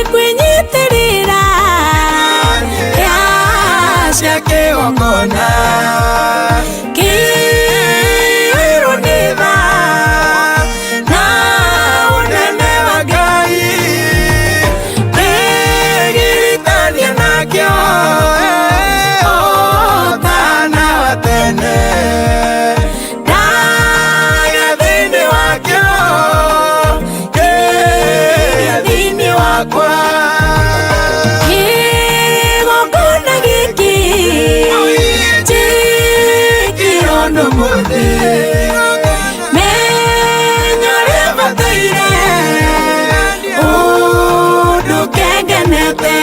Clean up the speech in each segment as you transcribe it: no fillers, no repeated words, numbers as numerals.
Nĩngwĩnyitĩrĩra hĩa cia kĩgongona kĩiyũirwo nĩ tha na ũnene wa Ngai, ndĩgiritania nakĩo o ta na wa tene, ndagĩa thĩinĩ wakĩo, kĩrĩa thĩinĩ wakwa. Kĩgongona gĩkĩ njĩkĩrwo nĩ mũthĩ, menya ũrĩa bataire ũndũ kengenete,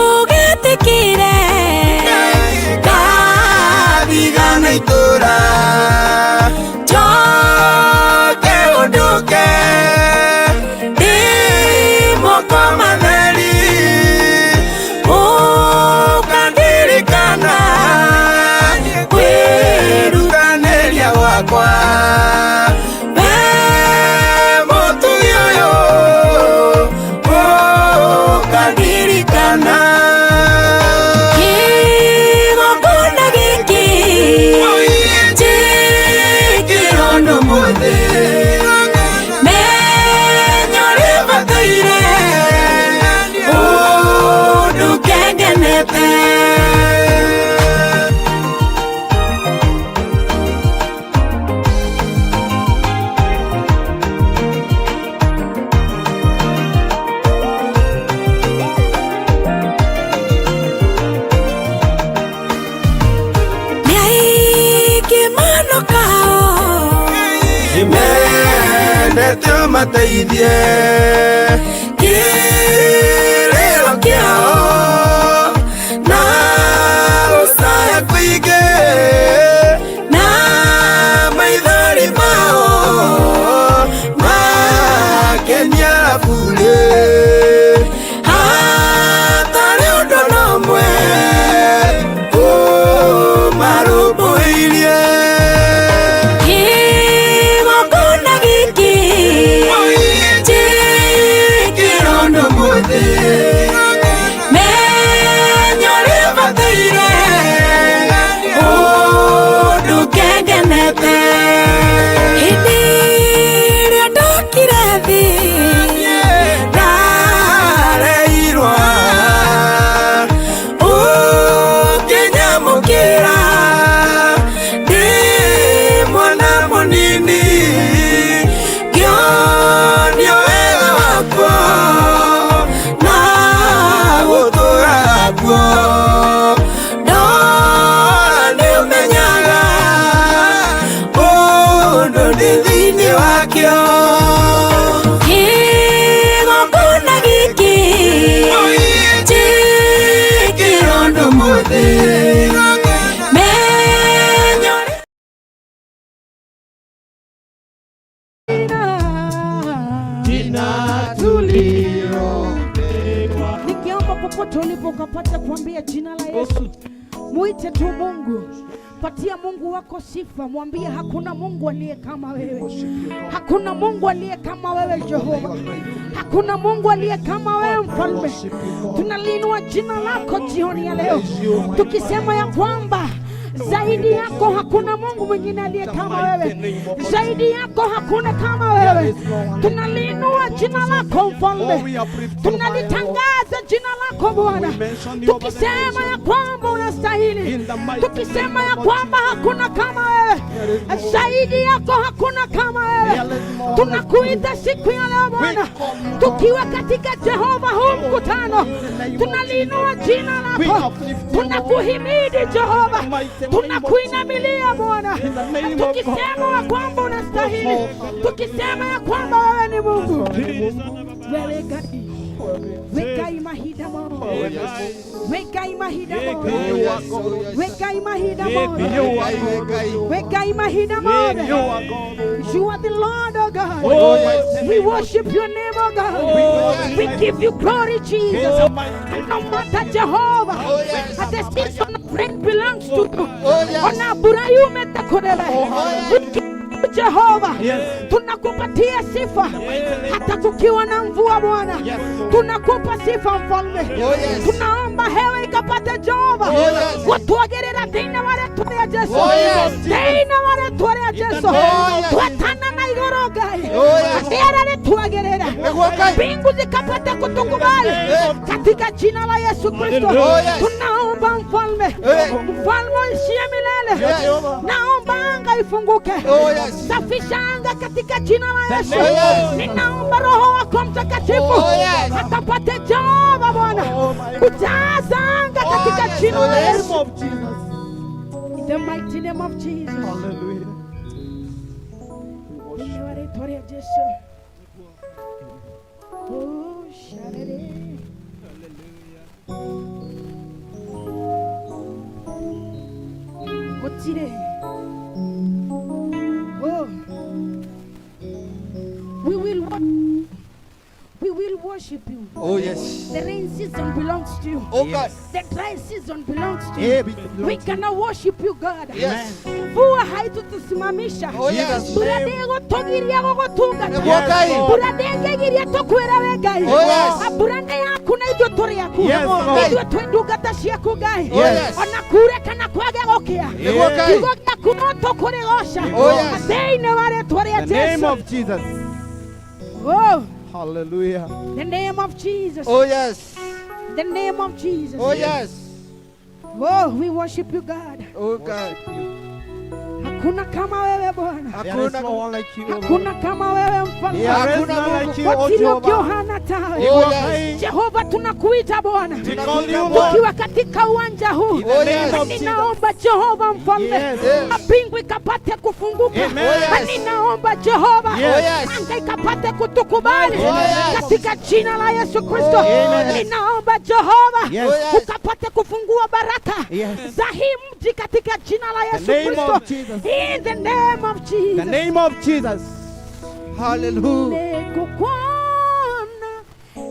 ndũgetĩkĩre ngathigana itũra, njoke ũndũke ndĩ moko matheri, ũkandirikana kwĩrutanĩria gwakwa. We mũtugi ũyũ, ũkandirikana. Kĩgongona gĩkĩ njĩkĩrwo nĩ mũthĩ, menya ũrĩa bataire ũndũ kengenete. Nĩ aingĩ manokao Mendete ũmateithie kĩrĩro kĩao na gũcaya kũingĩ na maithori mao makenia burĩ, hatarĩ ũndũ na ũmwe ũmarũmbũirie. Kĩgongona gĩkĩ njĩkĩrwo nĩ mũthĩ, menya ũrĩa bataire ũndũ kengenete. Hĩndĩ ĩrĩa ndokire thĩ ndareirwo, ũkĩnyamũkĩra ndĩ mwana mũnini, ngĩonio wega wakuo na gũtũra kuo. Ndora nĩũmenyaga ũndũ ndĩ thĩinĩ wakĩo. Kĩgongona gĩkĩ njĩkĩrwo nĩ mũthĩ, menya ũrĩa Jina tulilopewa. Nikiomba popote ulipo ukapata kuambia jina la Yesu, muite tu Mungu, patia Mungu wako sifa, mwambie hakuna Mungu aliye kama wewe, hakuna Mungu aliye kama wewe Jehova, hakuna Mungu aliye kama wewe Mfalme. Tunaliinua jina lako jioni ya leo, tukisema ya kwamba zaidi yako hakuna Mungu mwingine aliye kama wewe, zaidi yako hakuna kama wewe. Tunaliinua jina lako Mfalme, tunalitangaza jina lako Bwana, tukisema ya kwamba unastahili, tukisema ya kwamba hakuna kama wewe, zaidi yako hakuna kama wewe. Tunakuita siku ya leo Bwana, tukiwa katika Jehova huu mkutano, tunaliinua jina lako, tunakuhimidi Jehova, tunakuinamilia Bwana, tukisema ya kwamba unastahili, tukisema ya kwamba wewe ni Mungu, wewe Ngai. Wĩ Ngai mahinda mothe. Wĩ Ngai mahinda mothe. Oh yes. Oh Wĩ yes. Ngai mahinda mothe. Ngai, wĩ Ngai. Wĩ Ngai mahinda mothe. You are the Lord, oh God. Oh yes. We worship your name, oh God. We give you glory, Jesus. And no matter Jehovah, Oh, yes. and the season of rain belongs to you. Oh yes. Ona mbura yumĩte kũrĩwe. We give you Jehova, tunakupatia sifa hata kukiwa na mvua Bwana, tunakupa sifa mfalme. Oh yes. Tunaomba hewa ikapate Jehova Oh, yes. gũtwagĩrĩra thĩinĩ wa rĩtwa rĩa Jesu, Oh, yes. thĩinĩ wa rĩtwa rĩa Jesu, Oh, yes. twetana na igũrũ Ngai, Oh, yes. rĩera rĩtwagĩrĩre, Nĩguo Ngai. mbingu zikapate kutukubali katika jina la Yesu Kristo. Oh, yes. Tunaomba mfalme, Eh. mfalme uishie milele, Yes. naomba anga ifunguke, Oh yes. safisha anga katika jina la Yesu. Oh, yes. Ninaomba Roho wako Mtakatifu Oh, yes. akapate Jehova Bwana kujaza anga katika yes. jina Oh, la yes. Yesu. In the mighty name of Jesus. Thĩinĩ wa rĩĩtwa rĩa Jesu. Oh, sharere. Gũtirĩ. Oh. We will we will worship you. Oh yes. The rain season belongs to you. Oh God. The dry season belongs to you. We cannot worship you, God. Yes. Mvua haitutusimamisha. Oh yes. Mbura ndĩgũtũgiria gũgũtungata. Nĩguo Ngai. Mbura ndĩngĩgiria tũkwĩra we Ngai. Oh, yes. Mbura nĩ yaku na ithuĩ tũrĩ aku. Yes, Lord. Ithuĩ twĩ ndungata ciaku Ngai. Oh yes. Ona kure kana kwage gũkĩa. Nĩguo Ngai. Kiugo gĩaku no tũkũrĩgoca. Oh, yes. Thĩinĩ wa rĩtwa rĩa The name Jesu. of Jesus. Oh, Hallelujah. the name of Jesus. Oh yes. The name of Jesus. Oh yes. Oh, we worship you, God. Oh God. Hakuna kama wewe Bwana. There is Hakuna no one like you, O Lord. Hakuna kama wewe mfalme. There is Hakuna none Mungu. like you, O Gũtirĩ ũngĩ Jehovah. ũhana tawe. Oh yes. Jehova, tunakuita Bwana, We call you Lord. tukiwa katika uwanja huu. In the Oh, name yes. of Jesus. Ninaomba Jehova mfalme, Yes. Yes. mbingu ikapate kufunguka. Amen. Oh, yes. Ninaomba Jehova, Yes. Oh, yes. anga ikapate kutukubali Oh, yes. katika jina la Yesu Kristo. Amen. Ninaomba Jehova, Yes. Oh, yes. ukapate kufungua baraka Yes. za hii mji katika jina la Yesu name Kristo. of Jesus. In the name of The Jesus. name of Jesus. Hallelujah. Nĩngũkuona,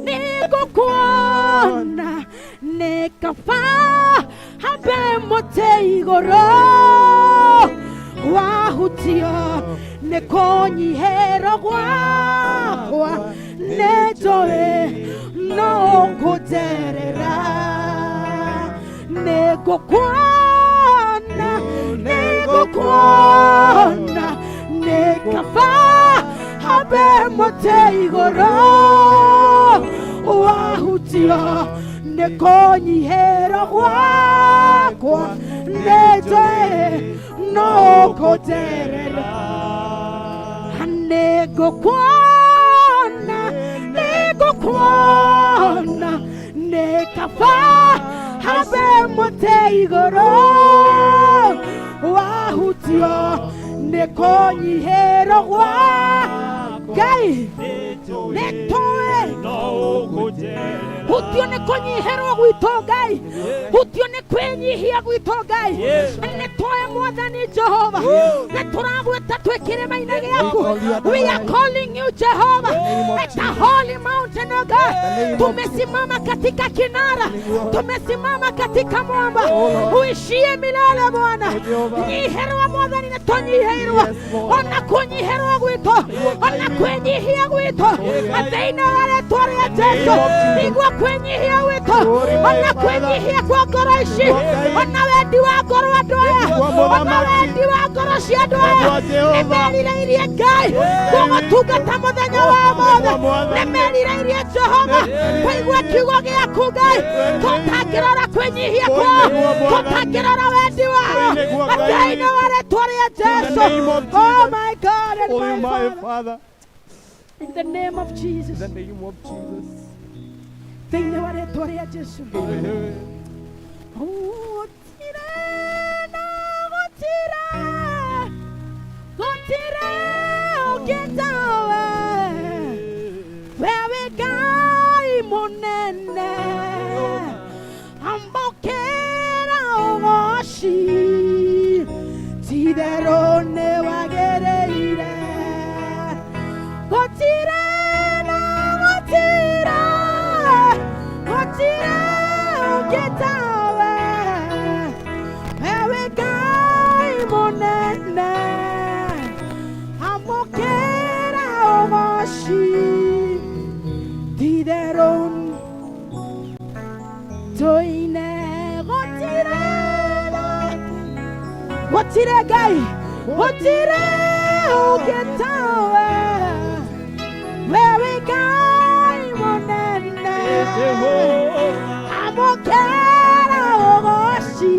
nĩngũkuona, nĩ kaba hambe mũtĩ igũrũ wahutio nĩ kũnyihĩrwo gwakwa nĩnjũĩ no ũkũnjerera nĩngũkuona nĩngũkuona nĩ kaba hambe mũtĩ igũrũ wahutio nĩ kũnyihĩrwo gwakwa nĩnjũĩ no ũkũnjerera nĩngũkuona nĩngũkuona nĩ kaba hambe mũtĩ igũrũ wahutio nĩ kũnyihĩrwo gwa Ngai nĩtũĩ hutio nĩ kũnyihĩrwo gwitũ Ngai hutio nĩ kwĩnyihia gwitũ Ngai nĩtũĩ Mwathani Jehova nĩ tũragwĩta twĩ kĩrĩma-inĩ gĩaku. We are calling you Jehovah at the holy mountain of God. Tumesimama katika kinara, tumesimama katika mwamba uishie milele Bwana. Nyiherwa Mwathani nĩ tũnyihĩirwo ona kũnyihĩrwo gwitũ ona kwĩnyihia gwitũ thĩinĩ wa rĩtwa rĩa Jesu igua kwĩnyihia gwitũ ona kwĩnyihia kwa ngoro ici ona wendi wa ngoro andũ aya ona wendi wa ngoro cia andũ aya nĩmerirĩirie Ngai gũgũtungata mũthenya wa ũmũthĩ nĩmerirĩirie Jehova kũigua kiugo gĩaku Ngai tũtangĩrora kwĩnyihia kwao tũtangĩrora wendi wao thĩinĩ wa rĩtwa rĩa Jesu. Oh my God and Oh, my my Father. Father. In the name of Jesus. In the name of Jesus. Thĩinĩ wa rĩtwa rĩa Jesu. Hallelujah. Gũtirĩ na gũtirĩ, gũtirĩ ũngĩ tawe. We wĩ Ngai mũnene. Gũtirĩ Ngai, gũtirĩ ũngĩ tawe. We wĩ Ngai mũnene. Amũkĩra ũgoci,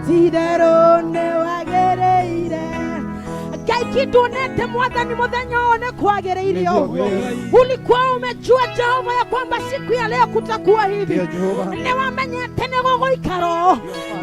ti-itherũ nĩwagĩrĩire. Ngai kituonete Mwathani mũthenya ũyũ nĩ kwagĩrĩire ũguo. Ulikuwa umejua, Jehova, ya kwamba siku ya leo kutakuwa hivi. Ndio, Jehova. Nĩwamenyete nĩ gũgũikara ũũ.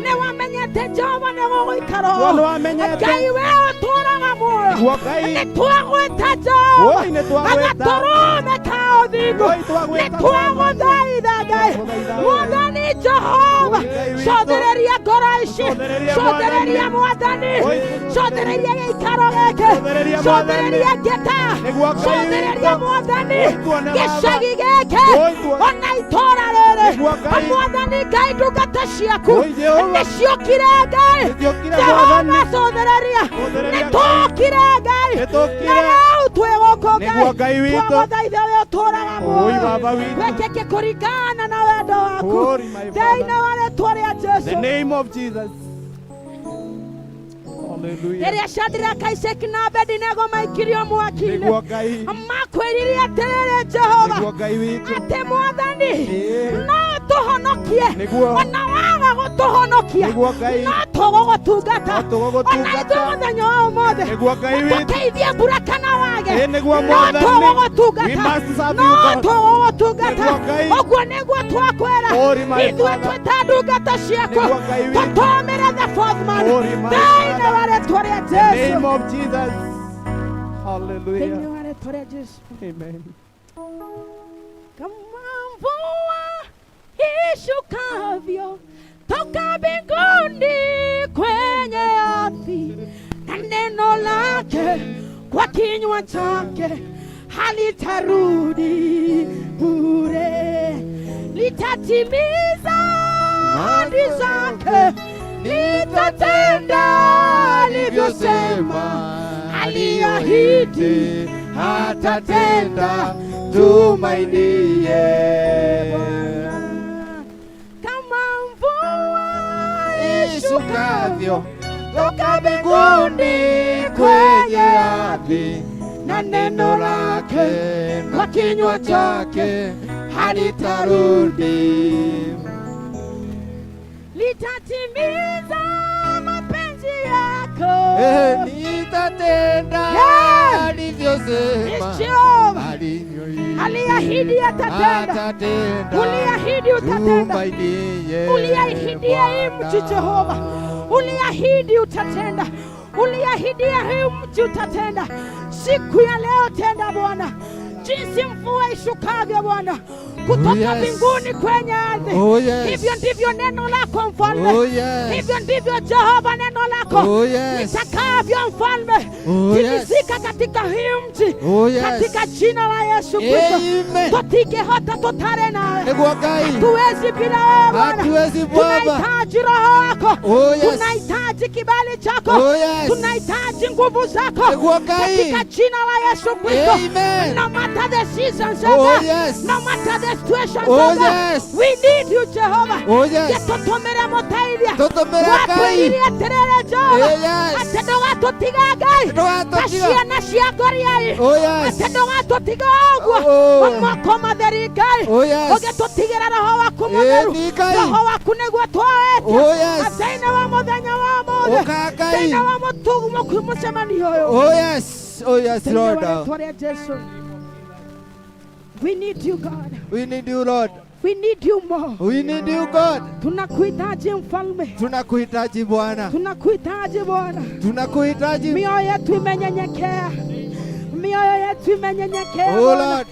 Nĩwamenyete, Jehova, nĩ gũgũikara ũũ. Nĩguo nĩwamenyete. Ngai we ũtũũraga muoyo. Nĩguo Ngai. Nĩ twagwĩta, Jehova, Oi, nĩ twagwĩta. agatũrũme ka ũthingu. Oi, twagwĩta. Nĩ twagũthaitha, Ngai. Twagũthaitha. Mwathani Jehova, Oi, Ngai witũ. cothereria ngoro ici, Cothereria, cothereria Mwathani, Oi, cothereria gĩikaro gĩkĩ, Cothereria, cothereria ngĩta, Nĩguo Ngai cothereria witũ. Mwathani, Oi, tuone Baba. gĩcagi gĩkĩ, Oi, tuone. ona itũũra rĩrĩ. Nĩguo Ngai. Mwathani Ngai, ndungata ciaku Oi, Jehova. nĩciokire, Ngai. Nĩciokire, Jehova, Mwathani. cothereria. Cothereria, Ngai. Nĩtwokire, Ngai, Nĩtũkire. na rĩu twĩ gũkũ, Nĩguo Ngai witũ. Twagũthaitha we ũtũũraga Oi, muoyo, Baba witũ. wĩkĩke kũringana na wendo waku Glory, my thĩinĩ Father. wa rĩtwa rĩa The Jesu. name of Jesus. Hallelujah. Rĩrĩa Shadraka, Isaki na Abedinego maikirio mwaki-inĩ, Nĩguo Ngai. makwĩrire atĩrĩrĩ, Jehova, Nĩguo Ngai witũ. atĩ Mwathani, Ĩĩ. no tũhonokie, Nĩguo. ona waga gũtũhonokia, Nĩguo Ngai. no tũgũgũtungata. No tũgũgũtungata. Ona ithuĩ mũthenya wa ũmũthĩ, Nĩguo Ngai witũ. tũteithie mbura kana wage, Ĩĩ, nĩguo no Mwathani. We tũgũgũtungata, must serve no you, God. tũgũgũtungata. Nĩguo Ngai. Ũguo nĩguo twakwĩra. Glory, my Ithuĩ Father. twĩ ta ndungata ciaku, Nĩguo Ngai witũ. tũtũmĩre the fourth man Glory, my thĩinĩ Father. wa rĩtwa rĩa The Jesu. name of Jesus. Thĩinĩ Hallelujah. wa rĩtwa rĩa Jesu. Amen. Kama mvua ishukavyo toka mbinguni kwenye ardhi, na neno lake kwa kinywa chake halitarudi bure, litatimiza ahadi zake, litatenda alivyosema, aliahidi atatenda, tumainie. Bwana. Kama mvua Ishukavyo toka mbinguni kwenye ardhi, na neno lake kwa kinywa chake halitarudi, litatimiza mapenzi yako. Eh, litatenda Yeah. alivyosema, Jehova alivyoahidi aliahidi atatenda. atatenda, Uliahidi utatenda. Tumainie Uliahidia hii mji, Bwana. Jehova, uliahidi utatenda, uliahidia hii mji utatenda. Siku ya leo tenda, Bwana, jinsi mvua ishukavyo, Bwana, kutoka Oh, yes. mbinguni kwenye ardhi. Oh, yes. Hivyo ndivyo neno lako, Mfalme. Oh, yes. Hivyo ndivyo, Jehova, neno lako Oh, yes. litakavyo, Mfalme, Oh, yes. timizika katika hii mji, Oh, yes. katika jina la Yesu Kristo. Amen. Tũtingĩhota tũtarĩ nawe. Nĩguo Ngai. Hatuwezi bila wewe, Bwana. Hatuwezi, Baba. Tunahitaji roho wako. Oh, yes. Tunahitaji kibali chako. Oh, yes. Tunahitaji nguvu zako. Nĩguo Ngai. Katika jina la Yesu Kristo. Amen. No matter the seasons, Oh, Baba. yes. No matter the situations, Oh, Baba. yes. We need you, Jehovah. Oh, yes. Gĩtũtũmĩre mũteithia. Tũtũmĩre Ngai. Watwĩrire atĩrĩrĩ, Jehova, Eh, yes. atĩ ndũgatũtiga, Ngai, ta Ndũgatũtiga. ciana cia ngoriai, Oh, yes. atĩ ndũgatũtiga ũguo. Oh. Moko matheri, Ngai, Oh, yes. ũgĩtũtigĩra roho waku mũtheru. Ĩĩ, Ngai. Roho waku nĩguo twoetie Oh, yes. thĩinĩ wa mũthenya wa ũmũthĩ, Ũka, Ngai. thĩinĩ wa mũcemanio ũyũ. Oh yes. Oh yes, Thĩinĩ wa Lord. rĩtwa rĩa Jesu. We need you, God. We need you, Lord. We need you more. We need you, God. Tunakuhitaji, Mfalme. Tunakuhitaji, Bwana. Tunakuhitaji, Bwana. Tunakuhitaji. Mioyo yetu imenyenyekea, mioyo yetu imenyenyekea, Oh Bwana. Lord.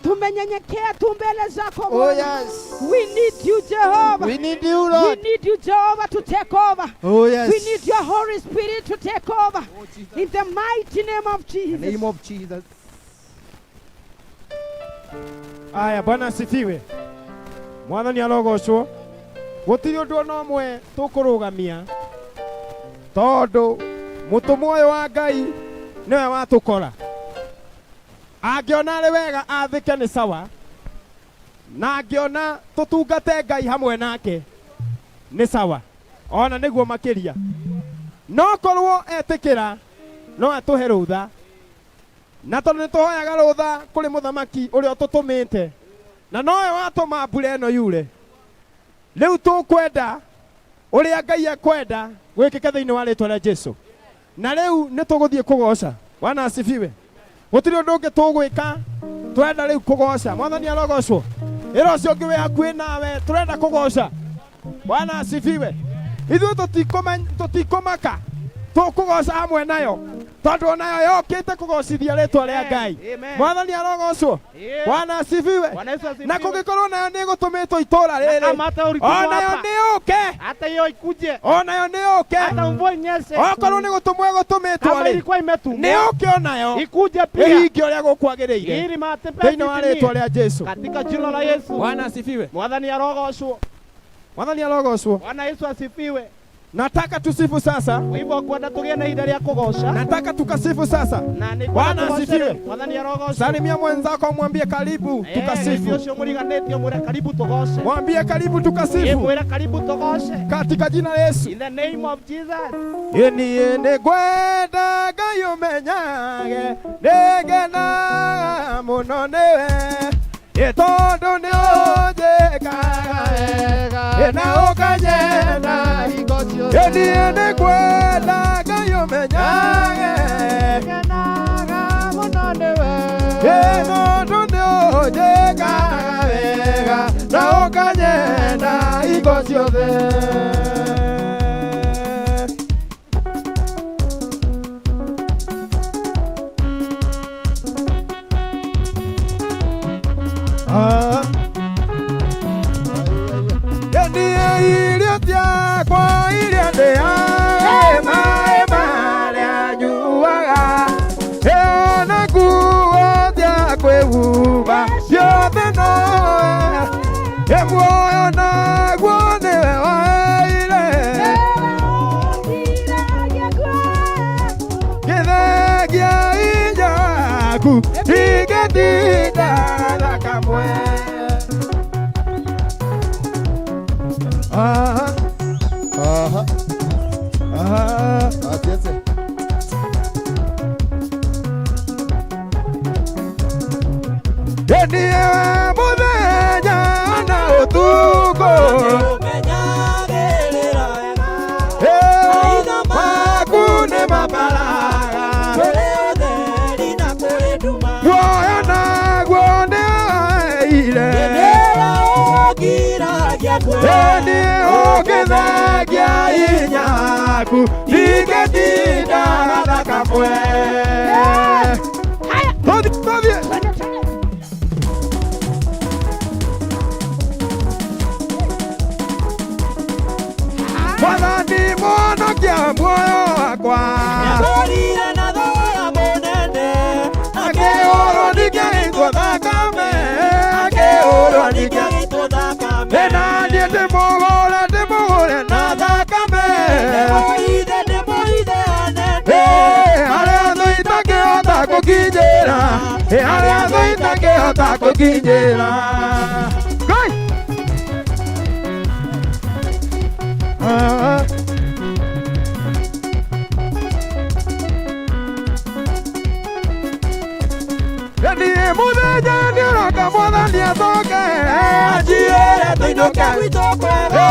Tumenyenyekea tu mbele zako, Oh Bwana. yes. We need you, Jehovah. We need you, We Lord. need you, Jehovah, to take over. Oh yes. We need your Holy Spirit to take over. In the mighty name of Jesus. Name of Jesus. Aya, Bwana asifiwe. Mwathani arogocwo. Gũtirĩ ũndũ ona ũmwe tũkũrũgamia tondũ mũtũmwo ũyũ wa Ngai nĩwe watũkora. Angĩona arĩ wega athĩke nĩ sawa, na angĩona tũtungate Ngai hamwe nake nĩ sawa, ona nĩguo makĩria. No korwo etĩkĩra no atũhe rũtha, na tondũ nĩ tũhoyaga rũtha kũrĩ mũthamaki ũrĩa ũtũtũmĩte na nowe watũma mbura ĩno yure. Rĩu tũkwenda ũrĩa Ngai ekwenda gwĩkĩke thĩinĩ wa rĩtwa rĩa Jesu. Na rĩu nĩ tũgũthiĩ kũgoca. Bwana asifiwe. Gũtirĩ ũndũ ũngĩ tũgwĩka, tũrenda rĩu kũgoca. Mwathani arogocwo. Ĩra ũcio ũngĩ wĩ hakuhĩ nawe, tũrenda kũgoca. Bwana asifiwe. Ithuĩ tũtikũmaka, tũkũgoca hamwe nayo, tondũ onayo yokĩte kũgocithia rĩtwa rĩa Ngai. Amen. Mwathani arogocwo. Yeah. Bwana asifiwe. Bwana Yesu asifiwe. Na kũngĩkorwo nayo nĩ ĩgũtũmĩtwo itũũra rĩrĩ, Kama hata ulitumwa onayo hapa, nĩ yũke, hata hiyo ikuje, onayo nĩ yũke. hata mvua inyeshe, Okorwo nĩ gũtũmwo ĩgũtũmĩtwo kama rĩ, ilikuwa nĩ imetumwa yũke onayo ikuje pia, ĩhingie ũrĩa gũkwagĩrĩire ili matembezi thĩinĩ wa rĩtwa itimie rĩa Jesu. katika jina la Yesu. Bwana asifiwe. Mwathani arogocwo. Mwathani arogocwo. Bwana Yesu asifiwe. Nataka tusifu sasa, Kwa hivyo kwenda tugie na ihinda rĩa kũgoca nataka tukasifu sasa. na nĩ Bwana kwenda asifiwe. tũgoce. Mwathani arogocwo. Salimia mwenzako, mwambie karibu Eh, tukasifu, ũcio mũriganĩtie mwĩre karibu tũgoce. mwambie karibu Eh, tukasifu mwĩre karibu tũgoce. katika jina la Yesu. In the name of Jesus. Niĩ nĩ ngwenda Ngai ũmenyage nĩngenaga mũno nĩwe, ĩ tondũ nĩ ũnjĩkaga wega na ũkanyenda. Ĩ niĩ nĩ ngwenda Ngai ũmenyage ĩ tondũ nĩ ũnjĩkaga wega na ũkanyenda hingo ciothe. Ah. Niĩ irio ciakwa iria ndĩaga, maĩ marĩa nyuaga, na nguo cia kwĩhumba ciothe nowe, ĩ muoyo naguo nĩwe waheire, gĩthengia inya waku ingĩtinda thakamwe. Aha, Aha. aha. Asiese. Niĩ mũthenya na ũtukũ, ĩ maku nĩ mabaraga, muoyo naguo nĩ waheire, niĩ ũngĩthengia hinya waku ingĩtinda thakamwe. Tũthiĩ, tũthiĩ. Twende, twende. Mwathani mũhonokia muoyo wakwa, akĩhũrwo ningĩitwo thakame, akĩhũrwo ningĩitwo na niĩ ndĩmũgũre, ndĩmũgũre na thakame. Ĩ, harĩa thũ itangĩhota gũkinyĩra, ĩ, harĩa thũ itangĩhota gũkinyĩra. Ngai! Ah. Niĩ mũthenya nĩũroka Mwathani acoke, anjĩre tũinũke, Ĩ,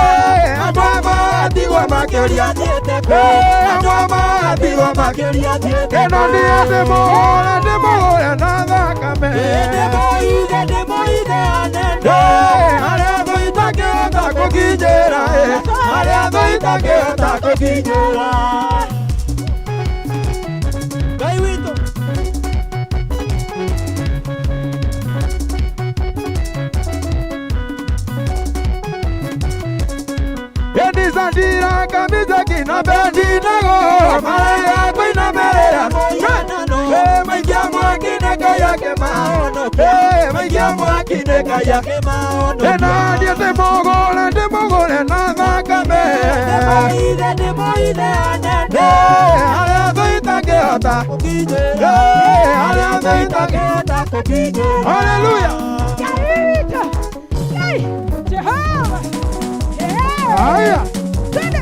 andũ a matigwo makĩũria, Ĩ, andũ a matigwo makĩũria, ĩno niĩ ndĩmũhũre, ndĩmũhũre na thakame. Ĩ, harĩa thũ itangĩhota gũkinyĩra, ĩ, harĩa thũ itangĩhota gũkinyĩra. Ngai witũ. Edizandira kamizaki na bendinago maraya kuinamerera maikia mwaki nekayake maikia mwaki nekayake ena niĩ ndĩmũgũre, ndĩmũgũre na thakame. Harĩa thũ itangĩhota, harĩa thũ itangĩhota. Haleluya. Gaita. Hey, Jehova. Hey. Haya. Twende.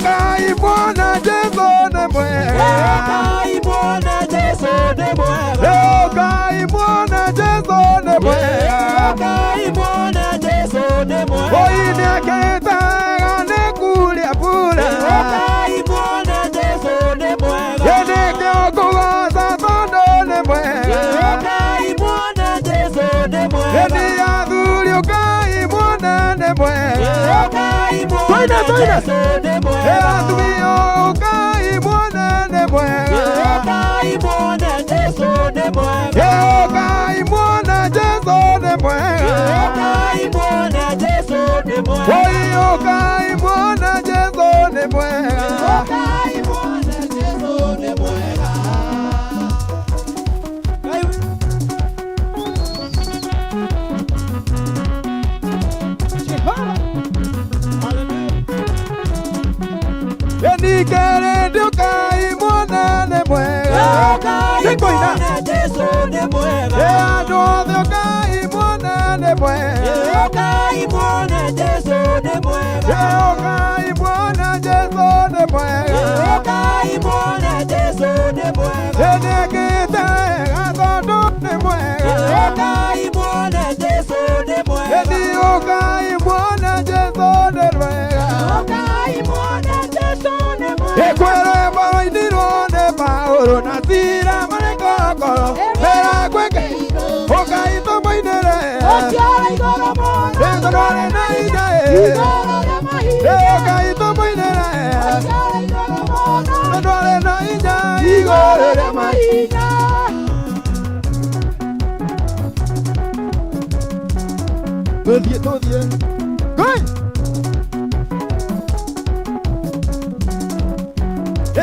Ũkai muone Jesũ nĩ mwega. Ũkai muone Jesũ nĩ mwega. Ũkai muone Jesũ nĩ mwega. Ũkai muone Jesũ nĩ mwega. Oi nĩekĩte wega nĩ kuria mbura. Ũkai muone Jesũ nĩ mwega. Ĩ nĩkĩo ngũgoca tondũ nĩ mwega. Ũkai muone Jesũ nĩ mwega. Ĩni athuri ũkai muone nĩ mwega. Ũkai muone Tũine, tũine. Jesũ nĩ Ĩ mwega. atumia ũkai muone nĩ mwega. Ũkai muone Jesũ nĩ mwega. Ĩ ũkai muone Jesũ nĩ mwega. Ũkai muone Jesũ nĩ mwega. Oi ũkai muone Jesũ nĩ mwega. Ũkai muone Jesũ nĩ mwega. Ĩni ũkai muone nĩ mwega. Ũkai Nĩngũina. muone Jesũ nĩ mwega. Ĩ andũ othe ũkai muone nĩ mwega. Ũkai muone Jesũ nĩ mwega. Ĩ ũkai muone Jesũ nĩ mwega. Ũkai muone Jesũ nĩ mwega. Ĩ nĩekĩte wega tondũ nĩ mwega. Ũkai muone Jesũ nĩ mwega. Ĩni ũkai muone Jesũ nĩ mwega. Ũkai muone Jesũ nĩ mwega. Ĩkwĩrwĩmbo rũinirwo nĩ Paũlũ na Sila marĩ korokoro mĩrango ũkai tũmũinĩre. Ũciara igũrũ mũno. Ĩ tondũ arĩ na hinya ĩ. Igũrũ rĩa mahiga. Ĩ ũkai tũmũinĩre. Ũciara igũrũ mũno. Tondũ arĩ na hinya igũrũ rĩa mahiga. Tũthiĩ tũthiĩ. Ngũi!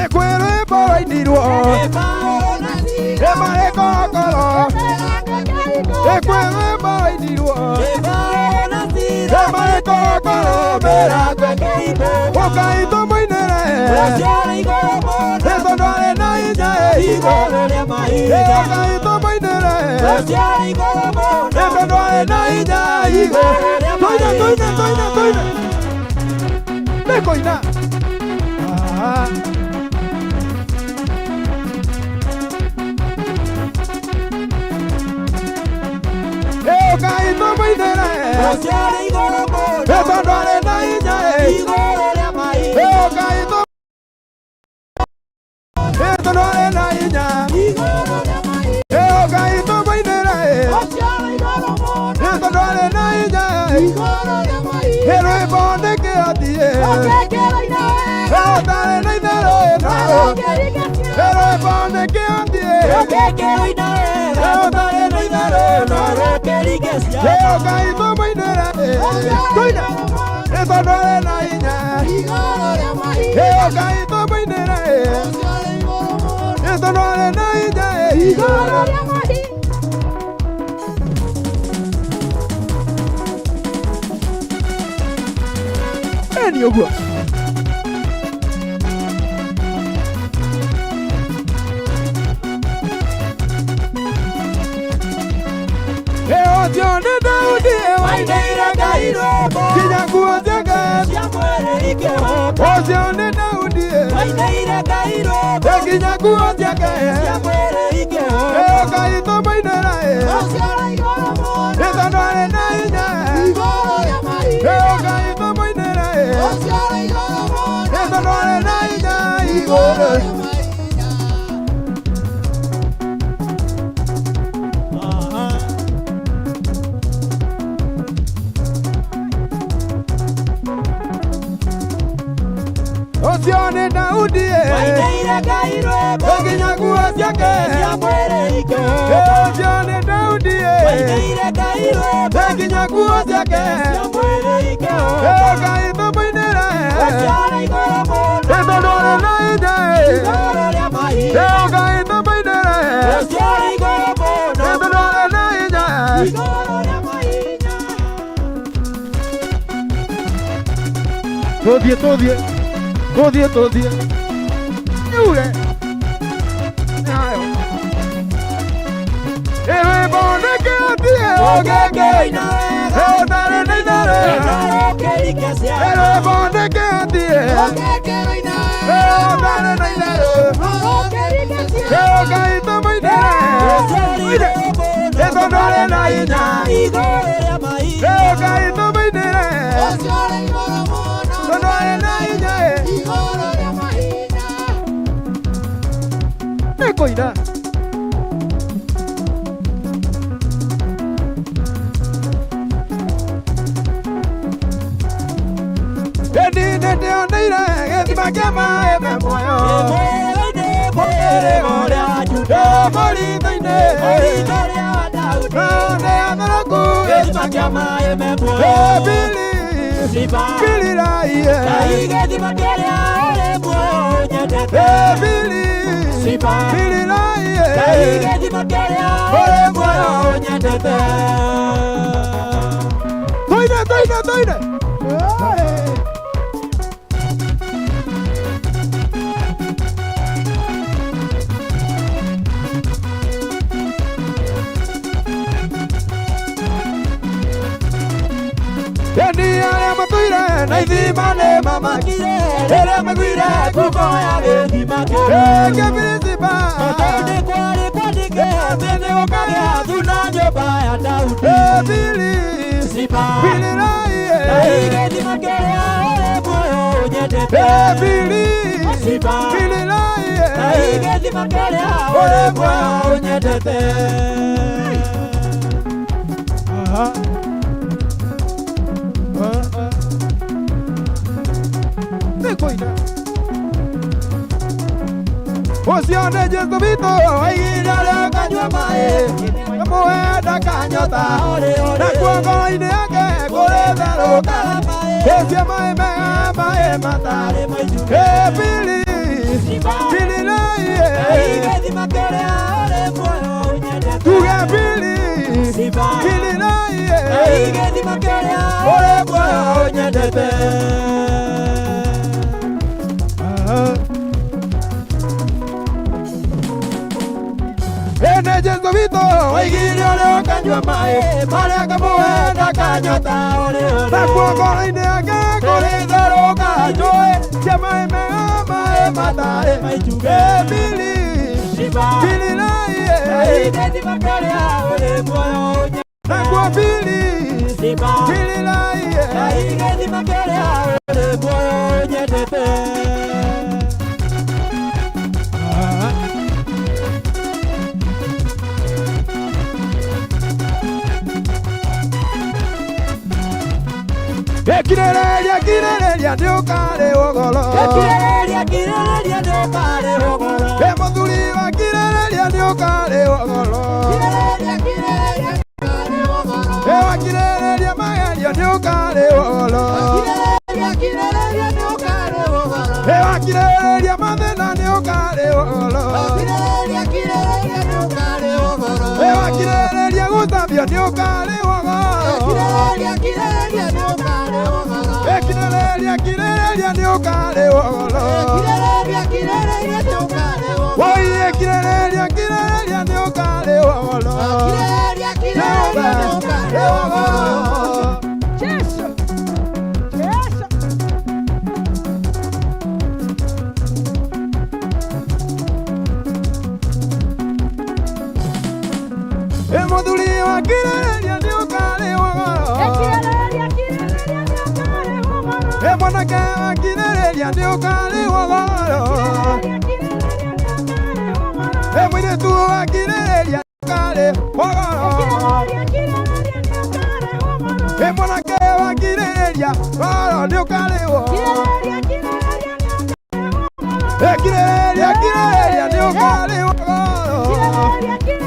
Ĩ kwĩ rwĩmbo rwainirwo Paũlũ na Sila ĩ marĩ korokoro. Ĩ kwĩ rwĩmbo rwainirwo Paũlũ na Sila ĩ marĩ korokoro mĩrango ũkai tũmũinĩre. Ũciara igũrũ mũno. Ĩ tondũ arĩ na hinya ĩ Igũrũ rĩa Ĩ mahiga. ũkai tũmũinĩre. Ũciara igũrũ mũno. Ĩ tondũ arĩ na hinya igũrũ. Tũine tũine tũine tũine. Nĩngũina. Ah. Ĩ ũkai tũmũinĩre. Ũciara igũrũ mũno. Ĩ tondũ arĩ na hinya ĩ. Igũrũ rĩa mahiga. Ĩ ũkai tũ Ĩ tondũ arĩ na hinya. Igũrũ rĩa mahiga. Ĩ ũkai tũmũinĩre. Ũciara igũrũ mũno. Ĩ tondũ arĩ na hinya ĩ. Igũrũ rĩa mahiga. Ĩ rwĩmbo nĩkĩatie. Ũkĩkĩra Ĩ ũtarĩ na itherũ ĩno. Ĩ rwĩmbo nĩkĩatie. Ũkĩkĩra ina wega. Ĩ ũtarĩ na itherũ ĩno. Ũkĩringe Ĩ ciana. ũkai tũmũinĩre. Tũine. Ĩ tondũ arĩ na hinya. Igũrũ rĩa mahiga. Ĩ ũkai tũmũinĩre. Ĩ tondũ arĩ na hinya. Igũrũ rĩa mahiga. Ĩ nĩ ũguo. Ĩ ũcio nĩ Daudi Wainĩire Ngai rwĩmbo. nginya nguo ciake. Cia mwĩrĩ ikĩhoka. Ũcio nĩ Daudi Wainĩire Ngai rwĩmbo. nginya nguo ciake. Cia mwĩrĩ ikĩhoka. Ĩ ũkai tũmũinĩre. Ũciara igũrũ mũno. Ĩ tondũ arĩ na hinya. Igũrũ rĩa mahiga. Ĩ ũkai tũmũinĩre. Ũciara igũrũ mũno. Ĩ tondũ arĩ na hinya igũrũ. Ũcio nĩ Daudi Wainĩire Ngai rwĩmbo. nginya nguo ciake. Cia mwĩrĩ ikĩhoka. Ũcio nĩ Daudi Wainĩire Ngai rwĩmbo. nginya nguo ciake. Cia mwĩrĩ ikĩhoka. Ũkai tũmũinĩre. Ũciara igũrũ mũno. Ĩ tondũ arĩ na hinya. Igũrũ rĩa mahiga. Ũkai tũmũinĩre. Ũciara igũrũ mũno. Ĩ tondũ arĩ na hinya. Igũrũ rĩa mahiga. Tũthiĩ tũthiĩ tũthiĩ tũthiĩ. Yure. Nĩ hayo. Ĩ rwĩmbo nĩkĩatie Ũkĩkĩra ina wega. Ũtarĩ na itherũ. Rwĩmbo nĩkĩtie. Ũtarĩ na itherũ. Ngai tũmũinĩre. Jesũ ndwarĩ na hinya. Ngai tũmũinĩre. Tondũ arĩ na hinya. Nĩngũina. Ĩni nĩndĩoneire gĩthima kĩa maĩ me muoyo. Mũrito-inĩ. Nĩ atharaku. Bili. Bili raiye. Bili. Bili raiye. Ũrĩ muoyo. Tũine, tũine, tũine. Endi arĩa matũire na ithima nĩ mamakire rĩrĩa maiguire ngumo ya gĩthima kĩu. Kĩbiriciba. Bili. Bili raiye. Bili. Bili raiye. Ũrĩ muoyo ũnyendete. Aha. Nĩngũina. Ũcio nĩ Jesũ witũ waigire arĩa akanyua maĩ kamũhe ndakanyota nakuo ngoro-inĩ yake kũrĩ therũka ĩcio maĩ mega maĩ matarĩ Bili. Bili raiye. Tuge bili. Bili raiye. Ũrĩ muoyo ũnyendete. Ene Jesũ witũ waigire ũrĩa ũkanyua maĩ marĩa kamũhe ndakanyota nakuo ngoro-inĩ yake kũrĩ therũka njũĩ cia maĩ mega maĩ matarĩ Bili. Bili raiye. Nakuo bili. Bili raiye. Kirĩrĩria kirĩrĩria nĩũkarĩhwo goro. Ĩ mũthuri wa kirĩrĩria nĩũkarĩhwo goro. Ĩ wakirĩrĩria magerio nĩũkarĩhwo goro. Ĩ wakirĩrĩria mathĩna nĩũkarĩhwo goro. Ĩ wakirĩrĩria gũthambio nĩũkarĩhwo goro. Kirĩrĩria kirĩrĩria nĩũkarĩhwo goro. Woi kirĩrĩria kirĩrĩria nĩũkarĩhwo goro. Nĩũkarĩhwo goro. Jesu. Jesu. Ĩ mũthuri wa kirĩrĩria nĩũkarĩhwo goro. Kirĩrĩria kirĩrĩria nĩũkarĩhwo goro. Ĩ mwanake wa kirĩrĩria nĩũkarĩhwo goro. Kirĩrĩria kirĩrĩria nĩũkarĩhwo goro. Ĩ mũirĩtu wa kirĩrĩria nĩũkarĩhwo goro. Kirĩrĩria kirĩrĩria nĩũkarĩhwo goro. Ĩ mwanake wa kirĩrĩria goro nĩũkarĩhwo. Kirĩrĩria kirĩrĩria nĩũkarĩhwo goro. Ĩ kirĩrĩria kirĩrĩria nĩũkarĩhwo goro. Kirĩrĩria kirĩrĩria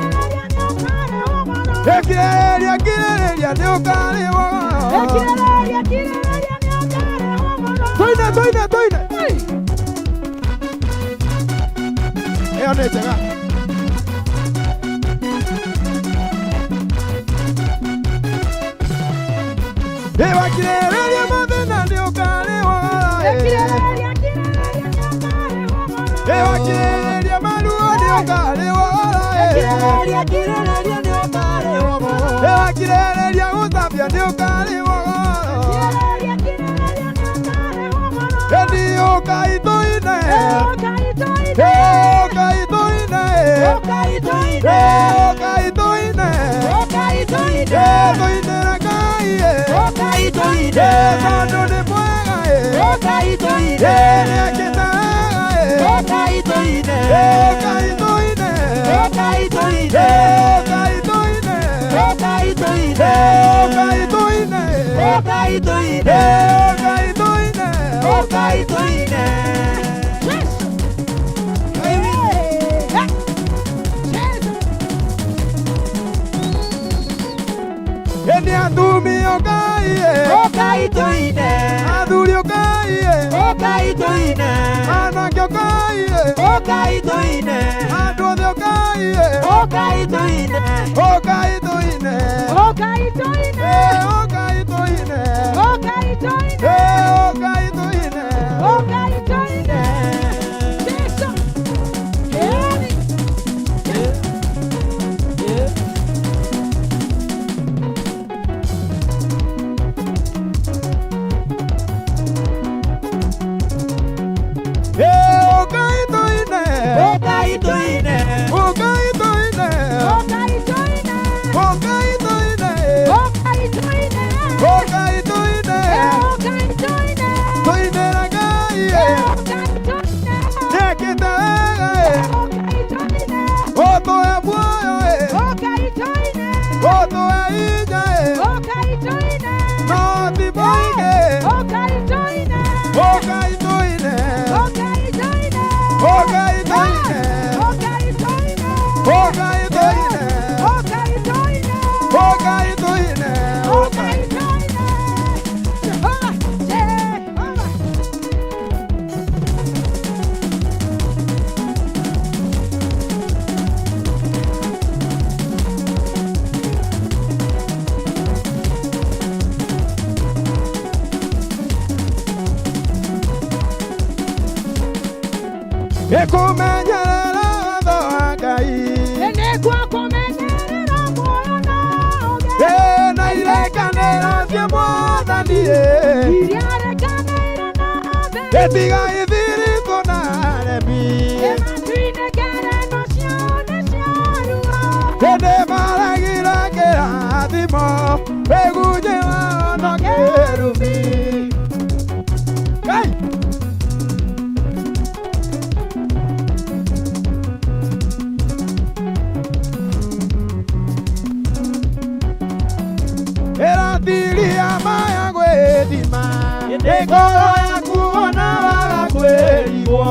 nĩũkarĩhwo goro. Ĩ kirĩrĩria kirĩrĩria nĩũkarĩhwo goro. Kirĩrĩria kirĩrĩria nĩũkarĩhwo goro. Tũine tũine tũine. Ĩyo nĩ njega. Ĩ wakirĩrĩria mathĩna nĩũkarĩhwo goro. Kirĩrĩria kirĩrĩria nĩũkarĩhwo goro. Ĩ wakirĩrĩria maruo nĩũkarĩhwo goro. Kirĩrĩria kirĩrĩria nĩũkarĩhwo goro. Ĩwakirĩrĩria gũthambia nĩ ũkarĩhwo goro. Ĩni ũkai tũine. Ũkai tũine. Ũkai tũine. Tũinĩre Ngai. Tondũ nĩ mwega. Nĩekĩte wega. Ũkai tũine. Ũkai tũine. Ũkai tũine. Ũkai tũine. Ũkai tũine. Ũkai tũine. Ĩni atumia ũkai. Ũkai tũine. Athuri ũkai. Ũkai tũine. Anake ũkai. Ũkai tũine. Andũ othe ũkai. Ũkai tũine. Ũkai tũine. Ũkai tũine. Ũkai tũine. Ũkai tũine. Ũkai tũine. Ũkai tũine. Jesu. Eni. Ũkai tũine. Ũkai tũine. Ũkai tũine. Ũkai tũine. Ũkai tũine. Ũkai tũine. Ũkai tũine. Ũkai tũine. Tũinĩre Ngai. Ũkai tũine. Nĩekĩte wega. Ũkai tũine. Ũtũhe muoyo. Ũkai tũine. Ũtũhe hinya. Ũkai tũine. No ti mũingĩ. Ũkai tũine. Ũkai tũine. Ũkai tũine. Ũkai tũine. Ũkai tũine. Ũkai tũine. Ũkai tũine. Ũkai tũine. Ũkai tũine. Jehova, Jehova. Ĩkũmenyerera watho wa Ngai. Nĩguo kũmenyerera muoyo na ũgĩ. Na irekanĩra cia Mwathani. Iria rekanĩire na thĩ. Ĩtiga ithiritũ na aremi. Ĩmatuine ngereno ciao nĩ cia ruo. Hĩndĩ maragire kĩrathimo, wĩgunyi wao no kĩrumi. Ngai! Ĩratiria maya gwĩthima, ĩngoro yaku ona waga kwĩrigwo,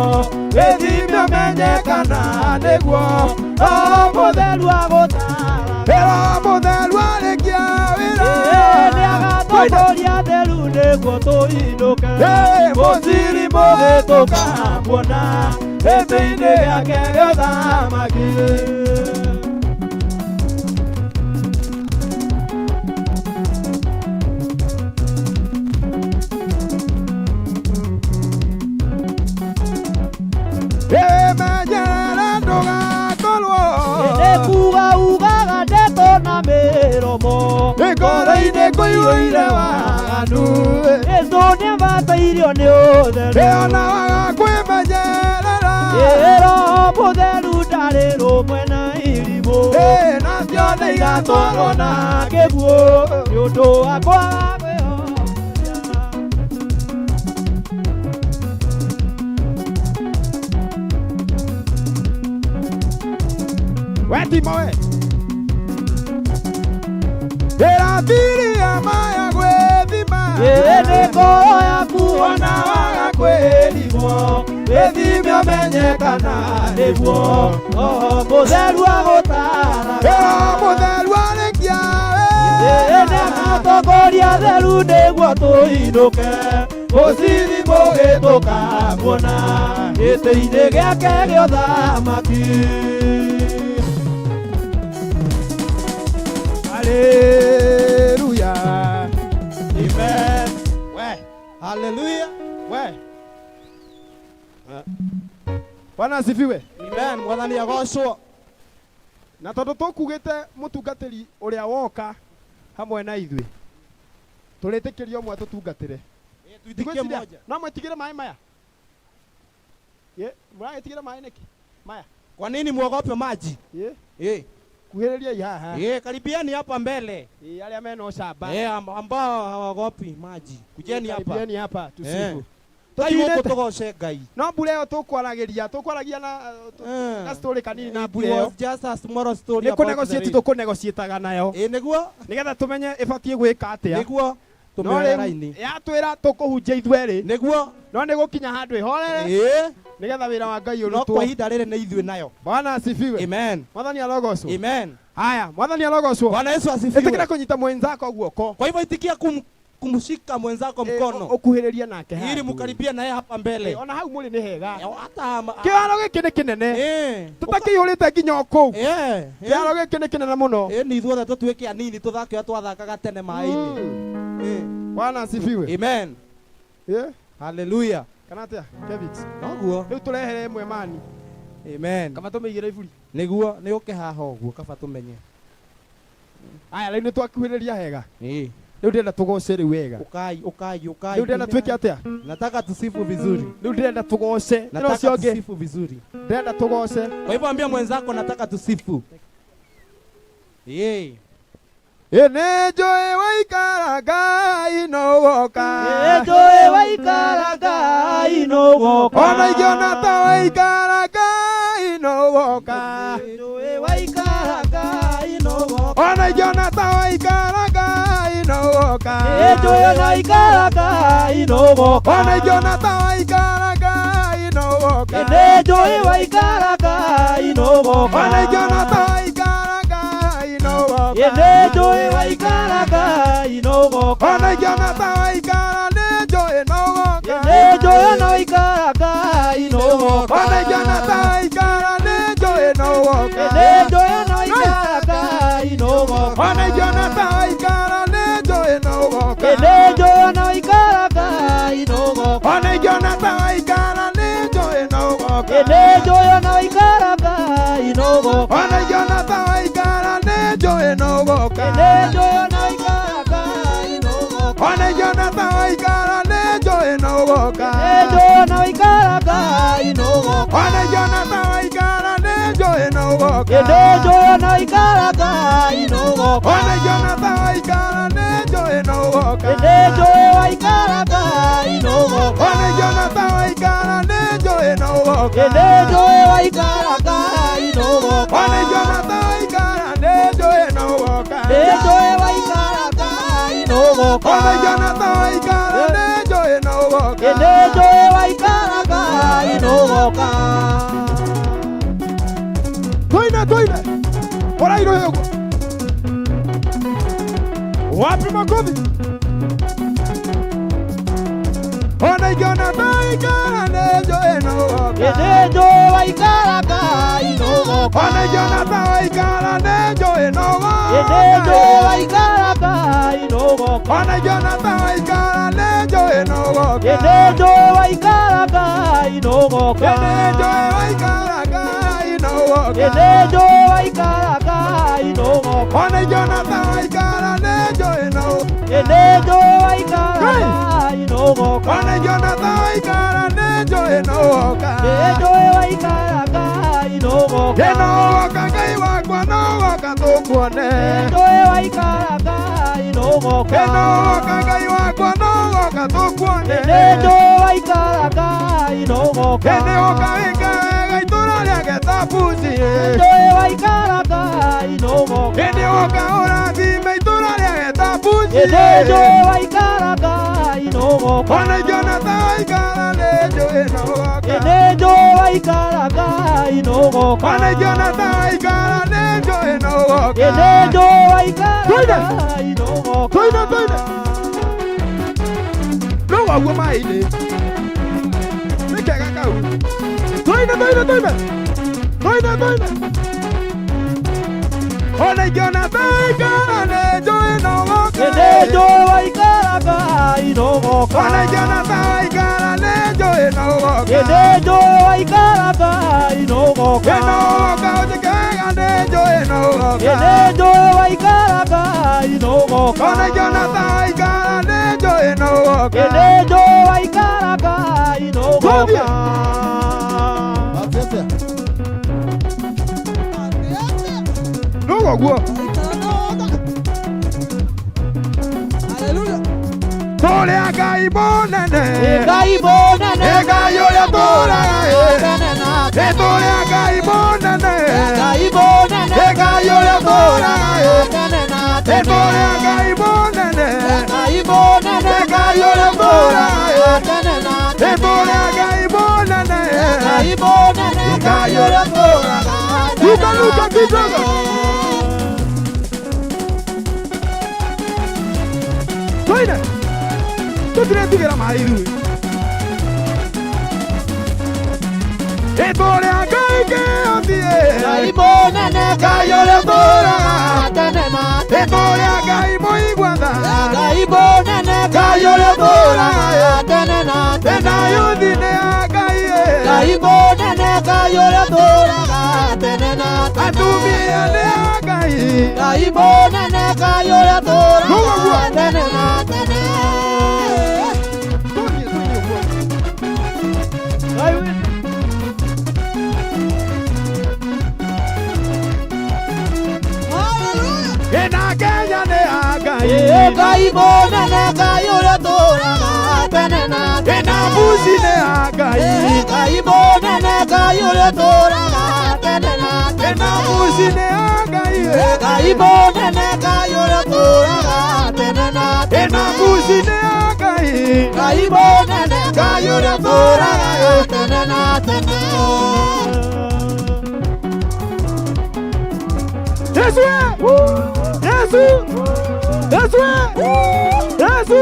ĩthime ũmenye kana nĩguo Roho Mũtheru agũtaaraga. Roho Mũtheru arĩkia wĩra. Nĩagatongoria theru nĩguo tũinũke. Mũciri Mũgĩtũkamuona gĩtĩ-inĩ gĩake gĩa ũthamaki. Ĩmenyerere ndũgakorwo. Nĩkuga ugaga ndeto na mĩromo. Ngoro-inĩ kũiyũire waganu. Jesũ nĩabatairio nĩ ũtheru. Ĩona waga kwĩmenyerera. Roho Mũtheru ndarĩ rũmwe na irimũ. Nacio nĩ igatwarwo na kĩguũ nĩ ũndũ wa kwaga kwĩhoka. We Timo we. Ĩratiria maya gwĩthima. Nĩ ngoro yaku Ona waga kwĩrigwo, wĩthime ũmenye kana nĩguo. Roho Mũtheru agũtaaraga. Roho Mũtheru arĩkia wĩra. Nĩagatongoria theru nĩguo tũinũke. Mũciri mũgĩtũkamuona gĩtĩ-inĩ gĩake gĩa ũthamaki. Hallelujah. Amen. We, Hallelujah. we. Bwana asifiwe. Amen. Mwathani agocwo. Na tondu tukugite mutungatiri uria woka Hamwe na ithuĩ. Tũrĩtĩkĩrio ũmwe tũtungatĩre. Tuitikie Ngwĩciria, moja. no mwĩtigĩre maĩ maya. Ye, mũragĩtigĩra maĩ nĩkĩ? Maya. Kwa nini muogope maji? Ye, Eh. kuhĩrĩriai haha. Eh, karibiani hapa mbele. Ĩ, arĩa mena ũcamba. Eh, ambao hawaogopi maji. Kujeni hapa. Karibiani hapa tusifu. Eh. Ngai Tũtinĩte. gũkũ tũgoce Ngai. No mbura ĩyo tũkwaragia, tũkwaragia na na story kanini na It mbura ĩyo. was just a small story Nĩ about the kũnegotiate rain. tũkũnegotiataga nayo. Ĩ nĩguo Nĩgetha tũmenye ĩbatiĩ gwĩka atĩa. nĩguo No tũmĩoe rĩu raini. yatwĩra tũkũhunjia ithuerĩ. Nĩguo No nĩ gũkinya handũ ĩhorere ĩ nĩgetha wĩra wa Ngai no ũrutwo. kwa ihinda rĩrĩ nĩ ithuĩ nayo. Bwana asifiwe. Amen. Mwathani arogocwo. Amen. Haya, Mwathani arogocwo. Bwana Yesu Ĩtĩkĩra asifiwe. kũnyita mwenzako guoko. Kwa hivyo itikia kumshika mwenzako mkono Ũkuhĩrĩrie nake ili handũ. mkaribia naye hapa mbele. Ona hau mũrĩ nĩ hega. Eh, hata Kĩharo gĩkĩ nĩ kĩnene. Eh. Tũtakĩihũrĩte nginya o kũu. Eh. Eh. Kĩharo gĩkĩ nĩ kĩnene mũno. Eh, nĩ ithuothe tũtuĩke anini tũthake ũrĩa twathakaga tene maĩ-inĩ. Eh. Bwana asifiwe. Amen. Eh, Hallelujah. kana atĩa? Kevin. Noguo. Rĩu tũrehere ĩmwe mani. Amen. Kaba tũmĩigĩre iburi. Nĩguo nĩ ũke haha ũguo kaba tũmenye. Aya, rĩu nĩ twakuhĩrĩria hega. Ĩ. Rĩu ndĩrenda tũgoce rĩu wega. Ukai, ukai, ukai. Rĩu ndĩrenda twĩke atĩa? Nataka tusifu vizuri. Rĩu ndĩrenda tũgoce. Ĩno Nataka ũcio ũngĩ. tusifu vizuri. Ndĩrenda tũgoce. Kwa hivyo ambia mwenzako nataka tusifu. Ĩ. Ĩ nĩ njũĩ waikara Ngai no woka. Nĩnjũĩ waikara Ngai no woka. Ona ingĩona ta waikara Ngai no woka. Nĩnjũĩ waikara Ngai no woka. Ona ingĩona ta waikara Ngai no woka. Nĩnjũĩ waikara Ngai no woka. Ona ingĩona ta waikara Ngai no woka. Nĩnjũĩ waikara Ngai no woka. Ona ingĩona ta waikara Ngai no woka. Nĩnjũĩ waikara Ngai no woka. Ona ingĩona ta waikara nĩnjũĩ no woka. Nĩnjũĩ no waikara Ngai no woka. Ona ingĩona ta waikara nĩnjũĩ no woka. Nĩnjũĩ no waikara Ngai no woka. Ona ingĩona ta waikara nĩnjũĩ no woka. Nĩnjũĩ no waikara Ngai no woka. Ona ingĩona ta waikara nĩnjũĩ no woka. Nĩnjũĩ no waikara Ngai no woka. Ona ingĩona ta waikara nĩnjũĩ no woka. Nĩnjũĩ no waikara Ngai no woka. Ona ingĩona ta waikara nĩnjũĩ no woka. Nĩnjũĩ no waikara Ngai no woka. Ona ingĩona ta waikara nĩnjũĩ no woka. Nĩnjũĩ no waikara Ngai no woka. Ona ingĩona ta waikara nĩnjũĩ no woka. Nĩnjũĩ waikara Ngai no woka. Ona ingĩona ta waikara nĩnjũĩ no woka. Nĩnjũĩ waikara Ngai no woka. Ona ingĩona ta waikara nĩnjũĩ no woka. Nĩnjũĩ waikara Ngai no woka. Ona ingĩona ta waikara nĩnjũĩ no woka. Nĩnjũĩ waikara Ngai no woka. Tuine tuine. Ũrairũhe ũguo. Wapi makofi? Ona ingĩona ta waikara nĩnjũĩ no woka. Nĩnjũĩ waikara Ngai no woka. Ona ingĩona ta waikara nĩnjũĩ no woka. Nĩnjũĩ waikara Ngai no woka. Ona ingĩona ta waikara nĩnjũĩ no woka. Nĩnjũĩ waikara Ngai no woka. Nĩnjũĩ waikara Ngai no woka. Nĩnjũĩ waikara Ngai no woka. Ona ingĩona ta waikara nĩnjũĩ no Nĩnjũĩ waikara Ngai no woka. Ona ingĩona ta waikara nĩnjũĩ no woka. Nĩnjũĩ waikara Ngai no woka. Ĩ no woka Ngai wakwa no woka tũkuone. Nĩnjũĩ waikara Ngai no woka. Ĩ no woka Ngai wakwa no woka tũkuone. Nĩnjũĩ waikara Ngai no woka. Ĩ nĩ ũka wĩke wega itũra rĩa Getabuci. Nĩnjũĩ waikara Ngai no woka. Ĩ nĩ ũka ũrathime itũra rĩa Getabuci. Nĩnjũĩ waikara Ngai no woka. Ona ingĩona ta waikara nĩnjũĩ no woka. Nĩnjũĩ waikara Ngai no woka. Ona ingĩona ta waikara nĩnjũĩ no woka. Nĩnjũĩ waikara Tuine. Ngai no woka. Tuine tuine. Rĩu waguo maĩ-inĩ. Nĩ kega kau. Tuine tuine tuine. Tuine tuine. Ona ingĩona ta waikara nĩnjũĩ no woka. Nĩnjũĩ waikara Ngai no woka. Ona ingĩona ta waikara nĩnjũĩ no woka. Nĩnjũĩ waikara Ngai no woka. Ĩ no woka ũnjĩke wega nĩnjũĩ no woka. Nĩnjũĩ waikara Ngai no woka. Ona ingĩona ta waikara nĩ njũĩ no woka. Ĩndĩ njũĩ waikara Ngai no Tũthiĩ. woka. Nũguo guo. Tũrĩ a Ngai mũnene. Ngai mũnene. Ĩ Ngai ũrĩa ũtũũraga, ĩ. Tene na Ĩ tũrĩ a Ngai mũnene. Ngai mũnene. Ĩ Ngai ũrĩa ũtũũraga, ĩ. Tene na Ĩ tene. tũrĩ a Ngai mũnene. Ngai mũnene. Ĩ Ngai ũrĩa ũtũũraga, ĩ. Tene na Ĩ tene. tũrĩ a Ngai mũnene. Ngai mũnene. Ĩ Ngai ũrĩa ũtũũraga. Luka, luka kidogo. Twende. Tũtiretigĩra maĩ ithuĩ. Ĩ tũrĩ a Ngai kĩhoti, ĩ. Ngai mũnene. Ngai ũrĩa ũtũũraga. Tene na Ĩ tene. tũrĩ a Ngai mũigua tha. Ngai mũnene. Ngai ũrĩa ũtũũraga, ĩ. Tene na tene. Ĩ na yuthi nĩ a Ngai, ĩ. Ngai mũnene. Ngai ũrĩa ũtũũraga tene na tene. Atumia nĩ a Ngai. Ngai mũnene. Ngai ũrĩa Nũguo guo. ũtũũraga tene na tene. Tũthiĩ, tũthiĩ ũguo. Ngai witũ. Ĩ na Kenya nĩ a Ngai. Ĩ Ngai mũnene. Ngai ũrĩa ũtũũraga tene na Ĩ tene. na Buci nĩ a Ngai. Ngai mũnene. Ngai ũrĩa ũtũũraga tene na Ĩ tene. na Buci nĩ a Ngai, ĩ. Ngai mũnene. Ngai ũrĩa ũtũũraga tene na Ĩ tene. na Buci nĩ a Ngai. Ngai mũnene. Ngai ũrĩa ũtũũraga tene na tene. Yesu ĩ! Yesu! Yesu ĩ! Yesu!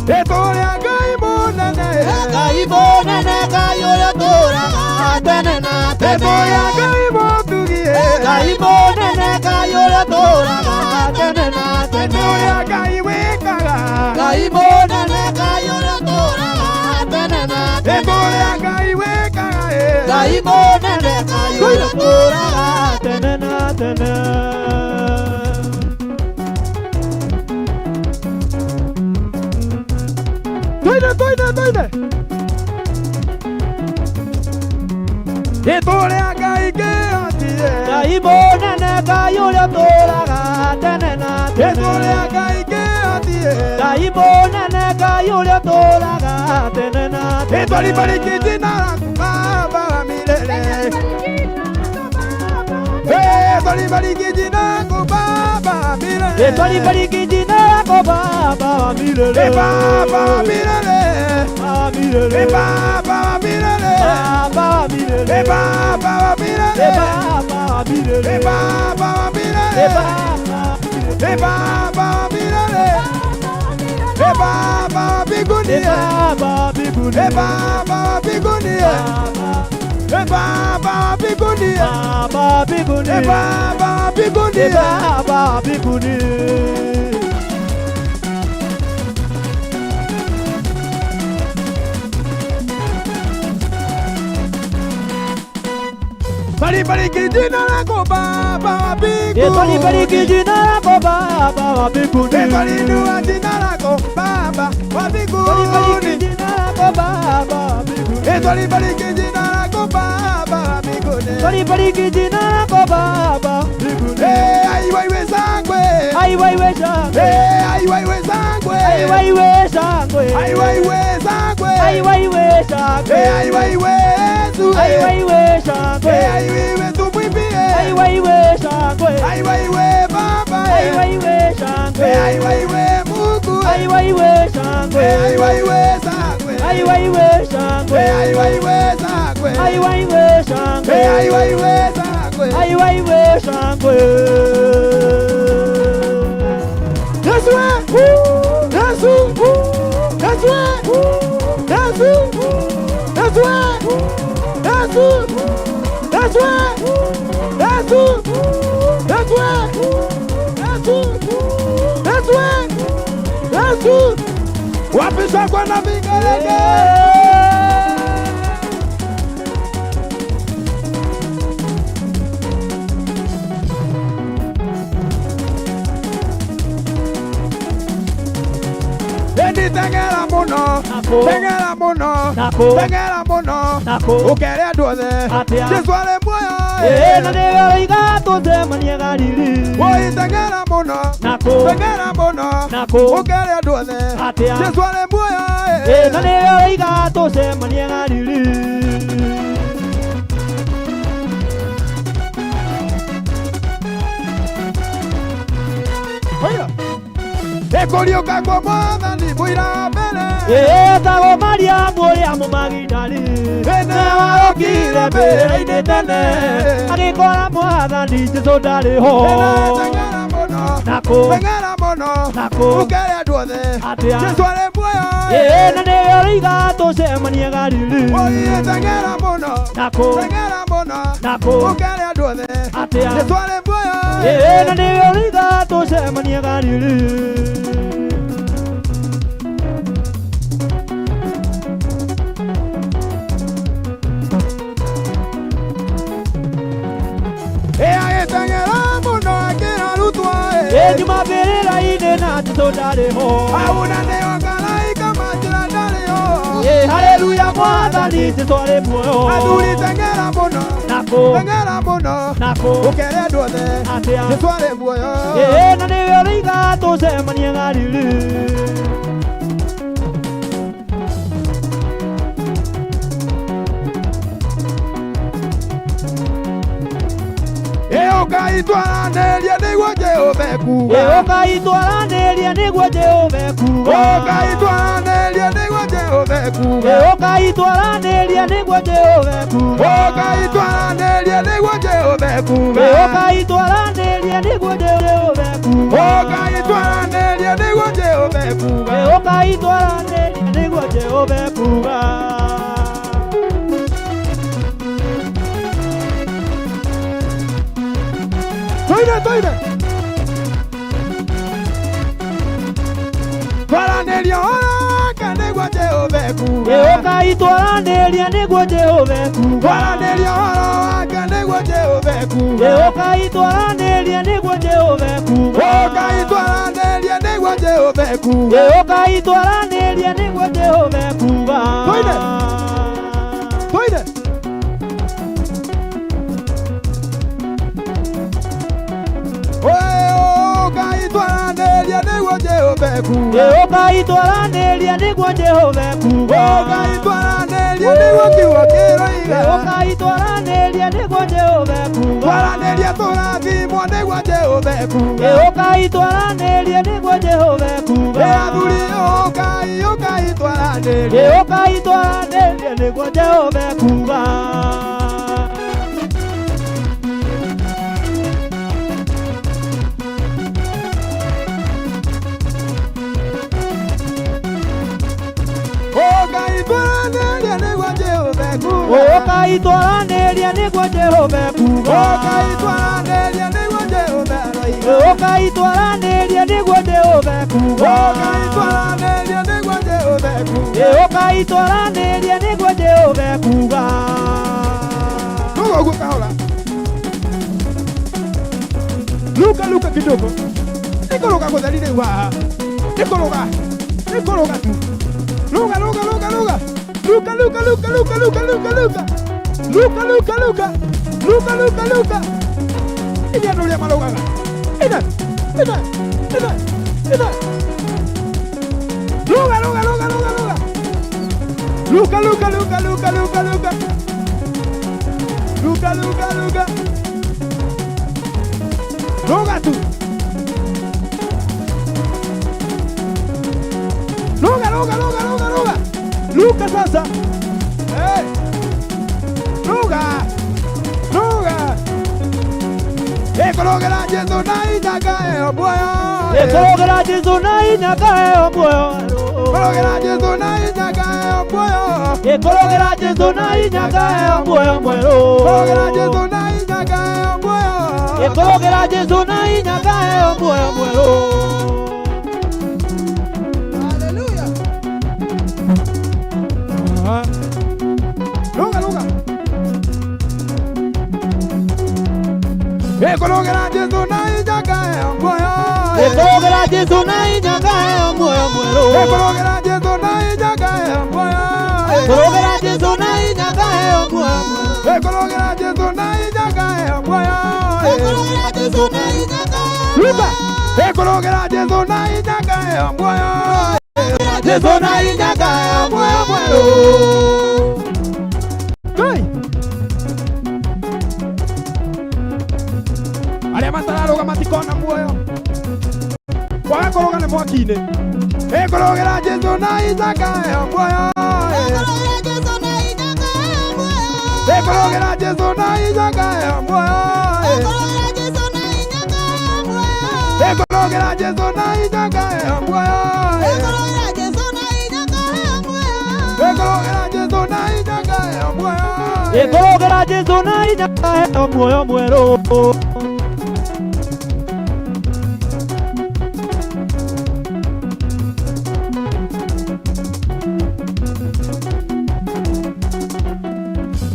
Ĩ tũrĩ a Ngai mũnene. Ngai mũnene. Ngai ũrĩa ũtũũraga tene na Ĩ tene. tũrĩ a Ngai mũtugi, ĩ. Ngai mũnene. Ngai ũrĩa ũtũũraga tene na Ĩ tene. tũrĩ a Ngai wĩkaga. Ngai mũnene. Ngai ũrĩa ũtũũraga tene na Ĩ tene. tũrĩ a Ngai wĩkaga, ĩ. Ngai mũnene. Ngai ũrĩa ũtũũraga tene na tene. Twende, twende, twende. Ĩ tũrĩ a Ngai kĩhoti, ĩ. Ngai mũnene. Ngai ũrĩa ũtũũraga tene na Ĩ tene. tũrĩ a Ngai kĩhoti, ĩ. Ngai mũnene. Ngai ũrĩa ũtũũraga tene na Ĩ tene. twalibariki jina lako Baba wa milele. Ĩ twalibariki jina lako Baba wa milele. Ĩ twalibariki jina lako Baba wa milele. Ĩ Baba wa milele. Wa milele. Ĩ Baba wa milele. Baba wa milele. Ĩ Baba wa milele. Ĩ Baba wa milele. Ĩ Baba wa milele. Ĩ Baba wa milele. Ĩ Baba wa milele. Ĩ Baba wa mbinguni. Ĩ Baba wa mbinguni. Ĩ Baba wa mbinguni. Baba. Ĩ Baba wa mbinguni. Baba wa mbinguni. Ĩ Baba wa mbinguni. Ĩ Baba wa mbinguni. Twalibariki jina lako Baba wa Ĩ mbinguni. twalibariki jina lako Baba wa mbinguni. Ĩ twalinua jina lako Baba wa Twalibariki mbinguni. jina lako Baba wa mbinguni. Ĩ twalibariki jina lako Baba wa mbinguni. Twalibariki jina lako Baba wa mbinguni. Eh, aiwa iwe sangwe. Aiwa iwe shangwe. Eh, aiwa iwe sangwe. Aiwa iwe shangwe. Aiwa iwe sangwe. Aiwa iwe shangwe. Eh, aiwa iwe Yesu. Aiwa iwe shangwe. Eh, aiwa iwe tumwimbie. Aiwa iwe shangwe. Aiwa iwe Baba. Aiwa iwe shangwe. Eh, aiwa iwe Mungu. Aiwa iwe shangwe. Eh, aiwa iwe sangwe. Aiwa iwe shangwe. Eh, aiwa iwe sangwe. Aiwa iwe shangwe. Eh, aiwa iwe sangwe. Aiwa iwe shangwe. Yesu. Yesu. Yesu. Yesu. Yesu. Yesu. Yesu. Yesu. Yesu. Yesu. Yesu. Yesu. Wapi shangwe na vigelegele? teng'era mũno, Nakũ. teng'era mũno, Nakũ. teng'era mũno, Nakũ. ũkere andũ othe Atĩa? Jesũ arĩ muoyo. Ĩĩ, na nĩwe ũroiga tũcemanie Galili. Woi teng'era mũno, Nakũ. teng'era mũno, Nakũ. ũkere andũ othe Atĩa? Jesũ arĩ muoyo. Ĩĩ, na nĩwe ũroiga tũcemanie Galili. Oya. Ĩkũriũka kwa Mwathani mũira mbere. Ĩĩ, etagwo Mariamu ũrĩa Mũmagidali. Ĩna warokire mbĩrĩra-inĩ tene. Agĩkora Mwathani Jesũ ndarĩ ho. Ĩna teng'era mũno, Nakũ. teng'era mũno, Nakũ. ũkere andũ othe Atĩa? Jesũ arĩ muoyo. Ĩĩ, na nĩwe ũroiga tũcemanie Galili. Woi teng'era mũno, Nakũ. teng'era mũno, Nakũ. ũkere andũ othe Atĩa? Jesũ arĩ muoyo. Ĩĩ, na nĩwe ũroiga tũcemanie Galili. Ĩ agĩteng'era mũno akĩra arutwo Ĩĩ, nyuma mbĩrĩra-inĩ na Jesũ ndarĩ ho. Auna nĩo karaika manjĩra ndarĩ ho. Ĩĩ, haleluya Mwathani Jesũ arĩ muoyo. Athuri teng'era mũno, Nakũ. teng'era mũno, Nakũ. ũkere andũ othe Atĩa? Jesũ arĩ muoyo. Ĩĩ, na nĩwe ũroiga tũcemanie Galili. Ĩ ũkaitwaranĩrie nĩguo Jehova ekuuga. Ĩĩ, ũkaitwaranĩrie nĩguo Jehova ekuuga. Ũkaitwaranĩrie nĩguo Jehova ekuuga. Ĩĩ, ũkaitwaranĩrie nĩguo Jehova ekuuga. Ũkaitwaranĩrie nĩguo Jehova ekuuga. Ĩĩ, ũkaitwaranĩrie nĩguo Jehova ekuuga. Ũkaitwaranĩrie nĩguo Jehova ekuuga. Ĩĩ, ũkaitwaranĩrie nĩguo Jehova ekuuga. Toire, toire. Twaranĩria ũhoro wake nĩguo Jehova ekuuga. Ĩĩ, ũkaitwaranĩria nĩguo Jehova ekuuga. Twaranĩria ũhoro wake nĩguo Jehova ekuuga. Ĩĩ, ũkaitwaranĩria nĩguo Jehova ekuuga. Ũkaitwaranĩria nĩguo Jehova ekuuga. Ĩĩ, ũkaitwaranĩria nĩguo Jehova ekuuga. Toire. Toire. Ũkaitwaranĩria nĩguo Jehova ekuuga. Ĩĩ, ũkaitwaranĩria nĩguo Jehova ekuuga. Ũkaitwaranĩria nĩguo kiugo kĩroiga. Ĩĩ, ũkaitwaranĩria nĩguo Jehova ekuuga. Twaranĩria tũrathimwo nĩguo Jehova ekuuga. Ĩĩ, ũkaitwaranĩria nĩguo Jehova ekuuga. Ĩ athuri ũkai ũkaitwaranĩria. Ĩĩ, ũkaitwaranĩria nĩguo Jehova ekuuga. Ũkaitwaranĩria nĩguo Jehova ekuuga. Ũkaitwaranĩria nĩguo Jehova ekuuga. Ũkaitwaranĩria nĩguo Jehova aroiga. Ĩĩ, ũkaitwaranĩria nĩguo Jehova ekuuga. Ũkaitwaranĩria nĩguo Jehova ekuuga. Ĩĩ, ũkaitwaranĩria nĩguo Jehova ekuuga. Ruga ũguo kahora. Luka luka kidogo. Nĩkũrũga gũtheri rĩu haha. Nĩkũrũga. Nĩkũrũga tu. Luka luka luka luka. Luka luka luka luka luka luka luka. Luka luka luka. Luka luka luka. Ini andũ ũrĩa marũgaga. Ina. Ina. Ina. Ina. Luka luka luka luka luka. Luka luka luka luka luka luka. Luka luka luka. Luka tu. Luka luka luka luka luka. Luka sasa. Hey. Luka. Luka. Ĩkũrũgĩra Jesũ na inyaka ĩyo muoyo. Ĩkũrũgĩra Jesũ na inyaka ĩyo muoyo. Kũrũgĩra Jesũ na inyaka ĩyo muoyo. Ĩkũrũgĩra Jesũ na inyaka ĩyo muoyo mwerũ. Kũrũgĩra Jesũ na inyaka ĩyo muoyo. Ĩkũrũgĩra Jesũ na inyaka ĩyo muoyo mwerũ. Hallelujah. Luka luka. Ĩkũrũgĩra Jesũ na inyaka inya ngaheo muoyo. Ĩkũrũgĩra Jesũ na inya ngaheo muoyo mwerũ. Ĩkũrũgĩra Jesũ na inya ngaheo muoyo. Kũrũgĩra Jesũ na inya ngaheo muoyo mwerũ. Ĩkũrũgĩra Jesũ na inya ngaheo muoyo. Kũrũgĩra Jesũ na inya ngaheo. Luka. Ĩkũrũgĩra Jesũ na inya ngaheo muoyo. Jesũ na inya ngaheo muoyo mwerũ. Ngai. Arĩa matararũga matikona muoyo. Kwaga kũrũga nĩ mwaki-inĩ. Ĩkũrũgĩra Jesũ na inya ngaheo muoyo. Kũrũgĩra Jesũ na inya ngaheo muoyo. Ĩkũrũgĩra Jesũ na inya ngaheo muoyo. Kũrũgĩra Jesũ na inya ngaheo muoyo. Ĩkũrũgĩra Jesũ na inya ngaheo muoyo. Kũrũgĩra Jesũ na inya ngaheo muoyo. Ĩkũrũgĩra Jesũ na inya ngaheo muoyo. Ĩkũrũgĩra Jesũ na inya ngaheo muoyo mwerũ.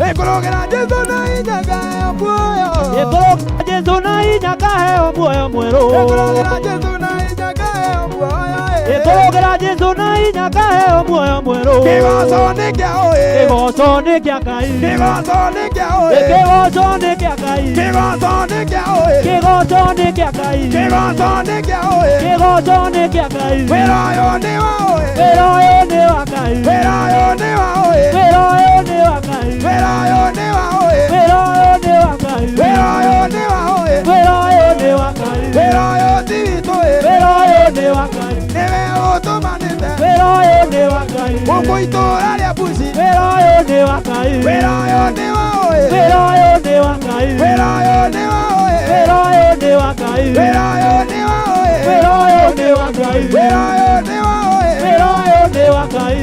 Ĩkũrũgĩra Jesũ na inya ngaheo muoyo. Ĩkũrũgĩra Jesũ na inya ngaheo muoyo mwerũ. Ĩkũrũgĩra Jesũ na inya ngaheo muoyo. Ĩkũrũgĩra Jesũ na inya ngaheo muoyo mwerũ. Kĩgoco nĩ kĩa ũĩ. Kĩgoco nĩ kĩa Ngai. Kĩgoco nĩ kĩa ũĩ. Kĩgoco nĩ kĩa Ngai. Kĩgoco nĩ kĩa ũĩ. Kĩgoco nĩ kĩa Ngai. Kĩgoco nĩ kĩa ũĩ. Kĩgoco nĩ kĩa Ngai. Wĩra ũyũ nĩ wa ũĩ. Wĩra ũyũ nĩ wa Ngai. Wĩra ũyũ nĩ wa ũĩ. Wĩra ũyũ nĩ wa Ngai. Wĩra ũyũ nĩ wa ũĩ. Wĩra ũyũ nĩ wa Ngai. Wĩra ũyũ nĩ wa ũĩ. Wĩra ũyũ nĩ wa Ngai. Wĩra ũyũ ti witũ ĩ. Wĩra ũyũ nĩ wa Ngai. Nĩwe ũtũmanĩte. Wĩra ũyũ nĩ wa Ngai. Gũkũ itũũra rĩa Buci. Wĩra ũyũ nĩ wa Ngai. Wĩra ũyũ nĩ wa ũĩ. Wĩra ũyũ nĩ wa Ngai. Wĩra ũyũ nĩ wa ũĩ. Wĩra ũyũ nĩ wa Ngai. Wĩra ũyũ nĩ wa ũĩ. Wĩra ũyũ nĩ wa Ngai. Wĩra ũyũ nĩ wa ũĩ. Wĩra ũyũ nĩ wa Ngai.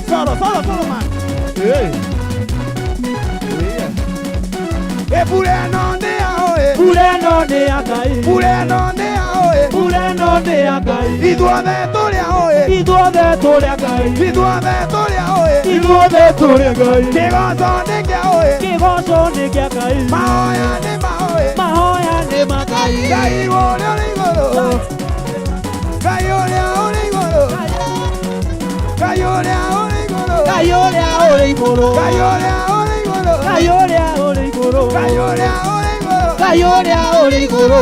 Solo, solo, solo, man. Ĩ mbura ĩno nĩ ya ũĩ. Mbura ĩno nĩ ya Ngai. Mbura ĩno nĩ ya ũĩ. Mbura ĩno nĩ ya Ngai. Ithuothe tũrĩ a ũĩ. Ithuothe tũrĩ a Ngai. Ithuothe tũrĩ a ũĩ. Ithuothe tũrĩ a Ngai. Kĩgoco nĩ kĩa ũĩ. Kĩgoco nĩ kĩa Ngai. Mahoya nĩ ma ũĩ. Mahoya nĩ ma Ngai. Ngai ũrĩa ũrĩ igũrũ. Ngai ũrĩa ũrĩ igũrũ. Ngai ũrĩa ũrĩ igũrũ. Ngai ũrĩa ũrĩ igũrũ. Ngai ũrĩa ũrĩ igũrũ. Ngai ũrĩa ũrĩ igũrũ. Ngai ũrĩa ũrĩ igũrũ. Ngai ũrĩa ũrĩ igũrũ.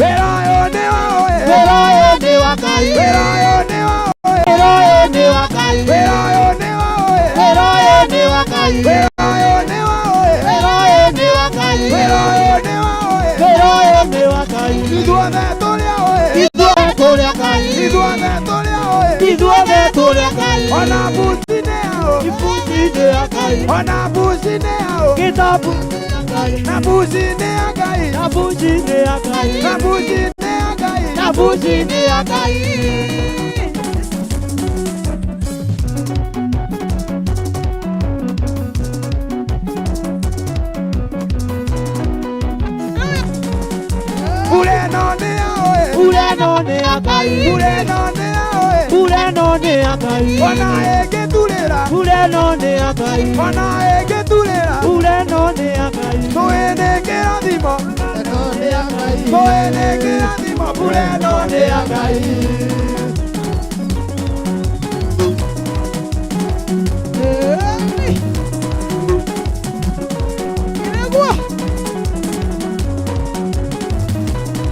Wĩra ũyũ nĩ wa ũĩ. Wĩra ũyũ nĩ wa Ngai. Wĩra ũyũ nĩ wa ũĩ. Wĩra ũyũ nĩ wa Ngai. Wĩra ũyũ nĩ wa ũĩ. Wĩra ũyũ nĩ wa Ngai. Wĩra ũyũ nĩ wa ũĩ. Wĩra ũyũ nĩ wa Ngai. Wĩra ũyũ nĩ wa ũĩ. Wĩra ũyũ nĩ wa Ngai. Ithuothe tũrĩ a ũĩ. Ithuothe tũrĩ a Ngai. Ithuothe tũrĩ a ũĩ. Ithuothe tũrĩ a Ngai. Ona mbuci nĩ ya ũ. Ibuci nĩ ya Ngai. Ona mbuci nĩ ya ũ. Kitabu nĩ ya Ngai. Na mbuci nĩ ya Ngai. Na mbuci nĩ ya Ngai. Na mbuci nĩ ya Ngai. Na mbuci nĩ ya Ngai. Mbura ĩno nĩ ya ũĩ. Mbura ĩno nĩ ya Ngai. Mbura ĩno nĩ ya ũĩ. Mbura ĩno nĩ ya Ngai. Ona ĩngĩturĩra. Mbura ĩno nĩ ya Ngai. Ona ĩngĩturĩra. Mbura ĩno nĩ ya Ngai. Tũĩ nĩ kĩrathimo. Ĩno nĩ ya Ngai. Tũĩ nĩ kĩrathimo. Mbura ĩno nĩ ya Ngai.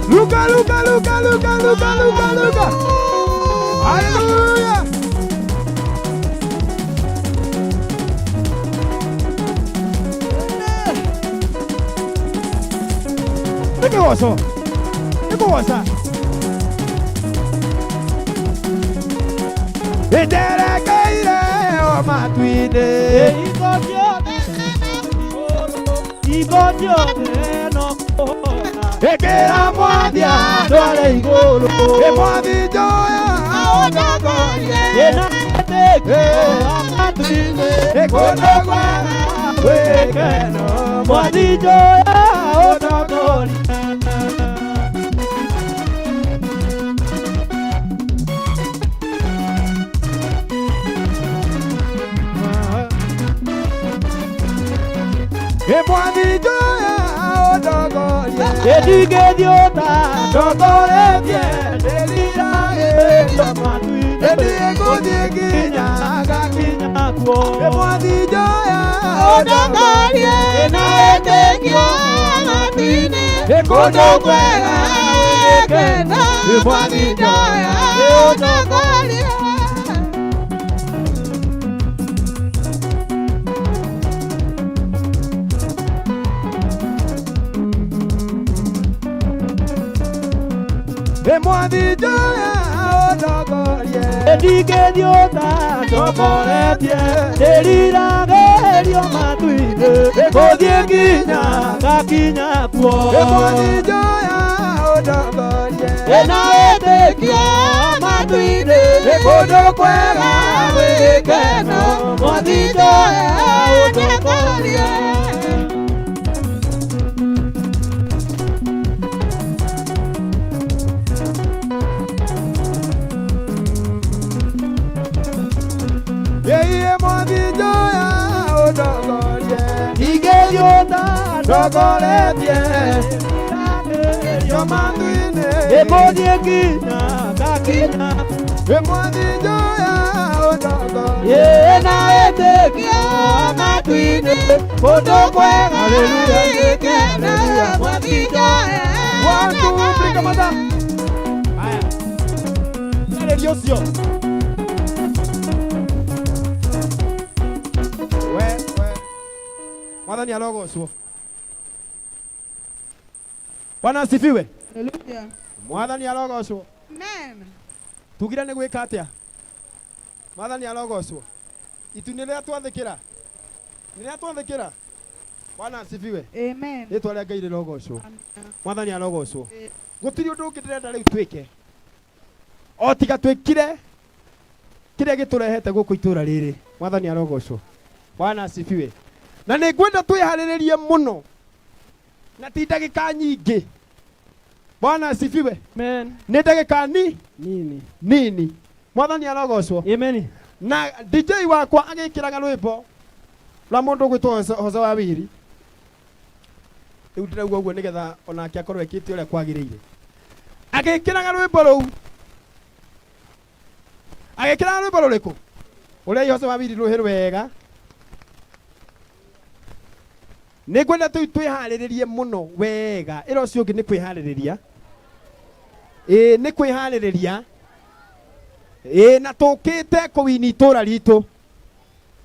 Luka, Luka, Luka, Luka, Luka, Luka, Luka. Hallelujah. Nĩ kĩgoco. Nĩ kũgoca. Ĩnjerekeire o matu-inĩ. Igo ciothe no kũhona. Ĩkĩra mwathi Tware igũrũ. Ĩ mwathi njoya Aũtongorie. Ĩna wĩtĩkio matu-inĩ. Ĩkũndũ kwega gwĩkeno. Mwathi njoya ũtongorie. Ndingĩthiũta ndongoretie ndĩriragĩrio matu-inĩ Nĩngũthiĩ nginya ngakinya kuo. Mwathi njoya Ũndongorie na wĩtĩkio matu-inĩ kũndũ kwega gĩkeno Mwathi njoya ũndongorie. Mwathi njoya ũndongorie Ndingĩthiũta ndongoretie ndĩriragĩrio matu-inĩ ngũthiĩ nginya ngakinya kuo. Mwathi njoya ũndongorie Na wĩtĩkio matu-inĩ kũndũ kwega gĩkeno Mwathi njoya ũndongorie. Yeye mwathi njoya ũndongorie Ndingĩthiũta ndongoretie yo matu-inĩ ngũthiĩ nginya ngakinya Mwathi njoya ũndongorie na wĩtĩkio matu-inĩ kũndũ kwega gĩkeno Mwathi njoya One, two, three, kamata. Haya. Arĩria ũcio. We, we. Mwathani arogocwo. Bwana asifiwe. Hallelujah. Mwathani arogocwo. Amen. Tugire nĩ gwĩka atĩa? Mwathani arogocwo. Itu nĩ rĩrĩa twathĩkĩra. Nĩ rĩrĩa twathĩkĩra. Bwana asifiwe. Amen. Rĩtwa rĩa Ngai rĩrogocwo. Mwathani arogocwo. Gũtirĩ ũndũ ũngĩ ndĩrenda rĩu twĩke. O tiga twĩkire kĩrĩa gĩtũrehete gũkũ itũra rĩrĩ. Mwathani arogocwo. Bwana asifiwe. Na nĩ ngwenda twĩharĩrĩrie mũno na ti ndagĩka nyingĩ. Bwana asifiwe. Amen. Nĩ ndagĩka ni Nini. nini. Mwathani arogocwo. Amen. Na DJ wakwa agĩkĩraga rwĩmbo rwa mũndũ ũgwĩtwo Jose wa Wiri. Rĩu ndĩrauga ũguo nĩgetha onake akorwo ekĩte ũrĩa kwagĩrĩire. Agĩkĩraga rwĩmbo rũu. Agĩkĩraga rwĩmbo rũrĩkũ? Ũrĩa Jose wa Wiri rũhĩ rwega. Nĩ ngwenda tũu twĩharĩrĩrie mũno wega. Ĩra ũcio ũngĩ nĩ kwĩharĩrĩria. Ĩĩ nĩ kwĩharĩrĩria. Ĩĩ na tũkĩte kũwini itũra ritũ.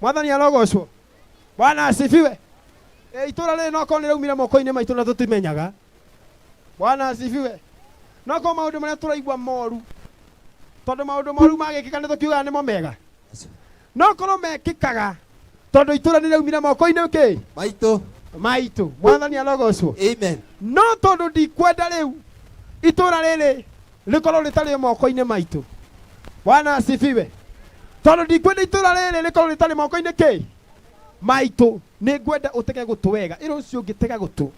Mwathani arogocwo. Bwana asifiwe. Ĩ itũra rĩrĩ no korwo nĩ rĩaumire moko-inĩ maitũ na tũtimenyaga. Bwana asifiwe. No korwo maũndũ marĩa tũraigua moru. Tondũ maũndũ moru magĩkĩka nĩ tũkiugaga nĩmo mega. No korwo mekĩkaga tondũ itũra nĩ rĩaumire moko-inĩ kĩ? Maitũ. Maitũ. Mwathani arogocwo. Amen. No tondũ ndikwenda rĩu itũra rĩrĩ rĩkorwo rĩtarĩ moko-inĩ maitũ. Bwana asifiwe. Tondũ ndikwenda itũra rĩrĩ rĩkorwo rĩtarĩ moko-inĩ kĩ? Maitũ. Nĩ ngwenda ũtege gũtũ wega. Ĩra ũcio ũngĩ tega gũtũ.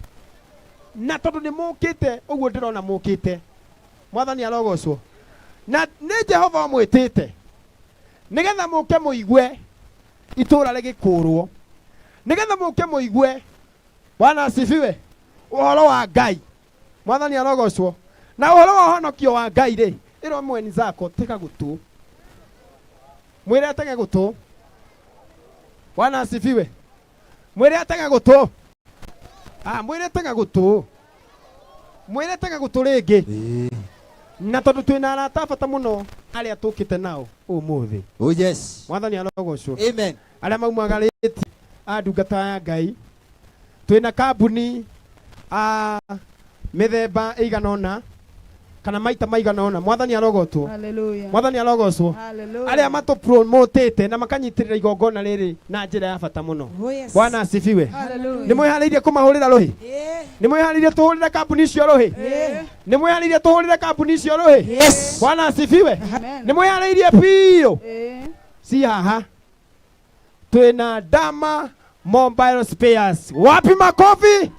Na tondũ nĩ mũkĩte ũguo ndĩrona mũkĩte. Mwathani arogocwo. Na nĩ Jehova ũmwĩtĩte nĩgetha mũke mũigue itũra rĩgĩkũrwo. Nĩgetha mũke mũigue Bwana asifiwe. Ũhoro wa Ngai. Mwathani arogocwo. Na ũhoro wa ũhonokio wa Ngai rĩ, ĩra mwenzako tega gũtũ. Mwĩre atege gũtũ. Bwana asifiwe. Mwĩre atege gũtũ. Ah, mwĩre tega gũtũ. Mwĩre tega gũtũ rĩngĩ. Na tondũ twĩna arata a bata mũno arĩa tũkĩte nao ũmũthĩ. Oh yes. Mwathani arogocwo. Amen. Arĩa maumagarĩtie a ndungata ya Ngai. Twĩna kambuni a mĩthemba ĩigana ũna kana maita maigana ũna. Mwathani arogotwo. Hallelujah. Mwathani arogocwo. Hallelujah. Arĩa matũpromotĩte na makanyitĩrĩra igongona rĩrĩ na njĩra ya bata mũno. Oh yes. Bwana asifiwe. Hallelujah. Nĩ mwĩharĩirie kũmahũrĩra rũhĩ? Yeah. Nĩ mwĩharĩirie tũhũrĩre kambuni icio rũhĩ? Yeah. Nĩ mwĩharĩirie tũhũrĩre kambuni icio rũhĩ? Yes. Bwana asifiwe. Amen. Nĩ mwĩharĩirie biũ? Eh. Si haha. Twĩna Dama Mobile Spares. Wapi makofi?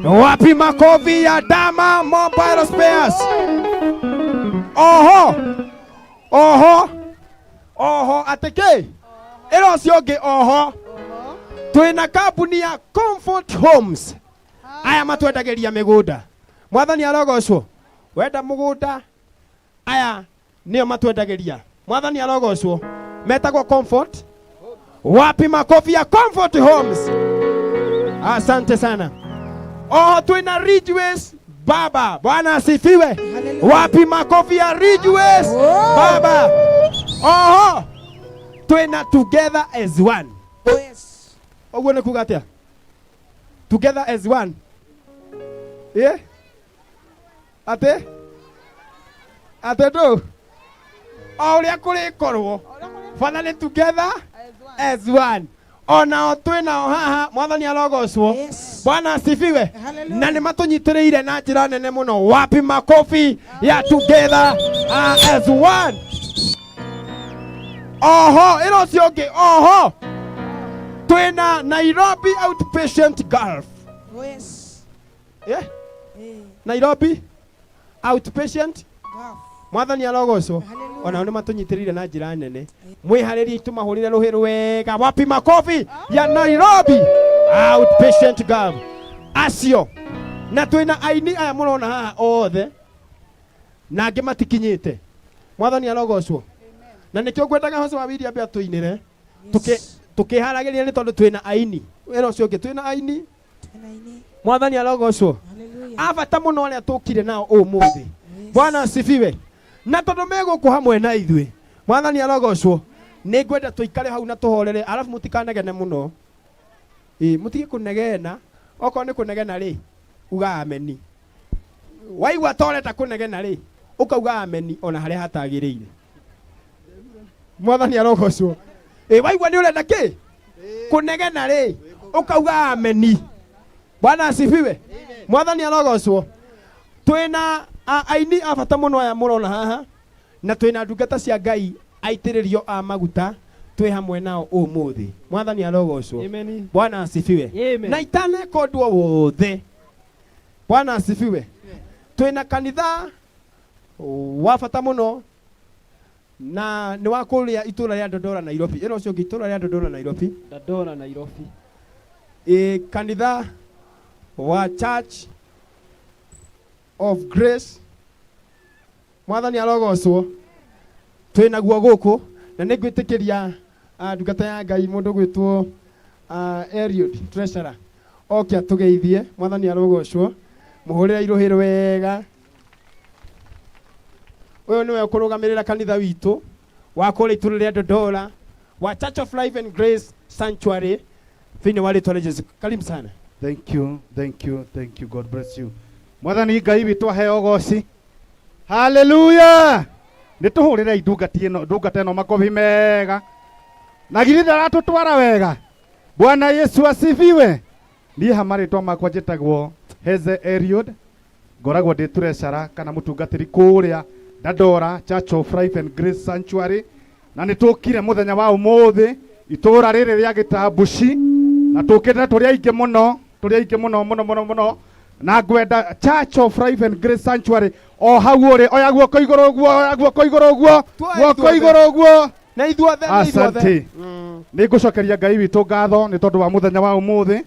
Wapi makofi ya Dama Mobile Spares? Oho. Oho. Oho atĩ kĩ? Ĩra ũcio ũngĩ oho. Twĩna kambuni ya Comfort Homes. Aya matwendagĩria mĩgũnda. Mwathani arogocwo. Wenda mũgũnda, aya nĩo matwendagĩria. Mwathani arogocwo. Metagwo Comfort. Wapi makofi ya Comfort Homes? Asante sana. Oho twina Ridgeways Baba. Bwana asifiwe. Wapi makofi ya Ridgeways Baba? Oho twina Together as One. Oh, yes. Ũguo nĩ kuga atĩa? Together as one. Ĩ? Atĩ? Atĩ ndũ? O ũrĩa kũrĩkorwo. Bata nĩ together as one. Onao twĩ nao haha, mwathani arogocwo. Yes. Bwana asifiwe. Hallelujah. Na nĩ matũnyitĩrĩire na njĩra nene mũno. Wapi makofi ya together as one. Oho, ĩro ũcio ũngĩ, oho. Twĩna Nairobi Outpatient Gulf. Oh, yes. Yeah? Eh, Nairobi Outpatient Gulf. mwathani arogocwo. Hallelujah. Onao nĩ matũnyitĩrĩire na njĩra nene. Mwĩharĩrie tũmahũrĩre rũhĩ rwega. Wapi makofi ya Nairobi Outpatient Gulf. Acio na twĩna aini aya mũrona haha othe na angĩ matikinyĩte. Mwathani arogocwo. Na nĩkĩo ngwendaga Hosea wa William atũinĩre tũkĩharagĩria nĩ tondũ twĩna aini. Wĩra ũcio ũngĩ twĩna aini. Twĩna aini. Mwathani arogocwo. Hallelujah. Abata mũno arĩa tũkire nao ũmũthĩ. Bwana asifiwe. Na tondũ me gũkũ hamwe na ithuĩ, mwathani arogocwo, nĩ ngwenda tũikare hau na tũhorere, arabu mũtikanegene mũno. Ĩ, mũtige kũnegena. Okorwo nĩ kũnegena rĩ, uga ameni. Waigua ta ũrenda kũnegena rĩ, ũkauga ameni ona harĩa hatagĩrĩire. Mwathani arogocwo. Ĩ, waigua nĩ ũrenda kĩ? Kũnegena rĩ, ũkauga ameni. Bwana asifiwe. Mwathani arogocwo. Twĩna aini a bata mũno aya mũrona haha, na twĩna ndungata cia Ngai aitĩrĩrio a maguta twĩ hamwe nao ũmũthĩ. Mwathani arogocwo. Amen. Bwana asifiwe. Amen. Na itaneka ũndũ o wothe. Bwana asifiwe. Twĩna kanitha wa bata mũno na nĩ wa kũrĩa itũra rĩa Dodora Nairobi. Ĩno ũcio ũngĩ itũra rĩa Dodora Nairobi. Dandora Nairobi. Ĩ kanitha wa Church of Grace. Mwathani arogocwo. Twĩ naguo gũkũ na nĩ ngwĩtĩkĩria ndungata ya Ngai mũndũ gwĩtwo Eliud Treasurer oke atũgeithie. Mwathani arogocwo. Mũhũrĩre irũhĩ rwega. Ũyũ nĩwe ũkũrũgamĩrĩra kanitha witũ wa kũrĩa itũra rĩa Dodora wa Church of Life and Grace Sanctuary thĩinĩ wa rĩtwa rĩa Jesu. Karibu sana. Thank you, thank you, thank you. God bless you. Mwathani Ngai witũ aheo ũgoci. Hallelujah. Nĩ tũhũrĩre ndungata ĩno ndungata ĩno makobi mega. Na githĩ ndaratũtwara wega. Bwana Yesu asifiwe. Niĩ ha marĩtwa makwa njĩtagwo Heze Eliud. Ngoragwo ndĩ treasurer kana mũtungatĩri kũrĩa Dandora Church of Life and Grace Sanctuary. Na nĩ tũkire mũthenya wa ũmũthĩ itũra rĩrĩ rĩa Gĩtambuci na tũkĩte tũrĩ aingĩ mũno tũrĩ aingĩ mũno mũno mũno mũno na ngwenda Church of Life and Grace Sanctuary o hau ũrĩ oya guoko igũrũ ũguo oya guoko igũrũ ũguo Tuoe guoko ithuothe. igũrũ ũguo. Na ithuothe na ithuothe. Asante. Nĩ ngũcokeria Ngai witũ ngatho nĩ tondũ wa mũthenya wa ũmũthĩ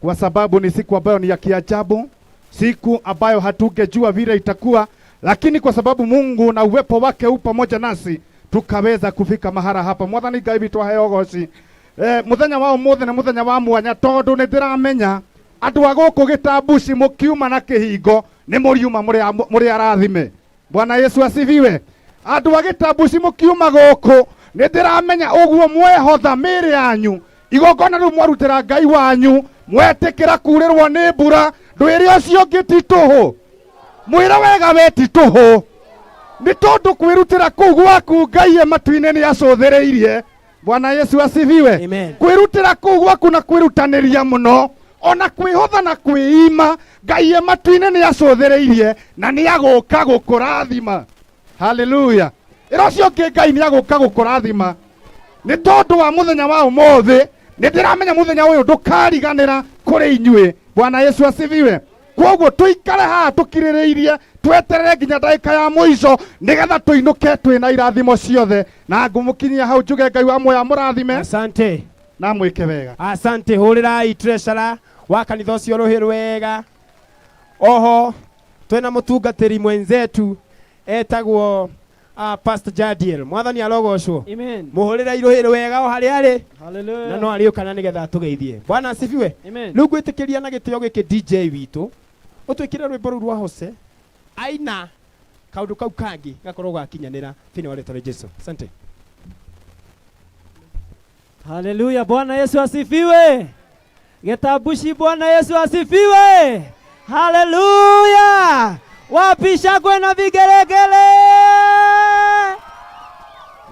kwa sababu ni siku ambayo ni ya kiajabu, siku ambayo hatungejua vile itakuwa, lakini kwa sababu Mungu na uwepo wake u pamoja nasi tukaweza kufika mahara hapa. Mwathani Ngai witũ aheo ũgoci. Muthenya wa ũmũthĩ nĩ mũthenya wa mwanya tondũ nĩ ndĩramenya andũ a gũkũ Gĩtambuci mũkiuma na kĩhingo nĩ mũriuma mũrĩ arathime. Bwana Yesu asifiwe. Andũ a Gĩtambuci mũkiuma gũkũ nĩ ndĩramenya ũguo mwehotha mĩĩrĩ yanyu igongona rĩu mwarutĩra Ngai wanyu mwetĩkĩra kurĩrwo nĩ mbura ndwĩre ũcio ũngĩ ti tũhũ mwĩre wega we ti tũhũ nĩ tondũ kwĩrutĩra kũu gwaku Ngai e matu-inĩ nĩ acũthĩrĩirie. Bwana Yesu asifiwe. Amen. Kwĩrutĩra kũu gwaku na kwĩrutanĩria mũno ona kwĩhotha na kwĩima Ngai e matu-inĩ nĩ acũthĩrĩirie na nĩ agũka gũkũrathima. Haleluya. Ĩra ũcio ũngĩ Ngai nĩ agũka gũkũrathima nĩ tondũ wa mũthenya wa ũmũthĩ nĩ ndĩramenya mũthenya ũyũ ndũkariganĩra kũrĩ inyuĩ. Bwana Yesu asifiwe. Koguo tũikare haha tũkirĩrĩirie tweterere nginya ndagĩka ya mũico nĩgetha tũinũke twĩna irathimo ciothe na ngũmũkinyia hau njuge Ngai wa muoyo amũrathime Asante. na mwĩke wega. Asante. Hũrĩrai treasurer Wa kanitha ũcio rũhĩ rwega. Oho twĩna mũtungatĩri mwenzetu etagwo Pastor Jadiel. Mwathani arogocwo. Amen. Mũhũrĩre irũhĩ rwega o harĩa arĩ na Hallelujah. no arĩũkana nĩgetha atũgeithie. Bwana asifiwe. Amen. Rĩu ngwĩtĩkĩria na gĩtĩo gĩkĩ DJ witũ ũtwĩkĩre rwĩmbo rũu rwa Hose aina kaũndũ kau kangĩ gakorwo gakinyanĩra thĩinĩ wa rĩtwa rĩa Jesu. Asante. Haleluya, Bwana Yesu asifiwe. Getabushi, Bwana Yesu asifiwe. Haleluya. Wapi shangwe na vigelegele?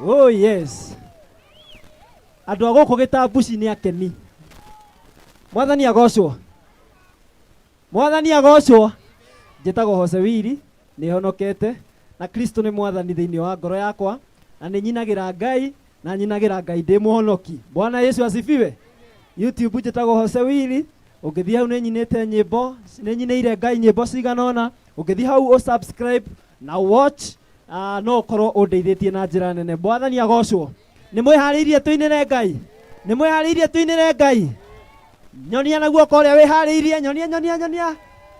Oh yes. Andũ a gũkũ Gĩtambuci nĩ akeni. Mwathani agocwo. Mwathani agocwo. Njĩtagwo Jose Wili, nĩ honokete na Kristo nĩ mwathani thĩinĩ wa ngoro yakwa na nĩ nyinagĩra Ngai na nyinagĩra Ngai ndĩ mũhonoki. Bwana Yesu asifiwe. YouTube njĩtagwo Jose Wili, ũngĩthiĩ hau nĩ nyinĩte nyĩmbo, nĩ nyinĩire Ngai nyĩmbo cigana ũna, ũngĩthiĩ hau ũ subscribe na watch no ũkorwo ũndeithĩtie na njĩra nene. Mwathani agocwo. Nĩ mwĩharĩirie tũinĩre Ngai? Nĩ mwĩharĩirie tũinĩre Ngai? Nyonia na guoko ũrĩa wĩharĩirie, nyonia nyonia nyonia.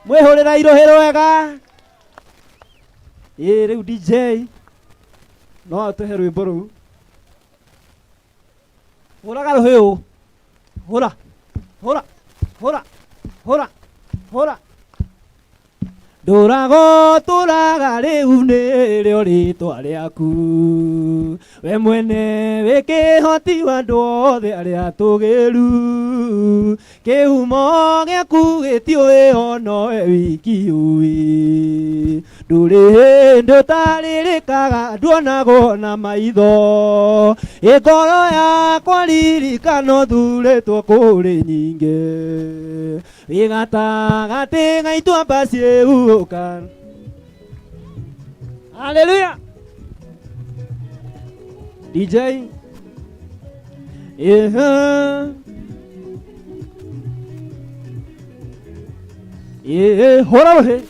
Mwĩhũrĩra irũhĩ rwega. Ĩ rĩu DJ no atũhe rwĩmbo rũu. Hũraga rũhĩ ũũ. Hũra. Hũra. Hũra. Hũra. Hũra. Ndũrago tũraga rĩu nĩrĩo rĩtwa rĩaku. We mwene wĩ kĩhoti wa andũ othe arĩa atũgĩru. Kĩhumo gĩaku gĩtiũĩ ono we wiki ũĩ. Ndũrĩ hĩndĩ ũtarĩrĩkaga nduonagwo na maitho. Ĩ ngoro yakwa ririkano thurĩtwo kũrĩ nyingĩ. Wĩ gatagatĩ ga ituamba ciĩhuhũka. Haleluya. DJ. Yeah. Yeah, hũra rũhĩ.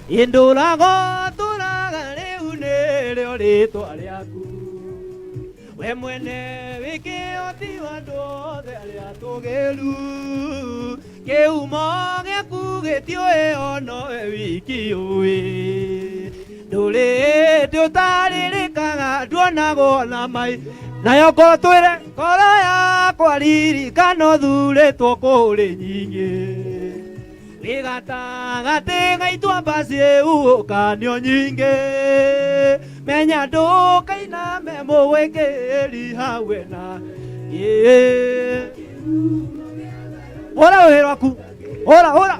Indũrago tũraga rĩu nĩrĩo rĩtwa rĩaku. We mwene wĩ kĩhoti wa andũ othe arĩa atũgĩru. Kĩhumo gĩaku gĩtiũĩ ono we wiki ũĩ. Ndũrĩ hĩndĩ ũtarĩrĩkaga nduonagwo na mai. Nayo ngoro twĩre ngoro yakwa ririkano thurĩtwo kũrĩ nyingĩ. Wĩ gatagatĩ ga ituamba ciĩhuhũkanio nyingĩ. Menya ndũkainame mũgwĩkĩri hawe na ĩ. Hũra rũhĩ rwaku. Hũra hũra.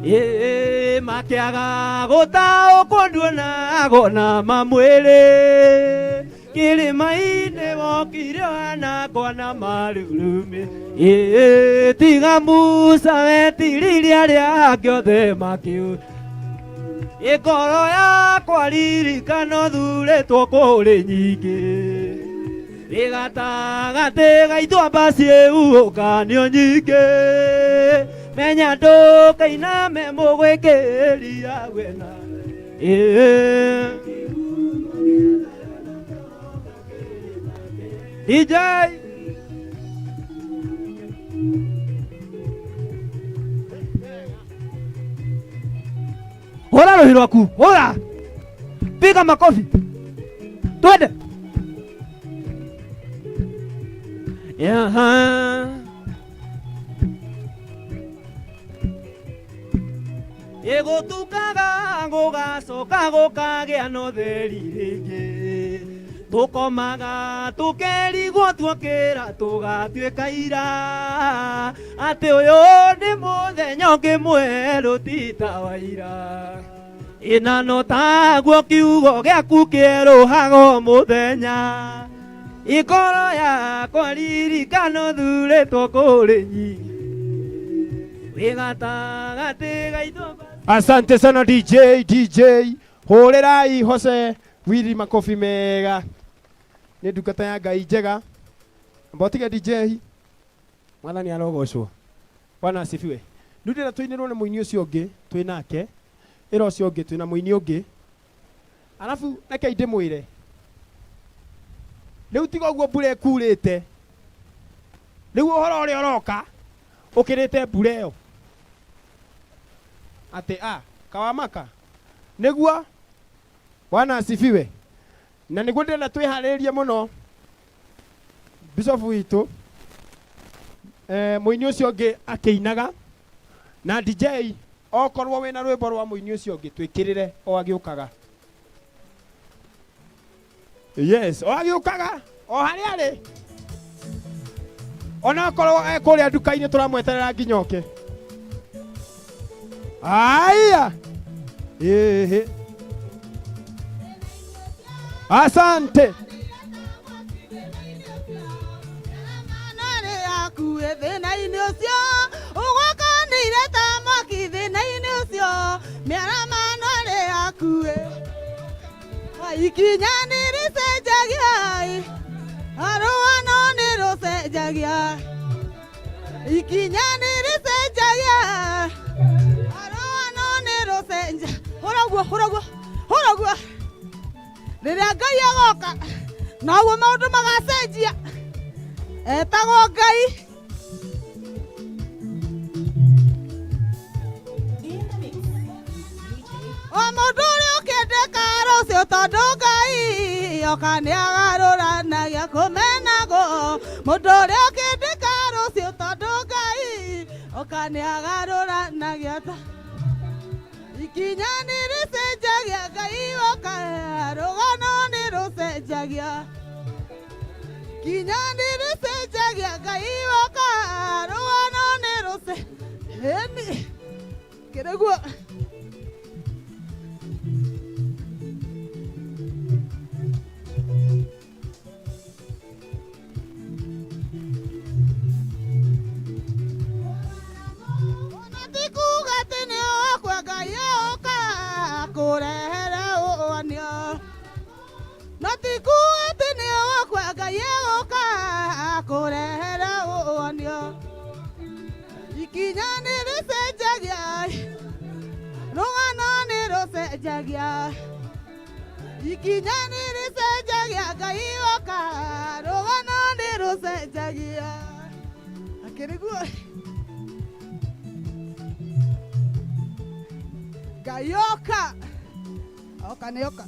Ĩ makĩaga gũtaũkwo nduonagwo na mamwĩrĩ. Kĩrĩma-inĩ wokire wanangwa na marurumĩ. Ĩ tiga Musa wetiririe arĩa angĩ othe makiu. Ĩ ngoro yakwa ririkano thurĩtwo kũrĩ nyingĩ. Wĩ gatagatĩ ga ituamba ciĩhuhũkanio nyingĩ. Menya ndũkainame mũgwĩkĩri wena. Ĩ. DJ. Hũra rũhĩ rwaku, hũra. Piga makofi. Twende. Aha. Ĩgũtukaga gũgacoka gũkagĩa na ũtheri rĩngĩ. Tũkomaga tũkerigwo tuokĩra tũgatuĩka ira. Atĩ ũyũ nĩ mũthenya ũngĩ mwerũ ti ta wa ira. Ĩna no taguo kiugo gĩaku kĩerũhaga o mũthenya. Ikoro yakwa ririkano thurĩtwo kũrĩ nyingĩ. Wĩ gatagatĩ ga ituamba. Asante sana DJ DJ. Hũrĩrai Jose Wili makofi mega. Nĩ ndungata ya Ngai njega. Amba ũtige DJ. Mwathani arogocwo. Bwana asifiwe. Rĩu ndĩrenda tũinĩrwo nĩ mũini ũcio ũngĩ twĩ nake. Ĩra ũcio ũngĩ twĩna mũini ũngĩ. Arabu reke ndĩmwĩre rĩu tiga ũguo mbura ĩkurĩte rĩu ũhoro ũrĩa ũroka ũkĩrĩte mbura ĩyo atĩ a kawamaka nĩguo. Bwana asifiwe. Na nĩguo ndĩrenda twĩharĩrĩrie mũno bishop witũ mũini ũcio ũngĩ akĩinaga na DJ okorwo wĩna rwĩmbo rwa mũini ũcio ũngĩ twĩkĩrĩre o agĩũkaga. Yes, o agĩũkaga o harĩa arĩ onakorwo e kũrĩa nduka-inĩ tũramweterera nginya oke. Aya, ĩhĩ, asante. Thĩna-inĩ ũcio ũgwakanĩire ta mwaki thĩna-inĩ ũcio mĩaramano ĩrĩ hakuhĩ ikinya nĩ rĩcenjagia rũgano nĩ rũcenjagia ikinya nĩ rĩcenjagia rũgano nĩ rũcenja hũra ũguo hũra ũguo hũra ũguo rĩrĩa Ngai agoka noguo maũndũ magacenjia etagwo Ngai. O mũndũ ũrĩa ũkĩendeka rũciũ tondũ Ngai oka nĩagarũranagia kũmenagwo mũndũ ũrĩa ũkĩendeka rũciũ tondũ Ngai oka nĩagarũranagia ta ikinya nĩ rĩcenjagia Ngai oka rũgano nĩ rũcenjagia ikinya nĩ rĩcenjagia Ngai oka rũgano nĩ rũcenjagia kĩrĩguo. Kũrehere ũanio no ti kuuga atĩ nĩ ũgũkua Ngai egũka kũrehere ũanio ikinya nĩ rĩcenjagia rũgano nĩ rũcenjagia ikinya nĩ rĩcenjagia Ngai oka rũgano nĩ rũcenjagia akĩrĩguo Ngai oka oka nĩ oka.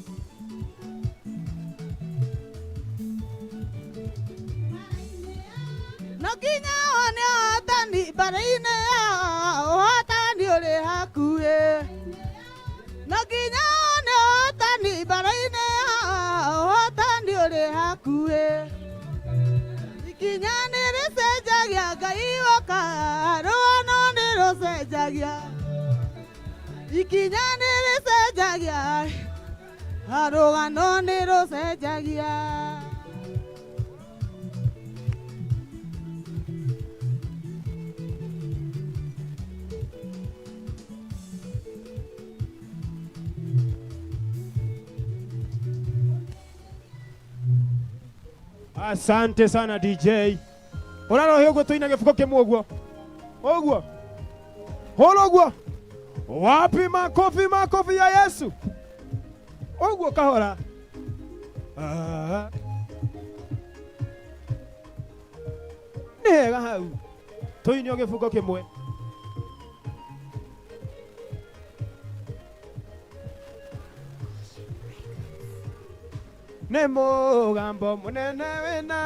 No nginya one ũhotani mbara-inĩ yao ũhotani ũrĩ hakuhĩ no nginya one ũhotani mbara-inĩ yao ũhotani ũrĩ hakuhĩ ikinya nĩ rĩcenjagia Ngai oka rũgano nĩ rũcenjagia ikinya nĩ rĩcenjagia rũgano nĩ rũcenjagia. Asante sana DJ. Ũrarohe ũguo tũina gĩbuko kĩmwe ũguo ũguo hũra ũguo. Wapi makofi, makofi ya Yesu ũguo kahora. Nĩ hega hau tũine o gĩbuko kĩmwe. Nĩ mũgambo mũnene wĩna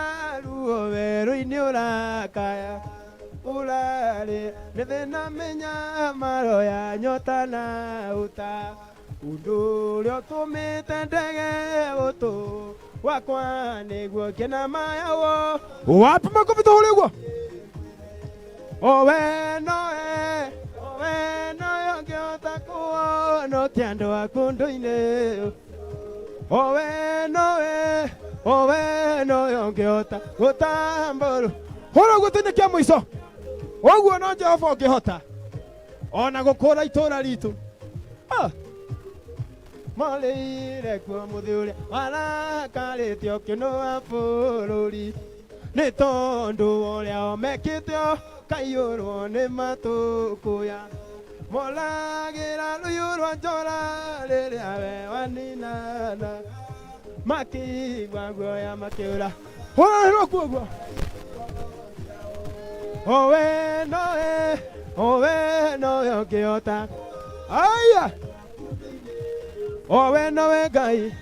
ruo werũ-inĩ ũrakaya ũrarĩ nĩ thĩna mĩnyamaro ya nyota na ũta ũndũ ũrĩa ũtũmĩte ndege gũtũ wakwa nĩguo ngĩna mayawo. Wapi makofi tũhũre ũguo. Owe noe owe noe ũngĩhota kũhonokia andũ aku ndũ-inĩ owe noe owe noe ũngĩhota gũtambũrũ hũra ũguo tũine kĩa mũico ũguo no Jehova ũngĩhota ona gũkũra itũra ritũ. Marĩire kuo mũthĩ ũrĩa warakarĩte ũkĩnũa bũrũri nĩ tondũ ũrĩa o mekĩte ũkaiyũrwo nĩ matũkũya Molagĩra rũyũ rwa njora rĩrĩa we waninana makĩigua guoya makĩũra hũrĩrwo kuo guo owe nowe owe nowe ũngĩhota aya owe nowe Ngai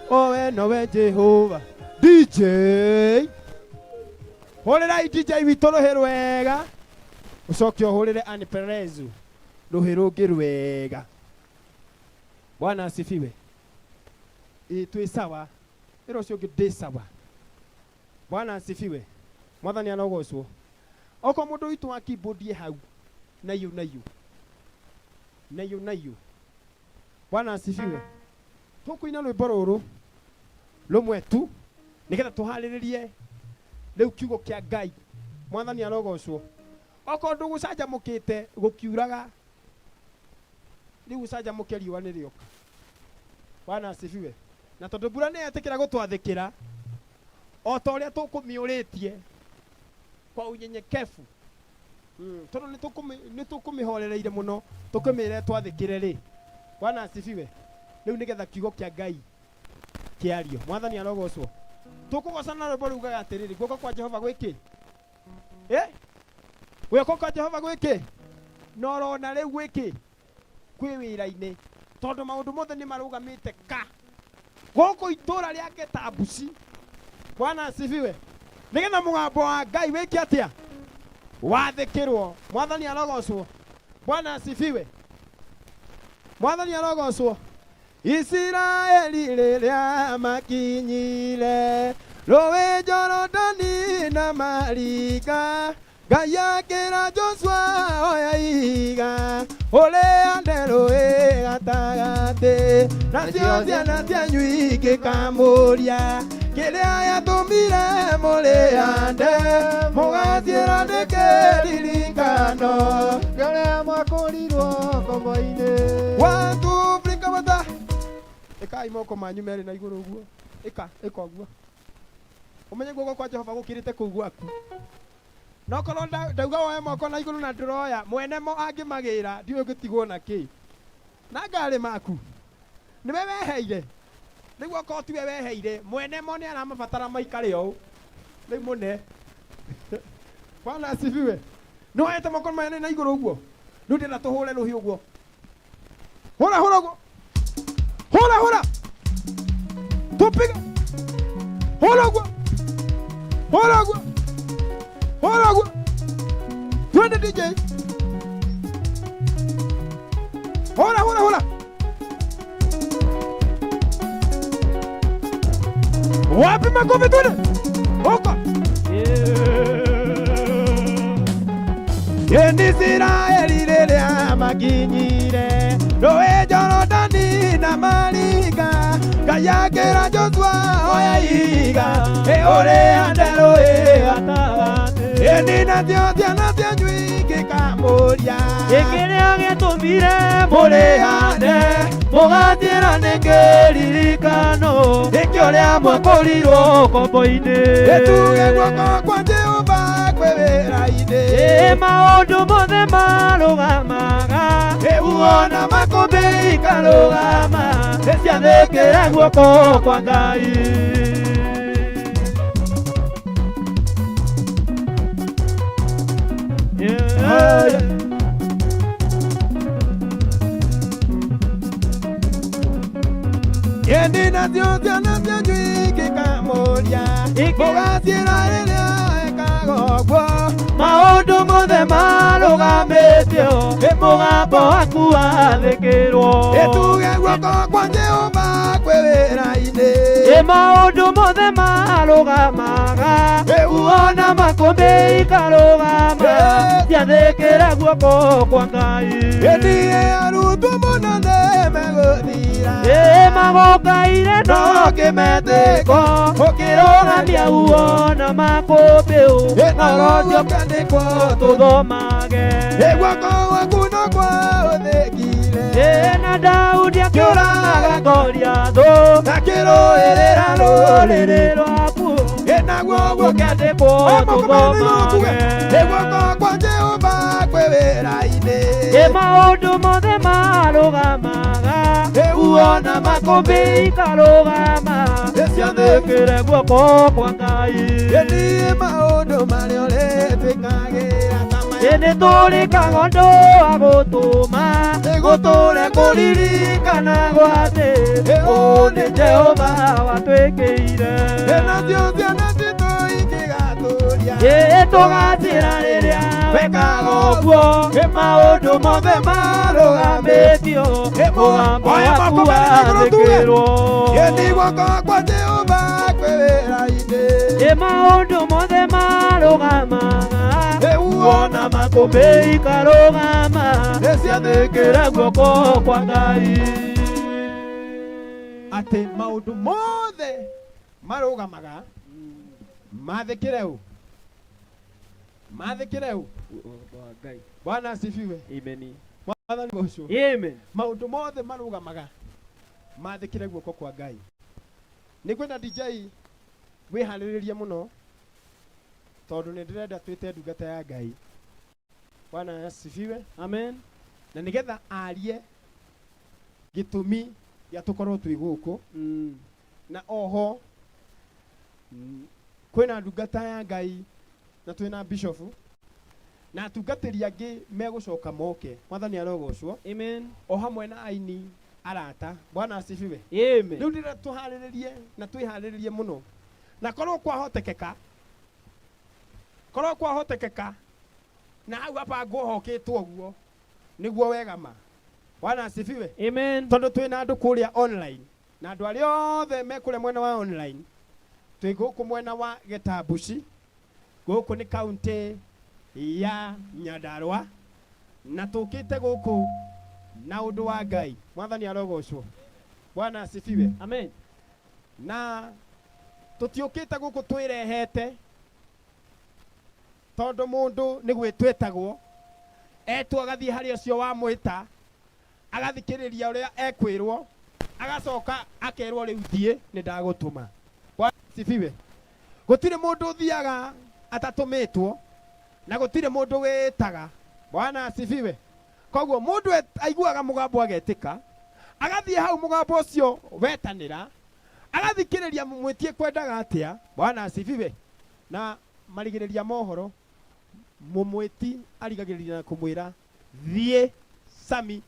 owe nowe Jehova DJ hũrĩrai DJ witũ rũhĩ rwega ũcoke ũhũrĩre Ann Perezu rũhĩ rũngĩ rwega. Bwana asifiwe. Ĩ twĩ sawa ĩra ũcio ũngĩ ndĩ sawa. Bwana asifiwe. Mwathani arogocwo. Okorwo mũndũ witũ wa keyboard e hau naiyo naiyo naiyo naiyo. Bwana asifiwe. Tũkũina rwĩmbo rũrũ rũmwe tu nĩgetha tũharĩrĩrie rĩu kiugo kĩa Ngai. Mwathani arogocwo. Okorwo ndũgũcanjamũkĩte gũkiuraga rĩu ũcanjamũke riũa nĩ rĩoka. Bwana asifiwe. Na tondũ mbura nĩ yetĩkĩra gũtwathĩkĩra o ta ũrĩa tũkũmĩũrĩtie kwa unyenyekevu tondũ nĩ tũkũmĩhorereire mũno tũkĩmĩre twathĩkĩre rĩ. Bwana asifiwe. Rĩu nĩgetha kiugo kĩa Ngai kĩario. Mwathani arogocwo. Tũkũgocana na rwĩmbo rugaga atĩrĩrĩ, guoko kwa Jehova gwĩkĩ? Guoko kwa Jehova gwĩkĩ? Na ũrona rĩu gwĩkĩ? Kwĩ wĩra-inĩ tondũ maũndũ mothe nĩ marũgamĩte ka gũkũ itũra rĩa Gĩtambuci. Bwana asifiwe. Nĩgetha mũgambo wa Ngai wĩke atĩa? Wathĩkĩrwo. Mwathani arogocwo. Bwana asifiwe. Mwathani arogocwo. Isiraeli rĩrĩa makinyire rũĩ Jorodani na marika Ngai akĩra Joshua oya ihiga ũrĩande rũĩ gatagatĩ nacio ciana cianyu ingĩkamũria kĩrĩa gĩatũmire mũrĩande mũgaciĩra nĩ kĩririkano Kĩrĩa mwakũrirwo ngombo-inĩ. One, two, three, kamata. Ĩkai moko manyu merĩ na igũrũ ũguo. Ĩka, ĩka ũguo. Ũmenye guoko kwa Jehova gũkĩrĩte kũu gwaku. No korwo ndauga woe moko na igũrũ na ndũroya, mwene mo angĩmagĩra, ndiũĩ ũngĩtigwo na kĩ. Na ngarĩ maku. Nĩwe weheire. Rĩu okorwo tiwe weheire, mwene mo nĩ aramabatara maikare ũũ. Rĩu mũne. Bwana asifiwe. Nĩ woete moko maya na igũrũ ũguo. Rĩu ndĩrenda tũhũre rũhĩ ũguo. Hũra hũra ũguo. Hũra hũra. Tũpiga. Hũra ũguo. Hũra ũguo. Hũra ũguo. Twende DJ. Hũra hũra hũra. Wapi makofi twende. Huko. Ĩndĩ Isiraeli rĩrĩa makinyire rũĩ Jorodani na marika Ngai akĩra Joshua oya ihiga ũrĩande rũĩ gatagatĩ ĩndĩ nacio ciana cianyu ingĩkamũria Kĩrĩa gĩatũmire mũrĩande mũgatiĩra nĩ kĩririkano Nĩkĩo ũrĩa mwakũrirwo ngombo-inĩ. Ĩtuge guoko kwa Jehova kwĩ wĩra-inĩ. Ĩ maũndũ mothe marũgamaga Ĩuo na makũmbĩ ikarũgama ciathĩkĩra guoko kwa Ngai. Yeah. Ĩndĩ nacio ciana cianyu ingĩkamũria mũgaciĩra rĩrĩa ekaga ũguo Maũndũ mothe marũgamĩtio mũgambo waku wathĩkĩrwo. Ĩtuge guoko kwa Jehova kwĩ wĩra-inĩ. Ĩ maũndũ mothe marũgamaga uo na makũmbĩ ikarũgama ciathĩkĩra guoko kwa Ngai. Ĩndĩ arutwo mũno nĩ megũthira Ĩ magũkaire no kĩmetĩko ũkĩrũgamia uo na makũmbĩ ũhoro ũcio ũkĩandĩkwo tũthomage. Ĩ guoko gwaku no kwa ũthĩkire. Ĩ na Daudi akĩũraga Goliathũ akĩrũĩrĩra rũrĩrĩ rwaku. Ĩ naguo gũkĩandĩkwo tũthomage. Ĩ guoko kwa Jehova kwĩ wĩra-inĩ. Ĩ maũndũ mothe marũgamaga uona makũmbĩ ikarũgama ciathĩkĩre guoko kwa Ngai. Ĩni maũndũ marĩa ũrĩtwĩkagĩra ta maya. Ĩnĩ tũrĩ kagondo agũtũma gũtũre kũririkana gwatĩ ũũ nĩ Jehova watwĩkĩire. Nacio ciana citũ ingĩgatũria. Ĩ tũgacĩra rĩrĩa wekaga ũguo maũndũ mothe marũgamĩtio mũgambo Oya waku moko merĩ na igũrũ tuge. wathĩkĩrwo. Ĩni guoko kwa Jehova kwĩ wĩra-inĩ. Ĩ maũndũ mothe marũgamaga Wona makũmbĩ ikarũgama ciathĩkĩre guoko kwa Ngai. Atĩ maũndũ mothe marũgamaga mathĩkĩre ũ mathĩkĩre ũ. Bwana asifiwe. Amen. Mwathani ũcio. Amen. Maũndũ mothe marũgamaga mathĩkĩre guoko kwa Ngai. Nĩ ngwenda DJ wĩharĩrĩrie mũno tondũ nĩ ndĩrenda twĩte ndungata ya Ngai. Bwana asifiwe. Amen. Na nĩgetha arie gĩtũmi gĩa tũkorwo twĩ gũkũ na oho kwĩna ndungata ya Ngai na twĩna bishofu na atungatĩri angĩ megũcoka moke. Mwathani arogocwo. Amen. O hamwe na aini arata. Bwana asifiwe. Amen. Rĩu ndĩrenda tũharĩrĩrie na twĩharĩrĩrie mũno na korwo kwahotekeka korwo kwahotekeka na hau habangwo hokĩtwo ũguo nĩguo wega ma. Bwana asifiwe. Amen. Tondũ twĩna andũ kũrĩa online na andũ arĩa othe me kũrĩa mwena wa online twĩ gũkũ mwena wa Gĩtambuci gũkũ nĩ kaunti ya Nyandarua na tũkĩte gũkũ na ũndũ wa Ngai. Mwathani arogocwo. Bwana asifiwe. Amen. Na tũtiũkĩte gũkũ twĩrehete tondũ mũndũ nĩ gwĩtwĩtagwo etwo agathiĩ harĩ ũcio wamwĩta agathikĩrĩria ũrĩa ekwĩrwo agacoka akerwo rĩu thiĩ nĩ ndagũtũma. Bwana asifiwe. Gũtirĩ mũndũ ũthiaga atatũmĩtwo na gũtirĩ mũndũ wĩtaga. Bwana asifiwe. Koguo mũndũ aiguaga mũgambo agetĩka agathiĩ hau mũgambo ũcio wetanĩra agathikĩrĩria mũmwĩtie kwendaga atĩa. Bwana asifiwe. Na marigĩrĩria mohoro mũmwĩti arigagĩrĩria na kũmwĩra thiĩ Sami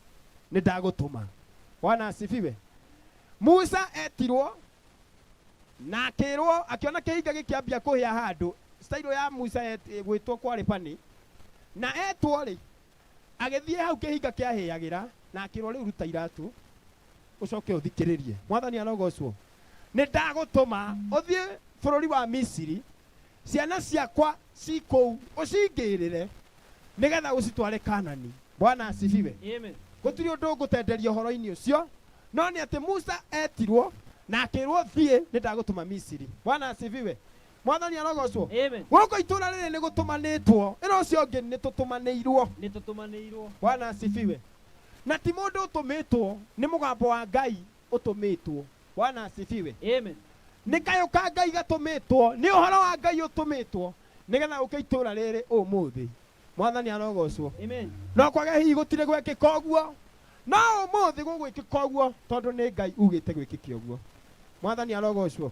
nĩ ndagũtũma. Bwana asifiwe. Musa etirwo na akĩrwo akĩona kĩhinga gĩkĩambia kũhĩa handũ style ya Musa gwĩtwo kwarĩ bani na etwo rĩ agĩthiĩ hau kĩhinga kĩahĩagĩra na akĩrwo rĩu ruta iratũ ũcoke ũthikĩrĩrie. Mwathani arogocwo. Nĩ ndagũtũma ũthiĩ bũrũri wa Misiri ciana ciakwa ci kũu ũcingĩrĩre nĩgetha ũcitware Kanani. Bwana asifiwe. Amen. Gũtirĩ ũndũ ngũtenderia ũhoro-inĩ ũcio no nĩ atĩ Musa etirwo na akĩrwo thiĩ nĩ ndagũtũma Misiri. Bwana asifiwe. Mwathani arogocwo. Amen. Gũkũ itũra rĩrĩ nĩ gũtũmanĩtwo ĩno ũcio ũngĩ nĩ tũtũmanĩirwo. Nĩ tũtũmanĩirwo. Bwana asifiwe. Na ti mũndũ ũtũmĩtwo nĩ mũgambo wa Ngai ũtũmĩtwo. Bwana asifiwe. Amen. Nĩ kayũ ka Ngai gatũmĩtwo nĩ ũhoro wa Ngai ũtũmĩtwo nĩgetha ũke itũra rĩrĩ ũmũthĩ. Mwathani arogocwo. Amen. No kwage hihi gũtirĩ gwekĩka ũguo no ũmũthĩ gũgwĩkĩka ũguo tondũ nĩ Ngai ugĩte gwĩkĩke ũguo. Mwathani arogocwo.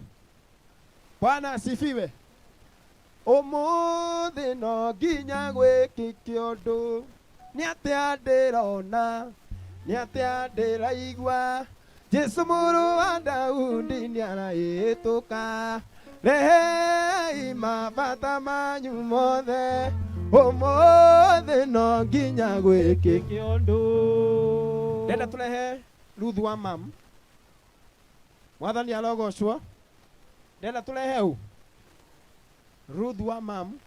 Bwana asifiwe. Ũmũthĩ no nginya gwĩkĩke ũndũ nĩ atĩa ndĩrona nĩ atĩa ndĩraigua Jesũ mũrũ wa Daudi nĩarahĩtũka rehei mabata manyu mothe ũmũthĩ no nginya gwĩkĩke ũndũ. Ndenda tũrehe Ruthu wa mam. Mwathani arogocwo. Ndenda tũrehe ũ Ruthu wa mam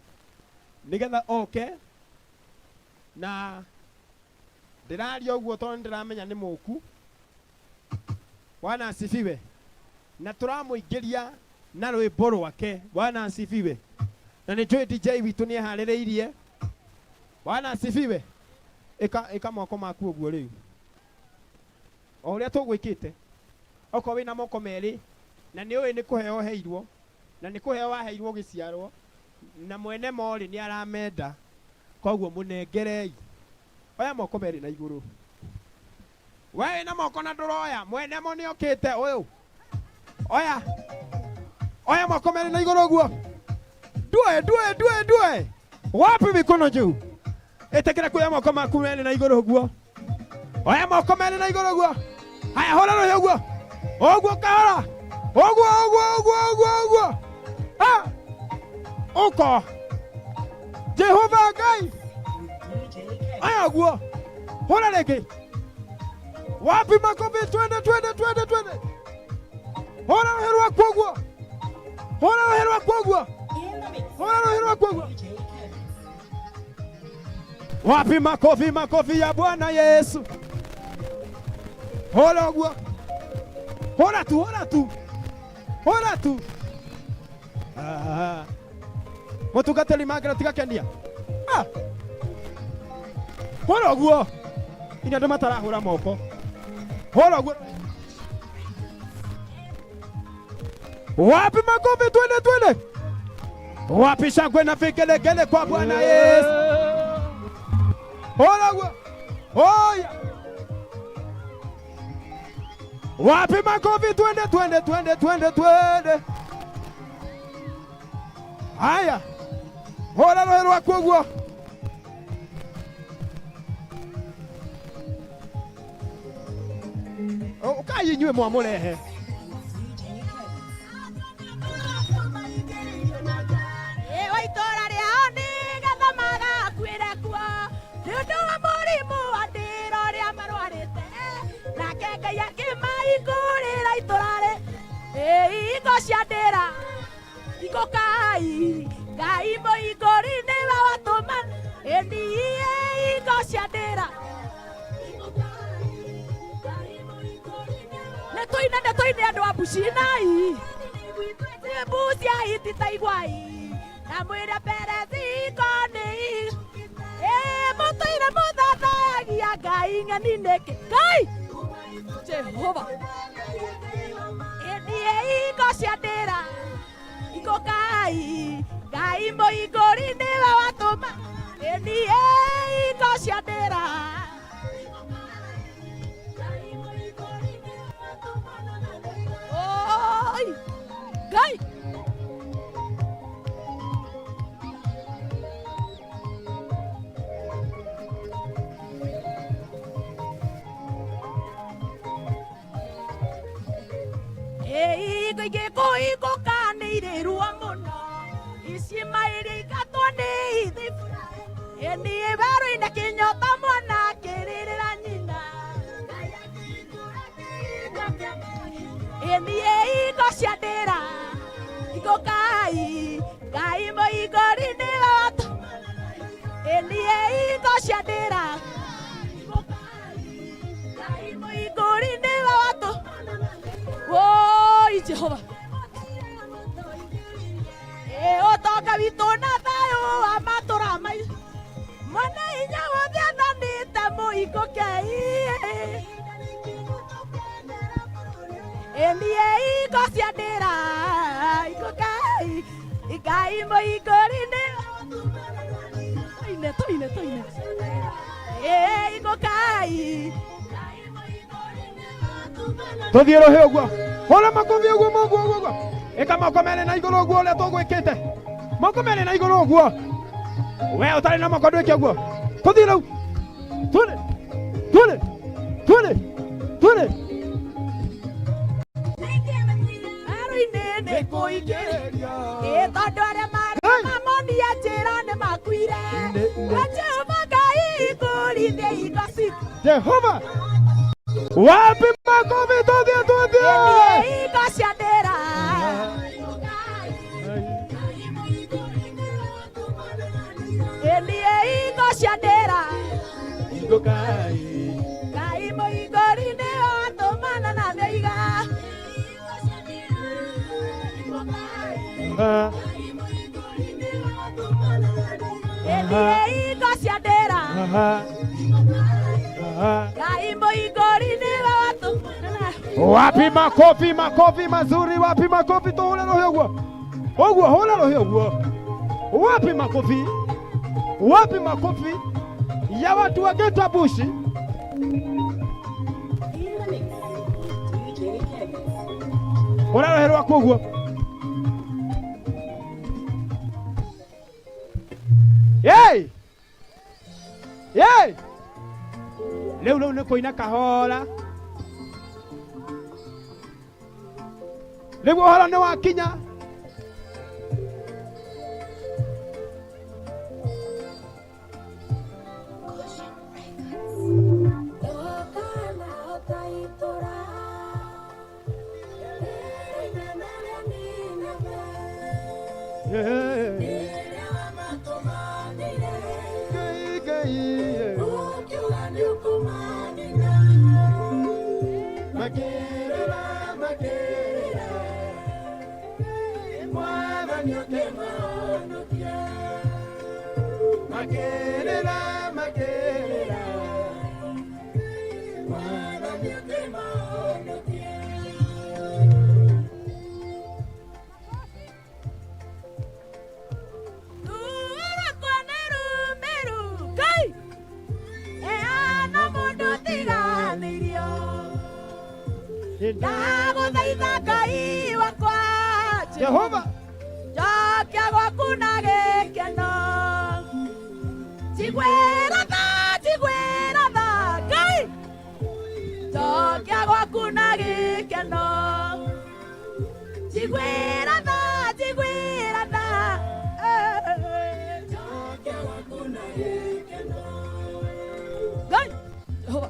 nĩgetha oke na ndĩraria ũguo tondũ nĩndĩramenya nĩ mũku. Bwana asifiwe. Na tũramũingĩria na rwĩmbo rwake. Bwana asifiwe. Na nĩ njũĩ DJ witũ nĩ eharĩrĩirie. Bwana asifiwe. Ĩka moko maku ũguo rĩu o ũrĩa tũgwĩkĩte okorwo wĩna moko merĩ na nĩ ũĩ nĩ kũheo ũheirwo na nĩ kũheo waheirwo ũgĩciarwo na mwene morĩ nĩ aramenda koguo mũnengerei. Oya moko merĩ na igũrũ. We wĩna moko na ndũroya, mwene mo nĩ okĩte ũyũ. Oya. Oya moko merĩ na igũrũ ũguo. Ndue, ndue, ndue, ndue. Wapi mikono juu? Ĩtĩkĩra kuoya moko maku merĩ na igũrũ ũguo. Oya moko merĩ na igũrũ ũguo. Haya, hũra rũhĩ ũguo. Ũguo kahora. Ũguo, ũguo, ũguo, ũguo, ũguo. Ah! Ũko. Jehova Ngai. Aya ũguo. Hũra rĩngĩ. Wapi makofi? Twende, twende, twende, twende. Hũra rũhĩ rwaku ũguo. Hũra rũhĩ rwaku ũguo. Hũra rũhĩ rwaku ũguo. Wapi makofi, makofi ya Bwana Yesu. Hũra ũguo. Hũra tu, hũra tu. Hũra tu. Ah. Mũtungatĩri Margaret tiga kenia. Ah. Hũra ũguo. Inya andũ matarahũra moko. Hũra ũguo. Wapi makofi? Twende, twende. Wapi shangwe na vigelegele kwa Bwana Yesu. Hũra ũguo. Oya. Wapi makofi? Twende, twende, twende, twende, twende. Haya. Hũra rũhĩ rwaku ũguo. Ũkai inyuĩ mwamũrehe. Wa itũũra rĩao nĩgetha magakuĩre kuo nĩ ũndũ wa mũrimũ wa ndĩra ũrĩa marwarĩte nake Ngai akĩmahingũrĩra itũũra rĩ ihingo cia ndĩra ikũkai Ngai mũhingũri nĩwe watũma ĩni ihingo cia ndĩra nĩ tũine nĩ tũine andũ a Mbucinai mbucia ititaiguai na mwĩre mbere thiko nĩ ĩ mũtũire mũthathayagia Ngai ng'eni nĩkĩ Ngai Jehova ĩni ihingo cia ndĩra ikũkai Ngai mũhingũri nĩwe watũma ĩni ihingo cia ndĩra Oi! Ngai! Ĩingo ingĩkũhingũka nĩ irĩ ruo mũno icima iria ingatwo nĩ ithi ĩni werũ-inĩ kĩnyota mwana akĩrĩrĩra nyina ĩni ihingo cia ndĩra ikũkai Ngai mũhingũri nĩwe watũma ĩni ihingo cia ndĩra Ngai mũhingũri nĩwe watũma Woi Jehova Ĩ ũtonga witũ na thayũ wa matũra maitũ mwene hinya wothe athanĩte mũhingũkei ĩni ihingo cia ndĩra ikũkai Ngai mũhingũri nĩwe tũine tũine tũine ĩ ikũkai Tũthiĩ rũhĩ ũguo. Hũra makobi ũguo ũguo ũguo ũguo. Ĩka moko merĩ na igũrũ ũguo ũrĩa tũgwĩkĩte. Moko merĩ na igũrũ ũguo. We ũtarĩ na moko ndwĩke ũguo. Tũthiĩ rĩu. Twende. Twende. Twende. Twende. Werũ-inĩ nĩ kũingĩrĩria ĩ tondũ arĩa marĩ mamonia njĩra nĩ makuire na Jehova Ngai kũrithia ihingo citũ Jehova. Wapi makofi? Tũthiĩ, tũthiĩ. Ihingo cia ndĩra ĩni ihingo cia ndĩra Ngai mũhingũri nĩwe watũmana na nĩoiga ĩni ihingo cia ndĩra Ngai mũhingũri nĩwe watũmana Wapi makofi, makofi mazuri, wapi makofi? Tũhũre rũhĩ ũguo. Ũguo, hũra rũhĩ ũguo. Wapi makofi? Wapi makofi ya watu wa Getabushi? Hũra rũhĩ rwaku ũguo. Yey! Yey! Rĩu rĩu nĩ kũina kahora. Rĩu ũhoro nĩ wakinya. Makĩrĩra, makĩrĩra. Rũrakwa nĩ rũmĩru Ngai ĩhana mũndũ ũtiganĩirio ndagũthaitha Ngai wakwa Jehova. Njokia gwaku na gĩkeno njiguĩra tha njiguĩra tha Ngai njokia gwaku na gĩkeno njiguĩra tha njiguĩra tha njokia gwaku na gĩkeno Ngai Jehova.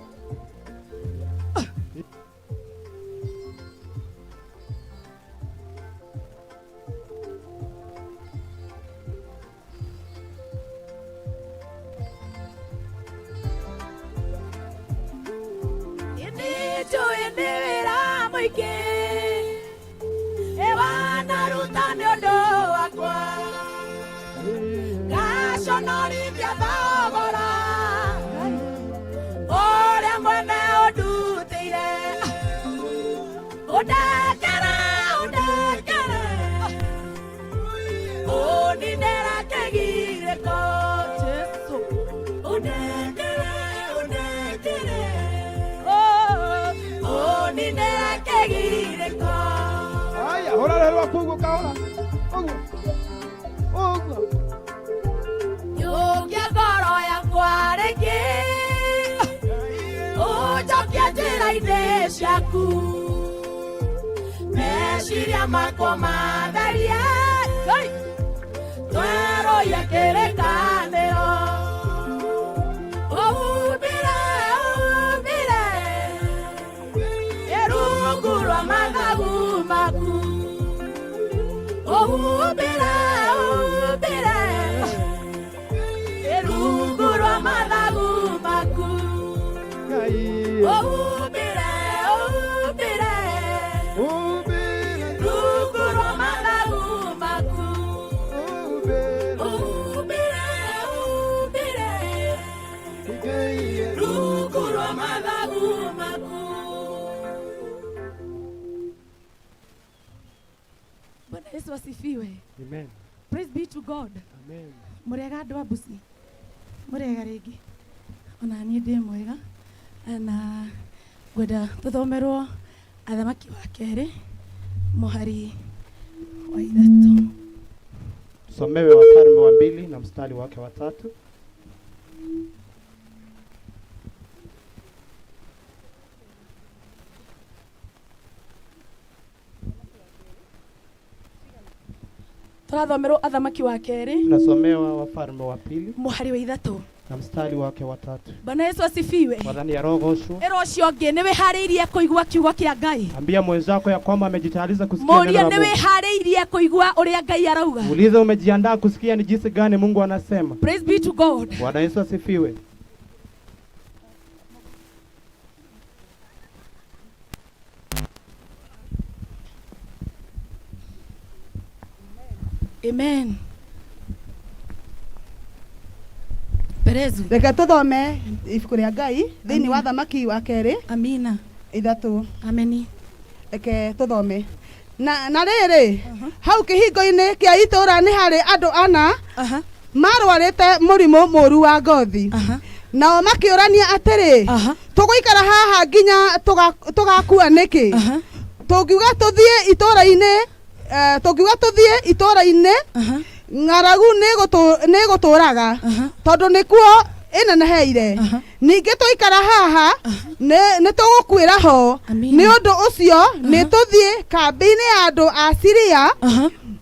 Nĩnjũĩ nĩ wĩra mũingĩ ĩwanaruta nĩ ũndũ wakwa ngaconorithia thogora ũrĩa mwene ũndutĩire ũndekere ũndekere ũninĩra kĩgirĩko Jesũ ũndekere ũndekere ũninĩra kĩgirĩko. Haya, hũra rũhĩ rwaku ũguo kahora. Ũguo. Ũguo. Yũkia ngoro yakwa rĩngĩ ũnjokie njĩra-inĩ ciaku meciria makwa matherie Ngai twerũhie kĩrĩkanĩro ũhumbĩre ũhumbĩre rungu rwa mathagu maku ũhumbĩre ũhumbĩre rungu rwa mathagu maku Ngai. ũhumbĩre ũhumbĩre Humbĩre, rungu rwa mathagu maku humbĩre. ũhumbĩre ũhumbĩre Ngai. rungu rwa mathagu maku. Bwana Yesu asifiwe. Amen. Praise be to God. Amen. Mũrĩega andũ a Mbuci? Mũrĩega rĩngĩ? Ona niĩ ndĩ mwega na ngwenda tũthomerwo Athamaki wa kerĩ mũhari wa 3. Tusomewe Wafalme wa 2 na mstari wake wa 3. Tũrathomerwo Athamaki wa kerĩ Tunasomewa Wafalme wa 2 mũhari wa 3 na mstari wake wa 3. Bwana Yesu asifiwe. Mwathani arogoshwo. Ĩra ũcio ũngĩ nĩ wĩharĩirie kũigua kiugo kĩa Ngai. Ambia mwenzako ya kwamba amejitayarisha kusikia Mũrie neno la nĩ Mungu. wĩharĩirie kũigua ũrĩa Ngai arauga. Muulize umejiandaa kusikia ni jinsi gani Mungu anasema. Praise be to God. Bwana Yesu asifiwe. Amen. Perezu. Reke tuthome ibuku rĩa Ngai thĩinĩ wa Thamaki wa kerĩ Amina. 3. Ameni. Reke tuthome. Na rĩrĩ hau kĩhingo-inĩ kĩa itũũra nĩ harĩ andũ ana marwarĩte mũrimũ mũũru wa ngothi. Nao makĩũrania atĩrĩ, tũgũikara haha nginya tũgakua nĩkĩ? Tũngiuga tũthiĩ itũũra-inĩ, tũngiuga tũthiĩ itũũra-inĩ, ng'aragu nĩ ĩgũtũũraga, tondũ nĩkuo ĩneneheire. Ningĩ twaikara haha nĩ tũgũkuĩra ho. Amina. Nĩ ũndũ ũcio nĩ tũthiĩ kambĩ-inĩ ya andũ a Siria,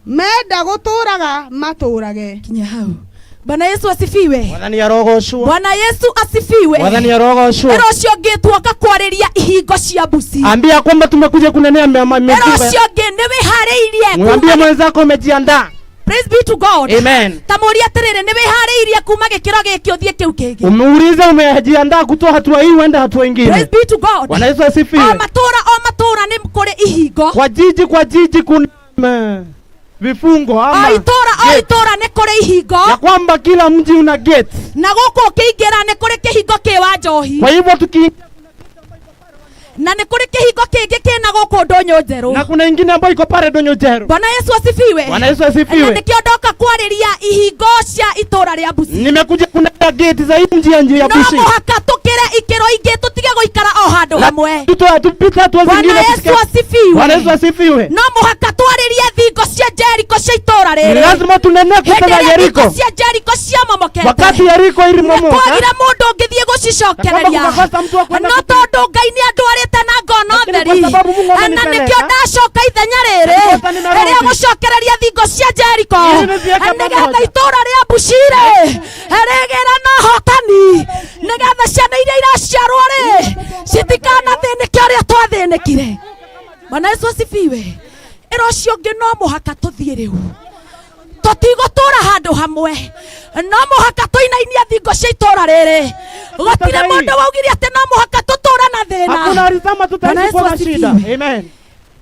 menda gũtũũraga matũũrage. Kinya hau. Bwana Yesu asifiwe. Mwathani arogocwo. Bwana Yesu asifiwe. Mwathani arogocwo. Ĩra ũcio ũngĩ tuoka kwarĩria ihingo cia Busi. Ambia kwamba tumekuja kunenea Ĩra ũcio ũngĩ nĩ wĩharĩirie. Mwambie mwenzako umejiandaa. Praise be to God. Amen. Ta mũũrie atĩrĩrĩ, nĩ wĩharĩirie kuma gĩkĩro gĩkĩ ũthiĩ kĩu kĩngĩ? Umeuliza umejiandaa kutoa hatua hii uende hatua Praise ingine. be to God. Bwana Yesu asifiwe. O matũũra o matũũra nĩ kũrĩ ihingo. Kwa jiji kwa jiji kuna vifungo O ama itũũra o gate. itũũra nĩ kũrĩ ihingo. Ya kwamba kila mji una gate. Na gũkũ ũkĩingĩra nĩ kũrĩ kĩhingo kĩ wa njohi. Kwa hivyo tuki Na nĩ kũrĩ kĩhingo kĩngĩ kĩna gũkũ ndũnyũ njerũ. na kuna ingine ambayo iko pale Donyo Jero. Bwana Yesu asifiwe. Bwana Yesu Na asifiwe. nĩkĩo ndoka kwarĩria ihingo cia itũũra rĩa Busi. Nimekuja kunena gate za hii mji ya njia ya No Busi. mũhaka tũkĩre ikĩro ingĩ tũtige gũikara o handũ hamwe. Tupite hatua Bwana zingine. Yesu asifiwe. Bwana Yesu asifiwe. No mũhaka twarĩrie thingo cia Jeriko cia itũũra Ni rĩrĩ. lazima tunene Hĩndĩ kutoka ĩrĩa thingo Yeriko. cia Jeriko ciamomokete, Wakati Yeriko ilimomoka, nĩkwagire mũndũ ũngĩthiĩ gũcicokereria. Na kwamba kukakosa mtu wa kwenda No tondũ Ngai nĩ andwarĩte na ngona Lakini kwa theri, sababu Mungu na amenipeleka, nĩkĩo ndacoka ithenya rĩrĩ Ndiposa nimerudi. rĩrĩa gũcokereria thingo cia Jeriko, Ili nisiweke nĩgetha pamoja. itũũra rĩa Bucirĩ rĩgĩre na hotani, nĩgetha ciana iria iraciarwo rĩ citikanathĩnĩke ũrĩa twathĩnĩkire. Bwana Yesu asifiwe. Ĩra ũcio ũngĩ no mũhaka tũthiĩ rĩu, tũtigũtũũra handũ hamwe, no mũhaka tũinainie thingo cia itũũra rĩrĩ. Gũtirĩ mũndũ waugire atĩ no mũhaka tũtũũre na thĩna. Hakuna alisema Bwana tutaishi Yesu kwa shida. asifiwe. Amen.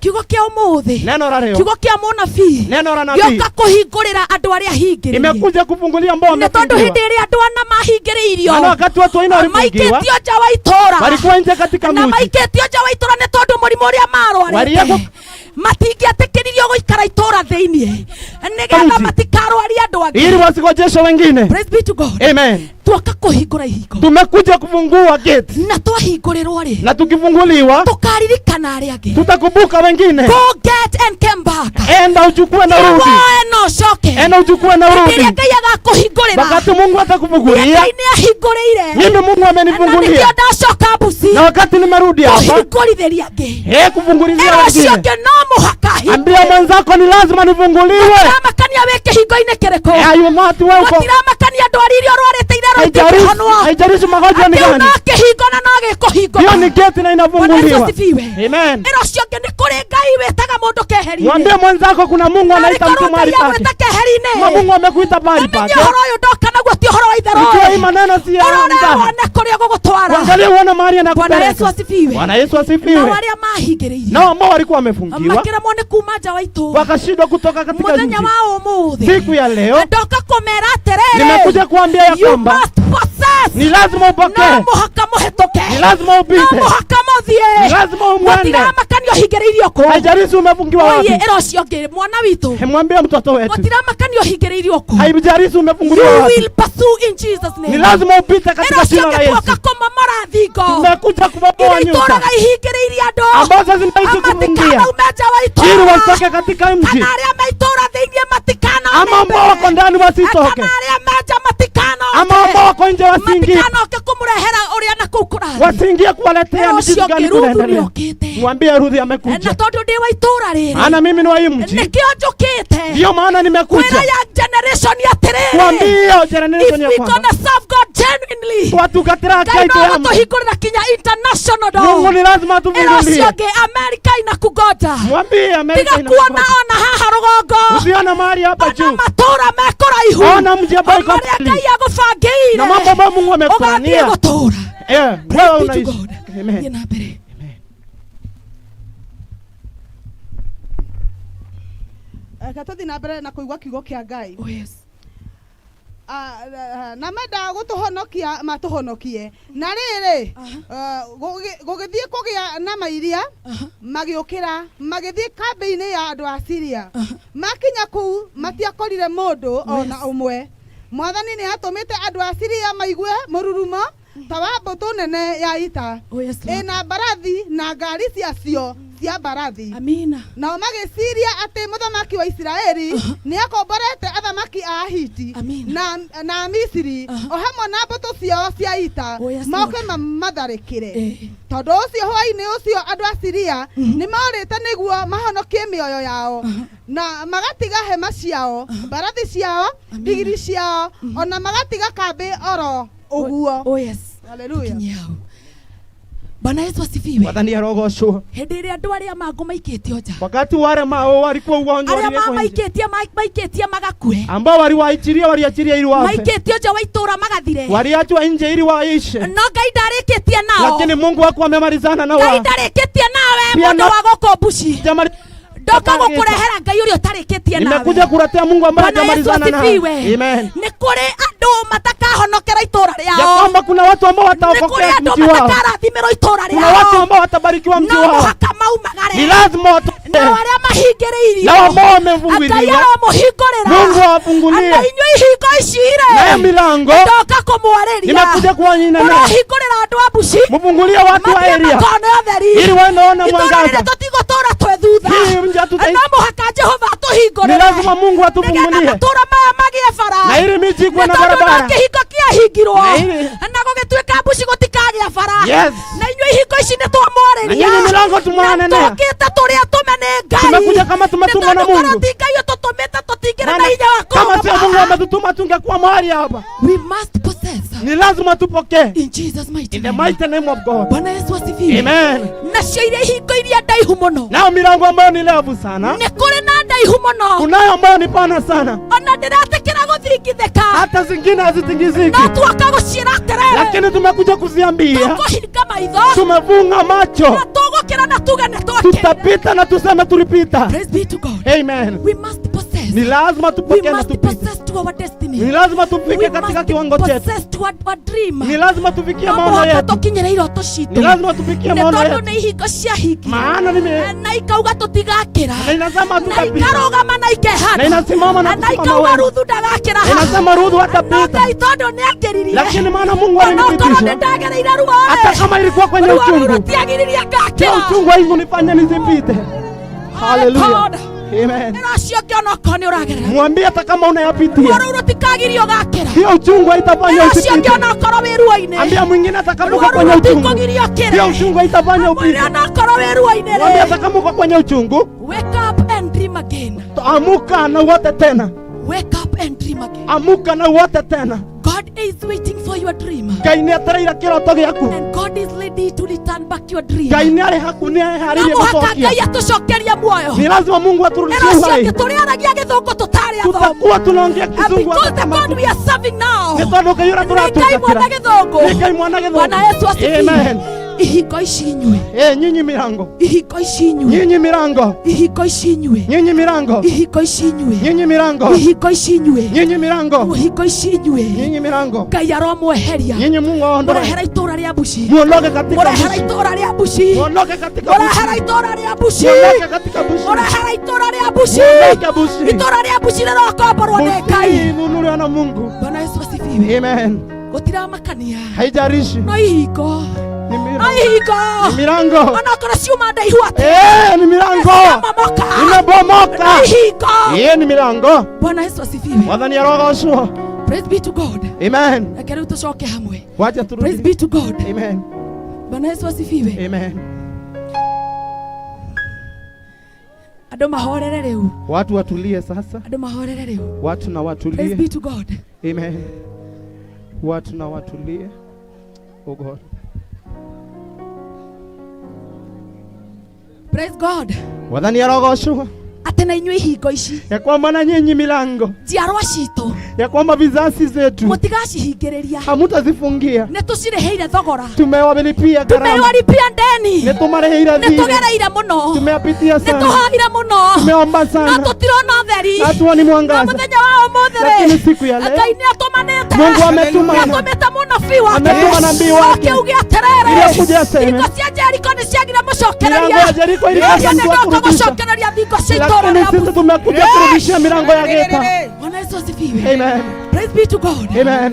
Kiugo kĩa ũmũthĩ, Neno la leo. kiugo kĩa mũnabii Neno la nabii. gĩoka kũhingũrĩra andũ arĩa hingĩrĩrie. Nimekuja kufungulia ambao Nĩ tondũ wamefungiwa. hĩndĩ ĩrĩa andũ ana mahingĩrĩirio, Maana wakati watu waina walifungiwa, maikĩtio nja wa itũũra, walikuwa nje katika na mji. maikĩtio nja wa itũũra nĩ tondũ mũrimũ ũrĩa marwarĩte Waliekwa- matingĩetĩkĩririo gũikara itũũra thĩiniĩ nĩgetha Mji. matikarwarie andũ angĩ. Ili wasigonjeshe wengine. Praise be to God. Amen. Tuoka kũhingũra ihingo. Tumekuja kufungua gate. Na twahingũrĩrwo rĩ, Na tukifunguliwa tũkaririkana arĩa angĩ. tutakumbuka wengine. Go get and come back. Enda uchukue na urudi. Woe na ũcoke. Enda uchukue na Hĩndĩ urudi. ĩrĩa Ngai agakũhingũrĩra, Wakati Mungu atakufungulia, Ngai nĩ ahingũrĩire. mimi Mungu Na amenifungulia. nĩkĩo ndacoka Busi Na wakati nimerudi hapa, kũhingũrithĩria angĩ. kufungulilia Ĩra ũcio wengine. ũngĩ no mũhaka ahingũre. Ambia mwenzako ni lazima nifunguliwe. Gũtiramakania wĩ kĩhingo-inĩ kĩrĩkũ. Ayo mati wewe uko. Gũtiramakania ndwari iria ũrwarĩte irerwo Haijalishi itingĩhonwo. haijalishi magonjwa ni Kĩu gani. no kĩhingo na no gĩkũhingũka. Hiyo ni gate na Bwana Yesu inafunguliwa. asifiwe. Amen. Ĩra ũcio ũngĩ nĩ kũrĩ Ngai wĩtaga mũndũ keheri-inĩ. Mwambie mwenzako kuna Mungu Na anaita nĩ mtu korwo mahali Ngai pake. agwĩta keheri-inĩ. Kama Mungu amekuita mahali Ũmenye pake. ũhoro ũyũ ndoka naguo ti ũhoro wa itherũ. Ujue hii maneno si ya Ũrore mzaha. wone kũrĩa gũgũtwara. Angalia uone mahali Bwana anakupeleka. Yesu asifiwe. Bwana Yesu Nao asifiwe. arĩa mahingĩrĩirio Nao ambao walikuwa wamefungiwa makĩremwo nĩ kuma nja wa itũũra, wakashindwa kutoka katika mũthenya mji. wa ũmũthĩ Siku ya leo ndoka kũmera atĩrĩrĩ, nimekuja kuambia ya you kwamba must possess. ni lazima No upokee, mũhaka mũhetũke, ni lazima no upite, mũhaka mũthiĩ, ni lazima umwende. gũtiramakania ũhingĩrĩirio kũ. Haijalishi umefungiwa Oye, wapi. ĩra ũcio ũngĩ mwana witũ, Mwambie mtoto wetu, gũtiramakania ũhingĩrĩirio kũ. haijalishi umefunguliwa You wapi, will pursue in Jesus name. ni lazima upite Ĩra katika ũcio jina la ũngĩ Yesu. tuoka kũmomora thingo Tumekuja kubomoa iria nyumba itũũraga ihingĩrĩirie andũ ambazo zinaishi kufungia matikanaume nja wa ili itũũra, wasitoke katika mji, kana arĩa me itũũra thĩiniĩ matikanoke ama ambao wako ndani wasitoke, kana arĩa me nja matikanoke, ama ambao wako nje wasiingie, matikanoke kũmũrehera ũrĩa na kũu kũrathiĩ. wasiingie kuwaletea Ĩra ni ũcio kitu ũngĩ gani Ruthu kunaendelea. nĩokĩte, Mwambie Ruthi na amekuja, tondũ ndĩ wa itũũra rĩrĩ maana mimi ni wa hii mji, nĩkĩo njũkĩte ndiyo maana kwĩra nimekuja ya generation atĩrĩrĩ, kuambia if generation ya we kwamba gonna serve God genuinely, twatungatĩra Ngai Ngai no twĩ hamwe. agũtũhingũrĩra kinya international door. Mungu ni lazima Ĩra ũcio atufungulie. ũngĩ Amerika inakungoja, Mwambie Amerika tiga kuona inakungoja. ona haha rũgongo, Usiona mahali hapa ona juu, matũũra me kũraihu, ona mji ambao iko marĩa mbali Ngai agũbangĩire na mambo ambayo Mungu ũgathiĩ amekufanyia. gũtũũra. Eh, Praise wewe be to unaishi. God. Amen. Thiĩ na mbere. Reke tũthiĩ na mbere na kũigua kiugo kĩa Ngai. Oh, yes. Na menda gũtũhonokia matũhonokie. Na rĩrĩ, gũgĩthiĩ kũgĩa na mairia, magĩũkĩra magĩthiĩ kambĩ-inĩ ya andũ a Siria. Makinya kũu matiakorire mũndũ ona ũmwe. Mwathani nĩ atũmĩte andũ a Siria maigue mũrurumo ta wa mbũtũ nene ya ita Oh, yes, Lord. ĩna mbarathi na ngari ciacio Cia mbarathi. Amina. Nao magĩciria atĩ mũthamaki wa Isiraeli nĩakomborete athamaki a Ahiti na a Misiri o hamwe na mbũtũ ciao cia ita Oh, yes, moke Lord. mamatharĩkĩre. Eh. Tondũ ũcio hwaĩ-inĩ ũcio andũ a Siria nĩmorĩte nĩguo mahonokie mĩoyo yao na magatiga hema ciao, mbarathi ciao, ndigiri ciao, ona magatiga kambĩ oro ũguo. Oh, yes. Hallelujah. Tukinyie hau. Bwana Yesu asifiwe. Mwathani arogocwo. Hĩndĩ ĩrĩa andũ arĩa mangũ maikĩtio nja, Wakati wale mao walikuwa ugonjwa arĩa waliwekwa nje, mamaikĩtie maikĩtie magakue, ambao waliwaachilia waliachilia ili wafe, maikĩtio nja wa itũũra magathire, waliachwa nje ili waishe, no Ngai ndarĩkĩtie nao. lakini Mungu wako amemalizana na Ngai wao. ndarĩkĩtie nawe Pia mũndũ na- wa gũkũ mbuci. Jamali- Ndoka gũkũrehera Ngai ũrĩa ũtarĩkĩtie nawe. Nimekuja kuletea Mungu ambaye Bwana Yesu hajamalizana nawe. asifiwe. Amen. Nĩ kũrĩ andũ matakahonokera itũũra Ya rĩao. kwamba kuna watu ambao Nĩ kũrĩ wataokokea andũ mji wao, matakarathimĩrwo itũũra kuna watu rĩao. ambao watabarikiwa mji No wao, mũhaka maumagare. ni lazima watoke Nao arĩa mahingĩrĩirio, na ambao Ngai wamefunguliwa, aromũhingũrĩra. Mungu awafungulie Na inyuĩ ihingo ici rĩ, nayo milango. ndoka kũmwarĩria. Nimekuja kuwanyina nayo, Mũrohingũrĩra andũ a mbuci mfungulie watu wa mathiĩ area makone ũtheri. ili waende Itũũra rĩrĩ mwangaza. tũtigũtũũra twĩ thutha. Hii mji hatuta- No mũhaka Jehova Ni atũhingũrĩre lazima Mungu nĩgetha atufungulie matũũra maya magĩe bara. na ili miji ikuwe Nĩ na tondũ no barabara. kĩhingo kĩahingirwo Na ili- na gũgĩtuĩka mbuci gũtikagĩa bara. Yes. Na inyuĩ ihingo ici nĩ twamwarĩria. Na nyinyi milango Na tumwanenea. tũkĩte tũrĩ atũme nĩ Ngai. Tumekuja kama tumetumwa na Nĩ tondũ korwo Mungu. ti Ngai ũtũtũmĩte tũtingĩrĩ na Maana hinya wa kama sio kũrũgama Mungu haha. ametutuma tungekuwa mahali hapa. We must possess Ni lazima tupokee in Jesus mighty in the name. mighty name of God. Bwana Yesu asifiwe. Amen. Nacio iria ihingo iria ndaihu mũno, Nao milango ambayo ni refu sana, nĩ kũrĩ na ndaihu mũno, kunayo ambayo ni pana sana, ona ndĩretĩkĩra gũthingithĩka, hata zingine hazitingiziki, no tuoka gũciĩra atĩrĩrĩ, lakini tumekuja kuziambia, tũkũhinga maitho tumefunga macho, na tũgũkĩra na tuge nĩ twakĩrire. tutapita na tuseme tulipita. Praise be to God. Amen. We must possess. Ni lazima We tupokee na must tupite, possess to our destiny. ni lazima We tufike katika must kiwango chetu, possess to our dream. ni lazima tufikie No maono mũhaka yetu, tũkinyĩre iroto citũ. ni lazima tufikie Nĩ maono tondũ yetu, nĩ ihingo ciahingirwo maana nime na ikauga tũtigakĩra na inasema na tutapita ikarũgama na ikehanda na inasimama na na kusimama ikauga wema, Ruthu ndagakĩra Na haha. inasema Ruthu No hatapita, Ngai tondũ nĩ akĩririe, lakini maana Mungu onokorwo nĩ alinipitisha ndagereire ruo hata rĩ, kama ilikuwa kwenye ruo rũu uchungu, rũtiagiririe sio ngakĩra. uchungu haikunifanya nisipite. Haleluya, God. amen. Ĩra ũcio ũngĩ onokorwo nĩ ũragerera Mwambie hata kama ruo unayapitia, rũu rũtikagiria ũgakĩra. hiyo uchungu haitafanya Ĩra ũcio ũngĩ usipite. onokorwo wĩ ruo-inĩ, Ambia mwingine hata kama ruo uko rũu kwenye uchungu, rũtikũgiria ũkĩre. hiyo uchungu haitafanya Mwĩre upite. onokorwo wĩ ruo-inĩ Mwambie rĩ, hata kama uko kwenye uchungu, wake up and dream again. amuka na uote tena, Wake up and dream again. amuka na uote tena. God is waiting for your dream. Ngai nĩ etereire kĩroto gĩaku. And God is ready to return back your dream. Ngai nĩ arĩ haku, nĩ No eharĩirie mũhaka gũcokia. Ngai atũcokerie muoyo. Ni lazima Mungu Ĩra aturudishie ũcio uhai. ũngĩ tũrĩaragia gĩthũngũ tũtarĩ athomu. Tutakuwa tunaongea And kizungu because hata the kama God we are serving now, nĩ tondũ Ngai ũrĩa nĩ Ngai tũratungatĩra mwana gĩthũngũ. nĩ Ngai mwana gĩthũngũ. Bwana Yesu asifiwe. Amen. Ihingo ici inyuĩ, Eh, nyinyi milango, ihingo ici inyuĩ, nyinyi milango, ihingo ici inyuĩ, nyinyi milango, ihingo ici inyuĩ, nyinyi milango, ihingo ici inyuĩ, nyinyi milango, ihingo ici inyuĩ. nyinyi milango, Ngai aromweheria. nyinyi Mungu aondoe, Mũrehera itũũra rĩa Mbuci. muondoke katika Mũrehera bushi, itũũra rĩa Mbuci. muondoke katika bushi, Mũrehera itũũra rĩa Mbuci. muondoke katika bushi, Mũrehera itũũra rĩa Mbuci. muondoke bushi, Itũũra rĩa Mbuci rĩrokomborwo nĩ Ngai. Bushi inunuliwa na Mungu. Bwana Yesu asifiwe. Amen. Gũtiramakania. Haijalishi No ihingo. ni No milango, ihingo. ni milango, Onokorwo ciuma ndaihu atĩa. eh, ni milango Nĩciamomoka. imebomoka, No ihingo. eh, ni milango. Bwana Yesu asifiwe. Mwathani arogocwo. Praise be to God. Amen. Reke rĩu tũcoke hamwe. Wacha Praise turudi. be to God. Amen. Bwana Yesu asifiwe. Amen. Andũ mahorere rĩu. Watu watulie sasa, Andũ mahorere rĩu. watu na Praise watulie. be to God. Amen. Watu na watulie. Oh God. Praise God. Mwathani arogocwo Atĩ na inyuĩ ihingo ici ya kwamba na nyinyi milango njiarwa citũ ya kwamba vizazi zetu mũtigacihingĩrĩria. hamutazifungia, Nĩ tũcirĩhĩire thogora. tumewalipia gharama, Tumewalipia ndeni. nĩ tũmarĩhĩire Nĩ thirĩ, tũgereire mũno. tumeapitia Nĩ sana, tũhoire mũno. tumeomba No sana, tũtirona ũtheri. hatuoni Na mwangaza, mũthenya wa ũmũthĩ rĩ, lakini siku ya leo Ngai nĩ atũmanĩte. Mungu ametuma Nĩ atũmĩte mũnabii wake. Ametuma nabii wake. Oke uge atĩrĩrĩ, Ili akuje aseme. thingo cia Jeriko nĩ ciagire mũcokereria. Milango ya Jeriko ilikosa Niĩ mtu wa nĩndoka kurudisha. gũcokereria thingo cia itũũra lakini rĩa sisi Busia. tumekuja kurudishia milango ya geta. Bwana Yesu asifiwe. Amen. Praise be to God. Amen.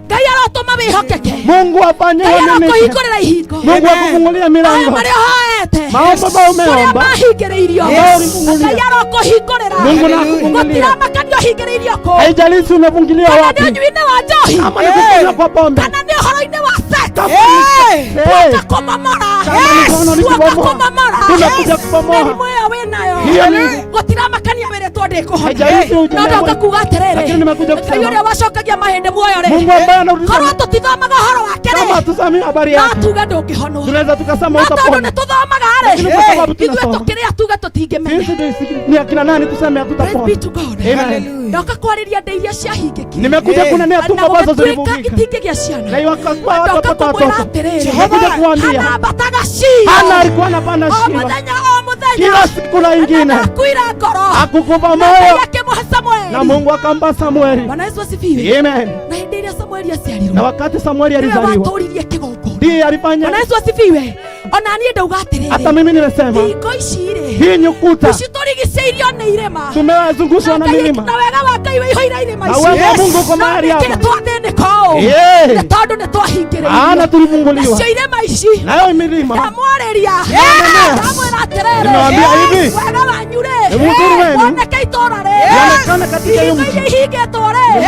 Ngai arotũma wĩhokeke. Mungu afanye Ngai uaminifu. arokũhingũrĩra ihingo. Mungu akufungulia Maya milango. marĩa ũhoete. Maombi ambayo Kũrĩa umeomba. mahingĩrĩirio. Ambao ulifungulia. Ngai arokũhingũrĩra. Mungu na akufungulie. Gũtiramakania ũhingĩrĩirio kũ. Haijalishi umefungulia Kana nĩ wapi. ũnyui-inĩ wa njohi. Kama ni kukunywa kwa pombe. Kana nĩ ũhoro-inĩ wa sex. Hey. Tuoka kũmomora. Kama ni kono ni Tuoka kubomoa. kũmomora. Tunakuja kubomoa. Mĩrimũ ĩyo wĩnayo. Hiyo ni- Gũtiramakania wĩrĩtwo ndĩkũhona. Haijalishi No hujalewa. ndoka kuga atĩrĩrĩ. Lakini nimekuja Ngai kusema. ũrĩa wacokagia mahĩndĩ muoyo rĩ. Mungu ambaye anarudisha Korwo tũtithomaga ũhoro wake kama rĩ. hatusamii habari No yake. tuge ndũngĩhonwo. Tunaweza tukasema No tondũ utapona. nĩ tũthomaga rĩ. Lakini kwa sababu Ithuĩ tunasoma. tũkĩrĩa tuge tũtingĩmenya. Sisi ni akina nani tuseme Praise be hatutapona? to God. Amen. Ndoka kwarĩria nda iria ciahingĩkire. Nimekuja kunenea Na tumbo ambazo gũgĩtuĩka zilivungika. itingĩ gĩa ciana. Na iwakakuwa watu Ndoka wapata kũmwĩra watoto. atĩrĩrĩ. Nimekuja kuambia Hana ambataga Shilo. Hana alikuwa anapanda O Shilo mũthenya o mũthenya. kila siku na ingine, Ndakuira ngoro. hakukufa Na moyo, Ngai akĩmũhe Samueli. na Mungu akampa Samueli. Bwana Yesu asifiwe. Amen. Na hĩndĩ ĩrĩa Samueli aciarirwo. Na wakati Samueli Nĩwe alizaliwa, watũririe kĩgongona. ndiye alifanya. Bwana Yesu asifiwe. Ona niĩ ndauga atĩrĩrĩ. Hata mimi nimesema Hingo ici rĩ. hii ni ukuta Citũrigicĩirio nĩ irĩma. tumewazungushwa na Ngai- milima, na wega wa Ngai wĩihũire irĩma na ici. uwezo wa Mungu uko No mahali nĩkĩ hapa. twathĩnĩka ũũ? Yeah. Nĩ tondũ nĩ twahingĩrĩirio. Maana tulifunguliwa Nacio irĩma ici nayo milima. ndamwarĩria ndamwĩra atĩrĩrĩ Nimewaambia hivi, wega wanyu rĩ Ni uzuri wenu. woneke itũũra rĩrĩ Yonekane katika hiyo ihingo mji. iria ihingĩtwo rĩ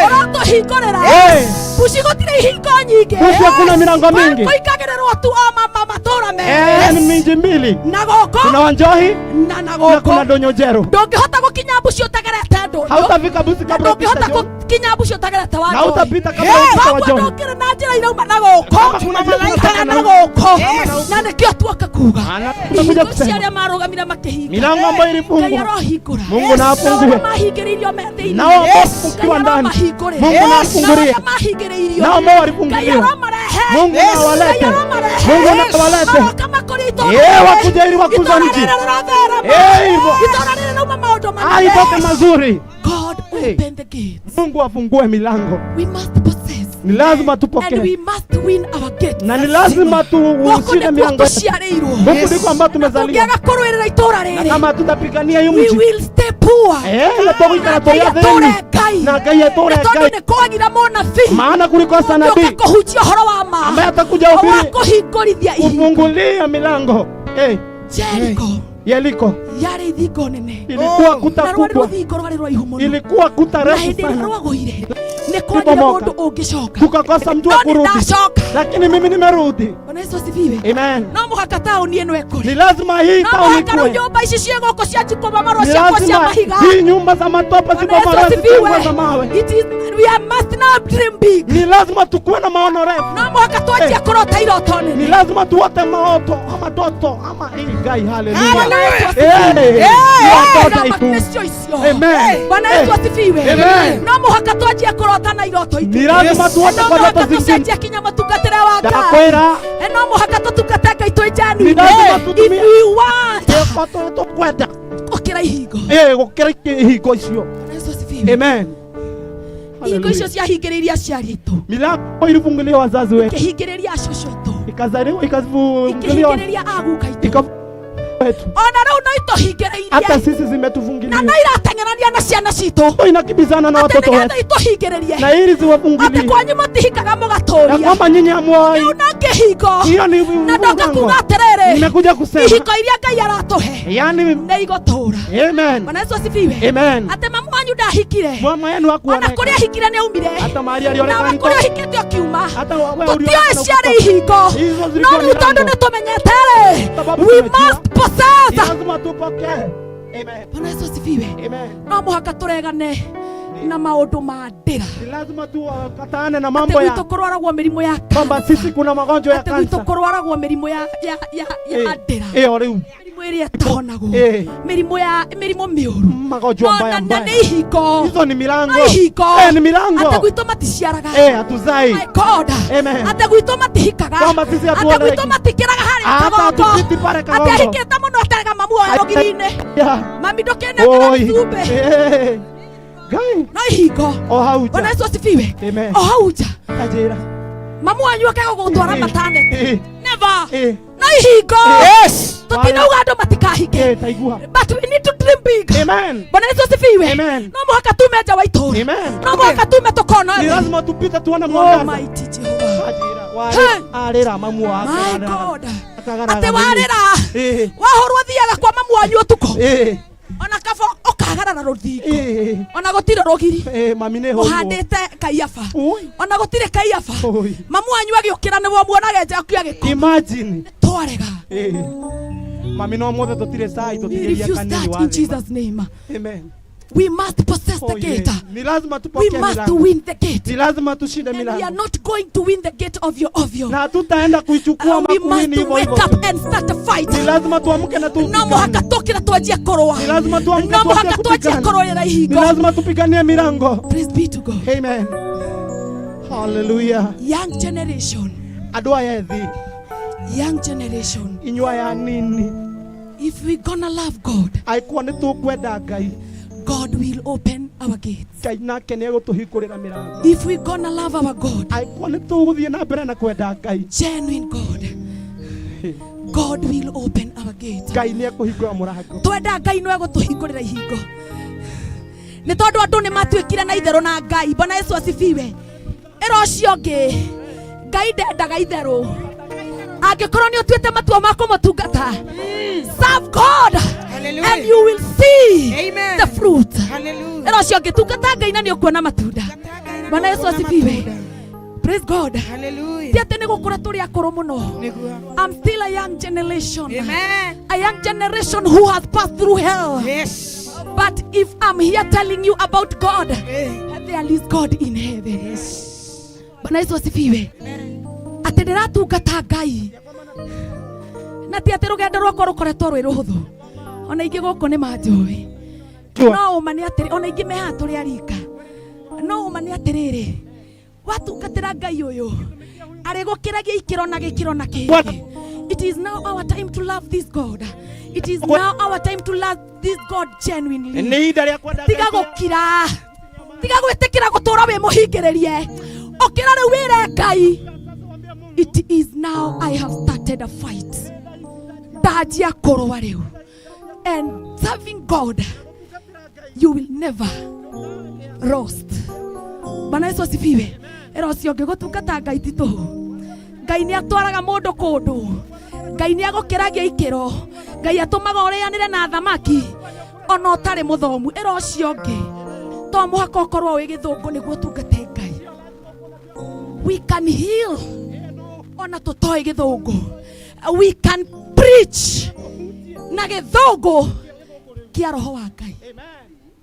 ũrotũhingũrĩra Eh. Buci gũtirĩ ihingo nyingĩ Buci hakuna milango mingi. kũingagĩrĩrwo tu o matũũra Eh, ni merĩ miji mbili, na gũkũ kuna Wanjohi na na na kuna gũkũ Donyojero. ndũngĩhota gũkinya Buci ũtagerete ndũnyũ Hautafika Busi na kabla ndũngĩhota upite John. gũkinya Buci ũtagerete Na Wanjohi hautapita kabla upite koguo Wanjohi. ndũngĩrĩ na njĩra irauma na gũkũ Kama kuna njĩra kana zinatoka na na gũkũ na nĩkĩo tuoka kuga Maana ihingo tumekuja cia kusema arĩa marũgamire makĩhinga milango ambayo Ngai ilifungwa, arohingũra Mungu na afungue. Na arĩa mahingĩrĩirio me thĩinĩ Nao ambao Ngai ukiwa ndani, aromahingũrĩra. Mungu na Na afungulie. arĩa mahingĩrĩirio Nao ambao Ngai walifunguliwa, aromarehe Mungu na awalete. Ngai aromarehe Mungu na awalete. Maroka makũria itũũra Eh, rĩrĩ. wakuja ili wakuza Itũũra mji. rĩrĩ rĩrotherema. Eh, hivyo. Itũũra rĩrĩ rĩrauma maũndũ manene. aitoke mazuri. God open the gates. Mungu afungue milango, We must possess ni lazima and we tupokee must win our gates. na ni lazima Gũkũ tuushinde nĩkuo milango yetu. tũciarĩirwo. Huku ndiko ambao tumezaliwa, Tũngĩaga kũrũĩrĩra itũũra na rĩrĩ, kama hatutapigania hiyo we mji will stay poor. eh, na tũgũikara Na Ngai tũrĩ atũre athĩni Ngai. na Ngai atũre Nĩ tondũ Ngai, nĩ kwagira mũnabii maana kulikosa ũngĩũka nabii kũhunjia ũhoro wa ma ambaye atakuja wa hubiri kũhingũrithia ihingo. kufungulia milango. Eh, Jericho Yeriko yarĩ thingo nene ilikuwa kuta na rwarĩ kubwa, rũthingo rwarĩ rũraihu mũno ilikuwa kuta na refu hĩndĩ ĩrĩa sana, rwagũire nĩ kwagire Kubomoka. mũndũ ũngĩcoka kukakosa mtu no wa nĩ kurudi, ndacoka. lakini mimi nimerudi. Bwana Yesu asifiwe. Amen. No mũhaka taũni ĩno ĩkũre. Ni lazima hii No tauni mũhaka rĩu ikue, nyũmba ici ciĩ gũkũ cia jikomamarwo ni ciakwo cia lazima mahiga. hii nyumba za matope Bwana Yesu zibomolewe, zijengwe asifiwe. za mawe. It is, we are must now dream big. Ni lazima tukuwe na maono refu, No mũhaka twanjie kũrota iroto ni nene. lazima tuote maoto ama doto ama hii Ngai, haleluya. Bwana Yesu Eh, asifiwe. iroto Thamaki itu. nĩcio icio. Amen. Bwana Yesu Eh, asifiwe. Amen. No mũhaka twanjie kũrota na iroto itũ. Ni lazima tuote No kwa mũhaka ndoto zingine. tũcenjie kinya mũtungatĩre wa Ngai. Ndakwĩra No mũhaka tũtungate Ngai twĩ Ni genuine. lazima If tutumie we want ĩko tũkwenda gũkĩra ihingo. Eh, gũkĩra ihingo icio. Bwana Yesu asifiwe. Amen. Ihingo icio ciahingĩrĩirie aciari aitũ. Milango ilifunguliwa wazazi wetu, Ikĩhingĩrĩria acũcũ aitũ. ikazaliwa ikafunguliwa Ikĩhingĩrĩria aguka aitũ. ika wetu, Ona rĩu no itũhingĩrĩirie. hata sisi Na zimetufungilia, no irateng'erania na ciana citũ. inakibizana na Atĩ watoto nĩgetha wetu itũhingĩrĩrie. na ili Atĩ ziwafungulie kwanyu mũtihingaga ya mũgatũria. kwamba nyinyi hamuoi. Rĩu no kĩhingo. Hiyo ni Na ndoka mlango. kuga atĩrĩrĩ. Nimekuja kusema Ihingo iria Ngai aratũhe yani, nĩ igũtũũra. amen, Bwana Yesu asifiwe. amen. Atĩ mamu wanyu ndahikire. Mama yenu Ona hakuoneka, kũrĩa ahikire nĩ aumire. hata mahali Nawe alionekana, kũrĩa ahikĩte ũkiuma. hata wewe Tũtioĩ ulionekana ciarĩ ukitoka. ihingo. Hizo No zilikuwa rĩu tondũ milango. nĩ tũmenyete rĩ, Sababu we tumejua. must possess. Lazima tupokee. Amen. Bwana Yesu asifiwe. Amen. No mũhaka tũregane na maũndũ ma ndĩra. Ni lazima tukataane na Atĩ mambo ya gwitũ kũrwaragwo mĩrimũ ya kwamba sisi kuna magonjwa ya atĩ gwitũ kansa. kũrwaragwo mĩrimũ ya ya ya ya ndĩra. Hiyo rĩu Mĩrimũ ĩrĩa ĩtahonagwo. Eh. Mĩrimũ ya mĩrimũ mĩũru. magonjwa No, mbaya na na mbaya. nĩ ihingo. Hizo ni milango. No ihingo. Eh, ni milango. Atĩ gwitũ maticiaraga. Eh, hatuzai. My God. Amen. Atĩ gwitũ matihikaga. Kwamba sisi Atĩ hatuoleki. gwitũ matikĩraga harĩa Hata kagongo. hatupiti pale Atĩ kagongo. ahikĩte mũno aterega mamu oya rũgiri-inĩ. Yeah. Mami ndũkĩnengera Oi. gĩcumbĩ. Eh. Ngai. No ihingo. O hau Bwana nja. Yesu asifiwe. Amen. O hau nja. Kanjĩra. Mamu wanyu akega gũgũtwara Eh. maternity. Eh. Never. Eh. No ihingo. Yes. Tũtinauga andũ matikahike. Eh, taigua. But we need to dream big. Amen. Bwana Yesu asifiwe. Amen. No mũhaka tume nja wa itũũra. Amen. No mũhaka tume tũkona Ni thĩ. lazima tupite tuone mwangaza. Almighty Jehovah. Ajira. Hey. Arĩra mamu wake. My God. Akagaragara Atĩ warĩra. Eh. Wahũrwo thiaga kwa mamu wanyu ũtukũ. Eh. Ona kaba ũkagarara rũthingo. Eh. Ona gũtirĩ rũgiri. Eh, mami nĩ hũrirwo. Ũhandĩte kaiaba. Ui. Ona gũtirĩ kaiaba. Ui. Mamu wanyu agĩũkĩra nĩwe muonaga njaku agĩkoma. Imagine. Twarega. Eh. Mami no mothe tũtirĩ cai We tũtirĩ refuse kanini that wa in thĩ. Jesus' name. Amen. We must possess the Oh, yeah. gate. Ni lazima We tupokee must milango. win the gate. Ni lazima tushinde And we are milango. not going to win the gate ovyo ovyo. Na hatutaenda kuichukua We must makuini hivyo wake hivyo. up and start a fight. Ni lazima tuamke na No tupigane. mũhaka tũkĩre twanjie kũrũa. Ni lazima tuamke No tuanze mũhaka twanjie kupigana. kũrũĩra Ni ihingo. lazima tupiganie milango. Praise be to God. Amen. Hallelujah. Young generation, Andũ aya ethĩ, young generation, inyuĩ aya anini, if we gonna love God, angĩkorwo nĩ tũkwenda Ngai, God will open our gates. Ngai nake nĩ egũtũhingũrĩra mĩrango. If we gonna love our God, Angĩkorwo nĩ tũgũthiĩ na mbere na kwenda Ngai, genuine God, God will open our gates. Ngai nĩ ekũhingũra mũrango. Twenda Ngai no egũtũhingũrĩra ihingo. Nĩ tondũ andũ nĩ matuĩkire na itherũ na Ngai. Bwana Yesu asifiwe. Ĩra ũcio ũngĩ, Ngai ndendaga itherũ. Angĩkorwo nĩ ũtuĩte matua ma kũmũtungata, serve God Hallelujah. and you will see Amen. the fruit. Hallelujah. Ĩra ũcio ũngĩ, tungata Ngai na nĩ ũkuona matunda. Bwana Yesu asifiwe. Praise God. Hallelujah. Ti atĩ nĩ gũkũra tũrĩ akũrũ mũno. Nĩguo. I'm still a young generation. Amen. A young generation who has passed through hell. Yes. But if I'm here telling you about God, Eh. there is God in heaven. Bwana Yesu asifiwe. Atĩ ndĩratungata Ngai. Na ti atĩ rũgendo rwakwa rũkoretwo rwĩ rũhũthũ. Ona ingĩ gũkũ nĩ manjũĩ. No ũma nĩ atĩrĩ, ona ingĩ me haha tũrĩ a rika. No ũma nĩ atĩrĩrĩ, watungatĩra Ngai ũyũ, arĩgũkĩragia ikĩro na gĩkĩro na kĩngĩ. It is now our time to love this God. It is now our time to love this God genuinely. Nĩ ihinda rĩa kwenda Tiga Ngai. gũkira, tiga gwĩtĩkĩra gũtũra wĩ mũhingĩrĩrie. Ũkĩra rĩu wĩre Ngai, it is now I have started a fight. Ndanjia kũrũa rĩu. And serving God, you will never roast. Bwana Yesu asifiwe. Ĩra ũcio ũngĩ, gũtungata Ngai ti tũhũ. Ngai nĩ atwaraga mũndũ kũndũ. Ngai nĩ agũkĩragia ikĩro. Ngai atũmaga ũrĩanĩre na thamaki ona ũtarĩ mũthomu. Ĩra ũcio ũngĩ, to mũhaka ũkorwo wĩ gĩthũngũ nĩguo ũtungate Ngai. We can heal ona tũtoĩ gĩthũngũ. We can preach na gĩthũngũ kĩa roho wa Ngai.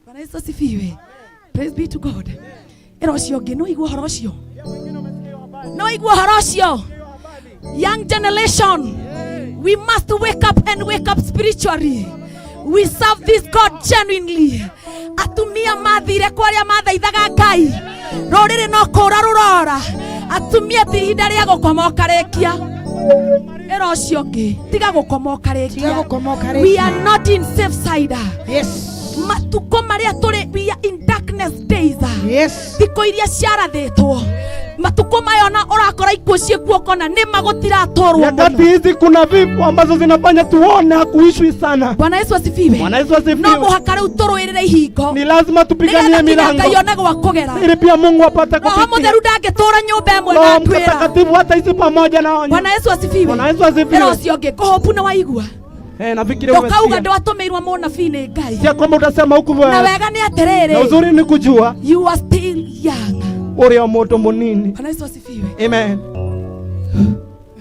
Bwana Yesu asifiwe. Praise be to God. Ĩra ũcio ũngĩ, no igua ũhoro ũcio? No igua ũhoro ũcio? Young generation, we must wake up and wake up spiritually. We serve this God genuinely. Atumia mathire kwa arĩa mathaithaga Ngai. Rũrĩrĩ no kũra rũrora. Atumia ti ihinda rĩa gũkoma ũkarĩkia. Ĩra ũcio ũngĩ, tiga gũkoma ũkarĩkia. Tiga gũkoma ũkarĩkia. We are not in safe side. Yes. Matukũ marĩa tũrĩ, we are in darkness days. Yes. Thikũ iria ciarathĩtwo. Matukũ maya ona ũrakora ikuũ ciĩkuo ũkona nĩma gũtiratwarwo Nyakati mũno. hizi kuna vifo ambazo zinafanya tuone hakuishwi sana. Bwana Yesu asifiwe. Bwana Yesu asifiwe. No mũhaka rĩu tũrũĩrĩre ihingo. Ni lazima tupiganie Nĩgetha nginya milango Ngai one gwa kũgera. ili pia Mungu apate Roho kupitia. Mũtheru ndangĩtũra nyũmba ĩmwe na Roho twĩra. Mtakatifu hataishi pamoja na onyo. Bwana Yesu asifiwe. Bwana Yesu asifiwe. Ĩra ũcio ũngĩ, ngũhopu nĩ waigua. Eh, nafikiri Ndũkauga umesikia. ndwatũmĩirwo mũnabii nĩ Ngai. Sio kwamba utasema huku Na wewe. wega nĩ atĩrĩrĩ, Na uzuri ni kujua you are still young. uri o mũndũ mũnini. Bwana Yesu asifiwe. Amen.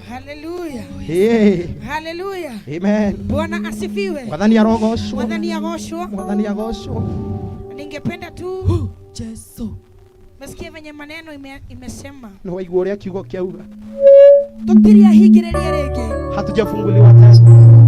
Hallelujah. Hey. Hallelujah. Amen. Bwana asifiwe. Mwathani arogocwo. Mwathani agocwo. Mwathani agocwo. Ningependa tu Jesu. mesikia venye maneno imesema. Nĩ waigua ũrĩa kiugo kĩauga. Tũtirĩ ahingĩrĩrie rĩngĩ. Hatujafunguliwa tena.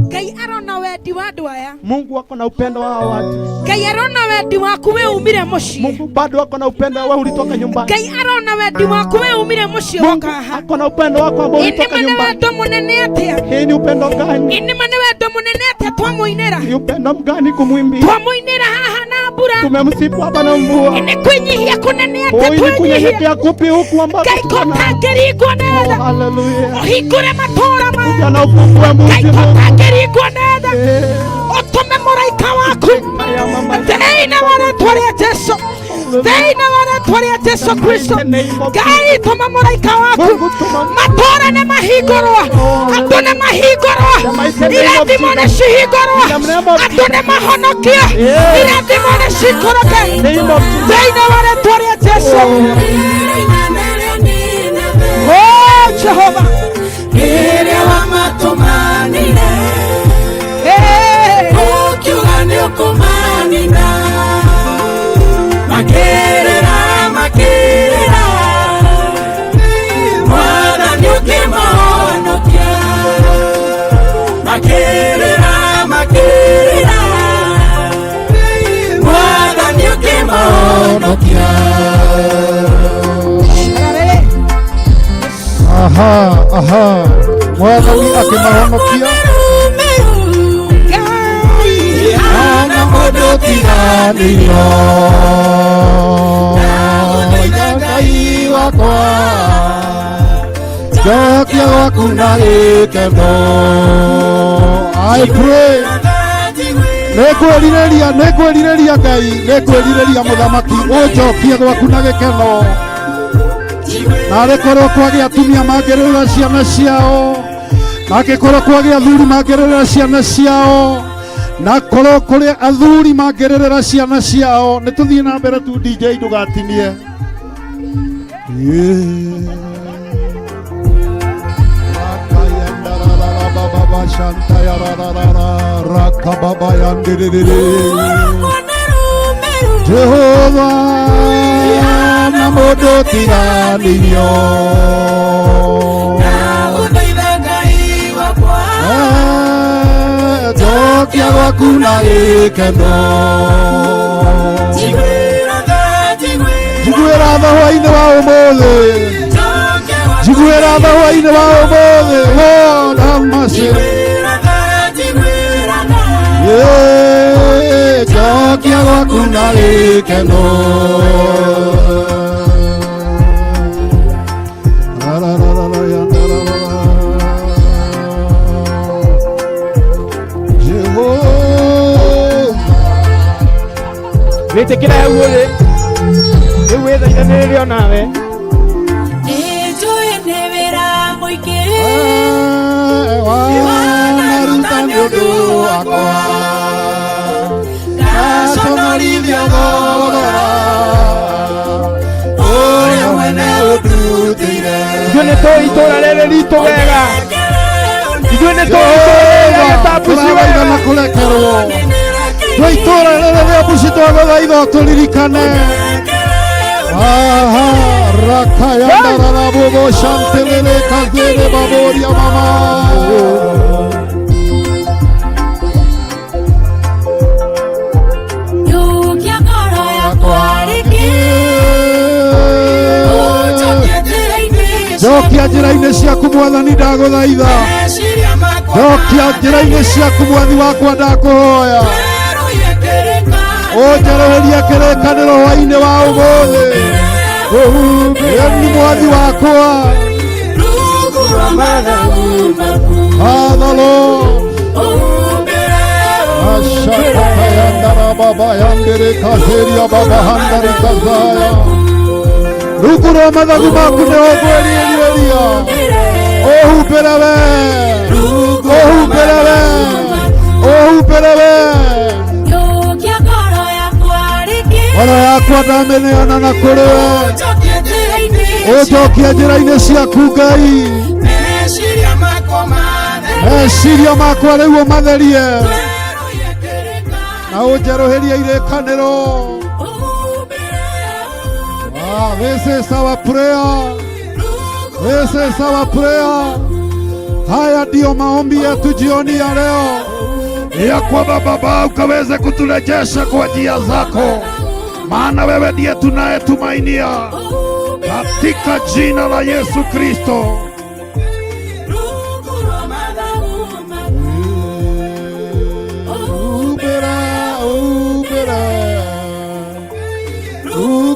Ngai arona wendi wa andũ aya. Mungu ako na upendo wa hawa watu. Ngai arona wendi waku we umire mũciĩ. Mungu bado ako na upendo wewe ulitoka nyumbani. Ngai arona wendi waku we umire mũciĩ Mungu woka haha. ako na upendo wako ambao ulitoka Inĩma nĩ nyumbani. wendo mũnene atĩa? Hii ni upendo gani? Inĩma nĩ wendo mũnene atĩa twamũinĩra? Ni upendo mgani kumwimbia? Twamũinĩra haha na mbura. Tumemsifu hapa na mvua. Nĩ kwĩnyihia kũnene atĩa Oh, ili twenyihia. kunyenyekea kupi huku ambako Ngai ko tangĩringwo nĩ Oh, tha. haleluya. Ũhingũre matũũra maya. Kuja na ufungue Ngai mji ko Mungu. tangĩringwo nĩ tha. Eh, Ũtũme mũraika waku ya mama. thĩinĩ wa rĩtwa rĩa Jesu, thĩinĩ wa rĩtwa rĩa Jesu Kristo. Ngai tũma mũraika waku, matũũra nĩ mahingũrwo, andũ nĩ mahingũrwo, irathimo nĩ cihingũrwo, andũ nĩ mahonokio, irathimo nĩ cikũrũke Name of Jesus. thĩinĩ wa rĩtwa rĩa Jesu. Oh Jehova, Rĩrĩa wamatũmanire hey. ũkiuga nĩũkũmanina makĩrĩra makĩrĩra Mwathani ũkĩmahonokia makĩrĩra makĩrĩra Mwathani ũkĩmahonokia. Aha, aha. Mwathani akĩmahonokia. Hana mũndũ tiganĩrio Ndagũthaitha Ngai wakwa, njokia gwaku na gĩkeno. I pray. Nĩngwĩrirĩria, nĩngwĩrirĩria Ngai, nĩngwĩrirĩria mũthamaki, ũnjokie gwaku na gĩkeno. Narĩ korwo kwagĩa atumia mangĩrĩrĩra ciana ciao, mangĩkorwo kwagĩa athuri mangĩrĩrĩra ciana ciao, na korwo kũrĩ athuri mangĩrĩrĩra ciana ciao, nĩ tũthiĩ na mbere tu DJ ndũgatinie. Jehova na mũndũ tiganĩirio. Ndagũthaitha Ngai wakwa. Eh, njokia gwaku na gĩkeno. Njiguĩra tha, njiguĩra. Njiguĩra tha hwaĩ-inĩ wa ũmũthĩ. Njokia gwaku. Njiguĩra tha hwaĩ-inĩ wa ũmũthĩ. Lord have mercy. Njiguĩra tha, njiguĩra tha. Yeah, njokia gwaku na gĩkeno. La, la, la, la, la, ya, la, la, la, la. Jehovah. Wĩtĩkĩra hau ũrĩ rĩu wĩthaithanĩrĩre onawe. Nĩnjũĩ nĩ wĩra mũingĩ. Wanaruta nĩ ũndũ wakwa, ndaconorithio thogora ũrĩa mwene ũndutĩire. Ithuĩ nĩ tũĩ itũũra rĩrĩ ritũ wega, ithuĩ nĩ tũĩ itũũra rĩrĩ rĩa Gĩtambuci Tũragũthaitha wega. na kũrekerwo twĩ itũũra rĩrĩ rĩa Mbuci, twagũthaitha ũtũririkane. Aha, rakayandararabobo shantelele kazere baboria mama. Yũkia ngoro yakwa rĩngĩ. Ũnjokie njĩra-inĩ. Njokia njĩra-inĩ ciaku mwathani, ndagũthaitha. Meciria makwa Njokia njĩra-inĩ ciaku mwathi wakwa, ndakũhoya. werũiye kĩrĩkanĩro. Ũnjereherie kĩrĩkanĩro hwaĩ-inĩ wa ũmũthĩ. Ĩni mwathi wakwa. Rungu rwa mathagu maku. Father Lord. Ũhumbĩre. Ashakatayandara baba yandere kazeria baba handari kazaya. Rungu rwa mathagu maku nĩho ngwĩrirĩria. Ũhumbĩre we. Ũhumbĩre we. Ũhumbĩre we. Yũkia ngoro yakwa rĩngĩ. Ngoro yakwa ndamĩneana na kũrĩ we. Ũnjokie njĩra-inĩ. Ũnjokie njĩra-inĩ ciaku Ngai. Meciria makwa matherie. Meciria makwa rĩu ũmatherie. Werũiye kĩrĩkanĩro. Na ũnjerũhĩrie irĩkanĩro. Ũhumbĩre. Ah, this is our prayer. This is our prayer. Haya ndiyo maombi yetu jioni ya leo, ya kwamba Baba ukaweze kuturejesha kwa njia zako, maana wewe ndiye tunayetumainia, katika jina la Yesu Kristo. Rungu rwa mathagu maku. Ubera, ubera.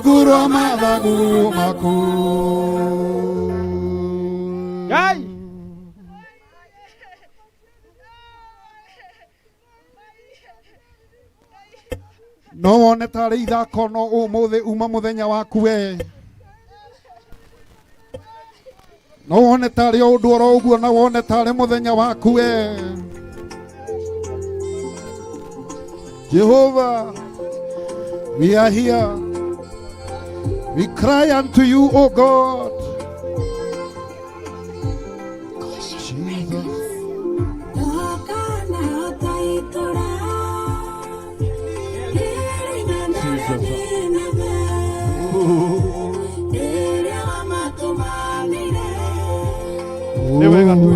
Rungu rwa mathagu maku. Ngai. No wone tarĩ ithako no ũmũthĩ uma mũthenya waku we. No wone tarĩ o ũndũ oro ũguo na wone tarĩ mũthenya waku we. Jehovah, we are here. We cry unto you, O God. Jesus. Nĩ wega tu.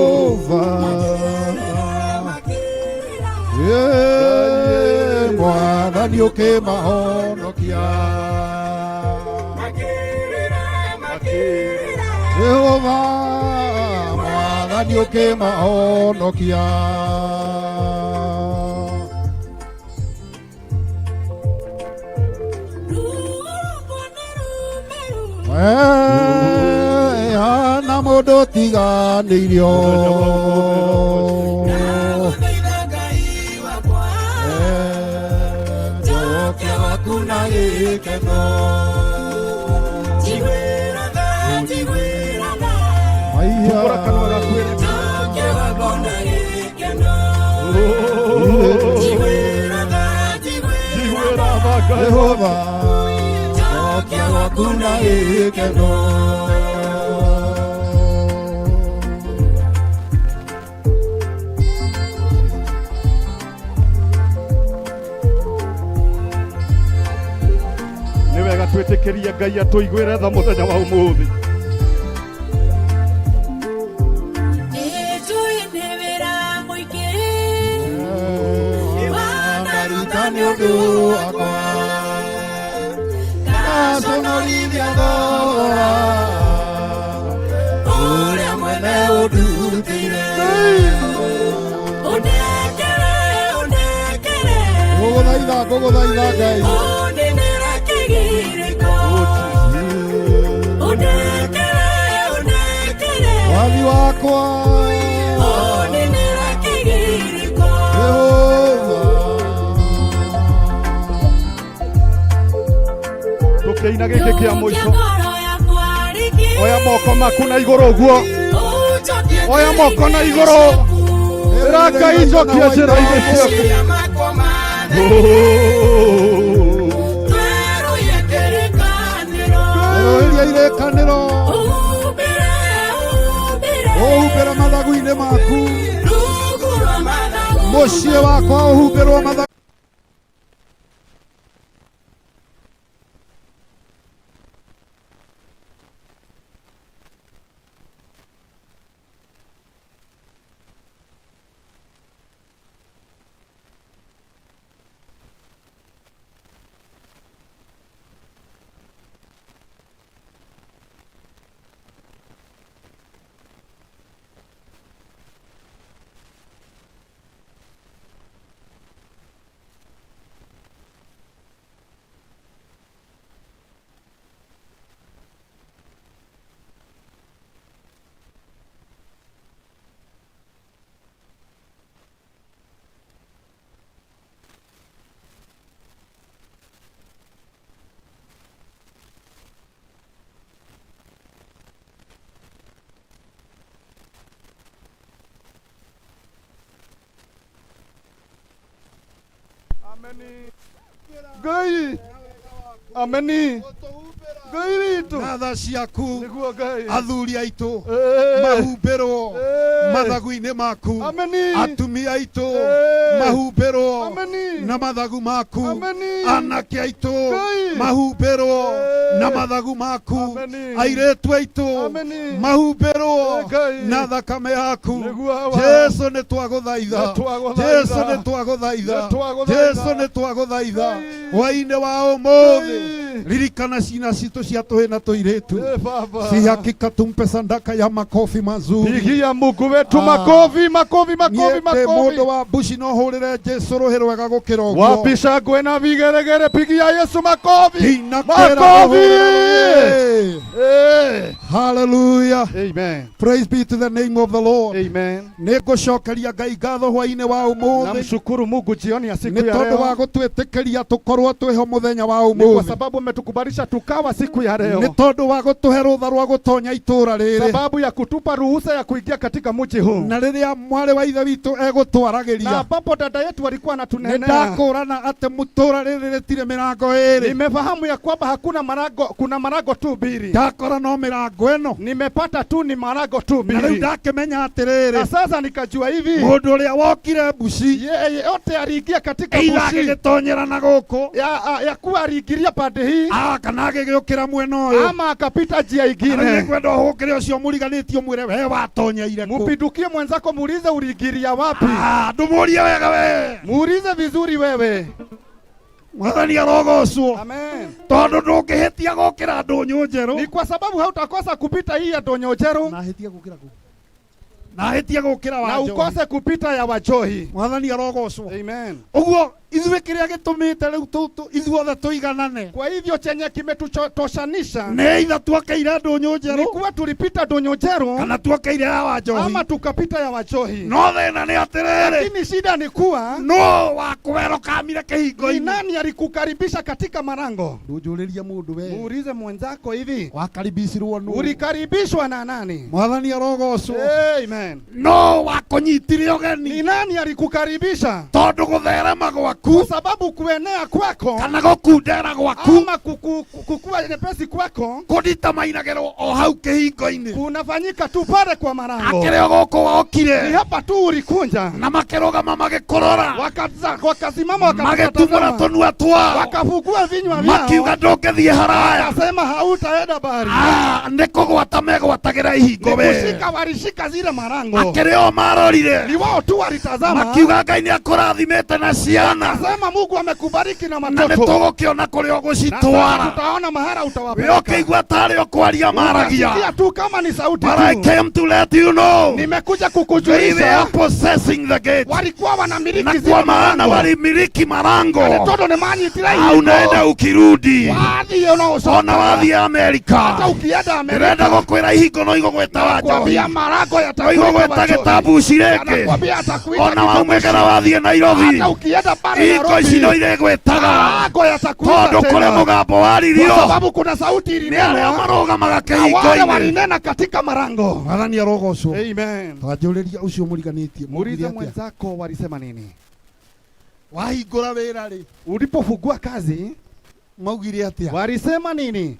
Jehovah. Yeah, Mwathani ũkĩmahonokia. Jehova, Mwathani ũkĩmahonokia. Wee, hana mũndũ ũtiganĩirio. Njoke gwaku na gĩkeno. Maiya. Hingũra kanua gaku wĩre Njiguĩra tha Ngai. Jehova, njoke gwaku na gĩkeno. Nĩ wega twĩtĩkĩrie Ngai atũiguĩre tha mũthenya wa ũmũthĩ. Wanaruta nĩ ũndũ wakwa. Ngaconorithia thogora ũrĩa mwene ũndutĩire. Ngũgũthaitha, ngũgũthaitha Ngai. Mwathi wakwa. Jehova. Tũkĩina gĩkĩ kĩa mũico. Oya moko maku na igũrũ ũguo. Oya moko na igũrũ. Ĩra Ngai njokia njĩra-inĩ ciaku. Rũĩria irĩkanĩro. Ũhumbĩre mathagu-inĩ maku. Mũciĩ wakwa ũhumbĩrwo mathagu. Ameni. Ngai. Ameni. Ngai witũ. Na tha ciaku. Nĩguo Ngai. Athuri aitũ Ĩĩ. mahumbĩrwo Ĩĩ. mathagu-inĩ maku. Ameni. Atumia aitũ Ĩĩ. mahumbĩrwo Ameni. na mathagu maku. Ameni. Anake aitũ Ngai. mahumbĩrwo Ĩĩ. na mathagu maku. Ameni. Airĩtu aitũ Ameni. mahumbĩrwo Ĩĩ, Ngai. na thakame yaku. Nĩguo Awa. Jesu nĩ twagũthaitha. Nĩ twagũthaitha. Jesu nĩ twagũthaitha. Nĩ twagũthaitha. Jesu nĩ twagũthaitha. Ngai. Hwaĩ-inĩ wa ũmũthĩ Ngai. Ririkana cina citũ cia tũhĩ na tũirĩtu. Eh, Baba. Si hakika tumpe sandaka ya makofi mazuri. Pigia Mungu wetu Ah. makofi, makofi, makofi, Niĩ ndĩ makofi. mũndũ wa mbuci no hũrĩre Jesu rũhĩ rwega gũkĩra ũguo. Wapi shangwe na vigeregere, pigia Yesu makofi. Ndinakwĩra Makofi. ũhũrĩre rũhĩ. Eh. Hallelujah. Amen. Praise be to the name of the Lord. Amen. Nĩ ngũcokeria Ngai ngatho hwainĩ wa ũmũthĩ Namshukuru Mungu jioni ya siku nĩ ya tondũ wa leo gũtwĩtĩkĩria tũkorwo twĩho mũthenya wa ni kwa ũmũthĩ sababu umetukubalisha tukawa siku ya nĩ leo, tondũ wa gũtũhe rũtha rwa gũtonya itũũra rĩrĩ sababu ya kutupa ruhusa ya kuingia katika mji huu, na rĩrĩa mwarĩ wa ithe witũ na egũtwaragĩria ambapo dada yetu alikuwa nĩ anatunenea. ndakũrana atĩ mũtũũra rĩrĩ rĩtirĩ mĩrango ĩrĩ Nimefahamu ya kwamba hakuna marago, kuna marago tu mbili. ndakora no mĩrango ĩno Nimepata tu ni marago tu na rĩu mbili, ndakĩmenya na atĩrĩrĩ sasa nikajua hivi mũndũ ũrĩa wokire mbuci yeye yote aliingia katika either bushi agĩgĩtonyera na gũkũ ya kuwa aliingilia pande hii ah, kana agĩgĩũkĩra mwena ũyũ ama akapita njia Rĩu ingine. nĩngwenda ũhũkĩre ũcio mũriganĩtie ũmwĩre we watonyeire kũ Mupindukie mwenzako, muulize uliingilia wapi. Ah, ndũmũrie wega we Muulize vizuri wewe. mwathani arogocwo Amen. tondũ ndũngĩhĩtia gũkĩra ndũnyũ njerũ Ni kwa sababu hautakosa kupita hii ya ndonyo njeru nahĩtia gũkĩra kũ nahĩtia gũkĩra na wa Njohi. ukose kupita ya wajohi. mwathani arogocwo Amen. ũguo ithuĩ kĩrĩa gĩtũmĩte rĩu ithuothe tũiganane Kwa hivyo chenye kimetutoshanisha nĩ itha tuokeire ndũnyũ ni njerũ kuwa tulipita ndonyo njeru kana tuokeire ya wa Njohi ama tukapita ya wajohi, no thĩna nĩ atĩrĩrĩ lakini shida ni kuwa no wakwerũkamire ni kĩhingo-inĩ nani alikukaribisha katika marango? ndũnjũrĩrie mũndũ we Muulize mwenzako hivi, wakaribicirwo nũ ulikaribishwa na nani? mwathani arogocwo Amen. no wakũnyitire Ni ũgeni nani alikukaribisha? tondũ gũtherema gwaku Kwa sababu kuenea kwako kana gũkundera gwaku ama kukua nyepesi kwako kũnditamainagĩrwo o hau kĩhingo-inĩ kunafanyika tu pale kwa marango. akĩrĩ o gũkũ Ni wokire hapa tu ulikunja, na makĩrũgama magĩkũrora wakasimama, magĩtumũra wakakutazama, tũnua twao wakafungua vinywa vyao, makiuga ndũngĩthiĩ haraya wakasema hautaenda bari. Ah, nĩ kũgwata megwatagĩra ihingo Ni we kushika, walishika zile marango, akĩrĩ o marorire ni wao tu walitazama, makiuga Ngai nĩ akũrathimĩte na ciana wakasema Mungu amekubariki na na nĩ matoto, tũgũkĩona kũrĩa na sasa ũgũcitwara tutaona mahara we utawapeleka. ũkĩigua tarĩ o kwaria maragia Utasikia tu kama ni sauti But I tu. came to let you know Nimekuja they were kukujulisha possessing the gate walikuwa wanamiliki na zile kwa maana marango. walimiliki marango Nĩ tondũ nĩmanyitire Ah, unaenda ihingo ukirudi wathiĩ no ona ũcokaga wathiĩ Amerika hata ukienda ndĩrenda Amerika gũkwĩra ihingo no igũgwĩta wa Njohi nakwambia marango no yatakuita igũgwĩta Wajohi. gĩtambuci rĩngĩ Anakwambia atakuita ona waumĩkana Kitabushi. wathiĩ Nairobi Hata ukienda pale ihingo ici no Nairobi irĩgwĩtaga marango yatakuita tondũ kũrĩ tena mũgambo kwa waririo sababu kuna sauti nĩ arĩa ilinenwa marũgamaga na wale kĩhingo-inĩ walinena katika marango. mwathani arogocwo Amen. twanjũrĩria ũcio mũriganĩtie Muulize mwenzako walisema nini wahingũra wĩra rĩ ulipofungua kazi, maugire atĩa walisema nini?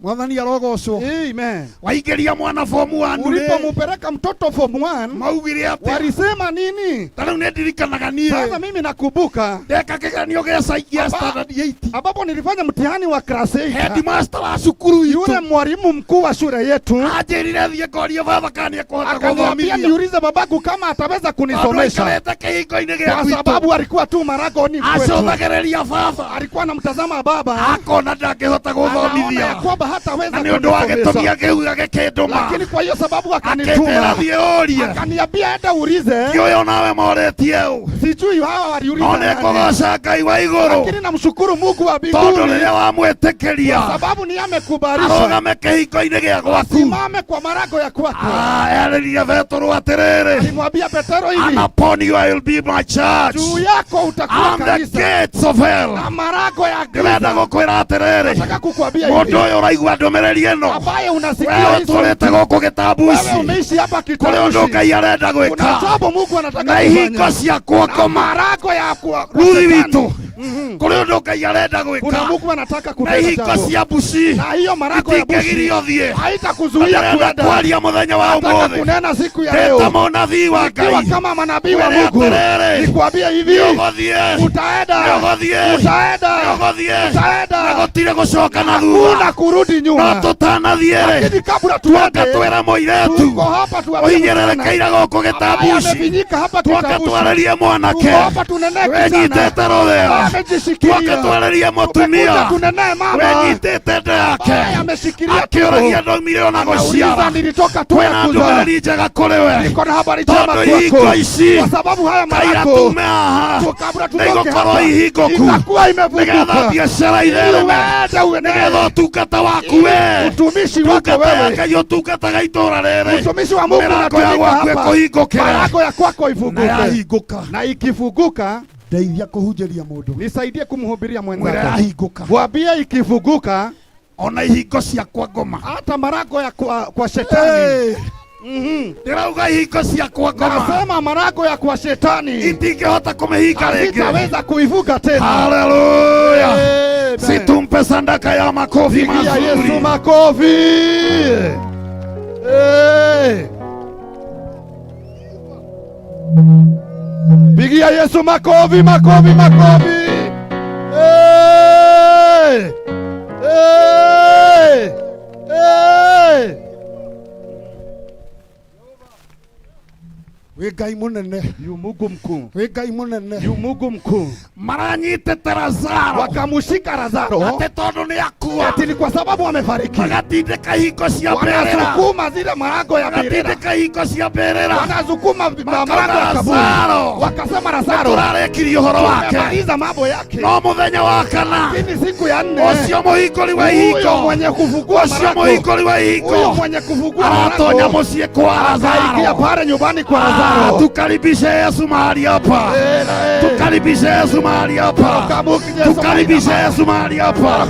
mwathani arogocwo Amen. waingĩria mwana fomu wanu rĩ Ulipomupeleka mtoto form 1 maugire atĩa walisema nini? ta rĩu nĩ ndirikanaga Sasa niĩ mimi nakumbuka ndeka kĩgeranio gĩa gĩa standard 8 ambapo nilifanya mtihani wa class 8 headmaster wa cukuru yule itũ mwalimu mkuu wa shule yetu anjĩrire thiĩ ngorie baba kana nĩekũhota akaniambia gũthomithia niulize babangu kama ataweza tondũ kunisomesha aikarĩte kĩhingo-inĩ gĩa kwa gwitũ sababu alikuwa tu maragoni kwetu, acũthagĩrĩria baba alikuwa anamtazama baba, akona ndangĩhota anaona ya gũthomithia kwamba hataweza na nĩ ũndũ wa gĩtũmi kunisomesha, akĩuga gĩkĩndũma lakini kwa hiyo sababu akĩnjĩra akanituma, thiĩ ũrie akaniambia enda uulize. ti ũyũ nawe morĩtie ũ Sijui hawa no waliuliza nĩ nani, kũgoca Ngai wa igũrũ lakini namshukuru Mungu wa tondũ mbinguni rĩrĩa wamwĩtĩkĩria kwa sababu ni amekubarisha arũgame kĩhingo-inĩ gĩa gwaku simame kwa marago ya kwako. Ah, erĩrire Petero atĩrĩrĩ Alimwambia Petero and hivi, upon you I will be my church juu yako utakuwa I'm the kanisa gates of hell na marago ya ndĩrenda giza. gũkwĩra atĩrĩrĩ Nataka kukwambia mũndũ hivi, ũyũ ũraigua ndũmĩrĩri ĩno ambaye unasikia wewe hii ũtũrĩte sauti, gũkũ wewe gĩtambuci umeishi hapa kũrĩ ũndũ Kitabushi, Ngai arenda kuna gwĩka jambo Mungu anataka na ihingo kufanya cia na kuokoma marago ya kwa ruthi shetani. witũ kũrĩ ũndũ Ngai arenda Kuna gwĩka Mungu anataka na kutenda ihingo jambo cia mbuci na hiyo marago ya bushi itingĩgirio thiĩ haitakuzuia ndĩrenda kwenda. kwaria mũthenya wa Nataka ũmũthĩ kunena siku ya ndĩ ta leo mũnabii wa nikiwa Ngai kama manabii wa Mwĩre Mungu, atĩrĩrĩ, nikwambie hivi, nĩũgũthiĩ utaenda, nĩũgũthiĩ utaenda, nĩũgũthiĩ na utaenda, gũtirĩ gũcoka na thutha hakuna kurudi no nyuma. tũtanathiĩ-rĩ Lakini kabla tuoka tuende, twĩre mũirĩtu tuko hapa tuambie msichana ũhinyĩrĩrĩkĩire gũkũ ambaye gĩtambuci amefinyika hapa tuoka Kitabushi, twarĩrie mwanake tuko hapa tunene kijana wĩnyitĩte rũthĩa Amejishikilia. Twoke twarĩrie Tumekuja mũtumia tunenaye mama wenyitĩte nda yake ambaye ameshikilia akĩũragia tumbo. ndaumire ona Anauliza, gũciara nilitoka tu kwĩna ya kuzaa. ndũmĩrĩri njega kũrĩ we Niko na habari njema tondũ ihingo kwako, ici kwa sababu haya kaira malango tume haha tu- kabla nĩ tutoke igũkorwo hapa ihingũku itakuwa nĩgetha imefunguka biacara ili ithereme uende uenee nĩgetha ũtungata waku we utumishi wako ndungata ya wewe, Ngai ũtungataga itũũra rĩrĩ mtumishi wa Mungu mĩrango ya unatumika gwaku hapa, ĩkũhingũkĩre malango ya kwako na ifunguke, yahingũka na ikifunguka ndeithia kũhunjĩria mũndũ nisaidie kumhubiria mwĩre mwenzako, yahingũka mwambie ikifunguka ona ihingo cia kwa ngoma hata malango ya kwa shetani. Mhm. Ndĩrauga ihingo cia kwa ngoma Nasema malango ya kwa shetani itingĩhota kũmĩhinga rĩngĩ sitaweza kuivuka tena. haleluya Amen. situmpe sandaka ya makofi Pigia Yesu mazuri makofi. Hey. Pigia Yesu makofi, makofi, makofi. Hey. Hey. Hey. Wĩ Ngai mũnene, Yu Mungu mkuu, wĩ Ngai mũnene. yu Mungu mkuu. Maranyitĩte Lazaro Wakamushika Lazaro atĩ tondũ nĩ akua ati ni kwa sababu amefariki. magatindĩka ihingo cia mbĩrĩra Wanasukuma zile malango ya mbĩrĩra, magatindĩka ihingo cia mbĩrĩra wanasukuma Makauga malango ya kaburi, Lazaro wakasema Lazaro tũrarĩkirie ũhoro wake tumemaliza mambo yake, no mũthenya wa kana lakini siku ya nne ũcio mũhingũri wa huyo ihingo mwenye kufungua ũcio malango, mũhingũri wa huyo ihingo mwenye kufungua aratonya malango mũciĩ kwa akaingia Lazaro. pale nyumbani kwa Lazaro. Tukaribishe Yesu mahali hapa, tukaribishe Yesu mahali hapa, tukaribishe Yesu mahali hapa,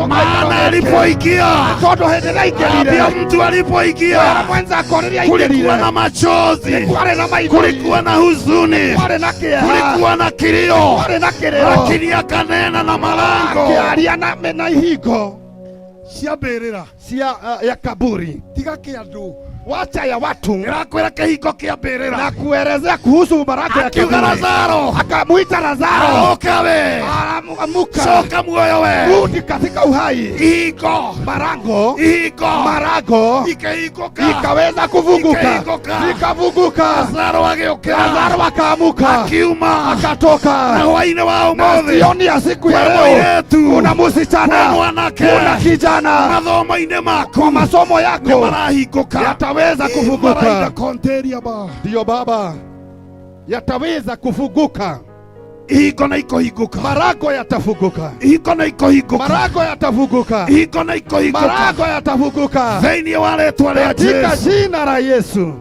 maana alipoingia, Tondu hindi ĩrĩa ambia aingĩrire mtu alipoingia mwenzako rĩrĩa kulikuwa aingĩrire na machozi, kwarĩ na maithori, kulikuwa na huzuni, kwarĩ na kĩeha, kulikuwa na kilio, kwarĩ na kĩrĩro, lakini akanena na malango akĩaria na ihingo Cia mbĩrĩra cia ya kaburi, tiga kĩa andũ wacha ya watu Ndĩrakwĩra kĩhingo kĩa mbĩrĩra na kuelezea kuhusu malango ya akiuga kaburi. Lazaro Akamuita Lazaro, aroka we, amuka, coka muoyo we, rudi katika uhai. ihingo Malango, ihingo malango ikĩhingũka ikaweza kufunguka, Ikahinguka. ikafunguka. Lazaro agĩũkĩra Lazaro akaamuka, akiuma akatoka. na hwainĩ wa Na ũmũthĩ jioni ya siku ya kwĩ leo mũirĩtu kuna kwĩ msichana, mwanake kuna kijana, mathomo-inĩ maku kwa masomo nĩ yako marahingũka yataweza Maraida kufunguka. konteria ba Ndiyo baba, yataweza kufunguka. Ihingo na ikũhingũka Malango yatafunguka, ihingo na ikũhingũka malango yatafunguka, ihingo na ikũhingũka malango yatafunguka thĩinĩ wa rĩtwa rĩa katika Jesu jina la Yesu.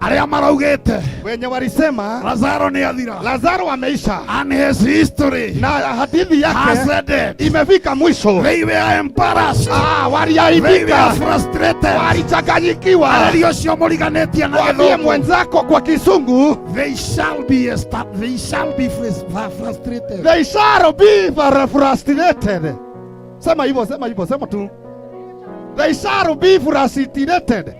Arĩa maraugĩte Wenye walisema Lazaro nĩ athira Lazaro ameisha and his history na hadithi yake has ended. imefika mwisho. They were embarrassed. Ah, They were waliaibika, frustrated. walichanganyikiwa. Arĩria ũcio mũriganĩtie na Mwambie gĩthũngũ mwenzako kwa Kisungu, they shall be they shall be frustrated. they shall be frustrated. Sema hivyo, sema hivyo, sema tu, they shall be frustrated.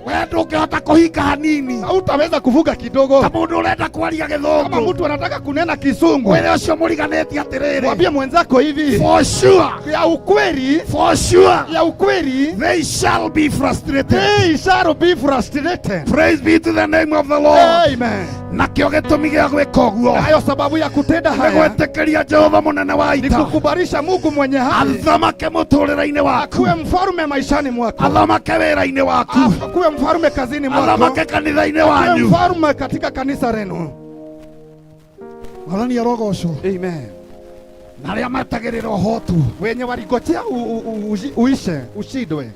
We ndũngĩhota kũhinga hanini Hautaweza kuvuka kidogo ta mũndũ ũrenda kwaria kama gĩthũngũ mtu anataka kunena Kisungu. mwĩre ũcio mũriganĩtie atĩrĩrĩ Mwambie mwenzako hivi, for sure, ya ukweli, for sure ya ukweli, they shall be frustrated. they shall be frustrated. Praise be to the name of the Lord. Amen. Nakĩo gĩtũmi gĩa gwĩka ũguo Nayo sababu ya kutenda nĩ haya gwĩtĩkĩria Jehova mũnene wa ni ita kukubarisha Mungu mwenye haki athamake mũtũũrĩre-inĩ waku akuwe mfalme maishani mwako, athamake wĩra-inĩ waku akuwe mfalme kazini mwako, athamake kanitha-inĩ akuwe wanyu mfalme katika kanisa lenu. Mwathani arogocwo. Amen. Na arĩa metagĩrĩra ũhotu Wenye waligojea uishe ushindwe,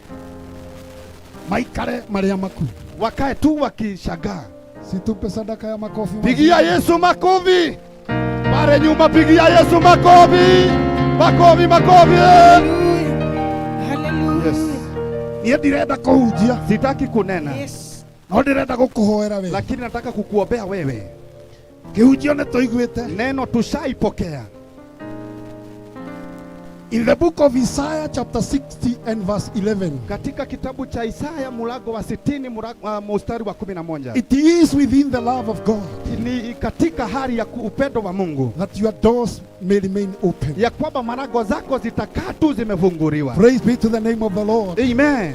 Maikare marĩa maku. wakae tu wakishangaa. Situpe sadaka ya makofi. Pigia Yesu makofi pale nyuma, pigia Yesu makofi, makofi, makofi. Hallelujah. Yes. Niĩ ndirenda kũhunjia Sitaki kunena, Yes. No ndĩrenda gũkũhoera we. lakini nataka kukuombea wewe. Kĩhunjio nĩ tũiguĩte. Neno tushaipokea. In the book of Isaiah chapter 60 and verse 11. Katika kitabu cha Isaya mlango wa 60 mstari wa 11. It is within the love of God Ni katika hali ya upendo wa Mungu that your doors may remain open. ya kwamba malango zako zitakaa tu zimefunguliwa. Praise be to the name of the Lord. Amen.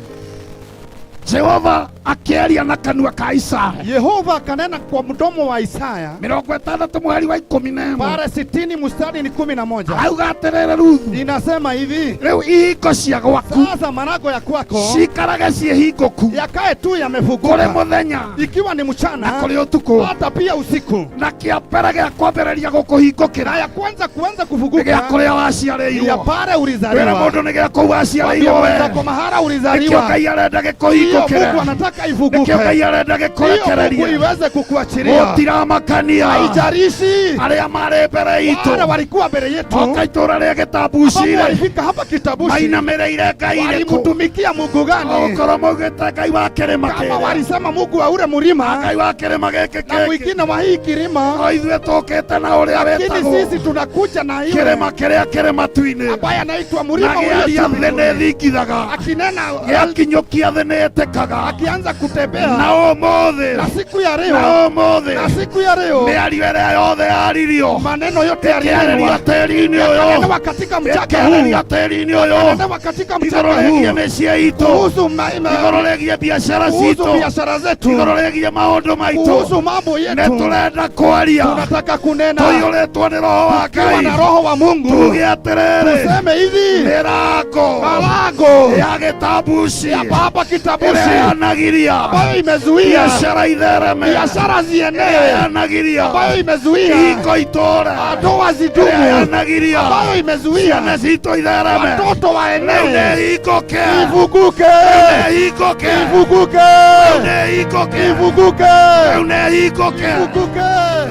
Jehova Akĩaria na kanua ka Isaya. Yehova akanena kwa mdomo wa Isaya 60 mweri wa 11. Pale 60 mstari ni 11. Arauga atĩrĩrĩ Ruthu. Inasema hivi. Rĩu ihingo cia gwaku. Sasa marago ya kwako cikarage ciĩ hingũku. Yakae tu yamefunguka. Kũrĩ mũthenya. Ikiwa ni mchana. Na kũrĩ ũtukũ. Hata pia usiku. Na kĩa mbere gĩa kwambĩrĩria gũkũhingũkĩra. Ya kwanza kuanza kufunguka. Nĩ gĩa kũrĩa waciarĩirwo. Ya pale ulizaliwa. Wĩra mũndũ nĩ gĩa kũu waciarĩirwo we. Kwa mahara ulizaliwa. Nĩkĩo Ngai arenda gĩkũhingũkĩre. Mungu anataka ifunguke. Nĩkĩo Ngai arenda gĩkũrekererie. Mungu iweze kukuachilia. Gũtiramakania. Haijalishi. Arĩa marĩ mbere itũ. Wale walikuwa mbere yetu. Moka itũra rĩa Gĩtambuci. Walifika hapa Kitabushi. Mainamĩrĩire Ngai rĩkũ. Walimtumikia Mungu gani? Okorwo maugĩte Ngai wa kĩrĩma Kama walisema Mungu wa ule mlima. Ngai wa kĩrĩma gĩkĩ na mwingine wa hii kilima. No ithuĩ tũkĩte na ũrĩa Lakini wetagwo. sisi tunakuja na ile Kĩrĩma kĩrĩa kĩrĩ matu-inĩ. ambaye anaitwa mlima Na ulio gĩaria juu thĩ nĩ ĩthingithaga. Akinena Gĩakinyũkia thĩ nĩ ĩtĩkaga. Akianza kutembea. Na ũmũthĩ. Na siku ya leo. Na ũmũthĩ. Na siku ya leo. Mĩario ĩrĩa yothe yaririo. Maneno yote Ĩkĩarĩrio yalinenwa. tĩri-inĩ ũyũ. Yakanenewa katika mchaka huu. Ĩkĩarĩrio tĩri-inĩ ũyũ. Yakanenewa katika Igũrũ mchaka rĩgiĩ huu. mĩciĩ itũ. Kuhusu Igũrũ rĩgiĩ biacara kuhusu citũ. biashara zetu. Igũrũ rĩgiĩ maũndũ maitũ. Kuhusu mambo yetu. Nĩ tũrenda kwaria. Tunataka kunena. Tũiyũrĩtwo nĩ Roho wa Tukiwa Ngai. na Roho wa Mungu. Tuge atĩrĩrĩ. Tuseme hivi. Mĩrango. Malango ya Gĩtambuci. ya hapa Kitabushi Ĩrĩa yanagiria. ambayo imezuia biashara ithereme. biashara Ĩrĩa zienee yanagiria. ambayo imezuia ihiko itũre. ndoa Ĩrĩa zidumu yanagiria. ambayo imezuia ciana citũ ithereme. watoto Rĩu nĩ waenee hingũke. ifunguke Rĩu nĩ hingũke. ifunguke Rĩu nĩ hingũke. ifunguke Rĩu nĩ hingũke. ifunguke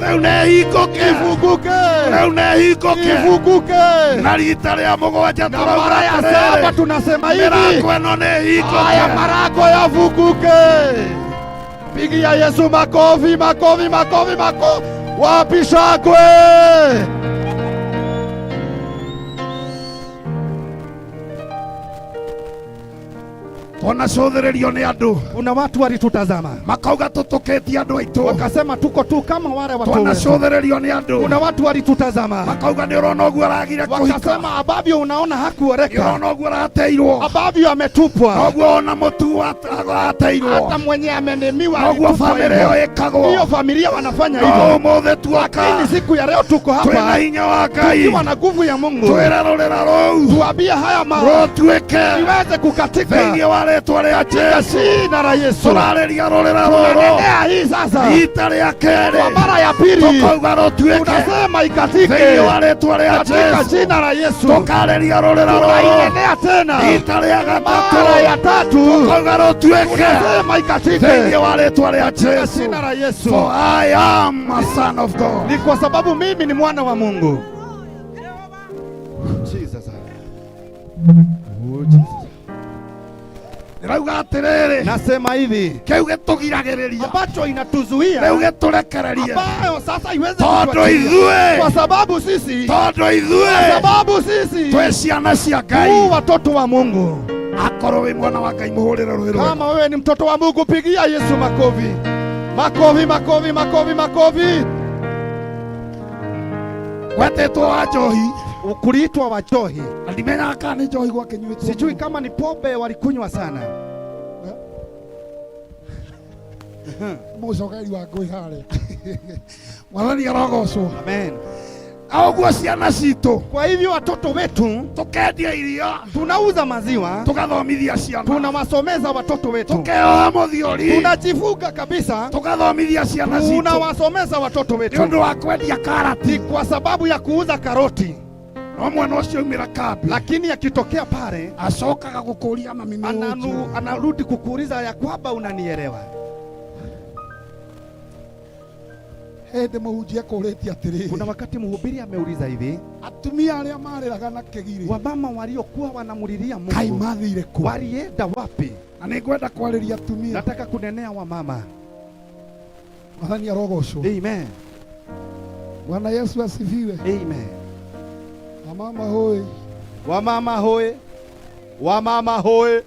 Rĩu nĩ hingũke. ifunguke Rĩu nĩ hingũke. ifunguke Na rita rĩa mũgwanja na tũrauga mara ya atĩrĩrĩ, saba tunasema hivi mĩrango ĩno nĩ haya hingũke. marago yafunguke. Pigia Yesu makofi, makofi, makofi, makofi. Wapi shangwe? Twanacũthĩrĩrio nĩ andũ. Kuna watu walitutazama Makauga tũtũkĩtie andũ aitũ. wakasema tuko tu kama wale watu wetu. Twanacũthĩrĩrio nĩ andũ. Kuna watu walitutazama Makauga nĩ ũrona ũguo aragire kũhika. wakasema ambavyo unaona Nĩ hakuoreka, ũrona ũguo arateirwo. ambavyo ametupwa, Noguo ona mũtu arateirwo. hata mwenye amenemiwa Noguo alitupwa bamĩrĩ hivyo. ĩyo ĩkagwo. Hiyo familia wanafanya No hivyo, ũmũthĩ tuoka. lakini siku ya leo tuko Twĩna hapa hinya wa Ngai. tukiwa na nguvu ya Mungu, Twĩre rũrĩra rũu. tuambie haya ma Rũtuĩke. iweze kukatika Thĩinĩ wa rĩtwa rĩa katika Jesu. jina la Yesu. Tũrarĩria rũrĩra rũrũ. Tunanenea hii sasa Rita rĩa kerĩ. kwa mara ya pili, Tũkauga rũtuĩke. tunasema ikatike Thĩinĩ wa rĩtwa rĩa katika Jesu. jina la Yesu. Tũkarĩria rũrĩra rũrũ. Tunainenea tena Rita rĩa gatatũ. mara ya tatu, Tũkauga rũtuĩke. tunasema ikatike Thĩinĩ wa rĩtwa rĩa katika Jesu. jina la Yesu. For I am a son of God. Ni kwa sababu mimi ni mwana wa Mungu. Jesus. Oh, Jesus. Ndĩrauga atĩrĩrĩ. Nasema hivi Kĩu gĩtũgiragĩrĩria. ambacho inatuzuia Rĩu gĩtũrekererie. ambayo sasa iweze Tondũ kutuachilia. ithuĩ. Kwa sababu sisi, Tondũ kwa ithuĩ. sababu sisi Twĩ ciana cia tu Ngai. watoto wa Mungu. Akorwo wĩ mwana wa Ngai mũhũrĩre rũhĩ rwega. Kama wewe ni mtoto wa Mungu, pigia Yesu makofi, makofi, makofi, makofi, makofi. Gwetĩtwo wa njohi. Kuliitwa wajohi, Na ndimenyaga kana nĩ njohi gwakĩnyuĩtwo. sijui kama ni pombe walikunywa sana. Mũcokeri wa ngũi harĩa. Mwathani arogocwo. Amen. Ũguo ciana citũ. Kwa hivyo watoto wetu Tũkendia iria. tunauza maziwa, Tũgathomithia ciana. tunawasomeza watoto wetu, Tũkeoha mũthiori. tunajifunga kabisa, Tũgathomithia ciana citũ. tunawasomeza watoto Nĩ ũndũ wetu wa kwendia karati. ni kwa sababu ya kuuza karoti, No mwana ũcio aumĩra kambi. lakini akitokea pale Acokaga gũkũria mami nĩ ũnjũĩ. anarudi kukuuliza ya kwamba unanielewa. Hĩndĩ mũhunjia ekũrĩtie atĩrĩrĩ. Kuna wakati mhubiri ameuliza hivi, Atumia arĩa marĩraga na kĩgirĩ. wamama waliokuwa wanamulilia Kaĩ Mungu mathire kũ? walienda wapi? Na nĩngwenda kwarĩria atumia. Nataka kunenea wamama. Mwathani arogocwo. Amen. Bwana Yesu asifiwe. Amen. Wamama hoi. Wamama hoe, wamama hoe,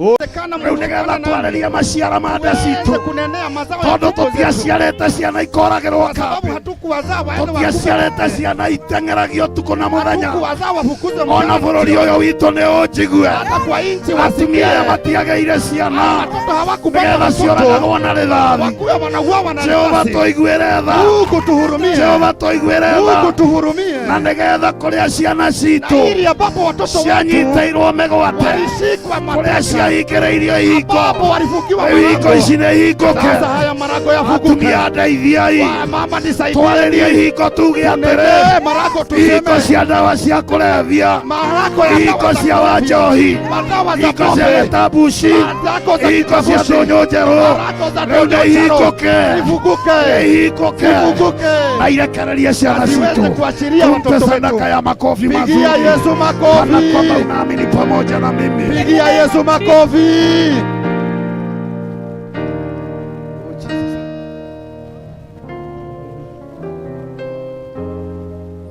Rĩu nĩgetha twarĩrie maciara ma nda citũ Kunenea mazao ya tondũ tumbo zetu. tũtiaciarĩte ciana ikoragĩrwo Kwa sababu kambĩ hatukuwazaa waende wakufe. tũtiaciarĩte ciana iteng'eragio ũtukũ na mũthenya Hatukuwazaa wafukuzwe ona mchana. bũrũri ũyũ witũ nĩ ũnjigue Hata kwa nchi atumia wasikie. aya matiagĩire ciana Watoto hawakupata nĩgetha watoto. cioragagwo na rĩthathi Wakuwe wanauawa na Jehova risasi. tũiguĩre tha Mungu tuhurumie. Jehova tũiguĩre tha Mungu tuhurumie. na nĩgetha kũrĩa ciana Na citũ ili ambapo watoto wetu cianyitĩirwo mĩgwate walishikwa kũrĩa mateka, ciahingĩrĩirio ihingo ambapo walifungiwa rĩu ihingo malango. ici nĩ ihingũke Sasa haya malango yafunguke. atumia ndeithiai Wa- Mama nisaidie. twarĩrie ihingo tuge atĩrĩ Tunenee malango ihingo tuseme cia ndawa cia kũrebia malango ya ihingo dawa za cia kulevya, wanjohi madawa za ihingo cia pombe, gĩtambuci malango za ihingo cia kitabushi, ndũnyũ njerũ malango za rĩu nĩ ndũnyũ njerũ. ihingũke Ifunguke. nĩ ihingũke Ifunguke. na irekererie ciana Asiweze citũ kuachilia tumpe watoto sadaka wetu. ya makofi Pigia mazuri Yesu kana kwamba makofi. unaamini pamoja na mimi Pigia Yesu makofi.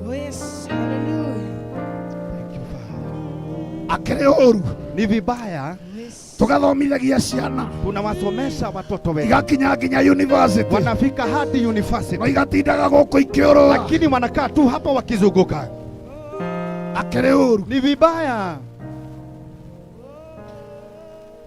Oh, yes, hallelujah. akĩrĩ ũru Ni vibaya tũgathomithagia ciana tunawasomesha watoto wetu igakinya nginya university wanafika hadi no university, igatindaga gũkũ ikĩũrũra lakini wanakaa tu hapa wakizunguka. akĩrĩ ũru Ni vibaya,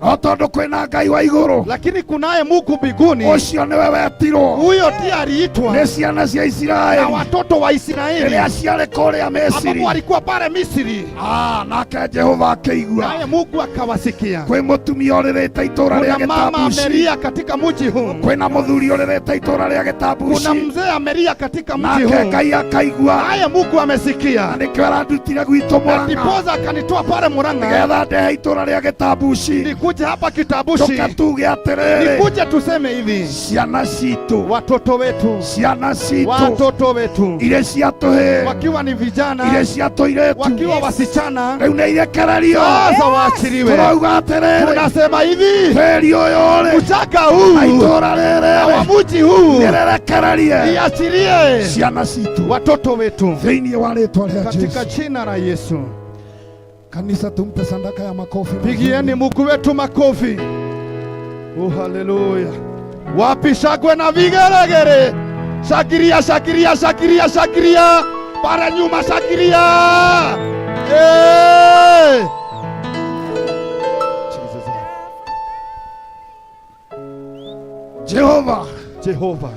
no tondũ kwĩna Ngai wa igũrũ lakini kunaye Mungu mbinguni, ũcio nĩwe wetirwo huyo ndiye aliitwa nĩ ciana cia na Isiraeli watoto wa Israeli rĩrĩa ciarĩ kũrĩa ambapo Misiri walikuwa pale Misri, Ah, nake Jehova akĩigua naye Mungu akawasikia. kwĩ mũtumia ũrĩrĩte itũũra rĩa Kuna mama Gĩtambuci amelia katika mji huu, kwĩna mũthuri ũrĩrĩte itũũra rĩa kuna Gĩtambuci mzee amelia katika mji nake huu, Ngai akaigua naye Mungu amesikia, na nĩkĩo arandutire gwitũ na Mũrang'a ndiposa akanitoa pale Murang'a nĩgetha ndehe itũũra rĩa Gĩtambuci nikuje hapa Kitabushi, tũke tuge atĩrĩrĩ nikuje tuseme hivi, ciana citũ watoto wetu, ciana citũ watoto wetu irĩ cia tũhĩĩ wakiwa ni vijana, irĩ cia tũirĩtu wakiwa wasichana, rĩu nĩ irekererio sasa waachiliwe. tũrauga atĩrĩrĩ Tunasema hivi, tĩri ũyũ rĩ mchanga na huu itũũra na rĩrĩ wa mji huu nĩrĩrekererie iachilie ciana citũ watoto wetu thĩinĩ wa rĩtwa rĩa katika Jesu. jina la Yesu. Kanisa, tumpe sadaka ya makofi mazuri. Pigieni Mungu wetu makofi. Oh, haleluya! Wapi shangwe na vigelegele? Shakiria, shakiria, shakiria, shakiria, para nyuma, shakiria. Hey! Jesus. Jehova Jehova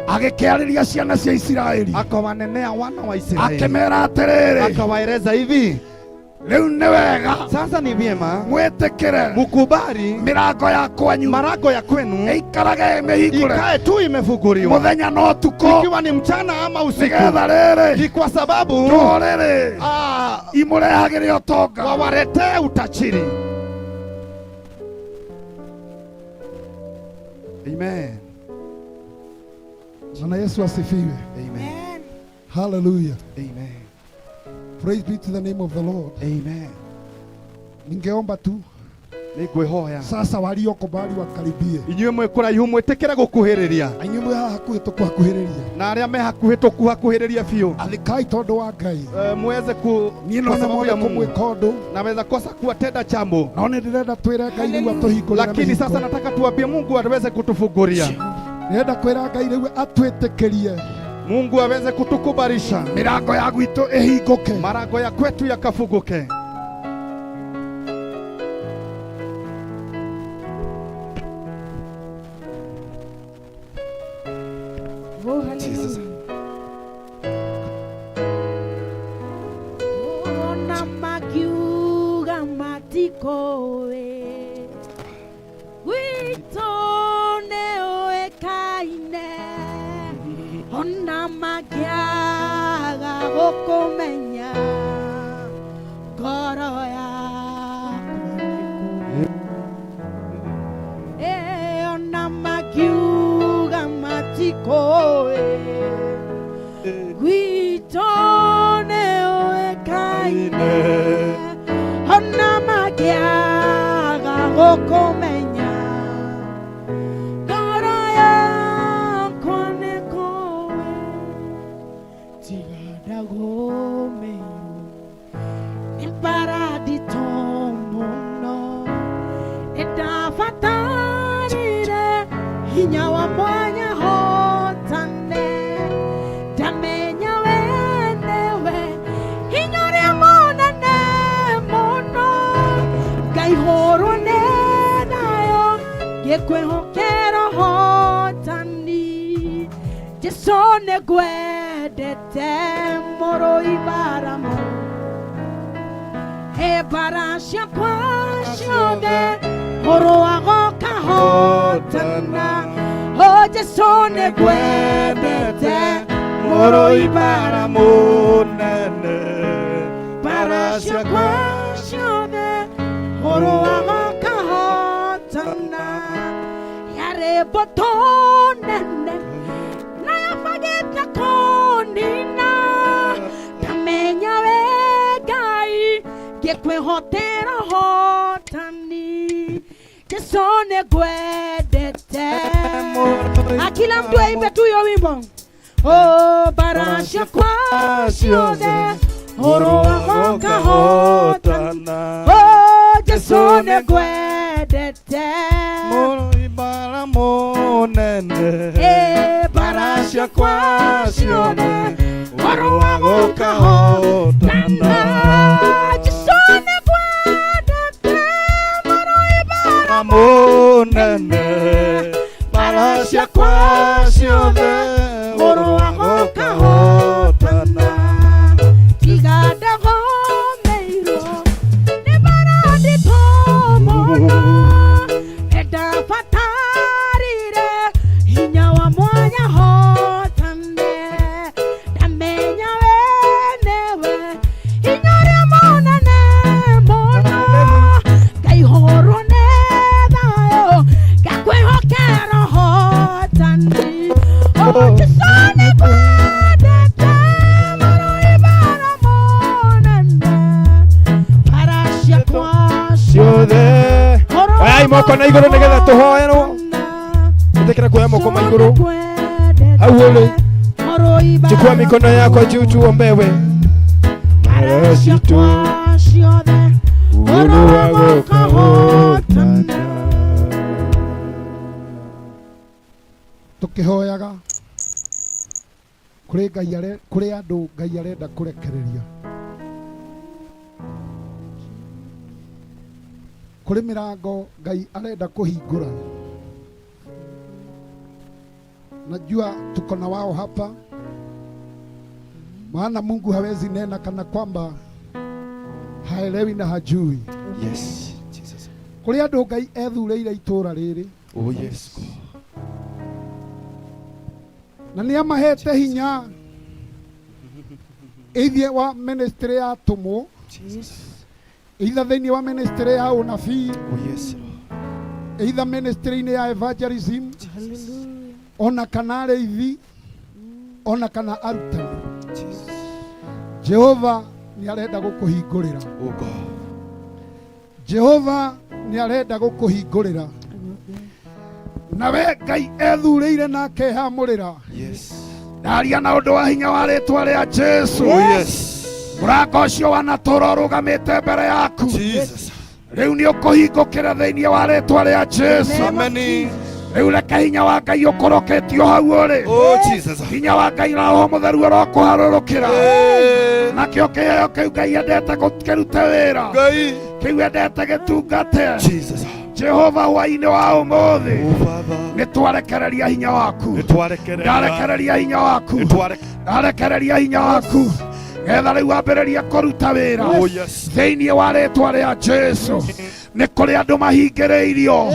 agĩkĩarĩria ciana cia Isiraeli akawanenea wana wa Israeli akĩmera atĩrĩrĩ akawaeleza hivi, rĩu nĩ wega sasa ni vyema mwĩtĩkĩre mukubali mĩrango ya kwanyu malango ya kwenu ĩikarage ĩmĩhingũre ikae tu imefunguliwa, mũthenya na ũtukũ ikiwa ni mchana ama usiku, nĩgetha rĩrĩ ni kwa sababu ndũrĩrĩ ah, imũrehagĩre ũtonga wawaletee utajiri. Amen. Bwana Yesu asifiwe. Amen. Hallelujah. Amen. Praise be to the name of the Lord. Amen. Ningeomba tu Nĩngwĩhoya sasa walioko mbali wakaribie, inyuĩ mwĩ kũraihu mwĩtĩkĩre gũkuhĩrĩria inyuĩ mwĩ haha hakuhĩ tũkũhakuhĩrĩria, na arĩa me hakuhĩ tũkuhakuhĩrĩria biũ athĩkai tondũ wa Ngai. Eh, muweze ku Niĩ kwa no sababu nyamwage ya Mungu kũmwĩka ũndũ, naweza kosa kuwatenda jambo, no nĩ ndĩrenda twĩre Ngai rĩu atũhingũrĩre lakini sasa mĩhingo. nataka tuambie Mungu aweze kutufungulia, Ndĩrenda kwĩra Ngai rĩu atwĩtĩkĩrie Mungu aweze kutukubalisha, mĩrango ya gwitũ ĩhingũke malango ya kwetu yakafunguke. Oh, hallelujah. Ona makiuga matikoĩ gwitũ nĩũĩkaine ona mangĩaga gũkũmenya ngoro yakwa nĩkũĩ. Ĩ, ona makiuga matikoĩ gwitũ nĩũĩkaine ona mangĩaga gũkũmenya ngoro yakwa nĩkũĩ tiga ndagũmĩirwo nĩ mbaradito mũno Ngaihũrwo nĩ thayũ ngĩkwĩhokera ũhotani. Jesũ nĩngwendete mũrũi mbara He mbara ciakwa ciothe ũrũaga ũkahotana. O Jesũ nĩngwendete mũrũi mbara munene mbara ciakwa ciothe ũrũaga ũkahotana. Yarĩ mbũtũ nene na yabagĩte kũnina ndamenya we Ngai ngĩkwĩhotera ũhotani. Jesũ nĩngwendete. Kila mtu aimbe tu hiyo wimbo. Oh, bara ciakwa ciothe ũrũaga ũkahotana. Oh, Jesũ nĩngwendete. Mũrũi mbara munene Eh, bara ciakwa ciothe ũrũaga ũkahotana. Jesũ nĩngwendete mũrũi mbara munene bara ciakwa ciothe ũrũaga ũkahotana. Tiga ndagomeirwo nĩ bara nditũ mũno nĩndabatarire hinya wa mwanya hotane ndamenya we nĩwe hinya ũrĩa mũnene mũno ngaihũrwo nĩ thayũ ngakwĩhokera ũhotani. Oh, Jesũ nĩngwendete mũrũi mbara mũnene bara ciakwa ciothe oyai moko na igũrũ nĩgetha tũhoerwo ĩtĩkĩra kuoya moko ma igũrũ hau ũrĩ chukua mikono yako juu tuombewe bara ciakwa ciothe ũrũaga ũkahotana. Tukihoyaga kuri Ngai are kuri andu Ngai arenda kurekereria kuri mirango Ngai arenda kuhingura. Najua tuko na wao hapa, maana Mungu hawezi nena kana kwamba haelewi na hajui. Yes, Jesus. Kuri andu Ngai ethureire itura riri. Oh yes. Na nĩ amahete hinya ithie wa ministry ya atũmwo, either thĩinĩ wa ministry ya ũnabii, Oh yes. either ministry-inĩ ya evangelism, ona kana arĩithi, ona kana arutani. Jehova nĩ arenda gũkũhingũrĩra. Oh God. Jehova nĩ arenda gũkũhingũrĩra. Nawe Ngai ethurĩire na akehamũrĩra. Yes. Ndaria na ũndũ wa hinya wa rĩtwa rĩa Jesu. Oh yes. Mũrango ũcio wanatũra ũrũgamĩte mbere yaku. Jesus. Rĩu nĩ ũkũhingũkĩra thĩinĩ wa rĩtwa rĩa Jesu. Amen. Rĩu reke hinya wa Ngai ũkũrũkĩtio hau ũrĩ. Oh Jesus. Hinya wa Ngai na Roho Mũtheru ũrokũharũrũkĩra. Nakĩo kĩheo kĩu Ngai endete kĩrute wĩra. Ngai. Kĩu endete gĩtungate. Jesus. Jehova hwaĩ-inĩ wa ũmũthĩ Oh Father. nĩ twarekereria hinya waku. Nĩtwarekereria. Ndarekereria hinya waku. Ndarekereria hinya waku getha rĩu wambĩrĩrie kũruta wĩra Oh yes. thĩinĩ wa rĩtwa rĩa Jesu. Nĩ kũrĩ andũ mahingĩrĩirio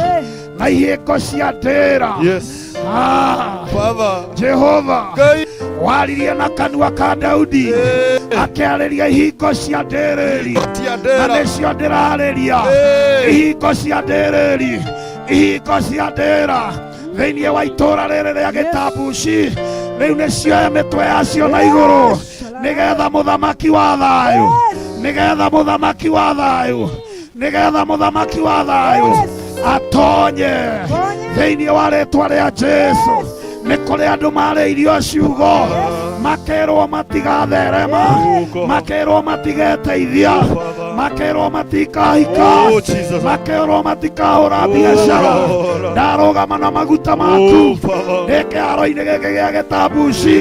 na ihĩngo cia ndĩra. Yes. Ah, Father. Jehova Ngai. waririe na kanua ka Daudi akĩarĩria ihingo cia ndĩrĩri Cia na ndĩra. nĩcio ndĩrarĩria ihingo cia ndĩrĩri ihingo cia ndĩra thĩinĩ wa itũra rĩrĩ rĩa gĩtambuci rĩu nĩcioe mĩtwe yacio na igũrũ nĩgetha mũthamaki wa thayũ nĩgetha mũthamaki wa thayũ nĩgetha mũthamaki wa thayũ atonye thĩinĩ wa rĩtwa rĩa Jesu. Nĩ kũrĩ andũ marĩirio ciugo Makerwo matigatherema. Makerwo matigeteithia. Makerwo matikahika. Oh, Jesus. Makerwo matikahũra biacara. Lord. Ndarũgama na maguta maku. Ndĩ kĩharo-inĩ gĩkĩ gĩa gĩtambuci.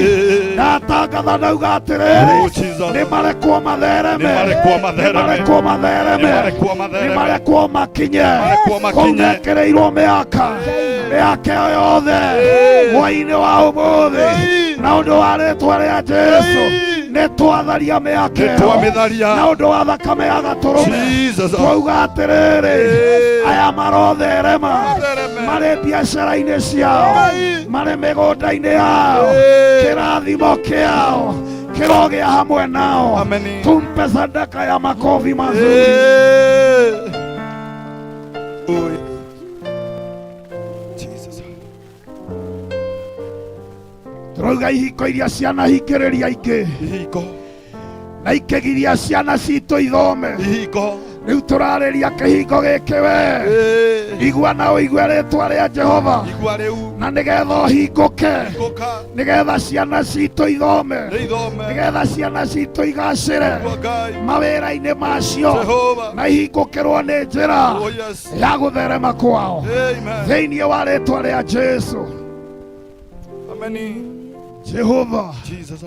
Ndatangatha ndauga atĩrĩrĩ. Oh, Jesus. Nĩmarekwo mathereme. Nĩmarekwo mathereme. Nĩmarekwo mathereme. Nĩmarekwo mathereme. Nĩmarekwo makinye. Nĩmarekwo Kũu makinye. mekĩrĩirwo mĩaka. Mĩaka ĩyo yothe. Hwaĩ-inĩ wa ũmũthĩ. Na ũndũ wa rĩtwa rĩa Jesu. Nĩtwatharia mĩaka ĩyo. Nĩtwamĩtharia. Na ũndũ wa thakame ya gatũrũme. Jesus. Twauga atĩrĩrĩ. Aya marotherema. Marĩ biacara-inĩ ciao. Marĩ mĩgũnda-inĩ yao. Kĩrathimo kĩao. Kĩrogĩa hamwe nao. Ameni. Tumpe sadaka ya makofi mazuri. Oh, Jesus. Tũrauga ihiko iria cianahingĩrĩria ingĩ. Ihiko. Na ikĩgiria ciana citũ ithome. Ihiko. Rĩu tũrarĩria kĩhingo gĩkĩ we. Igua na ũigue rĩtwa rĩa Jehova. Igua rĩu. Na nĩgetha ũhingũke. Hingũka. Nĩgetha ciana citũ ithome. Nĩ ithome. Nĩgetha ciana citũ igacĩre. Igua Ngai. Mawĩra-inĩ macio. Jehova. Na ihingũkĩrwo nĩ njĩra Oh, yes. ya gũtherema kwao. Amen. Thĩinĩ wa rĩtwa rĩa Jesu. Ameni. Jehova. Jesus.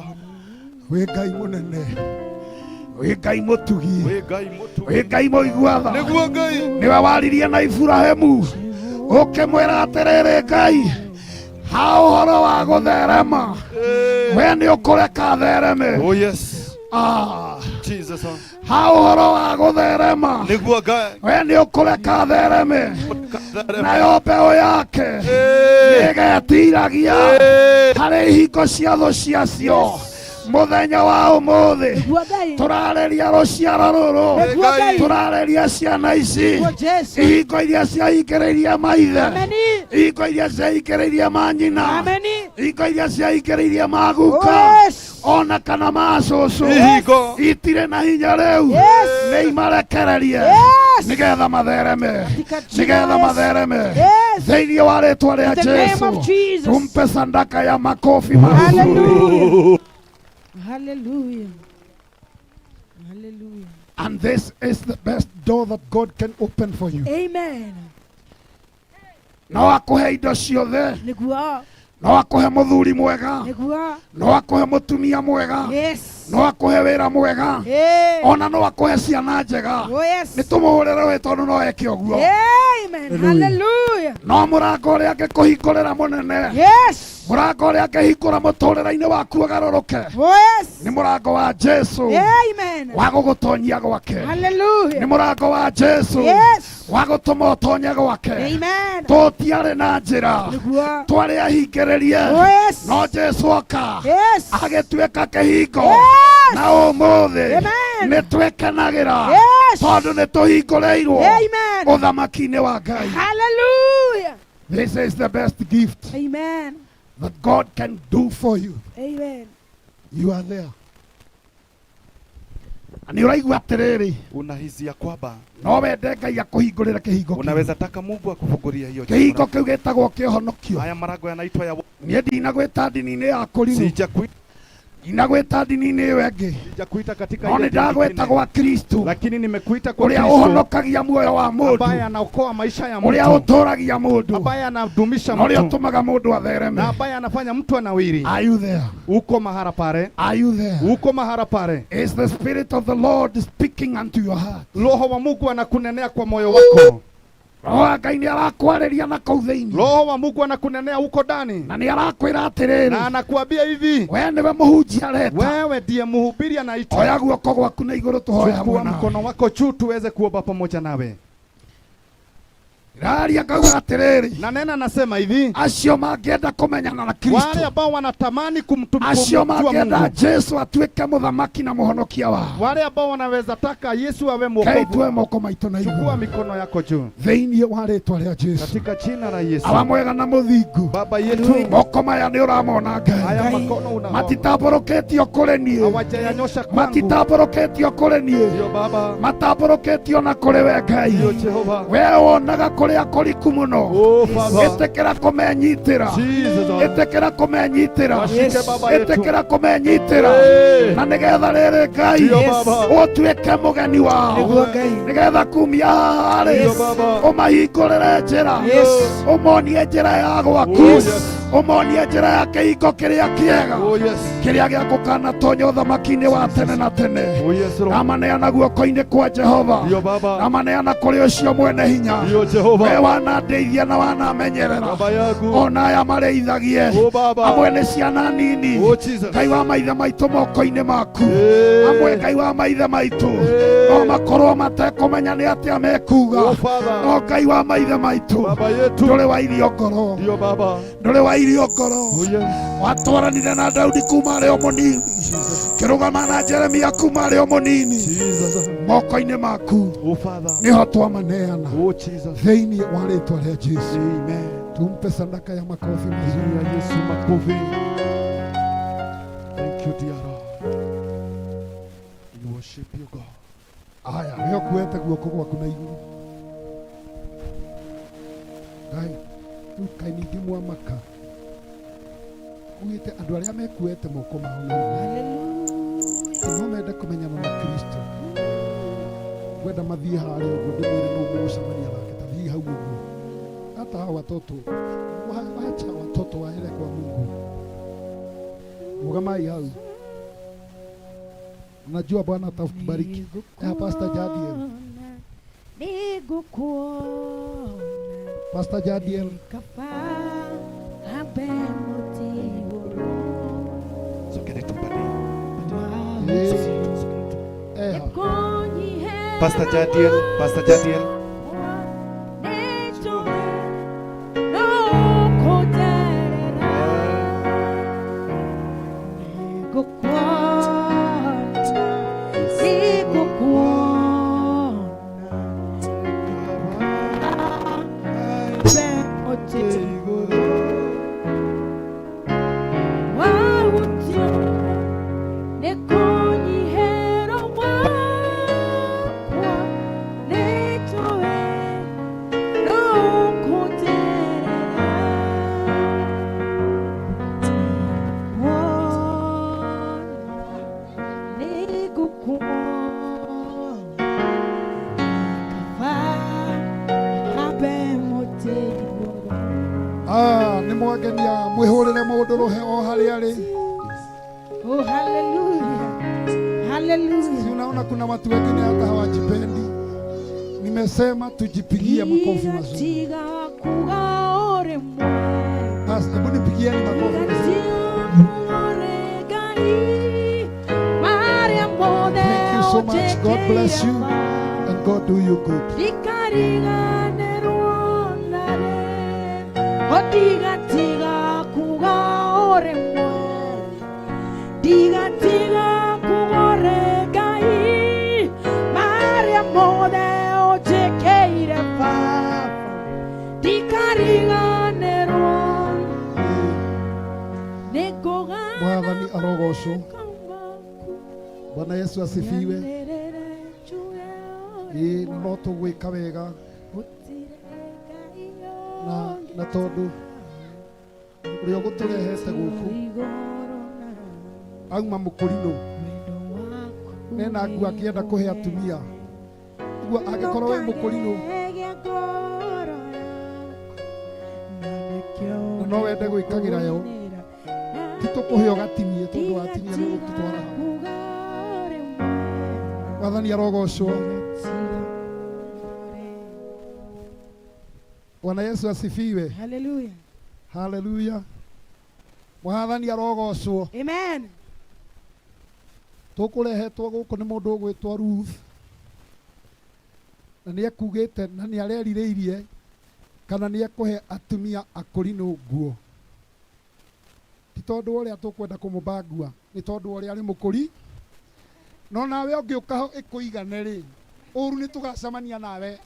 Wĩ Ngai mũnene. Wĩ Ngai mũtugi. Wĩ Ngai mũtugi. Wĩ Ngai mũigua tha. Nĩguo Ngai. Nĩwe waririe na Iburahĩmu ũkĩmwĩra atĩrĩrĩ Ngai ha ũhoro wa gũtherema we nĩ ũkũreka thereme. Oh, yes. Ah, Jesus. ha ũhoro wa gũtherema Nĩguo Ngai. we nĩ ũkũreka thereme nayo mbeũ yake nĩgetiragia harĩ ihingo cia thũ ciacio mũthenya wa ũmũthĩ Nĩguo Ngai. tũrarĩria rũciaro rũrũ Nĩguo Ngai. tũrarĩria ciana ici Nĩguo Jesu. ihingo iria ciahingĩrĩirie maithe Ameni. ihingo iria ciahingĩrĩirie manyina Ameni. ihingo iria ciahingĩrĩirie maguka Oh, yes. ona kana macũcũ Ihingo. itirĩ na hinya rĩu Yes. nĩ imarekererie Yes. nĩgetha mathereme Katika jina nĩgetha la Yesu. mathereme Yes. thĩinĩ wa rĩtwa rĩa In the name Jesu of Jesus. tumpe sadaka ya makofi mazuri Hallelujah. Hallelujah. Hallelujah. And this is the best door that God can open for you. Amen. No akũhe indo ciothe, Nĩguo. no akũhe mũthuri mwega, Nĩguo. no akũhe mũtumia mwega, Yes. no akũhe wĩra mwega, Hey. ona no akũhe ciana njega. Oh, yes. Nĩ tũmũhũrĩre wĩ tondũ no eke ũguo. Amen. Hallelujah. No mũrango ũrĩa angĩkũhingũrĩra mũnene, Yes. mũrango ũrĩa angĩhingũra mũtũrĩre-inĩ waku ũgarũrũke, Oh, yes. nĩ mũrango wa Jesu Amen. wa gũgũtonyia gwake. Nĩ Hallelujah. mũrango wa Jesu Yes. wa gũtũma ũtonye gwake. Amen. Tũtiarĩ na njĩra Nĩguo. twarĩ ahingĩrĩrie Oh, yes. no Jesu oka Yes. agĩtuĩka kĩhingo Yes. na ũmũthĩ Amen. nĩ twĩkenagĩra Yes. tondũ nĩ tũhingũrĩirwo Amen. ũthamaki-inĩ wa Ngai. Hallelujah. This is the best gift Amen. that God can do for you. Amen. You are there. Na nĩ ũraigua atĩrĩrĩ Unahisi ya kwamba no wende Ngai akũhingũrĩre kĩhingo kĩu. unaweza taka Mungu akufungulie hiyo Kĩhingo jambo. kĩu gĩtagwo kĩhonokio. Haya marango yanaitwa ya Niĩ ndinagwĩta ndini-inĩ ya kũrimũ sijakuita ndinagwĩta ndini-inĩ ĩyo ĩngĩ Sijakuita katika no ile nĩ dini ndagwĩta ingine, gwa Kristo lakini nimekuita kwa ũrĩa Kristo ũhonokagia muoyo wa ambaye mũndũ anaokoa maisha ya ũrĩa mtu, ũtũragia mũndũ ambaye anadumisha na ũrĩa mtu ũtũmaga mũndũ athereme. na ambaye anafanya mtu anawiri. Are you there? Uko mahara pare, Are you there? uko mahara pare. Is the Spirit of the Lord speaking unto your heart? Roho wa Mungu anakunenea kwa moyo wako. Roho wa Ngai nĩ arakwarĩria na kũu thĩinĩ Roho wa Mungu anakunenea huko ndani na nĩ arakwĩra na atĩrĩrĩ anakuambia hivi, we nĩwe mũhunjia areta wewe ndiye mhubiri anaitwa. oya guoko gwaku na igũrũ tũhoe hamwe Chukua nawe. mkono wako juu tuweze kuomba pamoja nawe. Ndĩraria ngauga atĩrĩrĩ Na nena nasema hivi, acio mangĩenda kũmenyana na wale Kristo ambao wanatamani acio kumjua mangĩenda Mungu, Jesu atuĩke mũthamaki na mũhonokia wao wale ambao wanaweza taka Yesu awe kei mwokovu, tuoe moko maitũ na chukua igũrũ mikono yako juu thĩinĩ wa rĩtwa rĩa Jesu katika jina la Yesu. awa mwega na mũthingu Baba yetu, moko maya nĩ ũramona Ngai haya makono unaona matitambũrũkĩtio kũrĩ niĩ hawajayanyosha kwangu, matitambũrũkĩtio kũrĩ niĩ ndio Baba, matambũrũkĩtio na kũrĩ we ndio Ngai Jehova, we wonaga kũrĩa Kũrĩa kũriku mũno. Oh, Baba. Ĩtĩkĩra kũmenyitĩra. Jesus. Ĩtĩkĩra kũmenyitĩra. Washike Baba yetu. Ĩtĩkĩra kũmenyitĩra. Hey. Na nĩgetha rĩrĩ Ngai Ndio, Baba. ũtuĩke mũgeni wao. Nĩguo, Ngai. Nĩgetha kumia haha rĩ Ndio, Baba. ũmahingũrĩre njĩra. Yes. Ũmonie njĩra ya gwaku. Oh, yes. Ũmonie njĩra ya kĩhingo kĩrĩa kĩega. Oh, yes. Kĩrĩa gĩa gũkanatonya ũthamaki-inĩ wa tene na tene. Oh, yes, Lord. Ndamaneana guoko-inĩ kwa Jehova. Ndio, Baba. Ndamaneana kũrĩ ũcio mwene hinya. Ndio, Jehova. We wanandeithia na wanamenyerera. Baba yaku. Ona aya marĩithagie. Oh, Baba. Amwe nĩ ciana nini. Oh, Jesus. Ngai wa maithe maitũ moko-inĩ maku. Hey. Amwe Ngai wa maithe maitũ Hey. no makorwo matekũmenya nĩ atĩa mekuga. Oh, Father. No Ngai wa maithe maitũ Baba yetu. ndũrĩ wa irio ngoro. Ndio, Baba. Ndũrĩ wa irio ngoro. Oh, yes. Watwaranire na Daudi kuma arĩ o mũnini. Kĩrũgama na Jeremia kuma arĩ o mũnini. Jesus. Moko-inĩ maku Oh, Father. nĩho twamaneana Oh, Jesus. thĩinĩ wa rĩtwa rĩa Jesu. Amen. Tumpe sadaka ya makofi mazuri. Ya Yesu makofi. Thank you, dear Lord. We worship you, God. Aya, we ũkuĩte guoko gwaku na igũrũ. Ngai, rĩu kaĩ ningĩ mwamaka. Ugĩte andũ arĩa mekuete moko mao na igũrũ. No mende kũmenyana na Kristo. Ngwenda mathiĩ harĩa ũguo ndĩmwĩre nũ mũgũcemania nake, ta thiĩ hau ũguo. Hata hawa watoto wacha watoto waende kwa Mungu. Rũgamai hau. Najua Bwana atakubariki. Pastor Jadiel. Nĩngũkuona Pastor Jadiel. kaba hambe mũtĩ igũrũ. Sogeni tupande. Eh. Pastor Jadiel, Pastor Jadiel. Ah, nĩ mwangenia mwĩhũrĩre mũndũ rũhe o harĩa arĩ. Oh, hallelujah. Hallelujah. Si unaona kuna watu wengine hata hawajipendi. Nimesema tujipigie makofi mazuri. Tiga kuga ore mwega. Basi hebu nipigieni makofi mazuri. Thank you so much. God bless you and God do you good. Otigatiga kuga ore mwega. Digatiga kuga ore Ngai. Maria mothe ũnjĩkĩire baba. Ndikariganĩrwo. Nĩngũga Mwathani arogocwo. Bwana Yesu asifiwe. Ĩĩ na no tũgwĩka wega na tondũ ũrĩa ũgũtũrehete gũkũ auma mũkũrinũ nena nguo akĩenda kũhe atumia ũguo angĩkorwo wĩ mũkũrinũ na no wende gwĩkagĩra yo ti tũkũhe ũgatinie tondũ watinia nĩ gũtũtwara hau. Mwathani arogocwo. Bwana Yesu asifiwe. Hallelujah. Haleluya. Mwathani arogocwo. Amen. Tũkũrehetwo gũkũ nĩ mũndũ ũgwĩtwo Ruth na nĩ ekugĩte na nĩ arerirĩirie kana nĩ ekũhe atumia akũrinũ nguo ti tondũ wa ũrĩa tũkwenda kũmũbangua nĩ tondũ wa ũrĩa arĩ mũkũri no nawe ũngĩũka ho ĩkũigane rĩ ũru nĩ tũgacemania nawe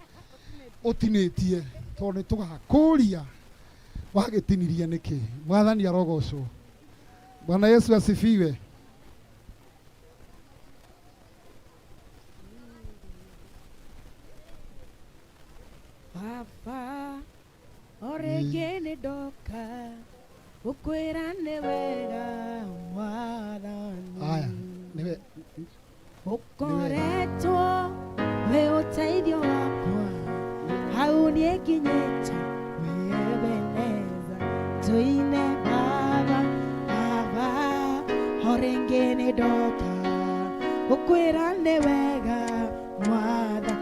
ũtinĩtie tondũ nĩ tũgakũria wagĩtinirie nĩkĩ. Mwathani arogocwo. Bwana Yesu asifiwe. Baba o rĩngĩ nĩ ndoka gũkwĩra nĩ wega mwathani Aya, nĩwe ũkoretwo wĩ ũteithio wakwa hau niĩ nginyĩte wĩ Ebeneza tũine baba baba o rĩngĩ nĩ ndoka gũkwĩra nĩ wega mwatha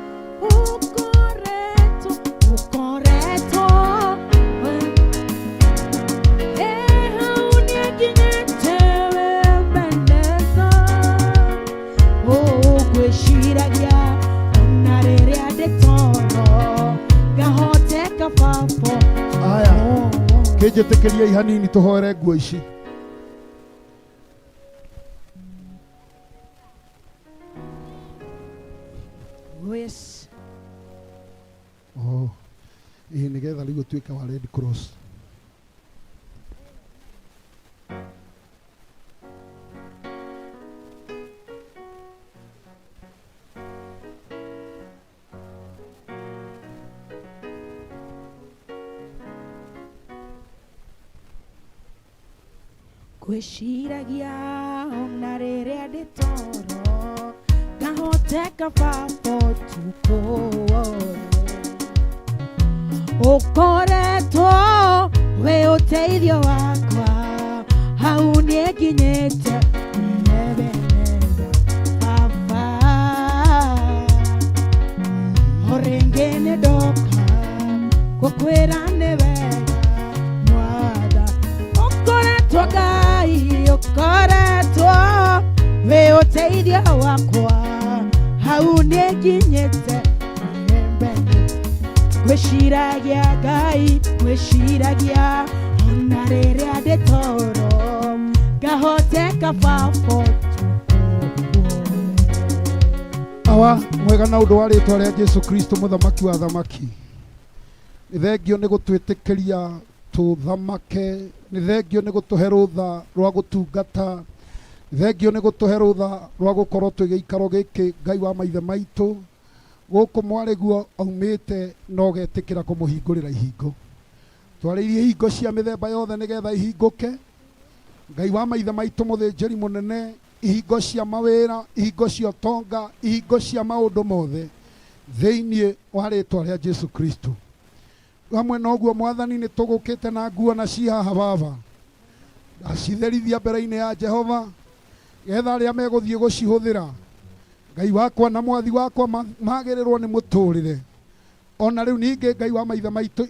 ũkoretwo ũkoretwo Eh, hau niĩ nginyĩte wĩ Ebeneza ũgwĩciragia ona rĩrĩa ndĩ toro ngahoteka baba Aya, kĩnjĩtĩkĩriei hanini tũhoere nguo ici. Oh, yes. Oh, ĩĩ nĩgetha rĩu ũtuĩke wa Red Cross. Ngwĩciragia ona rĩrĩa ndĩ toro ngahoteka baba ũtukũ wothe ũkoretwo wĩ ũteithio wakwa hau niĩ nginyĩte Ebeneza baba o rĩngĩ nĩ ndoka gũkwĩra nĩ wega mwatha ũkoretwo Ngai ũkoretwo wĩ ũteithio wakwa hau niĩ nginyĩte Ebeneza ngwĩciragia Ngai ngwĩciragia ona rĩrĩa ndĩ toro ngahoteka baba Awa mwega na ũndũ wa rĩtwa rĩa Jesu Kristo mũthamaki wa thamaki nĩ thengio nĩ gũtwĩtĩkĩria tũthamake nĩ thengio nĩ gũtũhe rũtha rwa gũtungata nĩ thengio nĩ gũtũhe rũtha rwa gũkorwo twĩ gĩikaro gĩkĩ Ngai wa maithe maitũ gũkũ mwarĩguo aumĩte na ũgetĩkĩra kũmũhingũrĩra ihingo twarĩirie ihingo cia mĩthemba yothe nĩgetha ihingũke Ngai wa maithe maitũ mũthĩnjĩri mũnene ihingo cia mawĩra ihingo cia ũtonga ihingo cia maũndũ mothe thĩinĩ wa rĩtwa rĩa Jesu Kristo hamwe na ũguo mwathani nĩ tũgũkĩte na nguo na cihaha baba ndacitherithia mbere-inĩ ya Jehova getha arĩa megũthiĩ gũcihũthĩra Ngai wakwa na mwathi wakwa magĩrĩrwo nĩ mũtũrĩre ona rĩu ningĩ Ngai wa maithe maitũ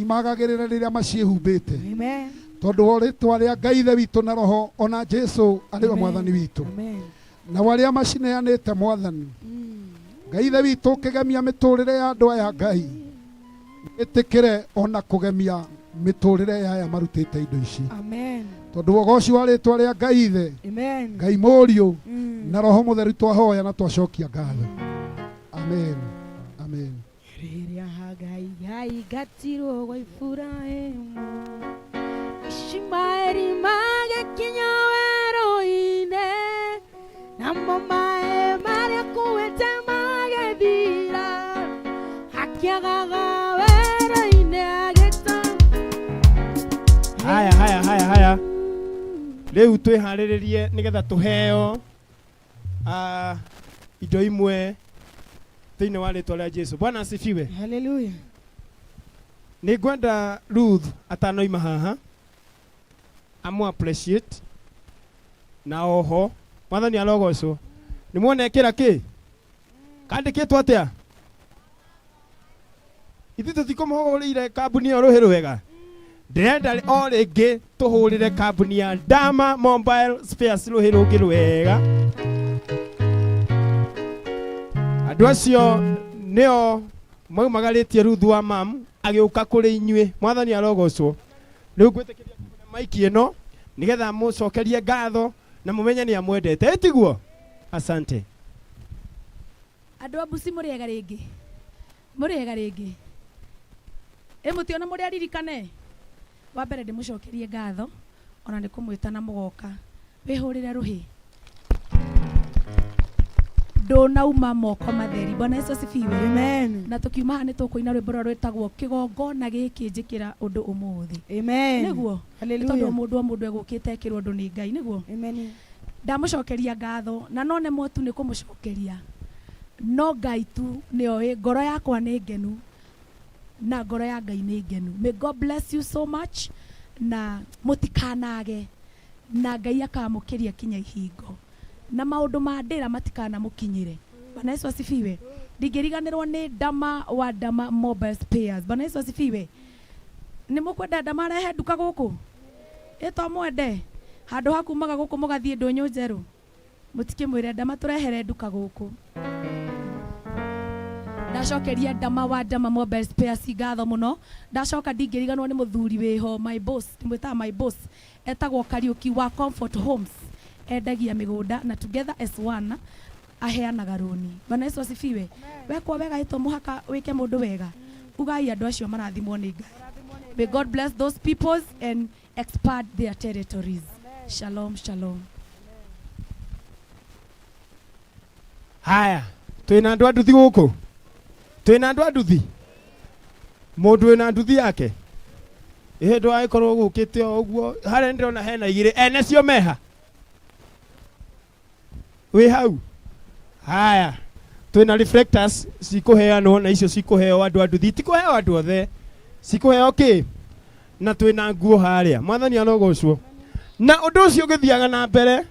imagagĩrĩre rĩrĩa maciĩhumbĩte Amen. tondũ wa rĩtwa rĩa Ngai ithe witũ na roho ona Jesu arĩ we mwathani witũ Amen. na arĩa macineanĩte mwathani Ngai ithe witũ ũkĩgemia mĩtũrĩre ya andũ aya Ngai ĩtĩkĩre ona kũgemia mĩtũrĩre ya aya marutĩte indo ici Amen. tondũ ũgoci wa rĩtwa rĩa Ngai ithe Amen. Ngai mũriũ na roho mũtheru twahoya na twacokia ngatho amen amen Rĩrĩa Hagai aingatirwo gwa Iburahĩmu Ishimaeli magĩkinya werũ-inĩ namo maĩ marĩa kuĩte magĩthira akĩagaga werũ-inĩ agĩta haya haya haya haya rĩu twĩharĩrĩrie nĩgetha tũheo ah, indo imwe thĩinĩ wa rĩtwa rĩa Jesu bwana asifiwe Haleluya nĩ ngwenda Ruth atanoima haha amu appreciate na oho mwathani arogocwo nĩ muona ekĩra kĩ kandĩkĩtwo atĩa ithuĩ tũtikũmũhũrĩire kambuni ĩyo rũhĩ rwega ndĩrenda o rĩngĩ tũhũrĩre kambuni ya Dama Mobile Spares rũhĩ rũngĩ rwega andũ acio nĩo maumagarĩtie Ruth wa mam agĩũka kũrĩ inyuĩ mwathani arogocwo rĩu ngwĩtĩkĩria kũmũhe maiki ĩno nĩgetha mũcokerie ngatho na mũmenye nĩ amwendete ĩtiguo asante andå a mbuci må rä ega rä ngä må rä ega rä ngä ä må tiona må rä aririkane wa mbere ndä må cokerie ngatho ona nä kå mwä ta na må goka wä hå rä re rå hä Ndũnauma moko matheri. Bwana Yesu asifiwe. Amen. Na tũkiuma haha nĩ tũkũina rwĩmbo rũrĩa rwĩtagwo kĩgongona gĩkĩ njĩkĩra ũndũ ũmũthĩ. Amen. Nĩguo. Hallelujah. Tondũ mũndũ o mũndũ egũkĩte ekĩrwo ũndũ nĩ Ngai. Nĩguo. Amen. Ndamũcokeria ngatho na no nemwo tu nĩ kũmũcokeria, no Ngai tu nĩoĩ ngoro yakwa nĩ ngenu na ngoro ya Ngai nĩ ngenu. May God bless you so much na mũtikanage na Ngai akamũkĩria kinya ihingo na maũndũ ma ndĩra matikanamũkinyĩre. Bwana Yesu asifiwe. Ndingĩriganĩrwo nĩ Ndama wa Ndama Mobile Spares. Bwana Yesu asifiwe. Nĩ mũkwenda Ndama arehe nduka gũkũ? Ĩ to mwende? Handũ ha kumaga gũkũ mũgathiĩ ndũnyũ njerũ, mũtikĩmwĩre Ndama tũrehere nduka gũkũ. Ndacokeria Ndama wa Ndama Mobile Spares ngatho mũno. Ndacoka ndingĩriganĩrwo nĩ mũthuri wĩho, my boss, ndĩmwĩtaga my boss, etagwo Kariũki wa Comfort Homes, endagia mĩgũnda na together as one aheanaga rũni. Bwana Yesu asifiwe. Wekwo wega ĩ to mũhaka wĩke mũndũ wega. Ugai andũ acio marathimwo nĩ Ngai. May God bless those peoples and expand their territories. Shalom, shalom. Haya, twina andu a nduthi guku, twina andu a nduthi, mundu wina nduthi yake ihe ndwagĩkorwo gũkĩte o ũguo. Harĩa ndĩrona hena igĩrĩ ene cio meha wĩ hau. Haya, twina reflectors cikũheanwo na icio cikũheo andũ a nduthi, itikũheo andũ othe, cikũheo kĩ, na twina nguo harĩa. Mwathani arogocwo. Na ũndũ ũcio ũgĩthiaga na mbere,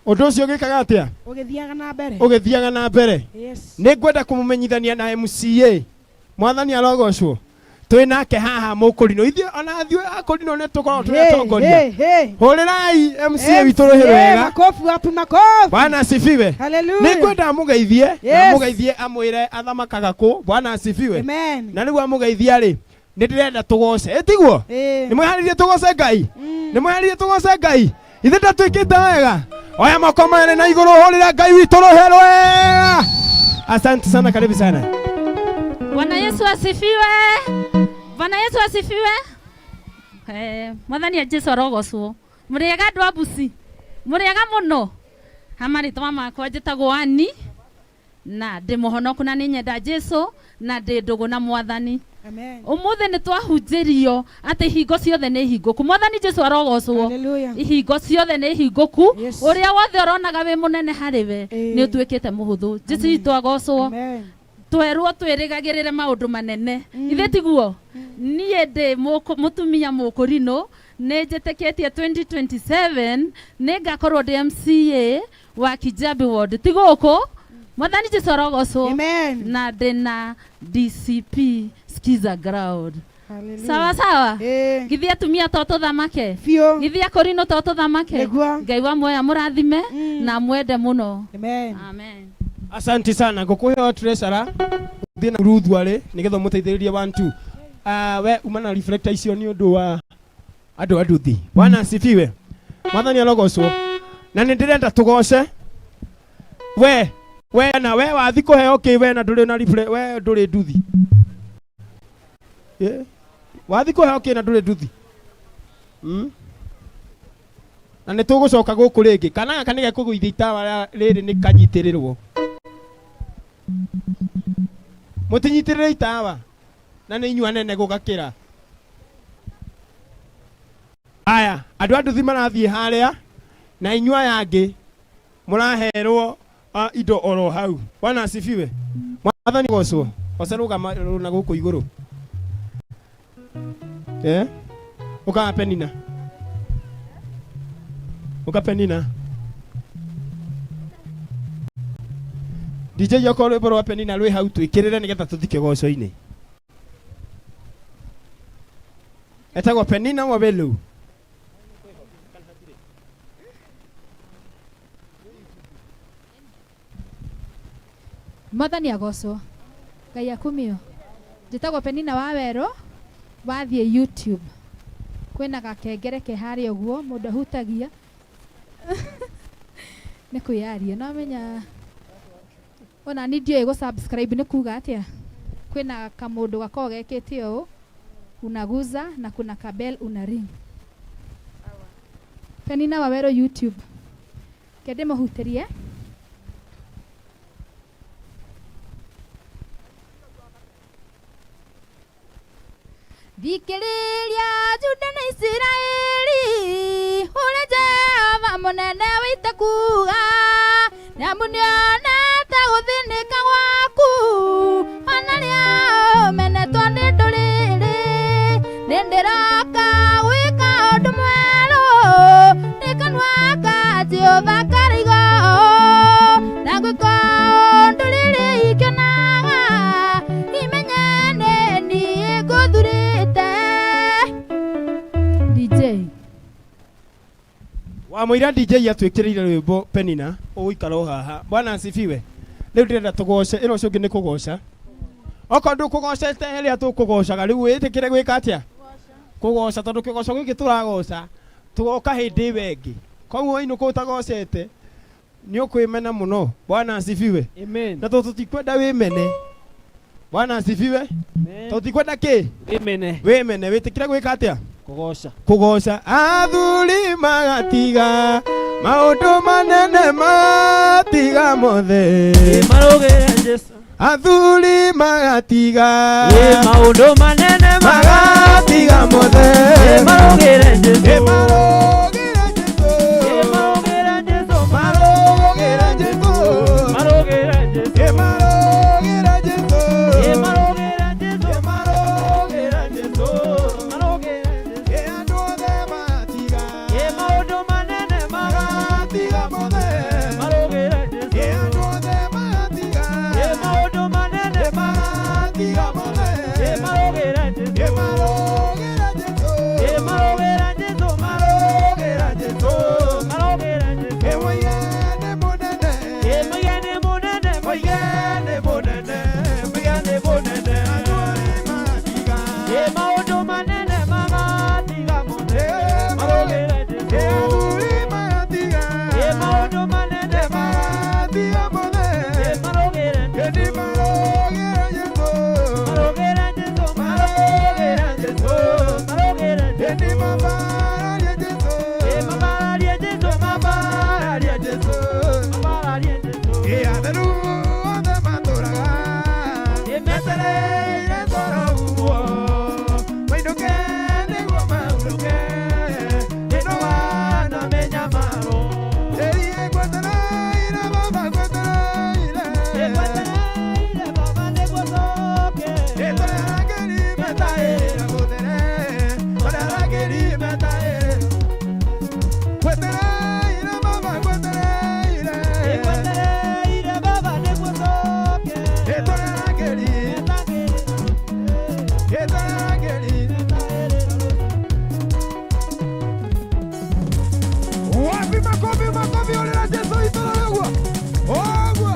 ũndũ ũcio ũgĩkaga atĩa? Ũgĩthiaga na mbere. Ũgĩthiaga na mbere. Yes. Nĩ ngwenda kũmũmenyithania na MCA. Mwathani arogocwo. Twĩ nake haha mũkũrinũ, ithuĩ ona ithuĩ akũrinũ nĩ tũkoragwo tũrĩ atongoria. Hũrĩrai MCA witũ rũhĩ rwega. Makofi wapi makofi. Bwana asifiwe. Hallelujah. Nĩ ngwenda amũgeithie, na Yes. amũgeithie amwĩre athamakaga kũ. Bwana asifiwe. Amen. Na rĩu amũgeithia rĩ, nĩ ndĩrenda tũgoce. Ĩtiguo? Ĩĩ. Nĩ mwĩharĩrie tũgoce Ngai? Nĩ mwĩharĩrie tũgoce Ngai? Ithe ndatwĩkĩte wega. Oya moko merĩ na igũrũ, hũrĩra Ngai witũ rũhĩ rwega. Asante sana, karibu sana. Bwana Yesu asifiwe. Bwana Yesu asifiwe. Mwathani Jesu arogocwo. Mũrĩega andũ a Busi? Mũrĩega mũno? Ha marĩtwa makwa njĩtagwo Ani na ndĩ mũhonoku na nĩ nyenda Jesu na ndĩ ndũgũ na Mwathani. Amen. Ũmũthĩ nĩ twahunjĩrio atĩ ihingo ciothe nĩ hingũku. Mwathani Jesu arogocwo. Hallelujah. Ihingo ciothe nĩ hingũku. Yes. Ũrĩa wothe ũronaga wĩ mũnene harĩ we nĩ ũtuĩkĩte mũhũthũ. Jesu witũ agocwo. Amen. Twerwo twĩrĩgagĩrĩre maũndũ manene. Ithe tiguo? Niĩ ndĩ mũtumia mũkũrinũ, nĩ njĩtĩkĩtie 2027 nĩ ngakorwo ndĩ MCA wa Kijabi Ward. Ti gũkũ? Mwathani Jesu arogocwo. Amen. Na ndĩ na DCP Skiza Ground. Hallelujah. Sawa sawa. Githĩ atumia to tũthamake? Biũ. Githĩ akũrinũ to tũthamake? Nĩguo. Ngai wa muoyo amũrathime na amwende mũno. Amen. Amen. Asante sana. Ngũkũhe treasurer ũthiĩ na Ruth arĩ nĩgetha ũmũteithĩrĩrie 1 2. We uma na reflector icio nĩ ũndũ wa andũ a nduthi. Bwana asifiwe. Mwathani arogocwo. Na nĩ ndĩrenda tũgoce. We na we wathi kũheo kĩ we na ndũrĩ na reflector, we ndũrĩ nduthi. Wathi kũheo kĩ na ndũrĩ nduthi. Na nĩ tũgũcoka gũkũ rĩngĩ. Kana gaka nĩ gekũgũithia itawa rĩrĩ nĩ kanyitĩrĩrwo. Mũtinyitĩrĩre itawa na nĩ inyuĩ anene gũgakĩra. Aya, andũ a nduthi marathiĩ harĩa na inyuĩ aya angĩ mũraherwo indo oro hau. Bwana asifiwe. Mwathani gocwo. Oce rũgama na gũkũ igũrũ. Ũkaga Penina. Ũka Penina. DJ okorwo rwĩmbo rwa Penina rwĩ hau twĩkĩrĩre nĩgetha tũthiĩ kĩgoco-inĩ. Etagwo Penina Wabelu. Mwathani agocwo. Ngai akumio. Njĩtagwo Penina wa Werũ, wathiĩ YouTube. Kwĩna gakengere ke harĩa ũguo mũndũ ahutagia. Nĩ kwĩyaria. No menya ona niĩ ndiũĩ gũ subscribe nĩ kuga atĩa. Kwĩna kamũndũ gakoragwo gekĩte ũũ, unaguza na kuna kabel una ring. Penina wa Werũ YouTube. Kende mũhutĩrie. Thikĩrĩria Juda na Isiraeli ũrĩa Jehova mũnene wĩte kuga nĩamu nĩonete gũthĩnĩka gwaku ona rĩa ũmenetwo nĩ ndũrĩrĩ nĩ ndĩroka gwĩka ũndũ mwerũ nĩ kanua ka Jehova karaiga na gwĩka ũndũ rĩrĩ ikenaga imenye nĩ niĩ ngũthurĩte. DJ Wamũira DJ atwĩkĩrĩire rwĩmbo Penina ũgũikara o haha. Bwana asifiwe. Rĩu ndĩrenda tũgoce ĩno ũcio ũngĩ nĩ kũgoca. Okorwo ndũkũgocete ĩrĩa tũkũgocaga rĩu wĩtĩkĩre gwĩka atĩa? Kũgoca tondũ kĩgoco gĩkĩ tũragoca tũgoka hĩndĩ ĩyo ĩngĩ. Koguo inũka ũtagocete nĩ ũkwĩmena mũno. Bwana asifiwe. Amen. Na tondũ tũtikwenda wĩmene. Bwana asifiwe. Tũtikwenda kĩ? Wĩmene. Wĩmene wĩtĩkĩre gwĩka atĩa? Kũgoca. Kũgoca. Athuri magatiga maũndũ manene matiga mothe. Marũgĩre Jesu. Athuri magatiga Maũndũ manene magatiga mothe. Marũgĩre Jesu. Marũgĩre Jesu. Marũgĩre Jesu. Marũgĩre Jesu. Marũgĩre Jesu. Marũgĩre Jesu. Marũgĩre Jesu. Marũgĩre Jesu. Marũgĩre Jesu. Andũ othe magatiga Maũndũ manene magatiga mothe. Marũgĩre Jesu. Andũ othe magatiga Maũndũ manene magatiga mothe. Marũgĩre Jesu. Marũgĩre Jesu. Marũgĩre Jesu. Marũgĩre Jesu. Marũgĩre Jesu. Mũigane mũnene. Mũigane mũnene. Mũigane mũnene. Mũigane mũnene. Maũndũ manene magatiga mothe. Marũgĩre Jesu. Athuri magatiga Maũndũ manene magatiga mothe. Marũgĩre Ĩni marũgĩre Jesu. Marũgĩre Jesu. Marũgĩre Jesu. Marũgĩre Jesu. Ĩni mambararie Jesu. Mambararie Jesu. Mambararie Jesu. Mambararie Jesu. Atheru othe matũraga metereire toro ũguo mainũke nĩguo mahurũke ĩno wana mĩnyamaro. Ĩĩ ngwetereire Baba ngwetereire. Ngwetereire Baba nĩguo coke. Ĩtũrĩa arangĩri metaĩra gũthere. Tũrĩa arangĩri metaĩra. Ngwetereire Baba ngwetereire. Ngwetereire Baba nĩguo coke. Ĩtũrĩa arangĩri. Ĩtũrĩa arangĩri. Wapi makofi makofi ũrĩra Jesu itũra rĩguo. Ũguo.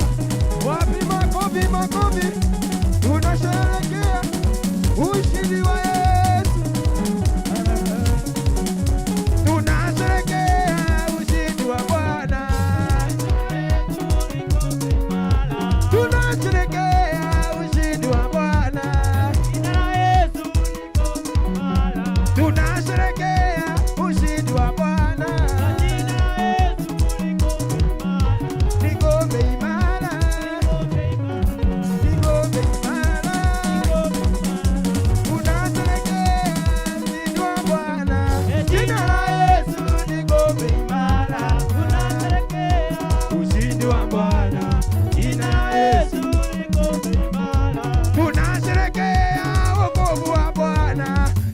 Wapi makofi makofi. Tunasherehekea ushindi wa Yesu. Tunasherehekea ushindi wa Bwana. Tunasherehekea ushindi wa Bwana. Tunasherehekea ushindi wa Bwana. Niko imara. Niko imara. Tunasherehekea ushindi wa Bwana. Jina la Yesu niko imara. Tunasherehekea Ushindi wa Bwana. Jina la Yesu liko imara. Tunasherehekea wokovu wa Bwana.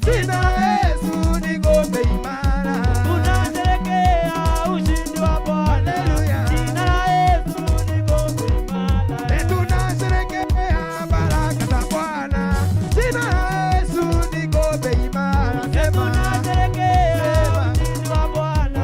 Jina la Yesu niko imara. Tunasherehekea ushindi wa Bwana. Haleluya. Jina la Yesu liko imara. Tunasherehekea baraka za Bwana. Jina la Yesu niko imara. Sema. Tunasherehekea ushindi wa Bwana.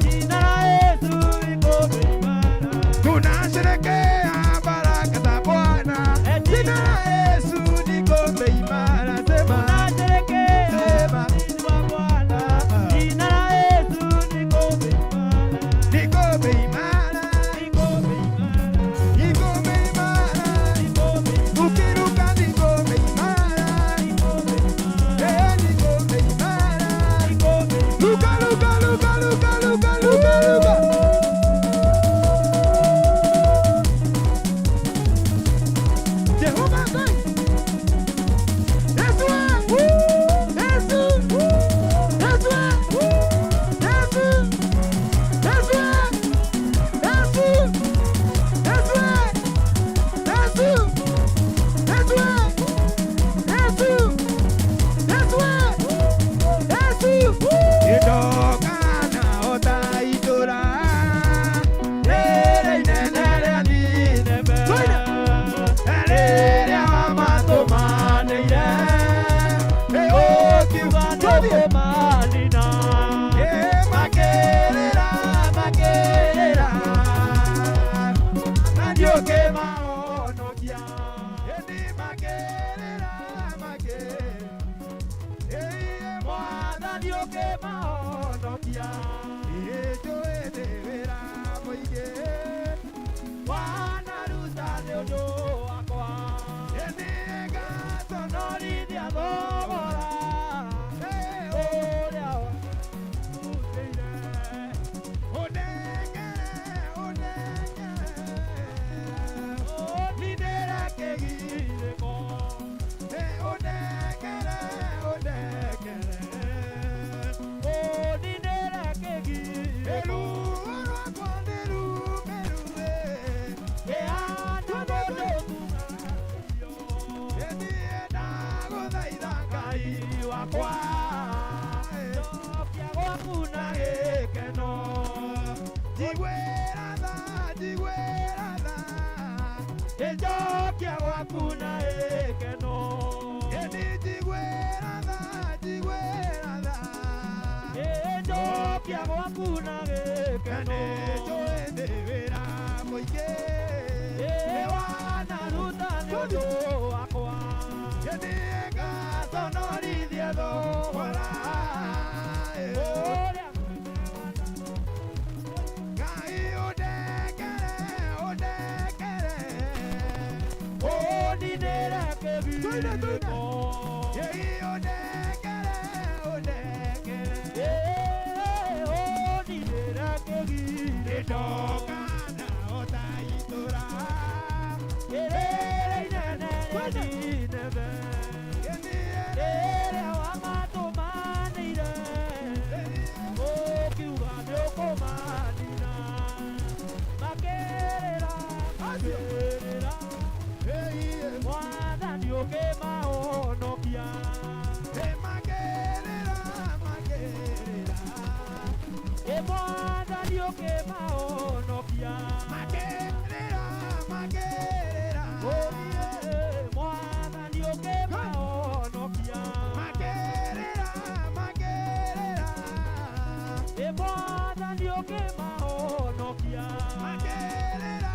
Jina la Yesu liko imara. Tunasherehekea baraka za Bwana. Jina la Yesu niko imara. Sema. Tunasherehekea Sema. ushindi wa Bwana. Jina la Yesu liko imara. Niko imara. Liko imara. Niko imara. Liko imara. Ukiruka niko imara. Eh, niko imara. Liko imara. Luka, luka, luka, luka, luka, luka, luka. Jehova Ngai. Yesu wangu. Ĩni makĩrĩra makĩrĩra Mwathani ũkĩmahonokia Njũĩ nĩ wĩra mũingĩ Wanaruta nĩ ũndũ wakwa Ĩni ngaconorithia thogora Ũrĩa warutĩire. Ũnengere, ũnengere Ũninĩre kĩgirĩko Ũnengere, ũnengere Ũninĩre kĩgirĩko Ruo rwakwa nĩ rũmĩrũe Ĩhana mũndũ Niĩ ndagũthaitha Ngai wakwa Njokia gwaku na gĩkeno Njiguĩra tha, njiguĩra tha Njokia gwaku na gĩkeno Ĩni njiguĩra tha, njiguĩra tha Njokia gwaku na gĩkeno Njũĩ nĩ wĩra mũingĩ Wanaruta nĩ ũndũ wakwa Ĩni ngaconorithia thogora Ũrĩa Ngai ũndekere, ũndekere Ũninĩre kĩgirĩko Ĩĩ ũndekere, ũndekere Ũninĩre kĩgirĩko Ndoka na ũtaitũra Ĩrĩrĩ inene rĩa Nineve Rĩrĩa wamatũmanĩire Ũkiuga nĩũkũmanina Makĩrĩra, makĩrĩra Mwathani ũkĩmahonokia Makĩrĩra, makĩrĩra Mwathani ũkĩmahonokia Makĩrĩra, makĩrĩra Mwathani ũkĩmahonokia Makĩrĩra, makĩrĩra Mwathani ũkĩmahonokia Makĩrĩra,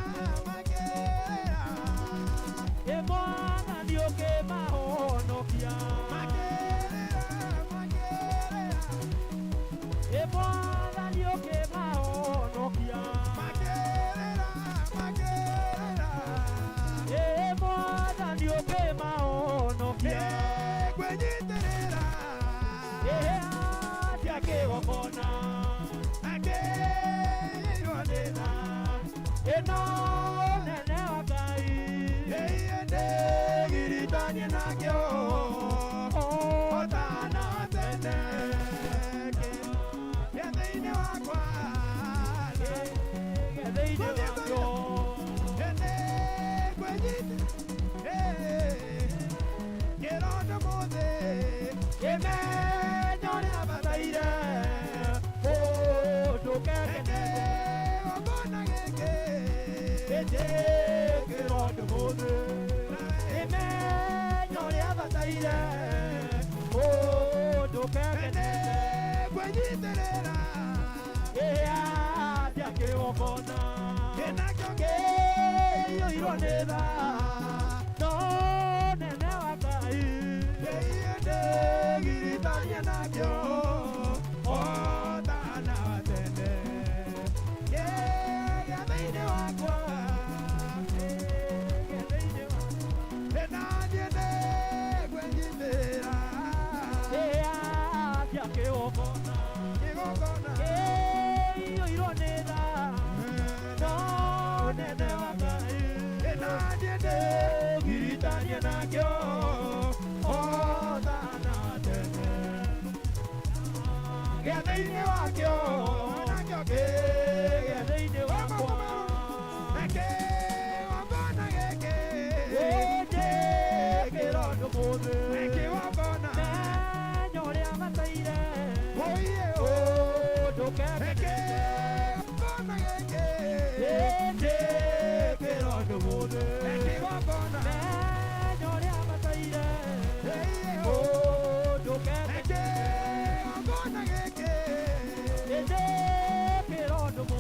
makĩrĩra Mwathani ũkĩmahonokia Makĩrĩra, makĩrĩra Mwathani ũkĩmahonokia Makĩrĩra, makĩrĩra Mwathani ũkĩmahonokia Ngwĩnyitĩrĩra Atia kĩgongona Akĩirwo nĩ tha Ĩno nene wa Ngai Ndĩgiritanie nakĩo Hotana tene Gĩthĩ-inĩ wakwa Gĩthĩ-inĩ wakwa Kĩrondo mũthĩ Kĩmenyo ũrĩa bataire Ũndũ kekene Kĩgongona gĩkĩ Kĩrondo mũthĩ Kĩmenyo ũrĩa bataire Ũndũ kekene Ngwĩnyitĩrĩra Ĩatia kĩgongona Kĩnakĩo kĩiyũirwo nĩ tha No nene wa Ngai Ndĩgiritanie nakĩo Hotana wa tene Gĩathĩ-inĩ wakwa Gĩathĩ-inĩ wakwa Naniĩ nĩngwĩnyitĩrĩra Ĩatia kĩgongona Kĩgongona Kĩiyũirwo nĩ tha No nene wa Ngai Naniĩ ndĩgiritanie nakĩo Hotana tene Gĩathĩ-inĩ wakĩo Nakĩo gĩathĩ-inĩ wakwa Kĩgongona gĩkĩ Kĩrondo mũthĩ Kĩgongona Menya ũrĩa bataire Ũndũ kekene Kĩgongona gĩkĩ Kĩrondo mũthĩ Kĩgongona Menya ũrĩa bataire Ũndũ kekene Kĩgongona gĩkĩ Kĩrondo mũthĩ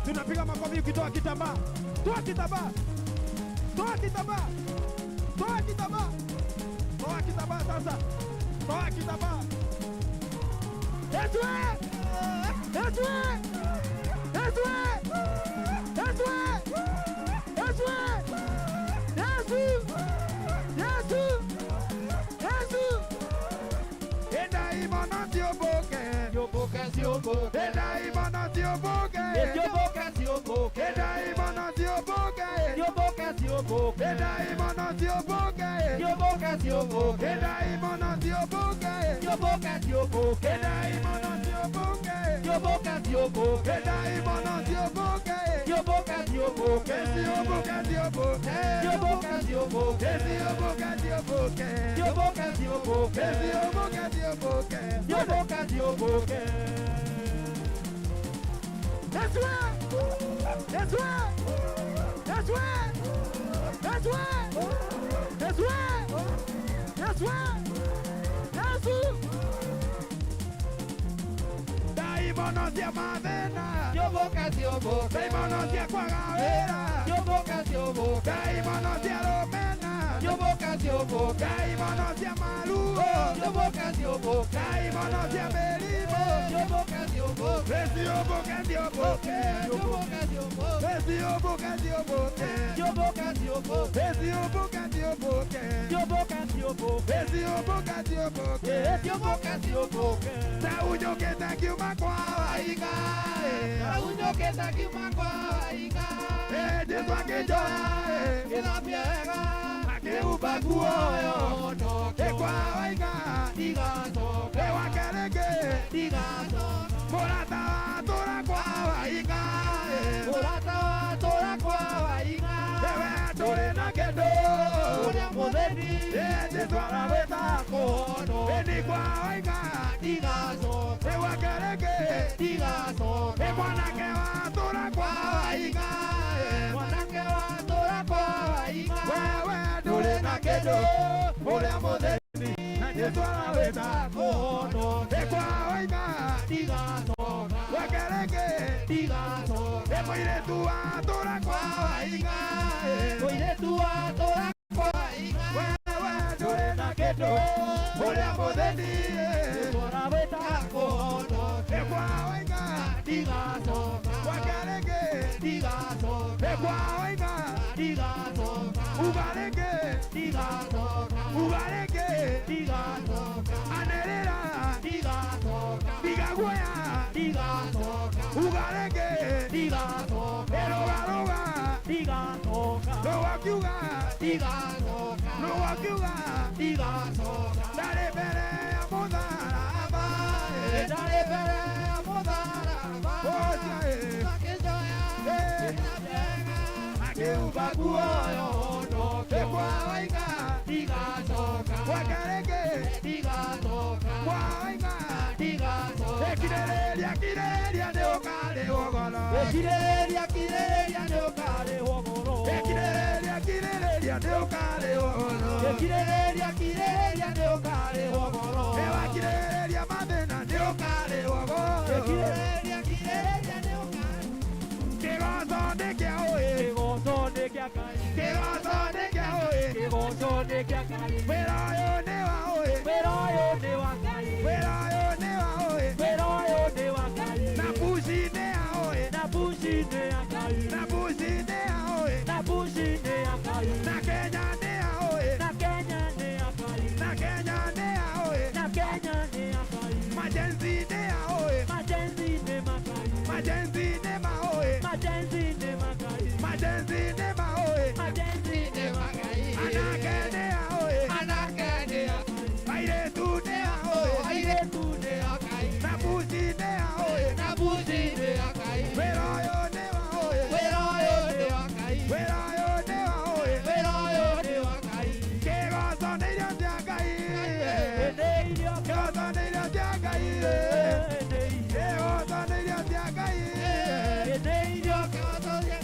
Tunapiga makofi ukitoa kitambaa. Toa kitambaa. Toa kitambaa. Toa kitambaa. Toa kitambaa sasa. Toa kitambaa. Yesu! Yesu! Yesu! Yesu! Yesu! Yesu! Yesu! Yesu! Enda imana tioboke. Tioboke tioboke. Enda imana tioboke. Tioboke tioboke. Enda imana tioboke. Tioboke ciũmbũke. Ndaimono ciũmbũke. Ciũmbũke ciũmbũke. Ndaimono ciũmbũke. Ciũmbũke ciũmbũke. Ndaimono ciũmbũke. Ciũmbũke ciũmbũke. Ndaimono ciũmbũke. Ciũmbũke ciũmbũke. Ciũmbũke ciũmbũke. Ciũmbũke ciũmbũke. Ciũmbũke ciũmbũke. Ciũmbũke ciũmbũke. Ciũmbũke ciũmbũke. Ciũmbũke ciũmbũke. That's right. That's right. That's right. That's right. That's right. That's right. That's it. Ndaimono cia mathĩna. Ciũmbũke ciũmbũke. Ndaimono cia kwaga wĩra. Ciũmbũke ciũmbũke. Ndaimono cia rũmena. Ciũmbũke ciũmbũke. Ndaimono cia maruo. Ciũmbũke ciũmbũke. Ndaimono cia mĩrimũ. Ciũmbũke ciũmbũke. Ciũmbũke ciũmbũke. Ciũmbũke ciũmbũke. Ciũmbũke ciũmbũke. Ciũmbũke ciũmbũke. Ciũmbũke ciũmbũke. Ciũmbũke ciũmbũke. Ciũmbũke ciũmbũke. Ciũmbũke ciũmbũke. Taunyũkĩte kiuma kwa Waiga. Taunyũkĩte kiuma kwa Waiga. Jesũ akĩnjoya. Gĩthambia wega. Akĩhumba nguo ĩyo. Kwa Waiga. Ndigacoka. Wake rĩngĩ. Ndigacoka. Mũrata watũra kwa Waiga. Mũrata watũra kwa Waiga. Ewe ndũrĩ na kĩndũ. Ũrĩa mũthĩni. Jesũ aragwĩta kũhono. Ĩni kwa Waiga. Ndigacoka. Wake rĩngĩ. Ndigacoka. Mwanake watũra kwa Waiga. Mwanake watũra kwa Waiga. Wewe ndũrĩ na kĩndũ. Ũrĩa mũthĩni. Na Jesũ aragwĩta kũhono. Kwa Waiga. Ndigacoka. Wake rĩngĩ. Ndigacoka. Mũirĩtu watũra kwa Waiga. Mũirĩtu watũra kwa Waiga. Wewe ndũrĩ na kĩndũ. Ũrĩa mũthĩni. Jesũ aragwĩta kũhono. Kwa Waiga. Ndigacoka. Wake rĩngĩ. Ndigacoka. Kwa Waiga. Ndigacoka. Uga rĩngĩ. Ndigacoka. Uga rĩngĩ. Ndigacoka. Anĩrĩra. Ndigacoka. Tiga guoya. Ndigacoka. Uga rĩngĩ. Ndigacoka. Rũga rũga. Ndigacoka. Rũga kiuga. Ndigacoka. Rũga kiuga. Ndigacoka. Ndarĩ mbere ya mũtharaba. Ndarĩ mbere ya mũtharaba. Akĩnjoya. Akĩhumba nguo ĩyo. Kwa Waiga. Ndigacoka. Wake rĩngĩ. Ndigacoka. Kwa Waiga. Ndigacoka. Kirĩrĩria kirĩrĩria nĩ ũkarĩhwo goro. Kirĩrĩria kirĩrĩria nĩ ũkarĩhwo goro. Kirĩrĩria kirĩrĩria nĩ ũkarĩhwo goro. Kirĩrĩria kirĩrĩria nĩ ũkarĩhwo goro. Wakirĩrĩria mathĩna nĩ ũkarĩhwo goro. Kirĩrĩria kirĩrĩria nĩ ũkarĩhwo. Kĩgoco nĩ kĩa ũĩ. Kĩgoco nĩ kĩa Ngai. Kĩgoco nĩ kĩa ũĩ. Kĩgoco nĩ kĩa Ngai. Wĩra ũyũ nĩ wa ũĩ. Wĩra ũyũ nĩ wa Ngai. Wĩra ũyũ nĩ wa ũĩ. Wĩra ũyũ nĩ wa Ngai. Na buci nĩ ya ũĩ. Na buci nĩ ya Ngai. Na buci nĩ ya ũĩ. Na buci nĩ ya Ngai. Na Kenya nĩ ya ũĩ. Na Kenya nĩ ya Ngai. Na Kenya nĩ ya ũĩ. Na Kenya nĩ ya Ngai. Majenzi nĩ ya ũĩ. Majenzi nĩ makai. Majenzi nĩ ma ũĩ. Majenzi nĩ makai. Majenzi nĩ ma ũĩ. Majenzi nĩ makai. Anake nĩ ya ũĩ. Anake nĩ ya Ngai. Airĩtu nĩ ya ũĩ. Airĩtu nĩ ya Ngai. Na buci nĩ ya ũĩ. Na buci nĩ ya Ngai. Wĩra ũyũ nĩ wa ũĩ. Wĩra ũyũ nĩ wa Ngai. Wĩra ũyũ nĩ wa ũĩ. Wĩra ũyũ nĩ wa Ngai. Kĩgoco nĩ irio cia Ngai. Nĩ irio. Kĩgoco nĩ irio cia Ngai. Kĩgoco nĩ irio cia Ngai. Nĩ irio. Kĩgoco cia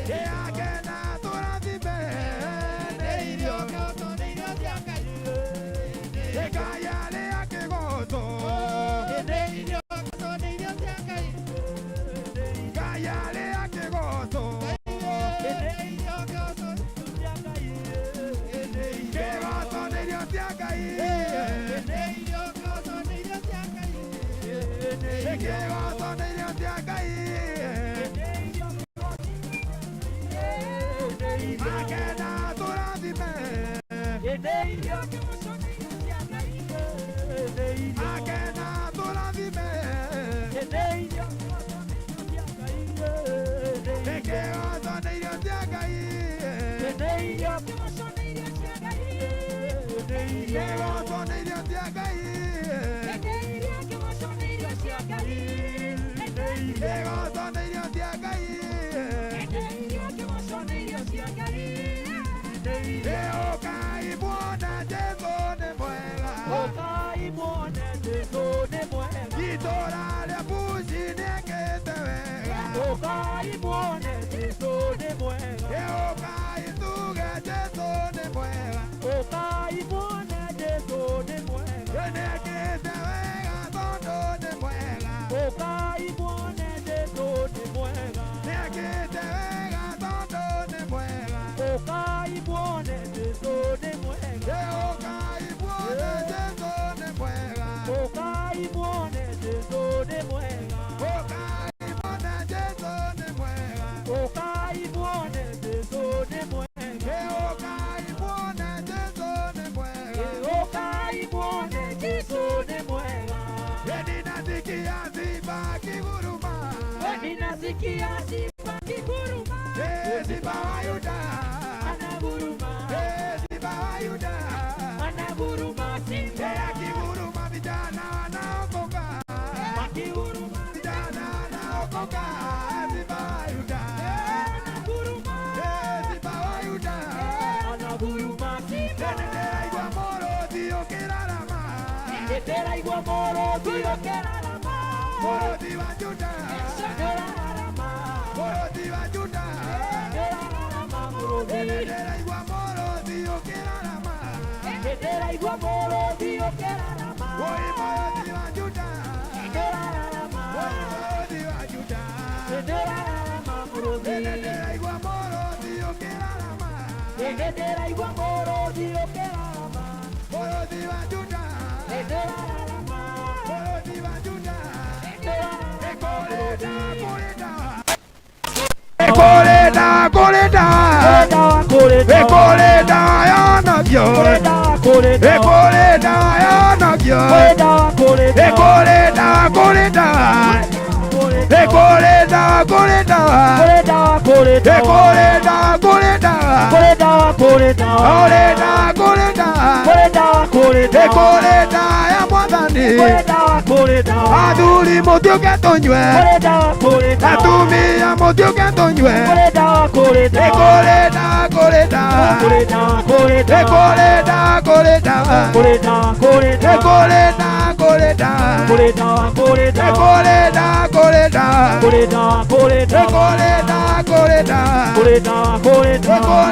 Yake na tũrathime. Nĩ irio. Kĩgoco nĩ irio cia Ngai. Ngai arĩa kĩgoco. Nĩ irio. Kĩgoco nĩ irio cia Ngai. Ngai arĩa kĩgoco. Nĩ irio. Kĩgoco cia Ngai. Kĩgoco nĩ irio cia Ngai. Nĩ irio. Kĩgoco nĩ irio cia Ngai. Kĩgoco nĩ irio cia Ngai. Akena tũrathime. Akena tũrathime. Kĩgoco nĩ irio cia Nĩ irio kĩgoco nĩ irio cia Ngai. Kĩgoco nĩ irio cia Ngai. Nĩ irio kĩgoco nĩ irio cia Ngai. Kĩgoco nĩ irio cia Ngai. Nĩ irio kĩgoco nĩ irio cia Ngai. Ũkai muone Jesũ nĩ mwega. Ũkai muone Jesũ nĩ mwega. Itũũra rĩa Buci nĩekĩte wega. Ũkai muone Jesũ nĩ mwega. Ũkai tuge Jesũ nĩ mwega. Ũkai muone Jesũ nĩ mwega. Nĩekĩte wega tondũ nĩ mwega. Ũkai muone Jesũ nĩ mwega. Nĩekĩte wega tondũ nĩ mwega. Ũkai muone Jesũ nĩ mwega. Ũkai muone Jesũ nĩ mwega. Ũkai muone Jesũ nĩ mwega. Ũkai muone Jesũ nĩ mwega. Ũkai muone Jesũ nĩ mwega. Ũkai muone Jesũ nĩ mwega. Ũkai muone Jesũ nĩ mwega. Ninasikia simba akiguruma. Ninasikia simba akiguruma. Simba wa Yuda anaguruma. Simba wa Yuda anaguruma. Simba akiguruma, vijana wanaokoka. Akiguruma, vijana wanaokoka. Simba wa Yuda anaguruma. Simba wa Yuda anaguruma. Simba nĩndĩraigua mũrũthi ũkĩrarama. Nĩndĩraigua mũrũthi ũkĩrarama. Mũrũthi wa Juda. Nĩũrararama. Mũrũthi wa Juda. Nĩũrararama mũrũthi. Nĩndĩraigua mũrũthi ũkĩrarama. Nĩndĩraigua mũrũthi ũkĩrarama. Woi mũrũthi wa Juda. Nĩũrararama. Woi mũrũthi wa Juda. Nĩndĩrararama mũrũthi. Nĩndĩraigua mũrũthi ũkĩrarama. Nĩndĩraigua mũrũthi ũkĩrarama. Mũrũthi wa Juda. Nĩndĩrararama. Mũrũthi wa Juda. Nĩndĩrararama Nĩ kũrĩ ndawa, kũrĩ ndawa. Kũrĩ Nĩ kũrĩ ndawa yonagio. Nĩ kũrĩ ndawa yonagio. Nĩ kũrĩ ndawa, kũrĩ ndawa. Nĩ kũrĩ ndawa, kũrĩ ndawa. Nĩ kũrĩ ndawa, kũrĩ ndawa. Kũrĩ ndawa, kũrĩ ndawa. Kũrĩ ndawa, kũrĩ ndawa. Kũrĩ ndawa, kũrĩ Nĩ ndawa. kũrĩ ndawa ya Mwathani. Kũrĩ ndawa, kũrĩ ndawa. Athuri mũtiũke tũnyue. Kũrĩ ndawa, kũrĩ ndawa. Atumia mũtiũke tũnyue. Kũrĩ ndawa, kũrĩ Nĩ ndawa. kũrĩ ndawa, kũrĩ ndawa. Kũrĩ ndawa, kũrĩ Nĩ ndawa. kũrĩ ndawa, kũrĩ ndawa. Kũrĩ ndawa, kũrĩ Nĩ ndawa. kũrĩ ndawa, kũrĩ ndawa. Kũrĩ ndawa, kũrĩ Nĩ ndawa. kũrĩ ndawa, kũrĩ ndawa. Kũrĩ ndawa, kũrĩ Nĩ ndawa. kũrĩ ndawa, kũrĩ ndawa. Kũrĩ ndawa, kũrĩ Nĩ ndawa. kũrĩ ndawa,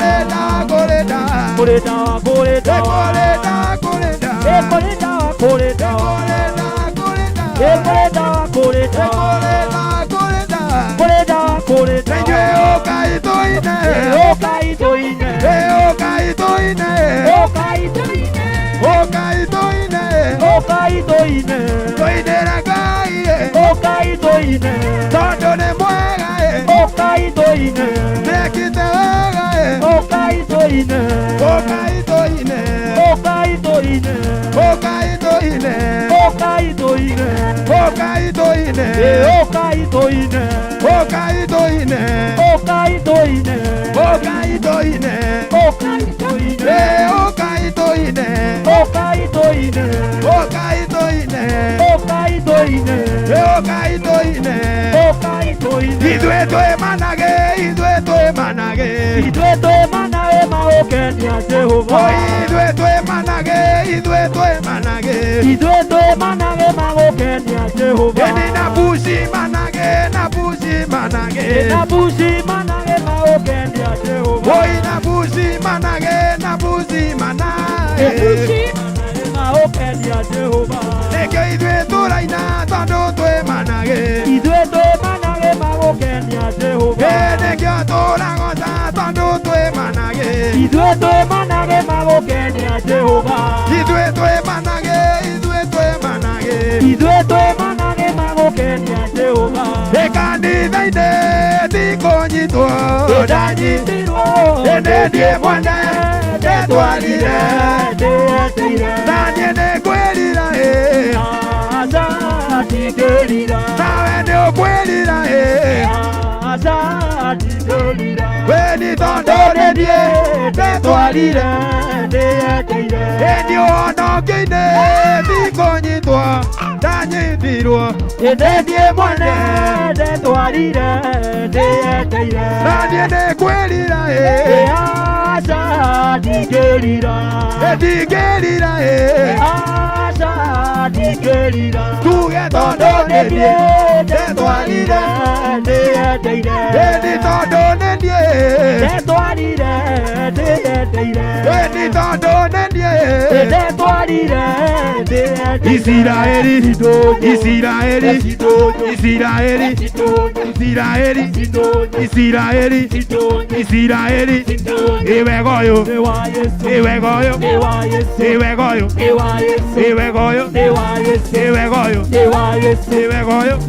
kũrĩ ndawa. Kũrĩ ndawa, kũrĩ Nĩ ndawa. kũrĩ ndawa, kũrĩ ndawa. Ĩ kũrĩ ndawa, kũrĩ Nĩ ndawa. kũrĩ ndawa, kũrĩ ndawa. Ĩ kũrĩ ndawa, kũrĩ Nĩ ndawa. kũrĩ ndawa, kũrĩ ndawa. Kũrĩ ndawa, kũrĩ ndawa. Inyuĩ ũkai tũine. Ũkai tũine. Ĩ ũkai tũine. Ũkai tũine. Ũkai tũine. Ũkai tũine. Tũinĩre Ngai ĩ. Ũkai tũine. Tondũ nĩ mwega ĩ. Ũkai tũine. Nĩekĩte wega ĩ. Ũkai tũine. Ũkai tũine. Ũkai tũine. Ũkai tũine. Ũkai tũine. Ũkai tũine. Ĩ ũkai tũine. Ũkai tũine. Ũkai tũine. Ũkai tũine. Ũkai tũine. Ĩ ũkai tũine. Ũkai tũine. Ũkai tũine. Ũkai tũine. Ĩ ũkai tũine. Ũkai tũine. Ithuĩ twĩmanage, ithuĩ twĩmanage. Ithuĩ twĩmanage maũkenia Jehova. Oi, ithuĩ twĩmanage, ithuĩ twĩmanage. Ithuĩ twĩmanage magũkenia Jehova. Ĩni na buci manage, na buci manage. Na buci manage maũkenia Jehova. Oi, na buci manage, na buci manage. Buci manage maũkenia Jehova. Nĩkĩo ithuĩ tũraina tondũ twĩmanage. Ithuĩ twĩmanage magũkenia Jehova. Ĩ nĩkĩo tũragoca tondũ twĩmanage. Ithuĩ twĩmanage magũkenia Jehova. Ithuĩ twĩmanage, ithuĩ twĩmanage. Ithuĩ twĩmanage magũkenia Jehova. Ĩ kanitha-inĩ tikũnyitwo. Ndanyitirwo. Ĩndĩ ndiĩ mwene ndetwarire. Ndĩeteire. Na niĩ nĩngwĩrira ĩ. Aca ndingĩrira. Nawe nĩũkwĩrira ĩ. Aca ndingĩrira. We nĩ tondũ nĩ niĩ Ndetwarire ndĩyendeire Ĩndĩ ũhonokio-inĩ ndikũnyitwo ndanyitirwo Ĩndĩ niĩ mwene ndetwarire ndĩyendeire Na niĩ nĩngwĩrira ĩ Aca ndingĩrira Ndingĩrira ĩ Aca ndingĩrira Tuge tondũ nĩ niĩ ndetwarire ndĩyendeire Ĩndĩ tondũ nĩ niĩ ndetwarire ndĩyendeire Ĩndĩ tondũ nĩ niĩ ndetwarire ndĩyendeire Isiraeli Isiraeli Isiraeli Isiraeli Isiraeli Isiraeli Iwega ũyũ Iwega ũyũ Iwega ũyũ Iwega ũyũ Iwega ũyũ Iwega ũyũ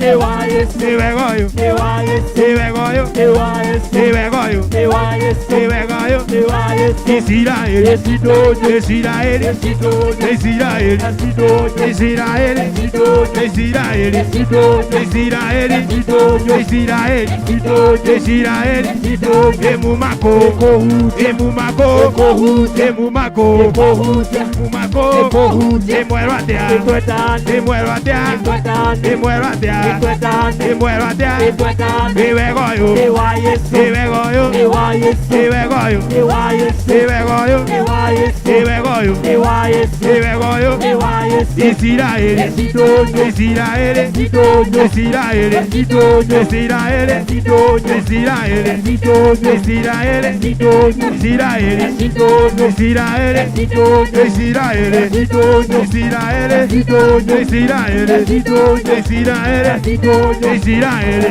Iwega ũyũ Iwega ũyũ Iwega ũyũ Iwega ũyũ Isiraeli Isiraeli Isiraeli Isiraeli Isiraeli Isiraeli Isiraeli Isiraeli Emumako Emumako Emumako Emumako Emwero atia Emwero atia Emwero atia Emwero atia Iwega ũyũ Iwega ũyũ Iwega ũyũ Iwega ũyũ Iwega ũyũ Iwega ũyũ Isiraeli Isiraeli Isiraeli Isiraeli Isiraeli Isiraeli Isiraeli Isiraeli Isiraeli Isiraeli Isiraeli Isiraeli Isiraeli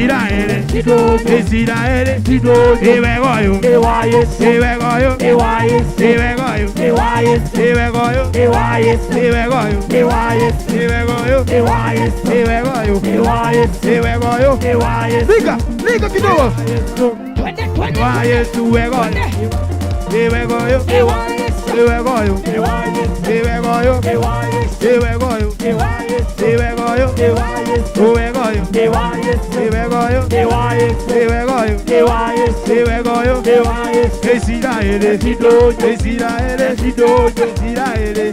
Isiraeli Isiraeli Isiraeli Iwega ũyũ Iwega ũyũ Iwega ũyũ Iwega ũyũ Iwega ũyũ Iwega ũyũ Iwega ũyũ Iwega ũyũ Liga, liga kidogo. Wa Yesu wega ũyũ Iwega ũyũ Iwega ũyũ Iwega ũyũ Iwega ũyũ Iwega ũyũ Uwega ũyũ Iwega ũyũ Iwega ũyũ Iwega ũyũ Isiraeli Isiraeli Isiraeli Isiraeli Isiraeli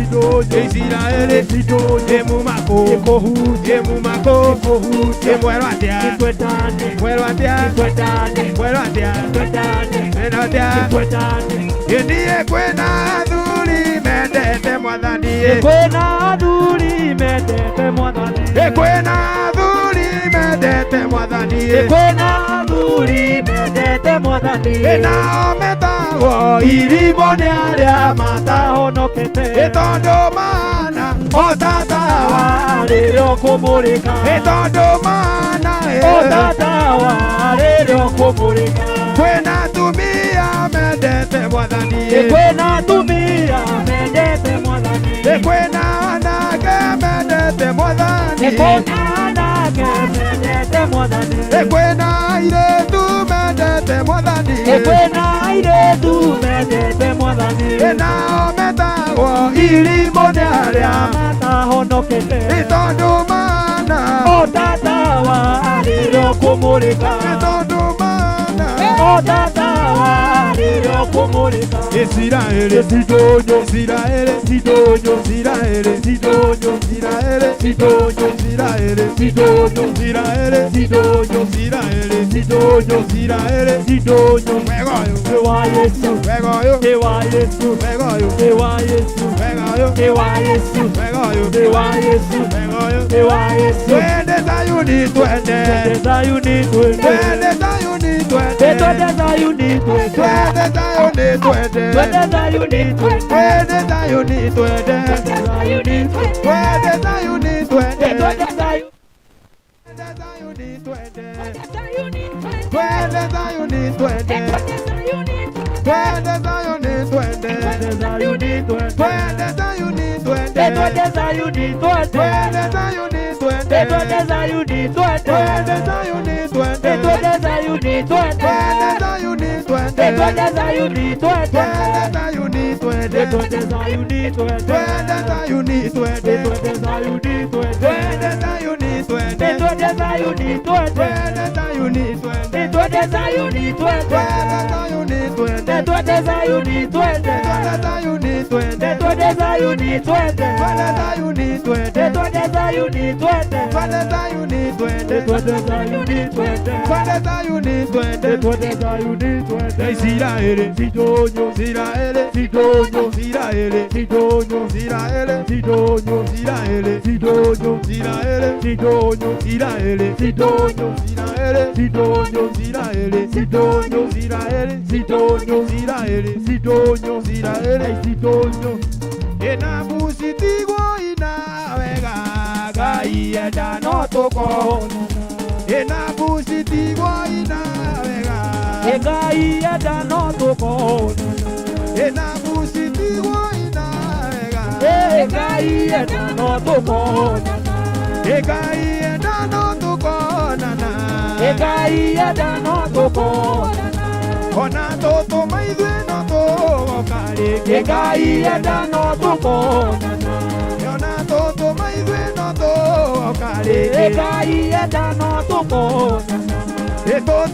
Isiraeli Isiraeli Isiraeli Emumako Emumako Emwero atia Mwero atia Mwero atia Mwero atia Ĩndĩ kwĩna athuri mendete mwathani Kwĩna athuri mendete mwathani Kwĩna athuri mendete mwathani Kwĩna athuri mendete mwathani Nao metagwo irimũ nĩ arĩa matahonokete Tondũ mana o ta tawa rĩrĩa ũkũmũrĩka Tondũ mana o ta tawa rĩrĩa ũkũmũrĩka Kwĩna atumia mendete mwathani Kwĩna atumia mendete mwathani Kwĩna anake mendete mwathani Kwĩna anake mendete mwathani Kwĩna airĩtu mendete mwathani Kwĩna airĩtu mendete mwathani Nao metagwo irimũ nĩ arĩa matahonokete Tondũ mana o ta tawa rĩrĩa ũkũmũrĩka Tondũ mana o ta tawa rĩrĩa ũkũmũrĩka Isiraeli Isiraeli Isiraeli Isiraeli Isiraeli Isiraeli Isiraeli Isiraeli Wega ũyũ wa Yesu Wega ũyũ wa Yesu Wega ũyũ wa Yesu Wega ũyũ wa Yesu Wega ũyũ wa Yesu Wega ũyũ wa Yesu Twende Zayuni twende Zayuni twende Twende Zayuni twende Twende Zayuni twende Twende Zayuni twende Twende Zayuni twende Twende Zayuni twende Twende Zayuni twende Twende Zayuni twende Twende Zayuni twende Twende Zayuni twende Twende Zayuni twende Twende Zayuni twende Twende Zayuni twende Twende Zayuni twende Twende Zayuni twende Twende Zayuni twende Twende Zayuni twende Twende Zayuni twende. Twende Zayuni twende. Twende Zayuni twende. Twende Zayuni twende. Twende Zayuni twende. Twende Zayuni twende. Twende Zayuni twende. Twende Zayuni twende. Twende Zayuni twende. Twende Zayuni twende. Twende Zayuni twende. Twende Zayuni twende. Twende Zayuni twende. Twende Zayuni twende. Twende Zayuni twende. Twende Zayuni twende. Twende Zayuni twende. Twende Zayuni twende. Twende Zayuni twende. Isiraeli Sidonyo Isiraeli Sidonyo Isiraeli Sidonyo Isiraeli Sidonyo Isiraeli Sidonyo Isiraeli Sidonyo Isiraeli Sidonyo Isiraeli Sidonyo Isiraeli Sidonyo Isiraeli Sidonyo Isiraeli Sidonyo Isiraeli Sidonyo Ina bucitigwo ina wega Ngai enda no tũkonana Ina bucitigwo ina wega Ngai enda no tũkonana Ina bucitigwo ina wega Ngai enda no tũkonana Ngai enda no tũkonana Ngai enda no tũkonana Ona tũtũma ithuĩ no tũgoka rĩngĩ Ngai enda no tũkonana Ona tũtũma ithuĩ no tũgoka rĩngĩ Ngai enda no tũkonana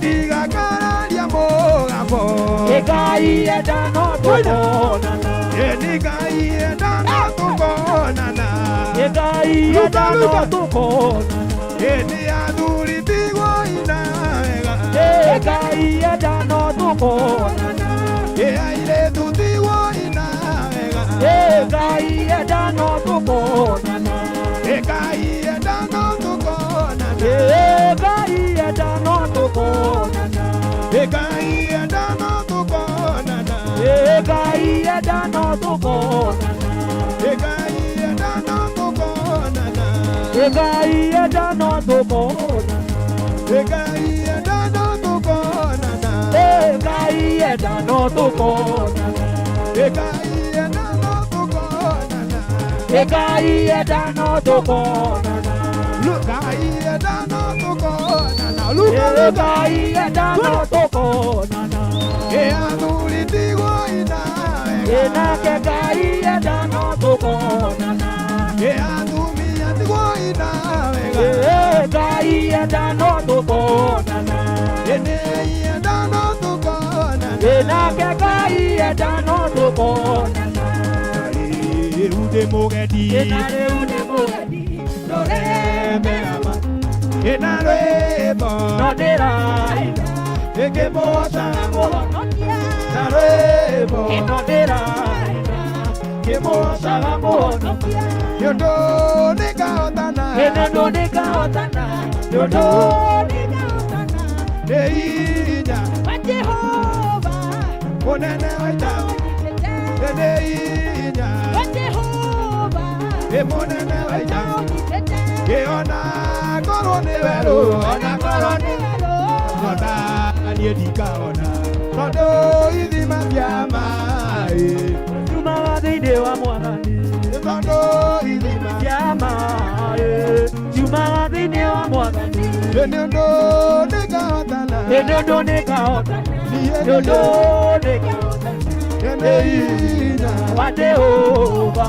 Tũtigakararia mũgambo Ngai enda no tũkonana Nĩ Ngai enda no tũkonana Ngai enda no tũkonana Nĩ athuri tigwo ina wega Ngai enda no tũkonana Airĩtu tigwo ina wega Ngai enda no tũkonana Ngai enda no tũkonana Ngai enda no tũkonana Ngai enda no tũkonana Ngai enda no tũkonana Ngai enda no tũkonana Ngai enda no tũkonana Ngai enda no tũkonana Ngai enda no tũkonana Ngai enda no tũkonana Ngai enda no tũkonana Ngai enda no tũkonana Luka Ngai enda no tũkonana Athuri tigwo ina wega Nake Ngai enda no tũkonana Atumia tigwo ina wega Ngai enda no tũkonana Nĩ enda no tũkonana Nake Ngai enda no tũkonana Rĩu ndĩ mũgendi Na rĩu ndĩ mũgendi rũrembe Ĩna rwĩmbo no ndĩraina ĩkĩmũgocaga mũhonokia na rwĩmbo no ndĩraina kĩmũgocaga mũhonokia nĩ ũndũ nĩngahotana Nĩ ũndũ nĩngahotana nĩ ũndũ nĩngahotana nĩ hinya wa Jehova mũnene wa ita nĩ hinya wa Jehova nĩ mũnene wa ita ona korwo nĩ werũ ona korwo nĩ werũ ona niĩ ndikaona tondũ ithima cia maĩ ciumaga thĩinĩ wa Mwathani tondũ ithima cia maĩ ciumaga thĩinĩ wa Mwathani nĩ ũndũ nĩngahotana nĩ ũndũ nĩngahotana nĩ ũndũ nĩngahotana nĩ hinya wa Jehova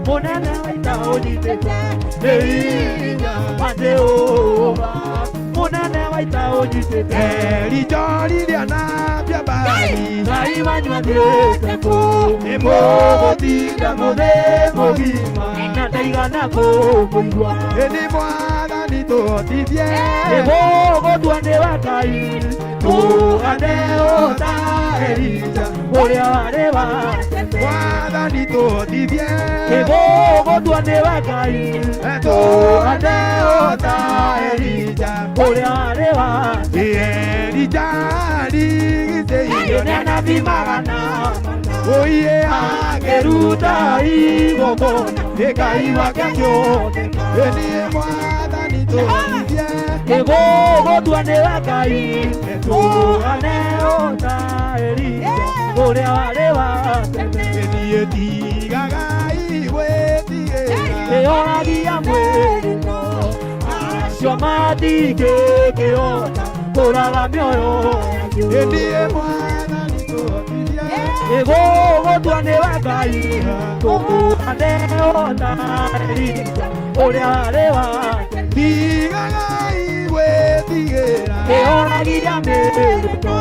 mũnene wa ita ũnyitĩte nĩ hinya wa Jehova mũnene wa ita ũnyitĩte Elijah na Biabari Ngai wanyu athiĩte kũ nĩ mũgũtinda mũthĩ mũgima na ndaigana kũmũigua nĩ Mwathani tũhotithie nĩ mũgũtua nĩ wa Ngai tũgane ota Elija ũrĩa warĩ wa Mwathani tũhotithie nĩ mũgũtua nĩ wa Ngai tũgane ota Elija ũrĩa warĩ wa Elija arigitĩirio nĩ anabii magana oiye akĩruta igongona nĩ Ngai wake akĩoneka nĩ Mwathani tũhotithie nĩ mũgũtua nĩ wa Ngai tũgane ota Elija ũrĩa warĩ wa tene niĩ tigagai gwĩtigĩra ĩyoragia mwĩrĩ no acio matingĩkĩhota kũraga mĩoyo niĩ Mwathani Ĩgũgũtua nĩwe Ngai tũkũhane ota Elija ũrĩa warĩ wa Tigagai gwĩtigĩra Ĩhoragia mĩrimũ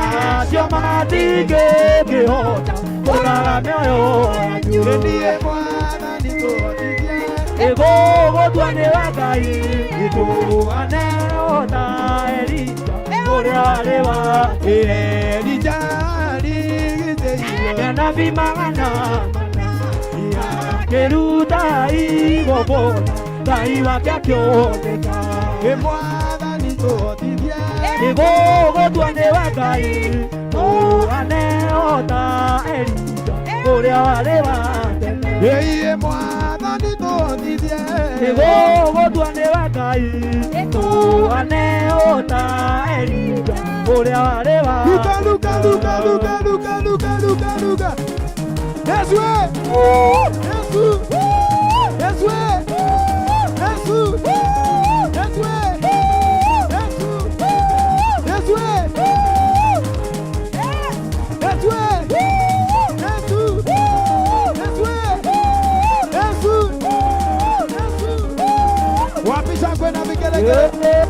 acio matingĩkĩhota kũraga mĩoyo yanyu. Niĩ Mwathani tũhotithie Ĩgũgũtua nĩwe Ngai tũhane ota Elija ũrĩa warĩ wa Elija arigitĩirwo Anabii magana akĩruta igongona Ngai wake akĩoneka. Ĩ Mwathani tũhotithie Ĩgũgũtua nĩwe Ngai tũhane ota Elija ũrĩa warĩ wa tene. Ĩ Mwathani tũhotithie Ĩgũgũtua nĩwe Ngai tũhane ota Elija ũrĩa warĩ wa Luka Luka Luka Luka Luka Luka Luka Luka Yesu Yesu Yesu Yesu Yesu Yesu Yesu Yesu Yesu Yesu Yesu Wapi shangwe na vigelegele?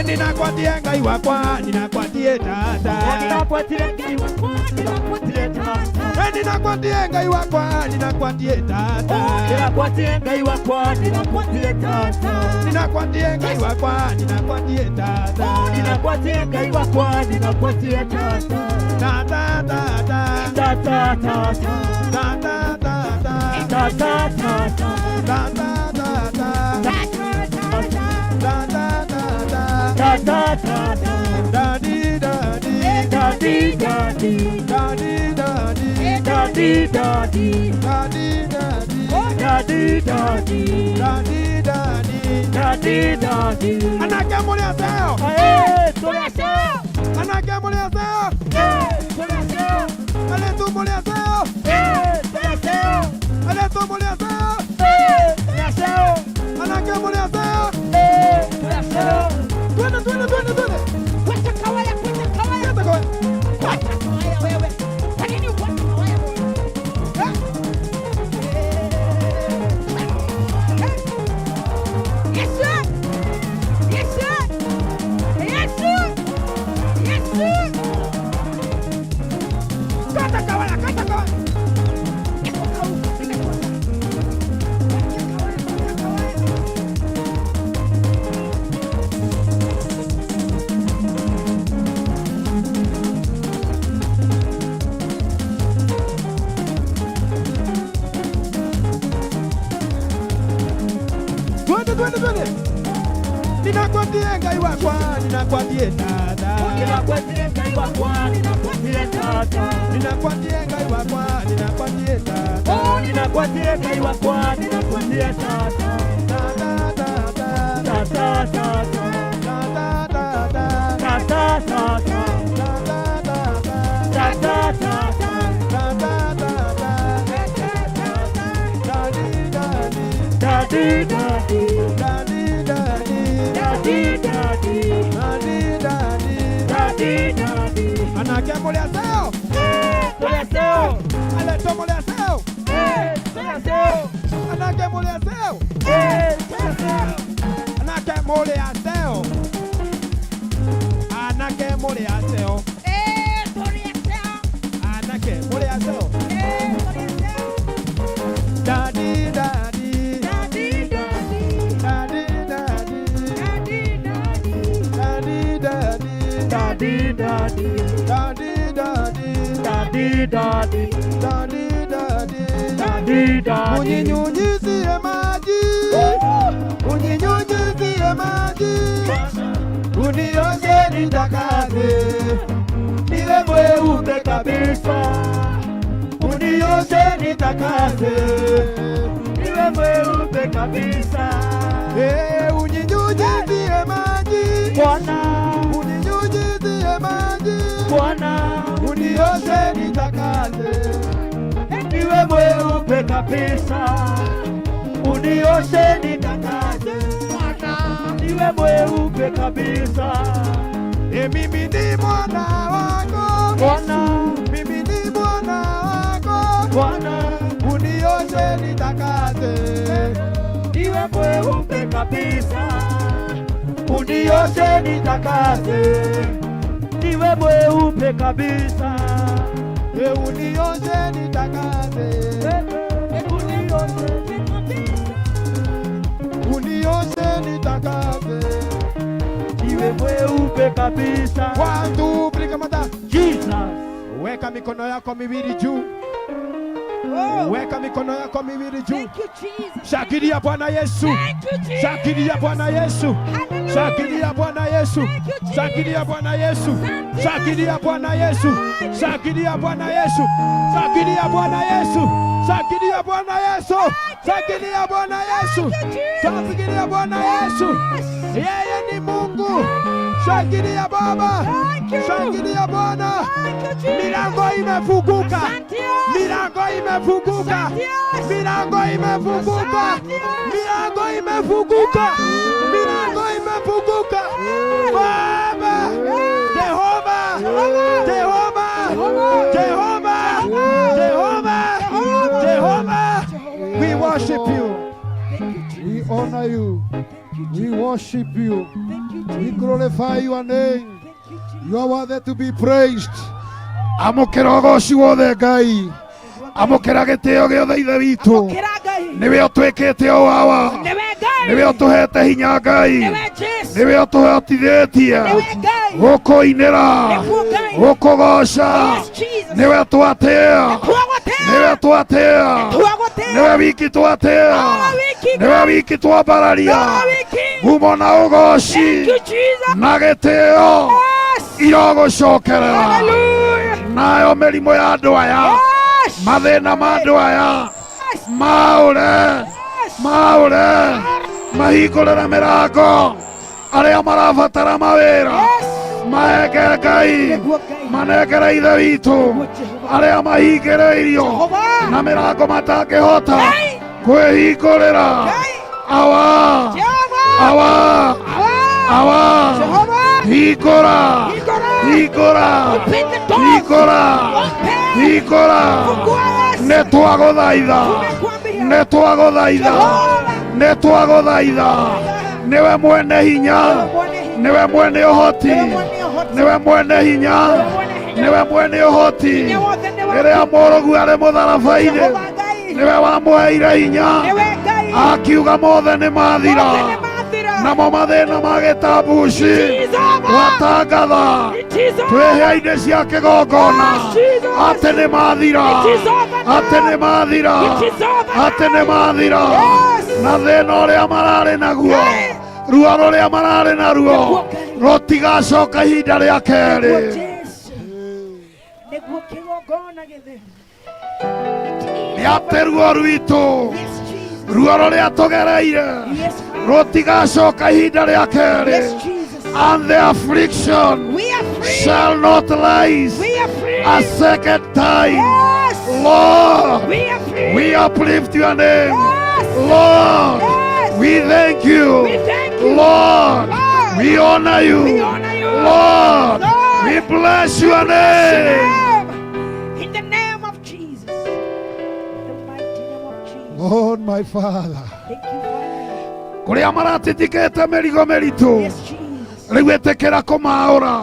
Ninakwatie Ngai wakwa, ninakwatie tata. Ninakwatie Ngai wakwa, ninakwatie tata. Ninakwatie Ngai wakwa, ninakwatie tata. Ninakwatie Ngai wakwa, ninakwatie tata. Ninakwatie Ngai wakwa, ninakwatie tata. Ninakwatie Ngai wakwa, ninakwatie tata. Tata tata. Tata tata. Tata tata. Tata tata. Tata tata. Tata tata. Tata tata. Daddy daddy. Daddy daddy. Daddy daddy. Daddy daddy. Daddy daddy. Daddy daddy. Daddy daddy. Daddy daddy. Anake mũrĩ aceo. Tũrĩ aceo. Anake mũrĩ aceo. Tũrĩ aceo. Airĩtu mũrĩ aceo. Tũrĩ aceo. Airĩtu mũrĩ aceo. Tũrĩ aceo. Anake mũrĩ aceo. Tũrĩ aceo. Twende twende twende twende. Wacha kawaya, wacha kawaya. Wacha kawaya. Wacha kawaya wewe. Kwa nini uwache kawaya wewe? Yesu! Yesu! Yesu! Yesu! Kata kawaya, kata kawaya. Twende twende twende. Ninakwatie Ngai wakwa, ninakwatie tata. Ninakwatie Ngai wakwa, ninakwatie tata. Ninakwatie Ngai wakwa, ninakwatie tata. Ninakwatie Ngai wakwa, ninakwatie tata. Tata tata. Tata tata. Tata tata. Tata tata. Tata tata. Tata tata. Tata tata. Daddy daddy. Daddy daddy. Daddy daddy. Daddy daddy. Daddy daddy. Daddy daddy. Anake mũrĩ aceo. Tũrĩ aceo. Airĩtu mũrĩ aceo. Tũrĩ aceo. Anake mũrĩ aceo. Tũrĩ aceo. Anake mũrĩ aceo. Anake mũrĩ aceo. Tũrĩ aceo. Anake mũrĩ aceo. Tũrĩ aceo. Daddy daddy. Daddy daddy. Daddy daddy. Daddy daddy. Daddy daddy. Daddy daddy. Daddy daddy. Daddy daddy. Daddy daddy. Daddy daddy. Uninyunyizie maji. Uninyunyizie maji. Unioshe nitakase. Niwe mweupe kabisa. Unioshe nitakase. Niwe mweupe kabisa. Uninyunyizie maji. Bwana. Uninyunyizie maji. Bwana. Unioshe nitakase. Niwe mweupe kabisa. Unioshe nitakase. Bwana. Niwe mweupe kabisa. Mimi ni mwana wako. Bwana. Mimi ni Bwana unioshe nitakase, niwe mweupe kabisa, unioshe nitakase, niwe mweupe kabisa, E, unioshe nitakase, E, unioshe unioshe nitakase, niwe mweupe kabisa. One, two, three, kamata. Jesus. Weka mikono yako miwili juu. Weka mikono yako miwili juu. Shakilia Bwana Yesu. Shakilia Bwana Yesu. Shakilia Bwana Yesu. Shakilia Bwana Yesu. Shakilia Bwana Yesu. Shakilia Bwana Yesu. Shakilia Bwana Yesu. Shakilia Bwana Yesu. Shakilia Bwana Yesu. Shakilia Bwana Yesu. Yeye ni Mungu. Shangilia Baba. Shangilia Bwana. Milango imefunguka. Milango imefunguka. Milango imefunguka. Milango imefunguka. Milango imefunguka. Baba. Jehova. Jehova. Jehova. Jehova. Jehova. We worship you. We honor you. We worship you. We glorify your name. You are worthy to be praised. Amũkĩra ũgoci wothe Ngai. Amũkĩra gĩtĩo gĩothe Ithe witũ. Nĩwe ũtwĩkĩte o awa. Nĩwe ũtũhete hinya Ngai. Nĩwe ũtũhotithĩtie gũkũinĩra, gũkũgoca. Nĩwe twatĩa. Nĩwe twatĩa. Nĩwe wiki twatĩa. Nĩwe wiki twambararia. Ngumo na ũgoci na gĩtĩo irogũcokerera. Nayo mĩrimũ ya andũ aya, mathĩna ma andũ aya, maũre, maũre, mahingũrĩre mĩrango arĩa marabatara mawĩra, mahenge Ngai, manengere Ithe witũ, arĩa mahingĩrĩirio na mĩrango matangĩhota kwĩhingũrĩra. Awa, awa, awa, hingũra, hingũra, hingũra, hingũra. Nĩ twagũthaitha, nĩ twagũthaitha, nĩ twagũthaitha. Nĩwe mwene hinya, nĩwe mwene ũhoti, nĩwe mwene hinya, nĩwe mwene ũhoti. Rĩrĩa mũrũgu arĩ mũtharaba-inĩ, nĩwe wamũheire hinya, akiuga mothe nĩ mathira, namo mathĩna ma gĩtambuci twatangatha twĩhĩa-inĩ cia kĩgongona atĩ nĩ mathira, atĩ nĩ mathira, atĩ nĩ mathira. Na thĩna ũrĩa mararĩ naguo, ruo rũrĩa mararĩ naruo rũtigacoka ihinda rĩa kerĩ. Nĩguo kĩgongona gĩtheru. Nĩ atĩ ruo rwitũ, ruo rũrĩa tũgereire rũtigacoka ihinda rĩa kerĩ. And the affliction shall not rise a second time. Lord, we uplift your name. Lord, we thank you. Lord, we honor you. Lord, we bless your name. In the name of Jesus. The mighty name of Jesus. Lord, my Father. Thank you, Father. Kũrĩa maratitikĩte mĩrigo mĩritũ, rĩu ĩtĩkĩra kũmaũra,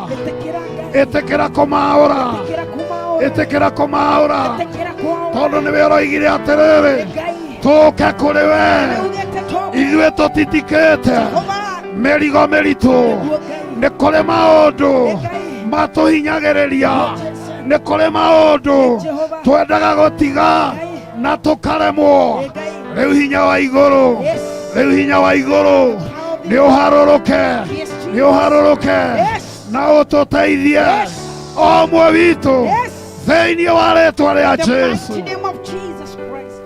ĩtĩkĩra kũmaũra, ĩtĩkĩra kũmaũra, tondũ nĩwe ũroigire atĩrĩrĩ, tũke kũrĩ we, ithuĩ tũtitikĩte mĩrigo mĩritũ. Nĩ kũrĩ maũndũ matũhinyagĩrĩria, nĩ kũrĩ maũndũ twendaga gũtiga na tũkaremwo. Rĩu hinya wa igũrũ, rĩu hinya wa igũrũ nĩ ũharũrũke, nĩ ũharũrũke na ũtũteithie o ũmwe witũ thĩinĩ wa rĩtwa rĩa The Jesũ. mighty name of Jesus Christ.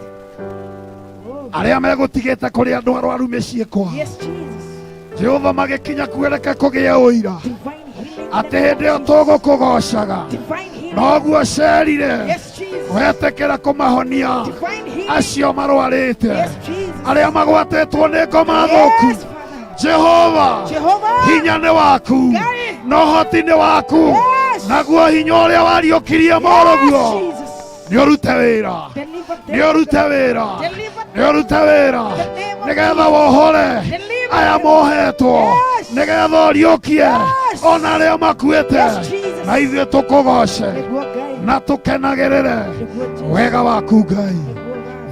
Arĩa megũtigĩte kũrĩ andũ arwaru mĩciĩ kwao, Yes, Jesus. Jehova magĩkinya kuereke kũgĩa ũira atĩ hĩndĩ ĩyo tũgũkũgocaga noguo cerire wetĩkĩra kũmahonia acio marwarĩte, arĩa magwatĩtwo nĩ ngoma thũku. Jehova, hinya nĩ waku na ũhoti nĩ waku, naguo hinya ũrĩa wariũkirie mũrũguo Nĩ ũrute wĩra, nĩ ũrute wĩra, nĩ ũrute wĩra, nĩgetha wohore aya mohetwo, nĩgetha ũriũkie ona arĩa makuĩte, na ithuĩ tũkũgoce na tũkenagĩrĩre wega waku Ngai,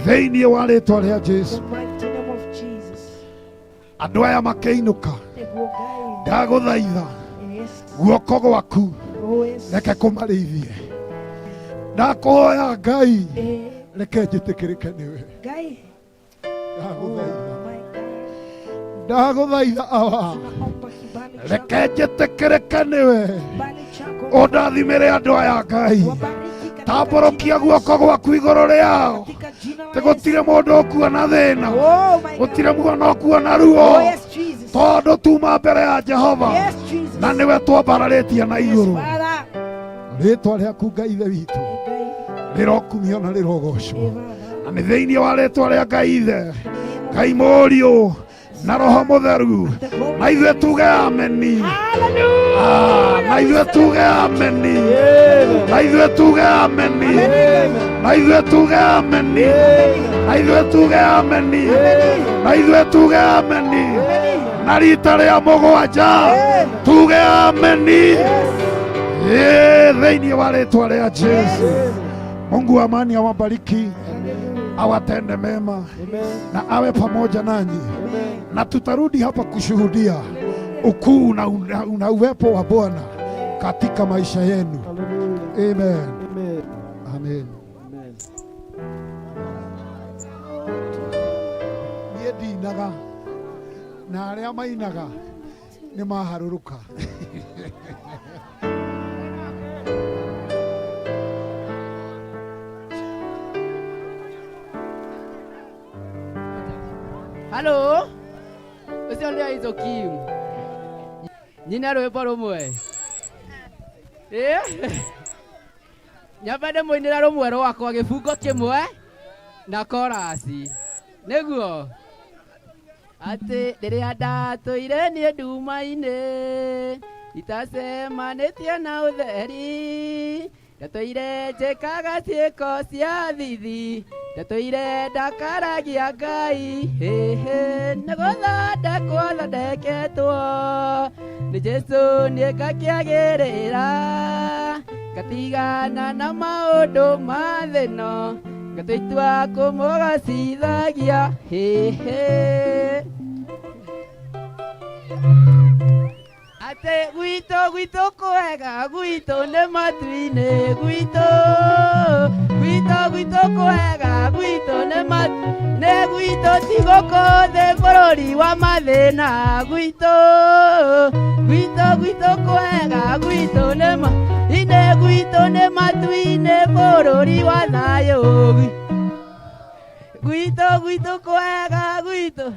thĩinĩ wa rĩtwa rĩa Jesu. Andũ aya makĩinũka, ndagũthaitha guoko gwaku reke kũmarĩithie. Ndakũhoya Ngai, reke njĩtĩkĩrĩke nĩwe. Ndagũthaitha, ndagũthaitha Awa, reke njĩtĩkĩrĩke nĩwe, ũndathimĩre andũ aya Ngai. Tambũrũkia guoko gwaku igũrũ rĩao, tĩ gũtirĩ mũndũ ũkuona thĩna, gũtirĩ mwana ũkuona ruo, tondũ tuma mbere ya Jehova na nĩwe twambararĩtie na igũrũ. Rĩtwa rĩaku Ngai Ithe witũ rĩrokumio na rĩrogocwo, na nĩ thĩinĩ wa rĩtwa rĩa Ngai Ithe, Ngai Mũriũ na Roho Mũtheru, na ithuĩ tuge ameni. Na ithuĩ tuge ameni, na ithuĩ tuge ameni, na ithuĩ tuge ameni, na ithuĩ tuge ameni, na ithuĩ tuge ameni, na rita rĩa mũgwanja tuge ameni. Thĩinĩ wa rĩtwa rĩa Jesu. Mungu wa amani awabariki, awatende mema na awe pamoja nanyi, na tutarudi hapa kushuhudia ukuu na uwepo wa Bwana katika maisha yenu. Amen. Amen. Niĩ ndinaga na arĩa mainaga nĩ maharũrũka. Halo, ũcio nĩ Aizokim. Nyina rwĩmbo rũmwe. Nyambe ndĩmũinĩre rũmwe rwakwa gĩbungo kĩmwe na korasi. Nĩguo atĩ rĩrĩa ndatũire niĩ nduma-inĩ itacemanĩtie na ũtheri, ndatũire njĩkaga ciĩko cia thithi, ndatũire ndakaragia Ngai, hĩhĩ nĩgũthondekwo thondeketwo nĩ Jesu niĩ ngakĩagĩrĩra, ngatigana na maũndũ ma thĩ ĩno, ngatua itua kũmũgocithagia, hĩhĩ. Atĩ gwitũ gwitũ kwega, gwitũ nĩ matu-inĩ, gwitũ gwitũ gwitũ kwega, gwitũ nĩ matu-inĩ, gwitũ ti gũkũ thĩ bũrũri wa mathĩna, gwitũ gwitũ gwitũ kwega, gwitũ nĩ ma-inĩ, gwitũ nĩ matu-inĩ bũrũri wa thayũ, gwitũ gwitũ kwega, gwitũ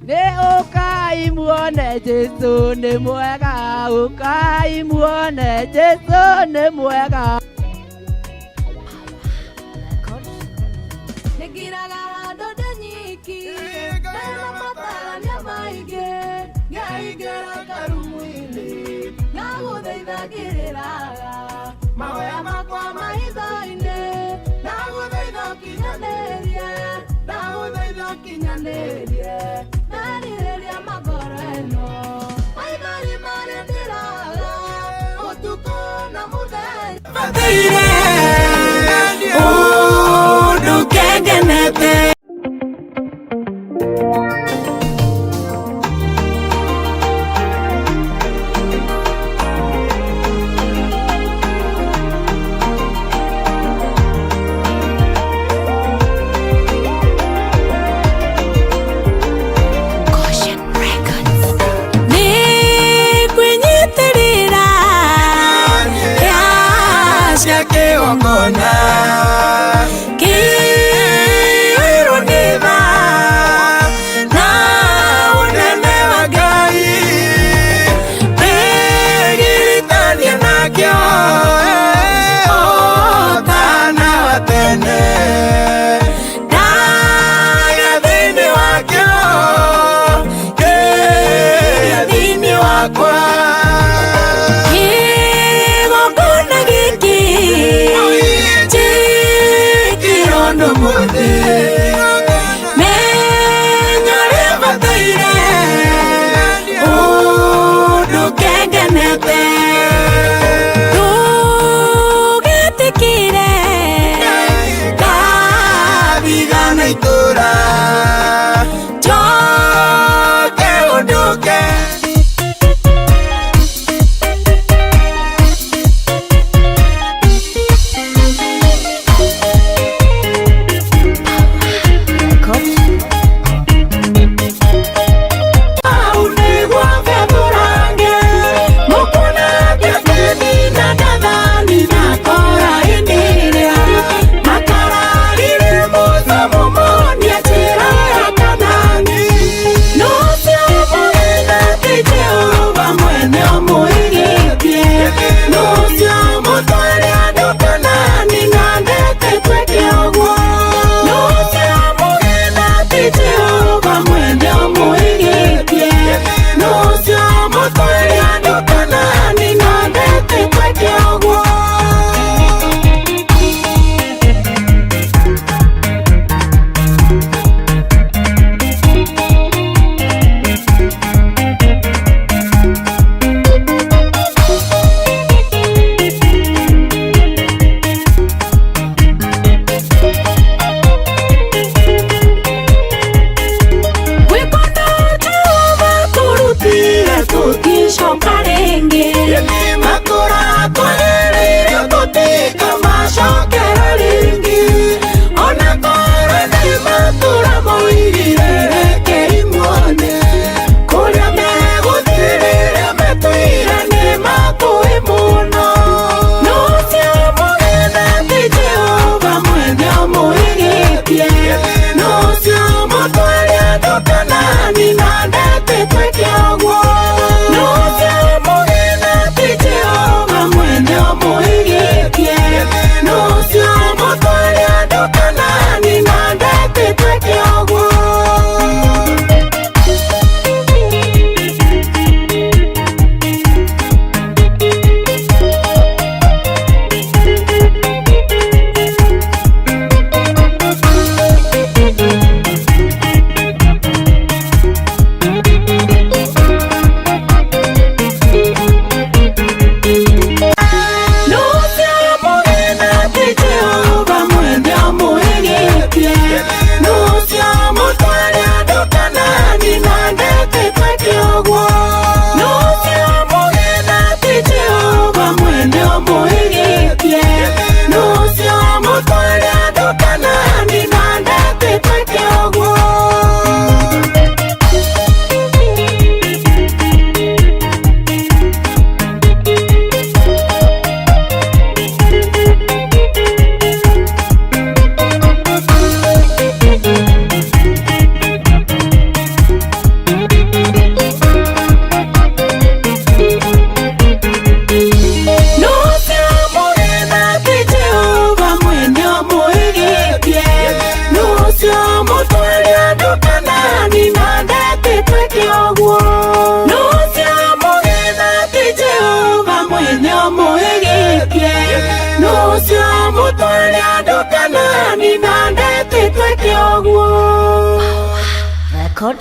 nĩ ũkai muone Jesu nĩ mwega, ũkai muone Jesu nĩ mwega. Nĩngiraga handũ ndĩ nyiki, ndĩna matarania maingĩ, ngaingĩra karumu-inĩ, ndagũthaitha ngĩrĩraga, mahoya makwa maitho-inĩ, ndagũthaitha ũkinyanĩrie, ndagũthaitha ũkinyanĩrie, merirĩria ma ngoro ĩno, maithori marĩa ndĩraga, ũtukũ na mũthenya. Ũndũ kengenete. Nĩngwĩnyitĩrĩra cia kĩgongona. Gũtigana itũra njoke ũndũke. Record.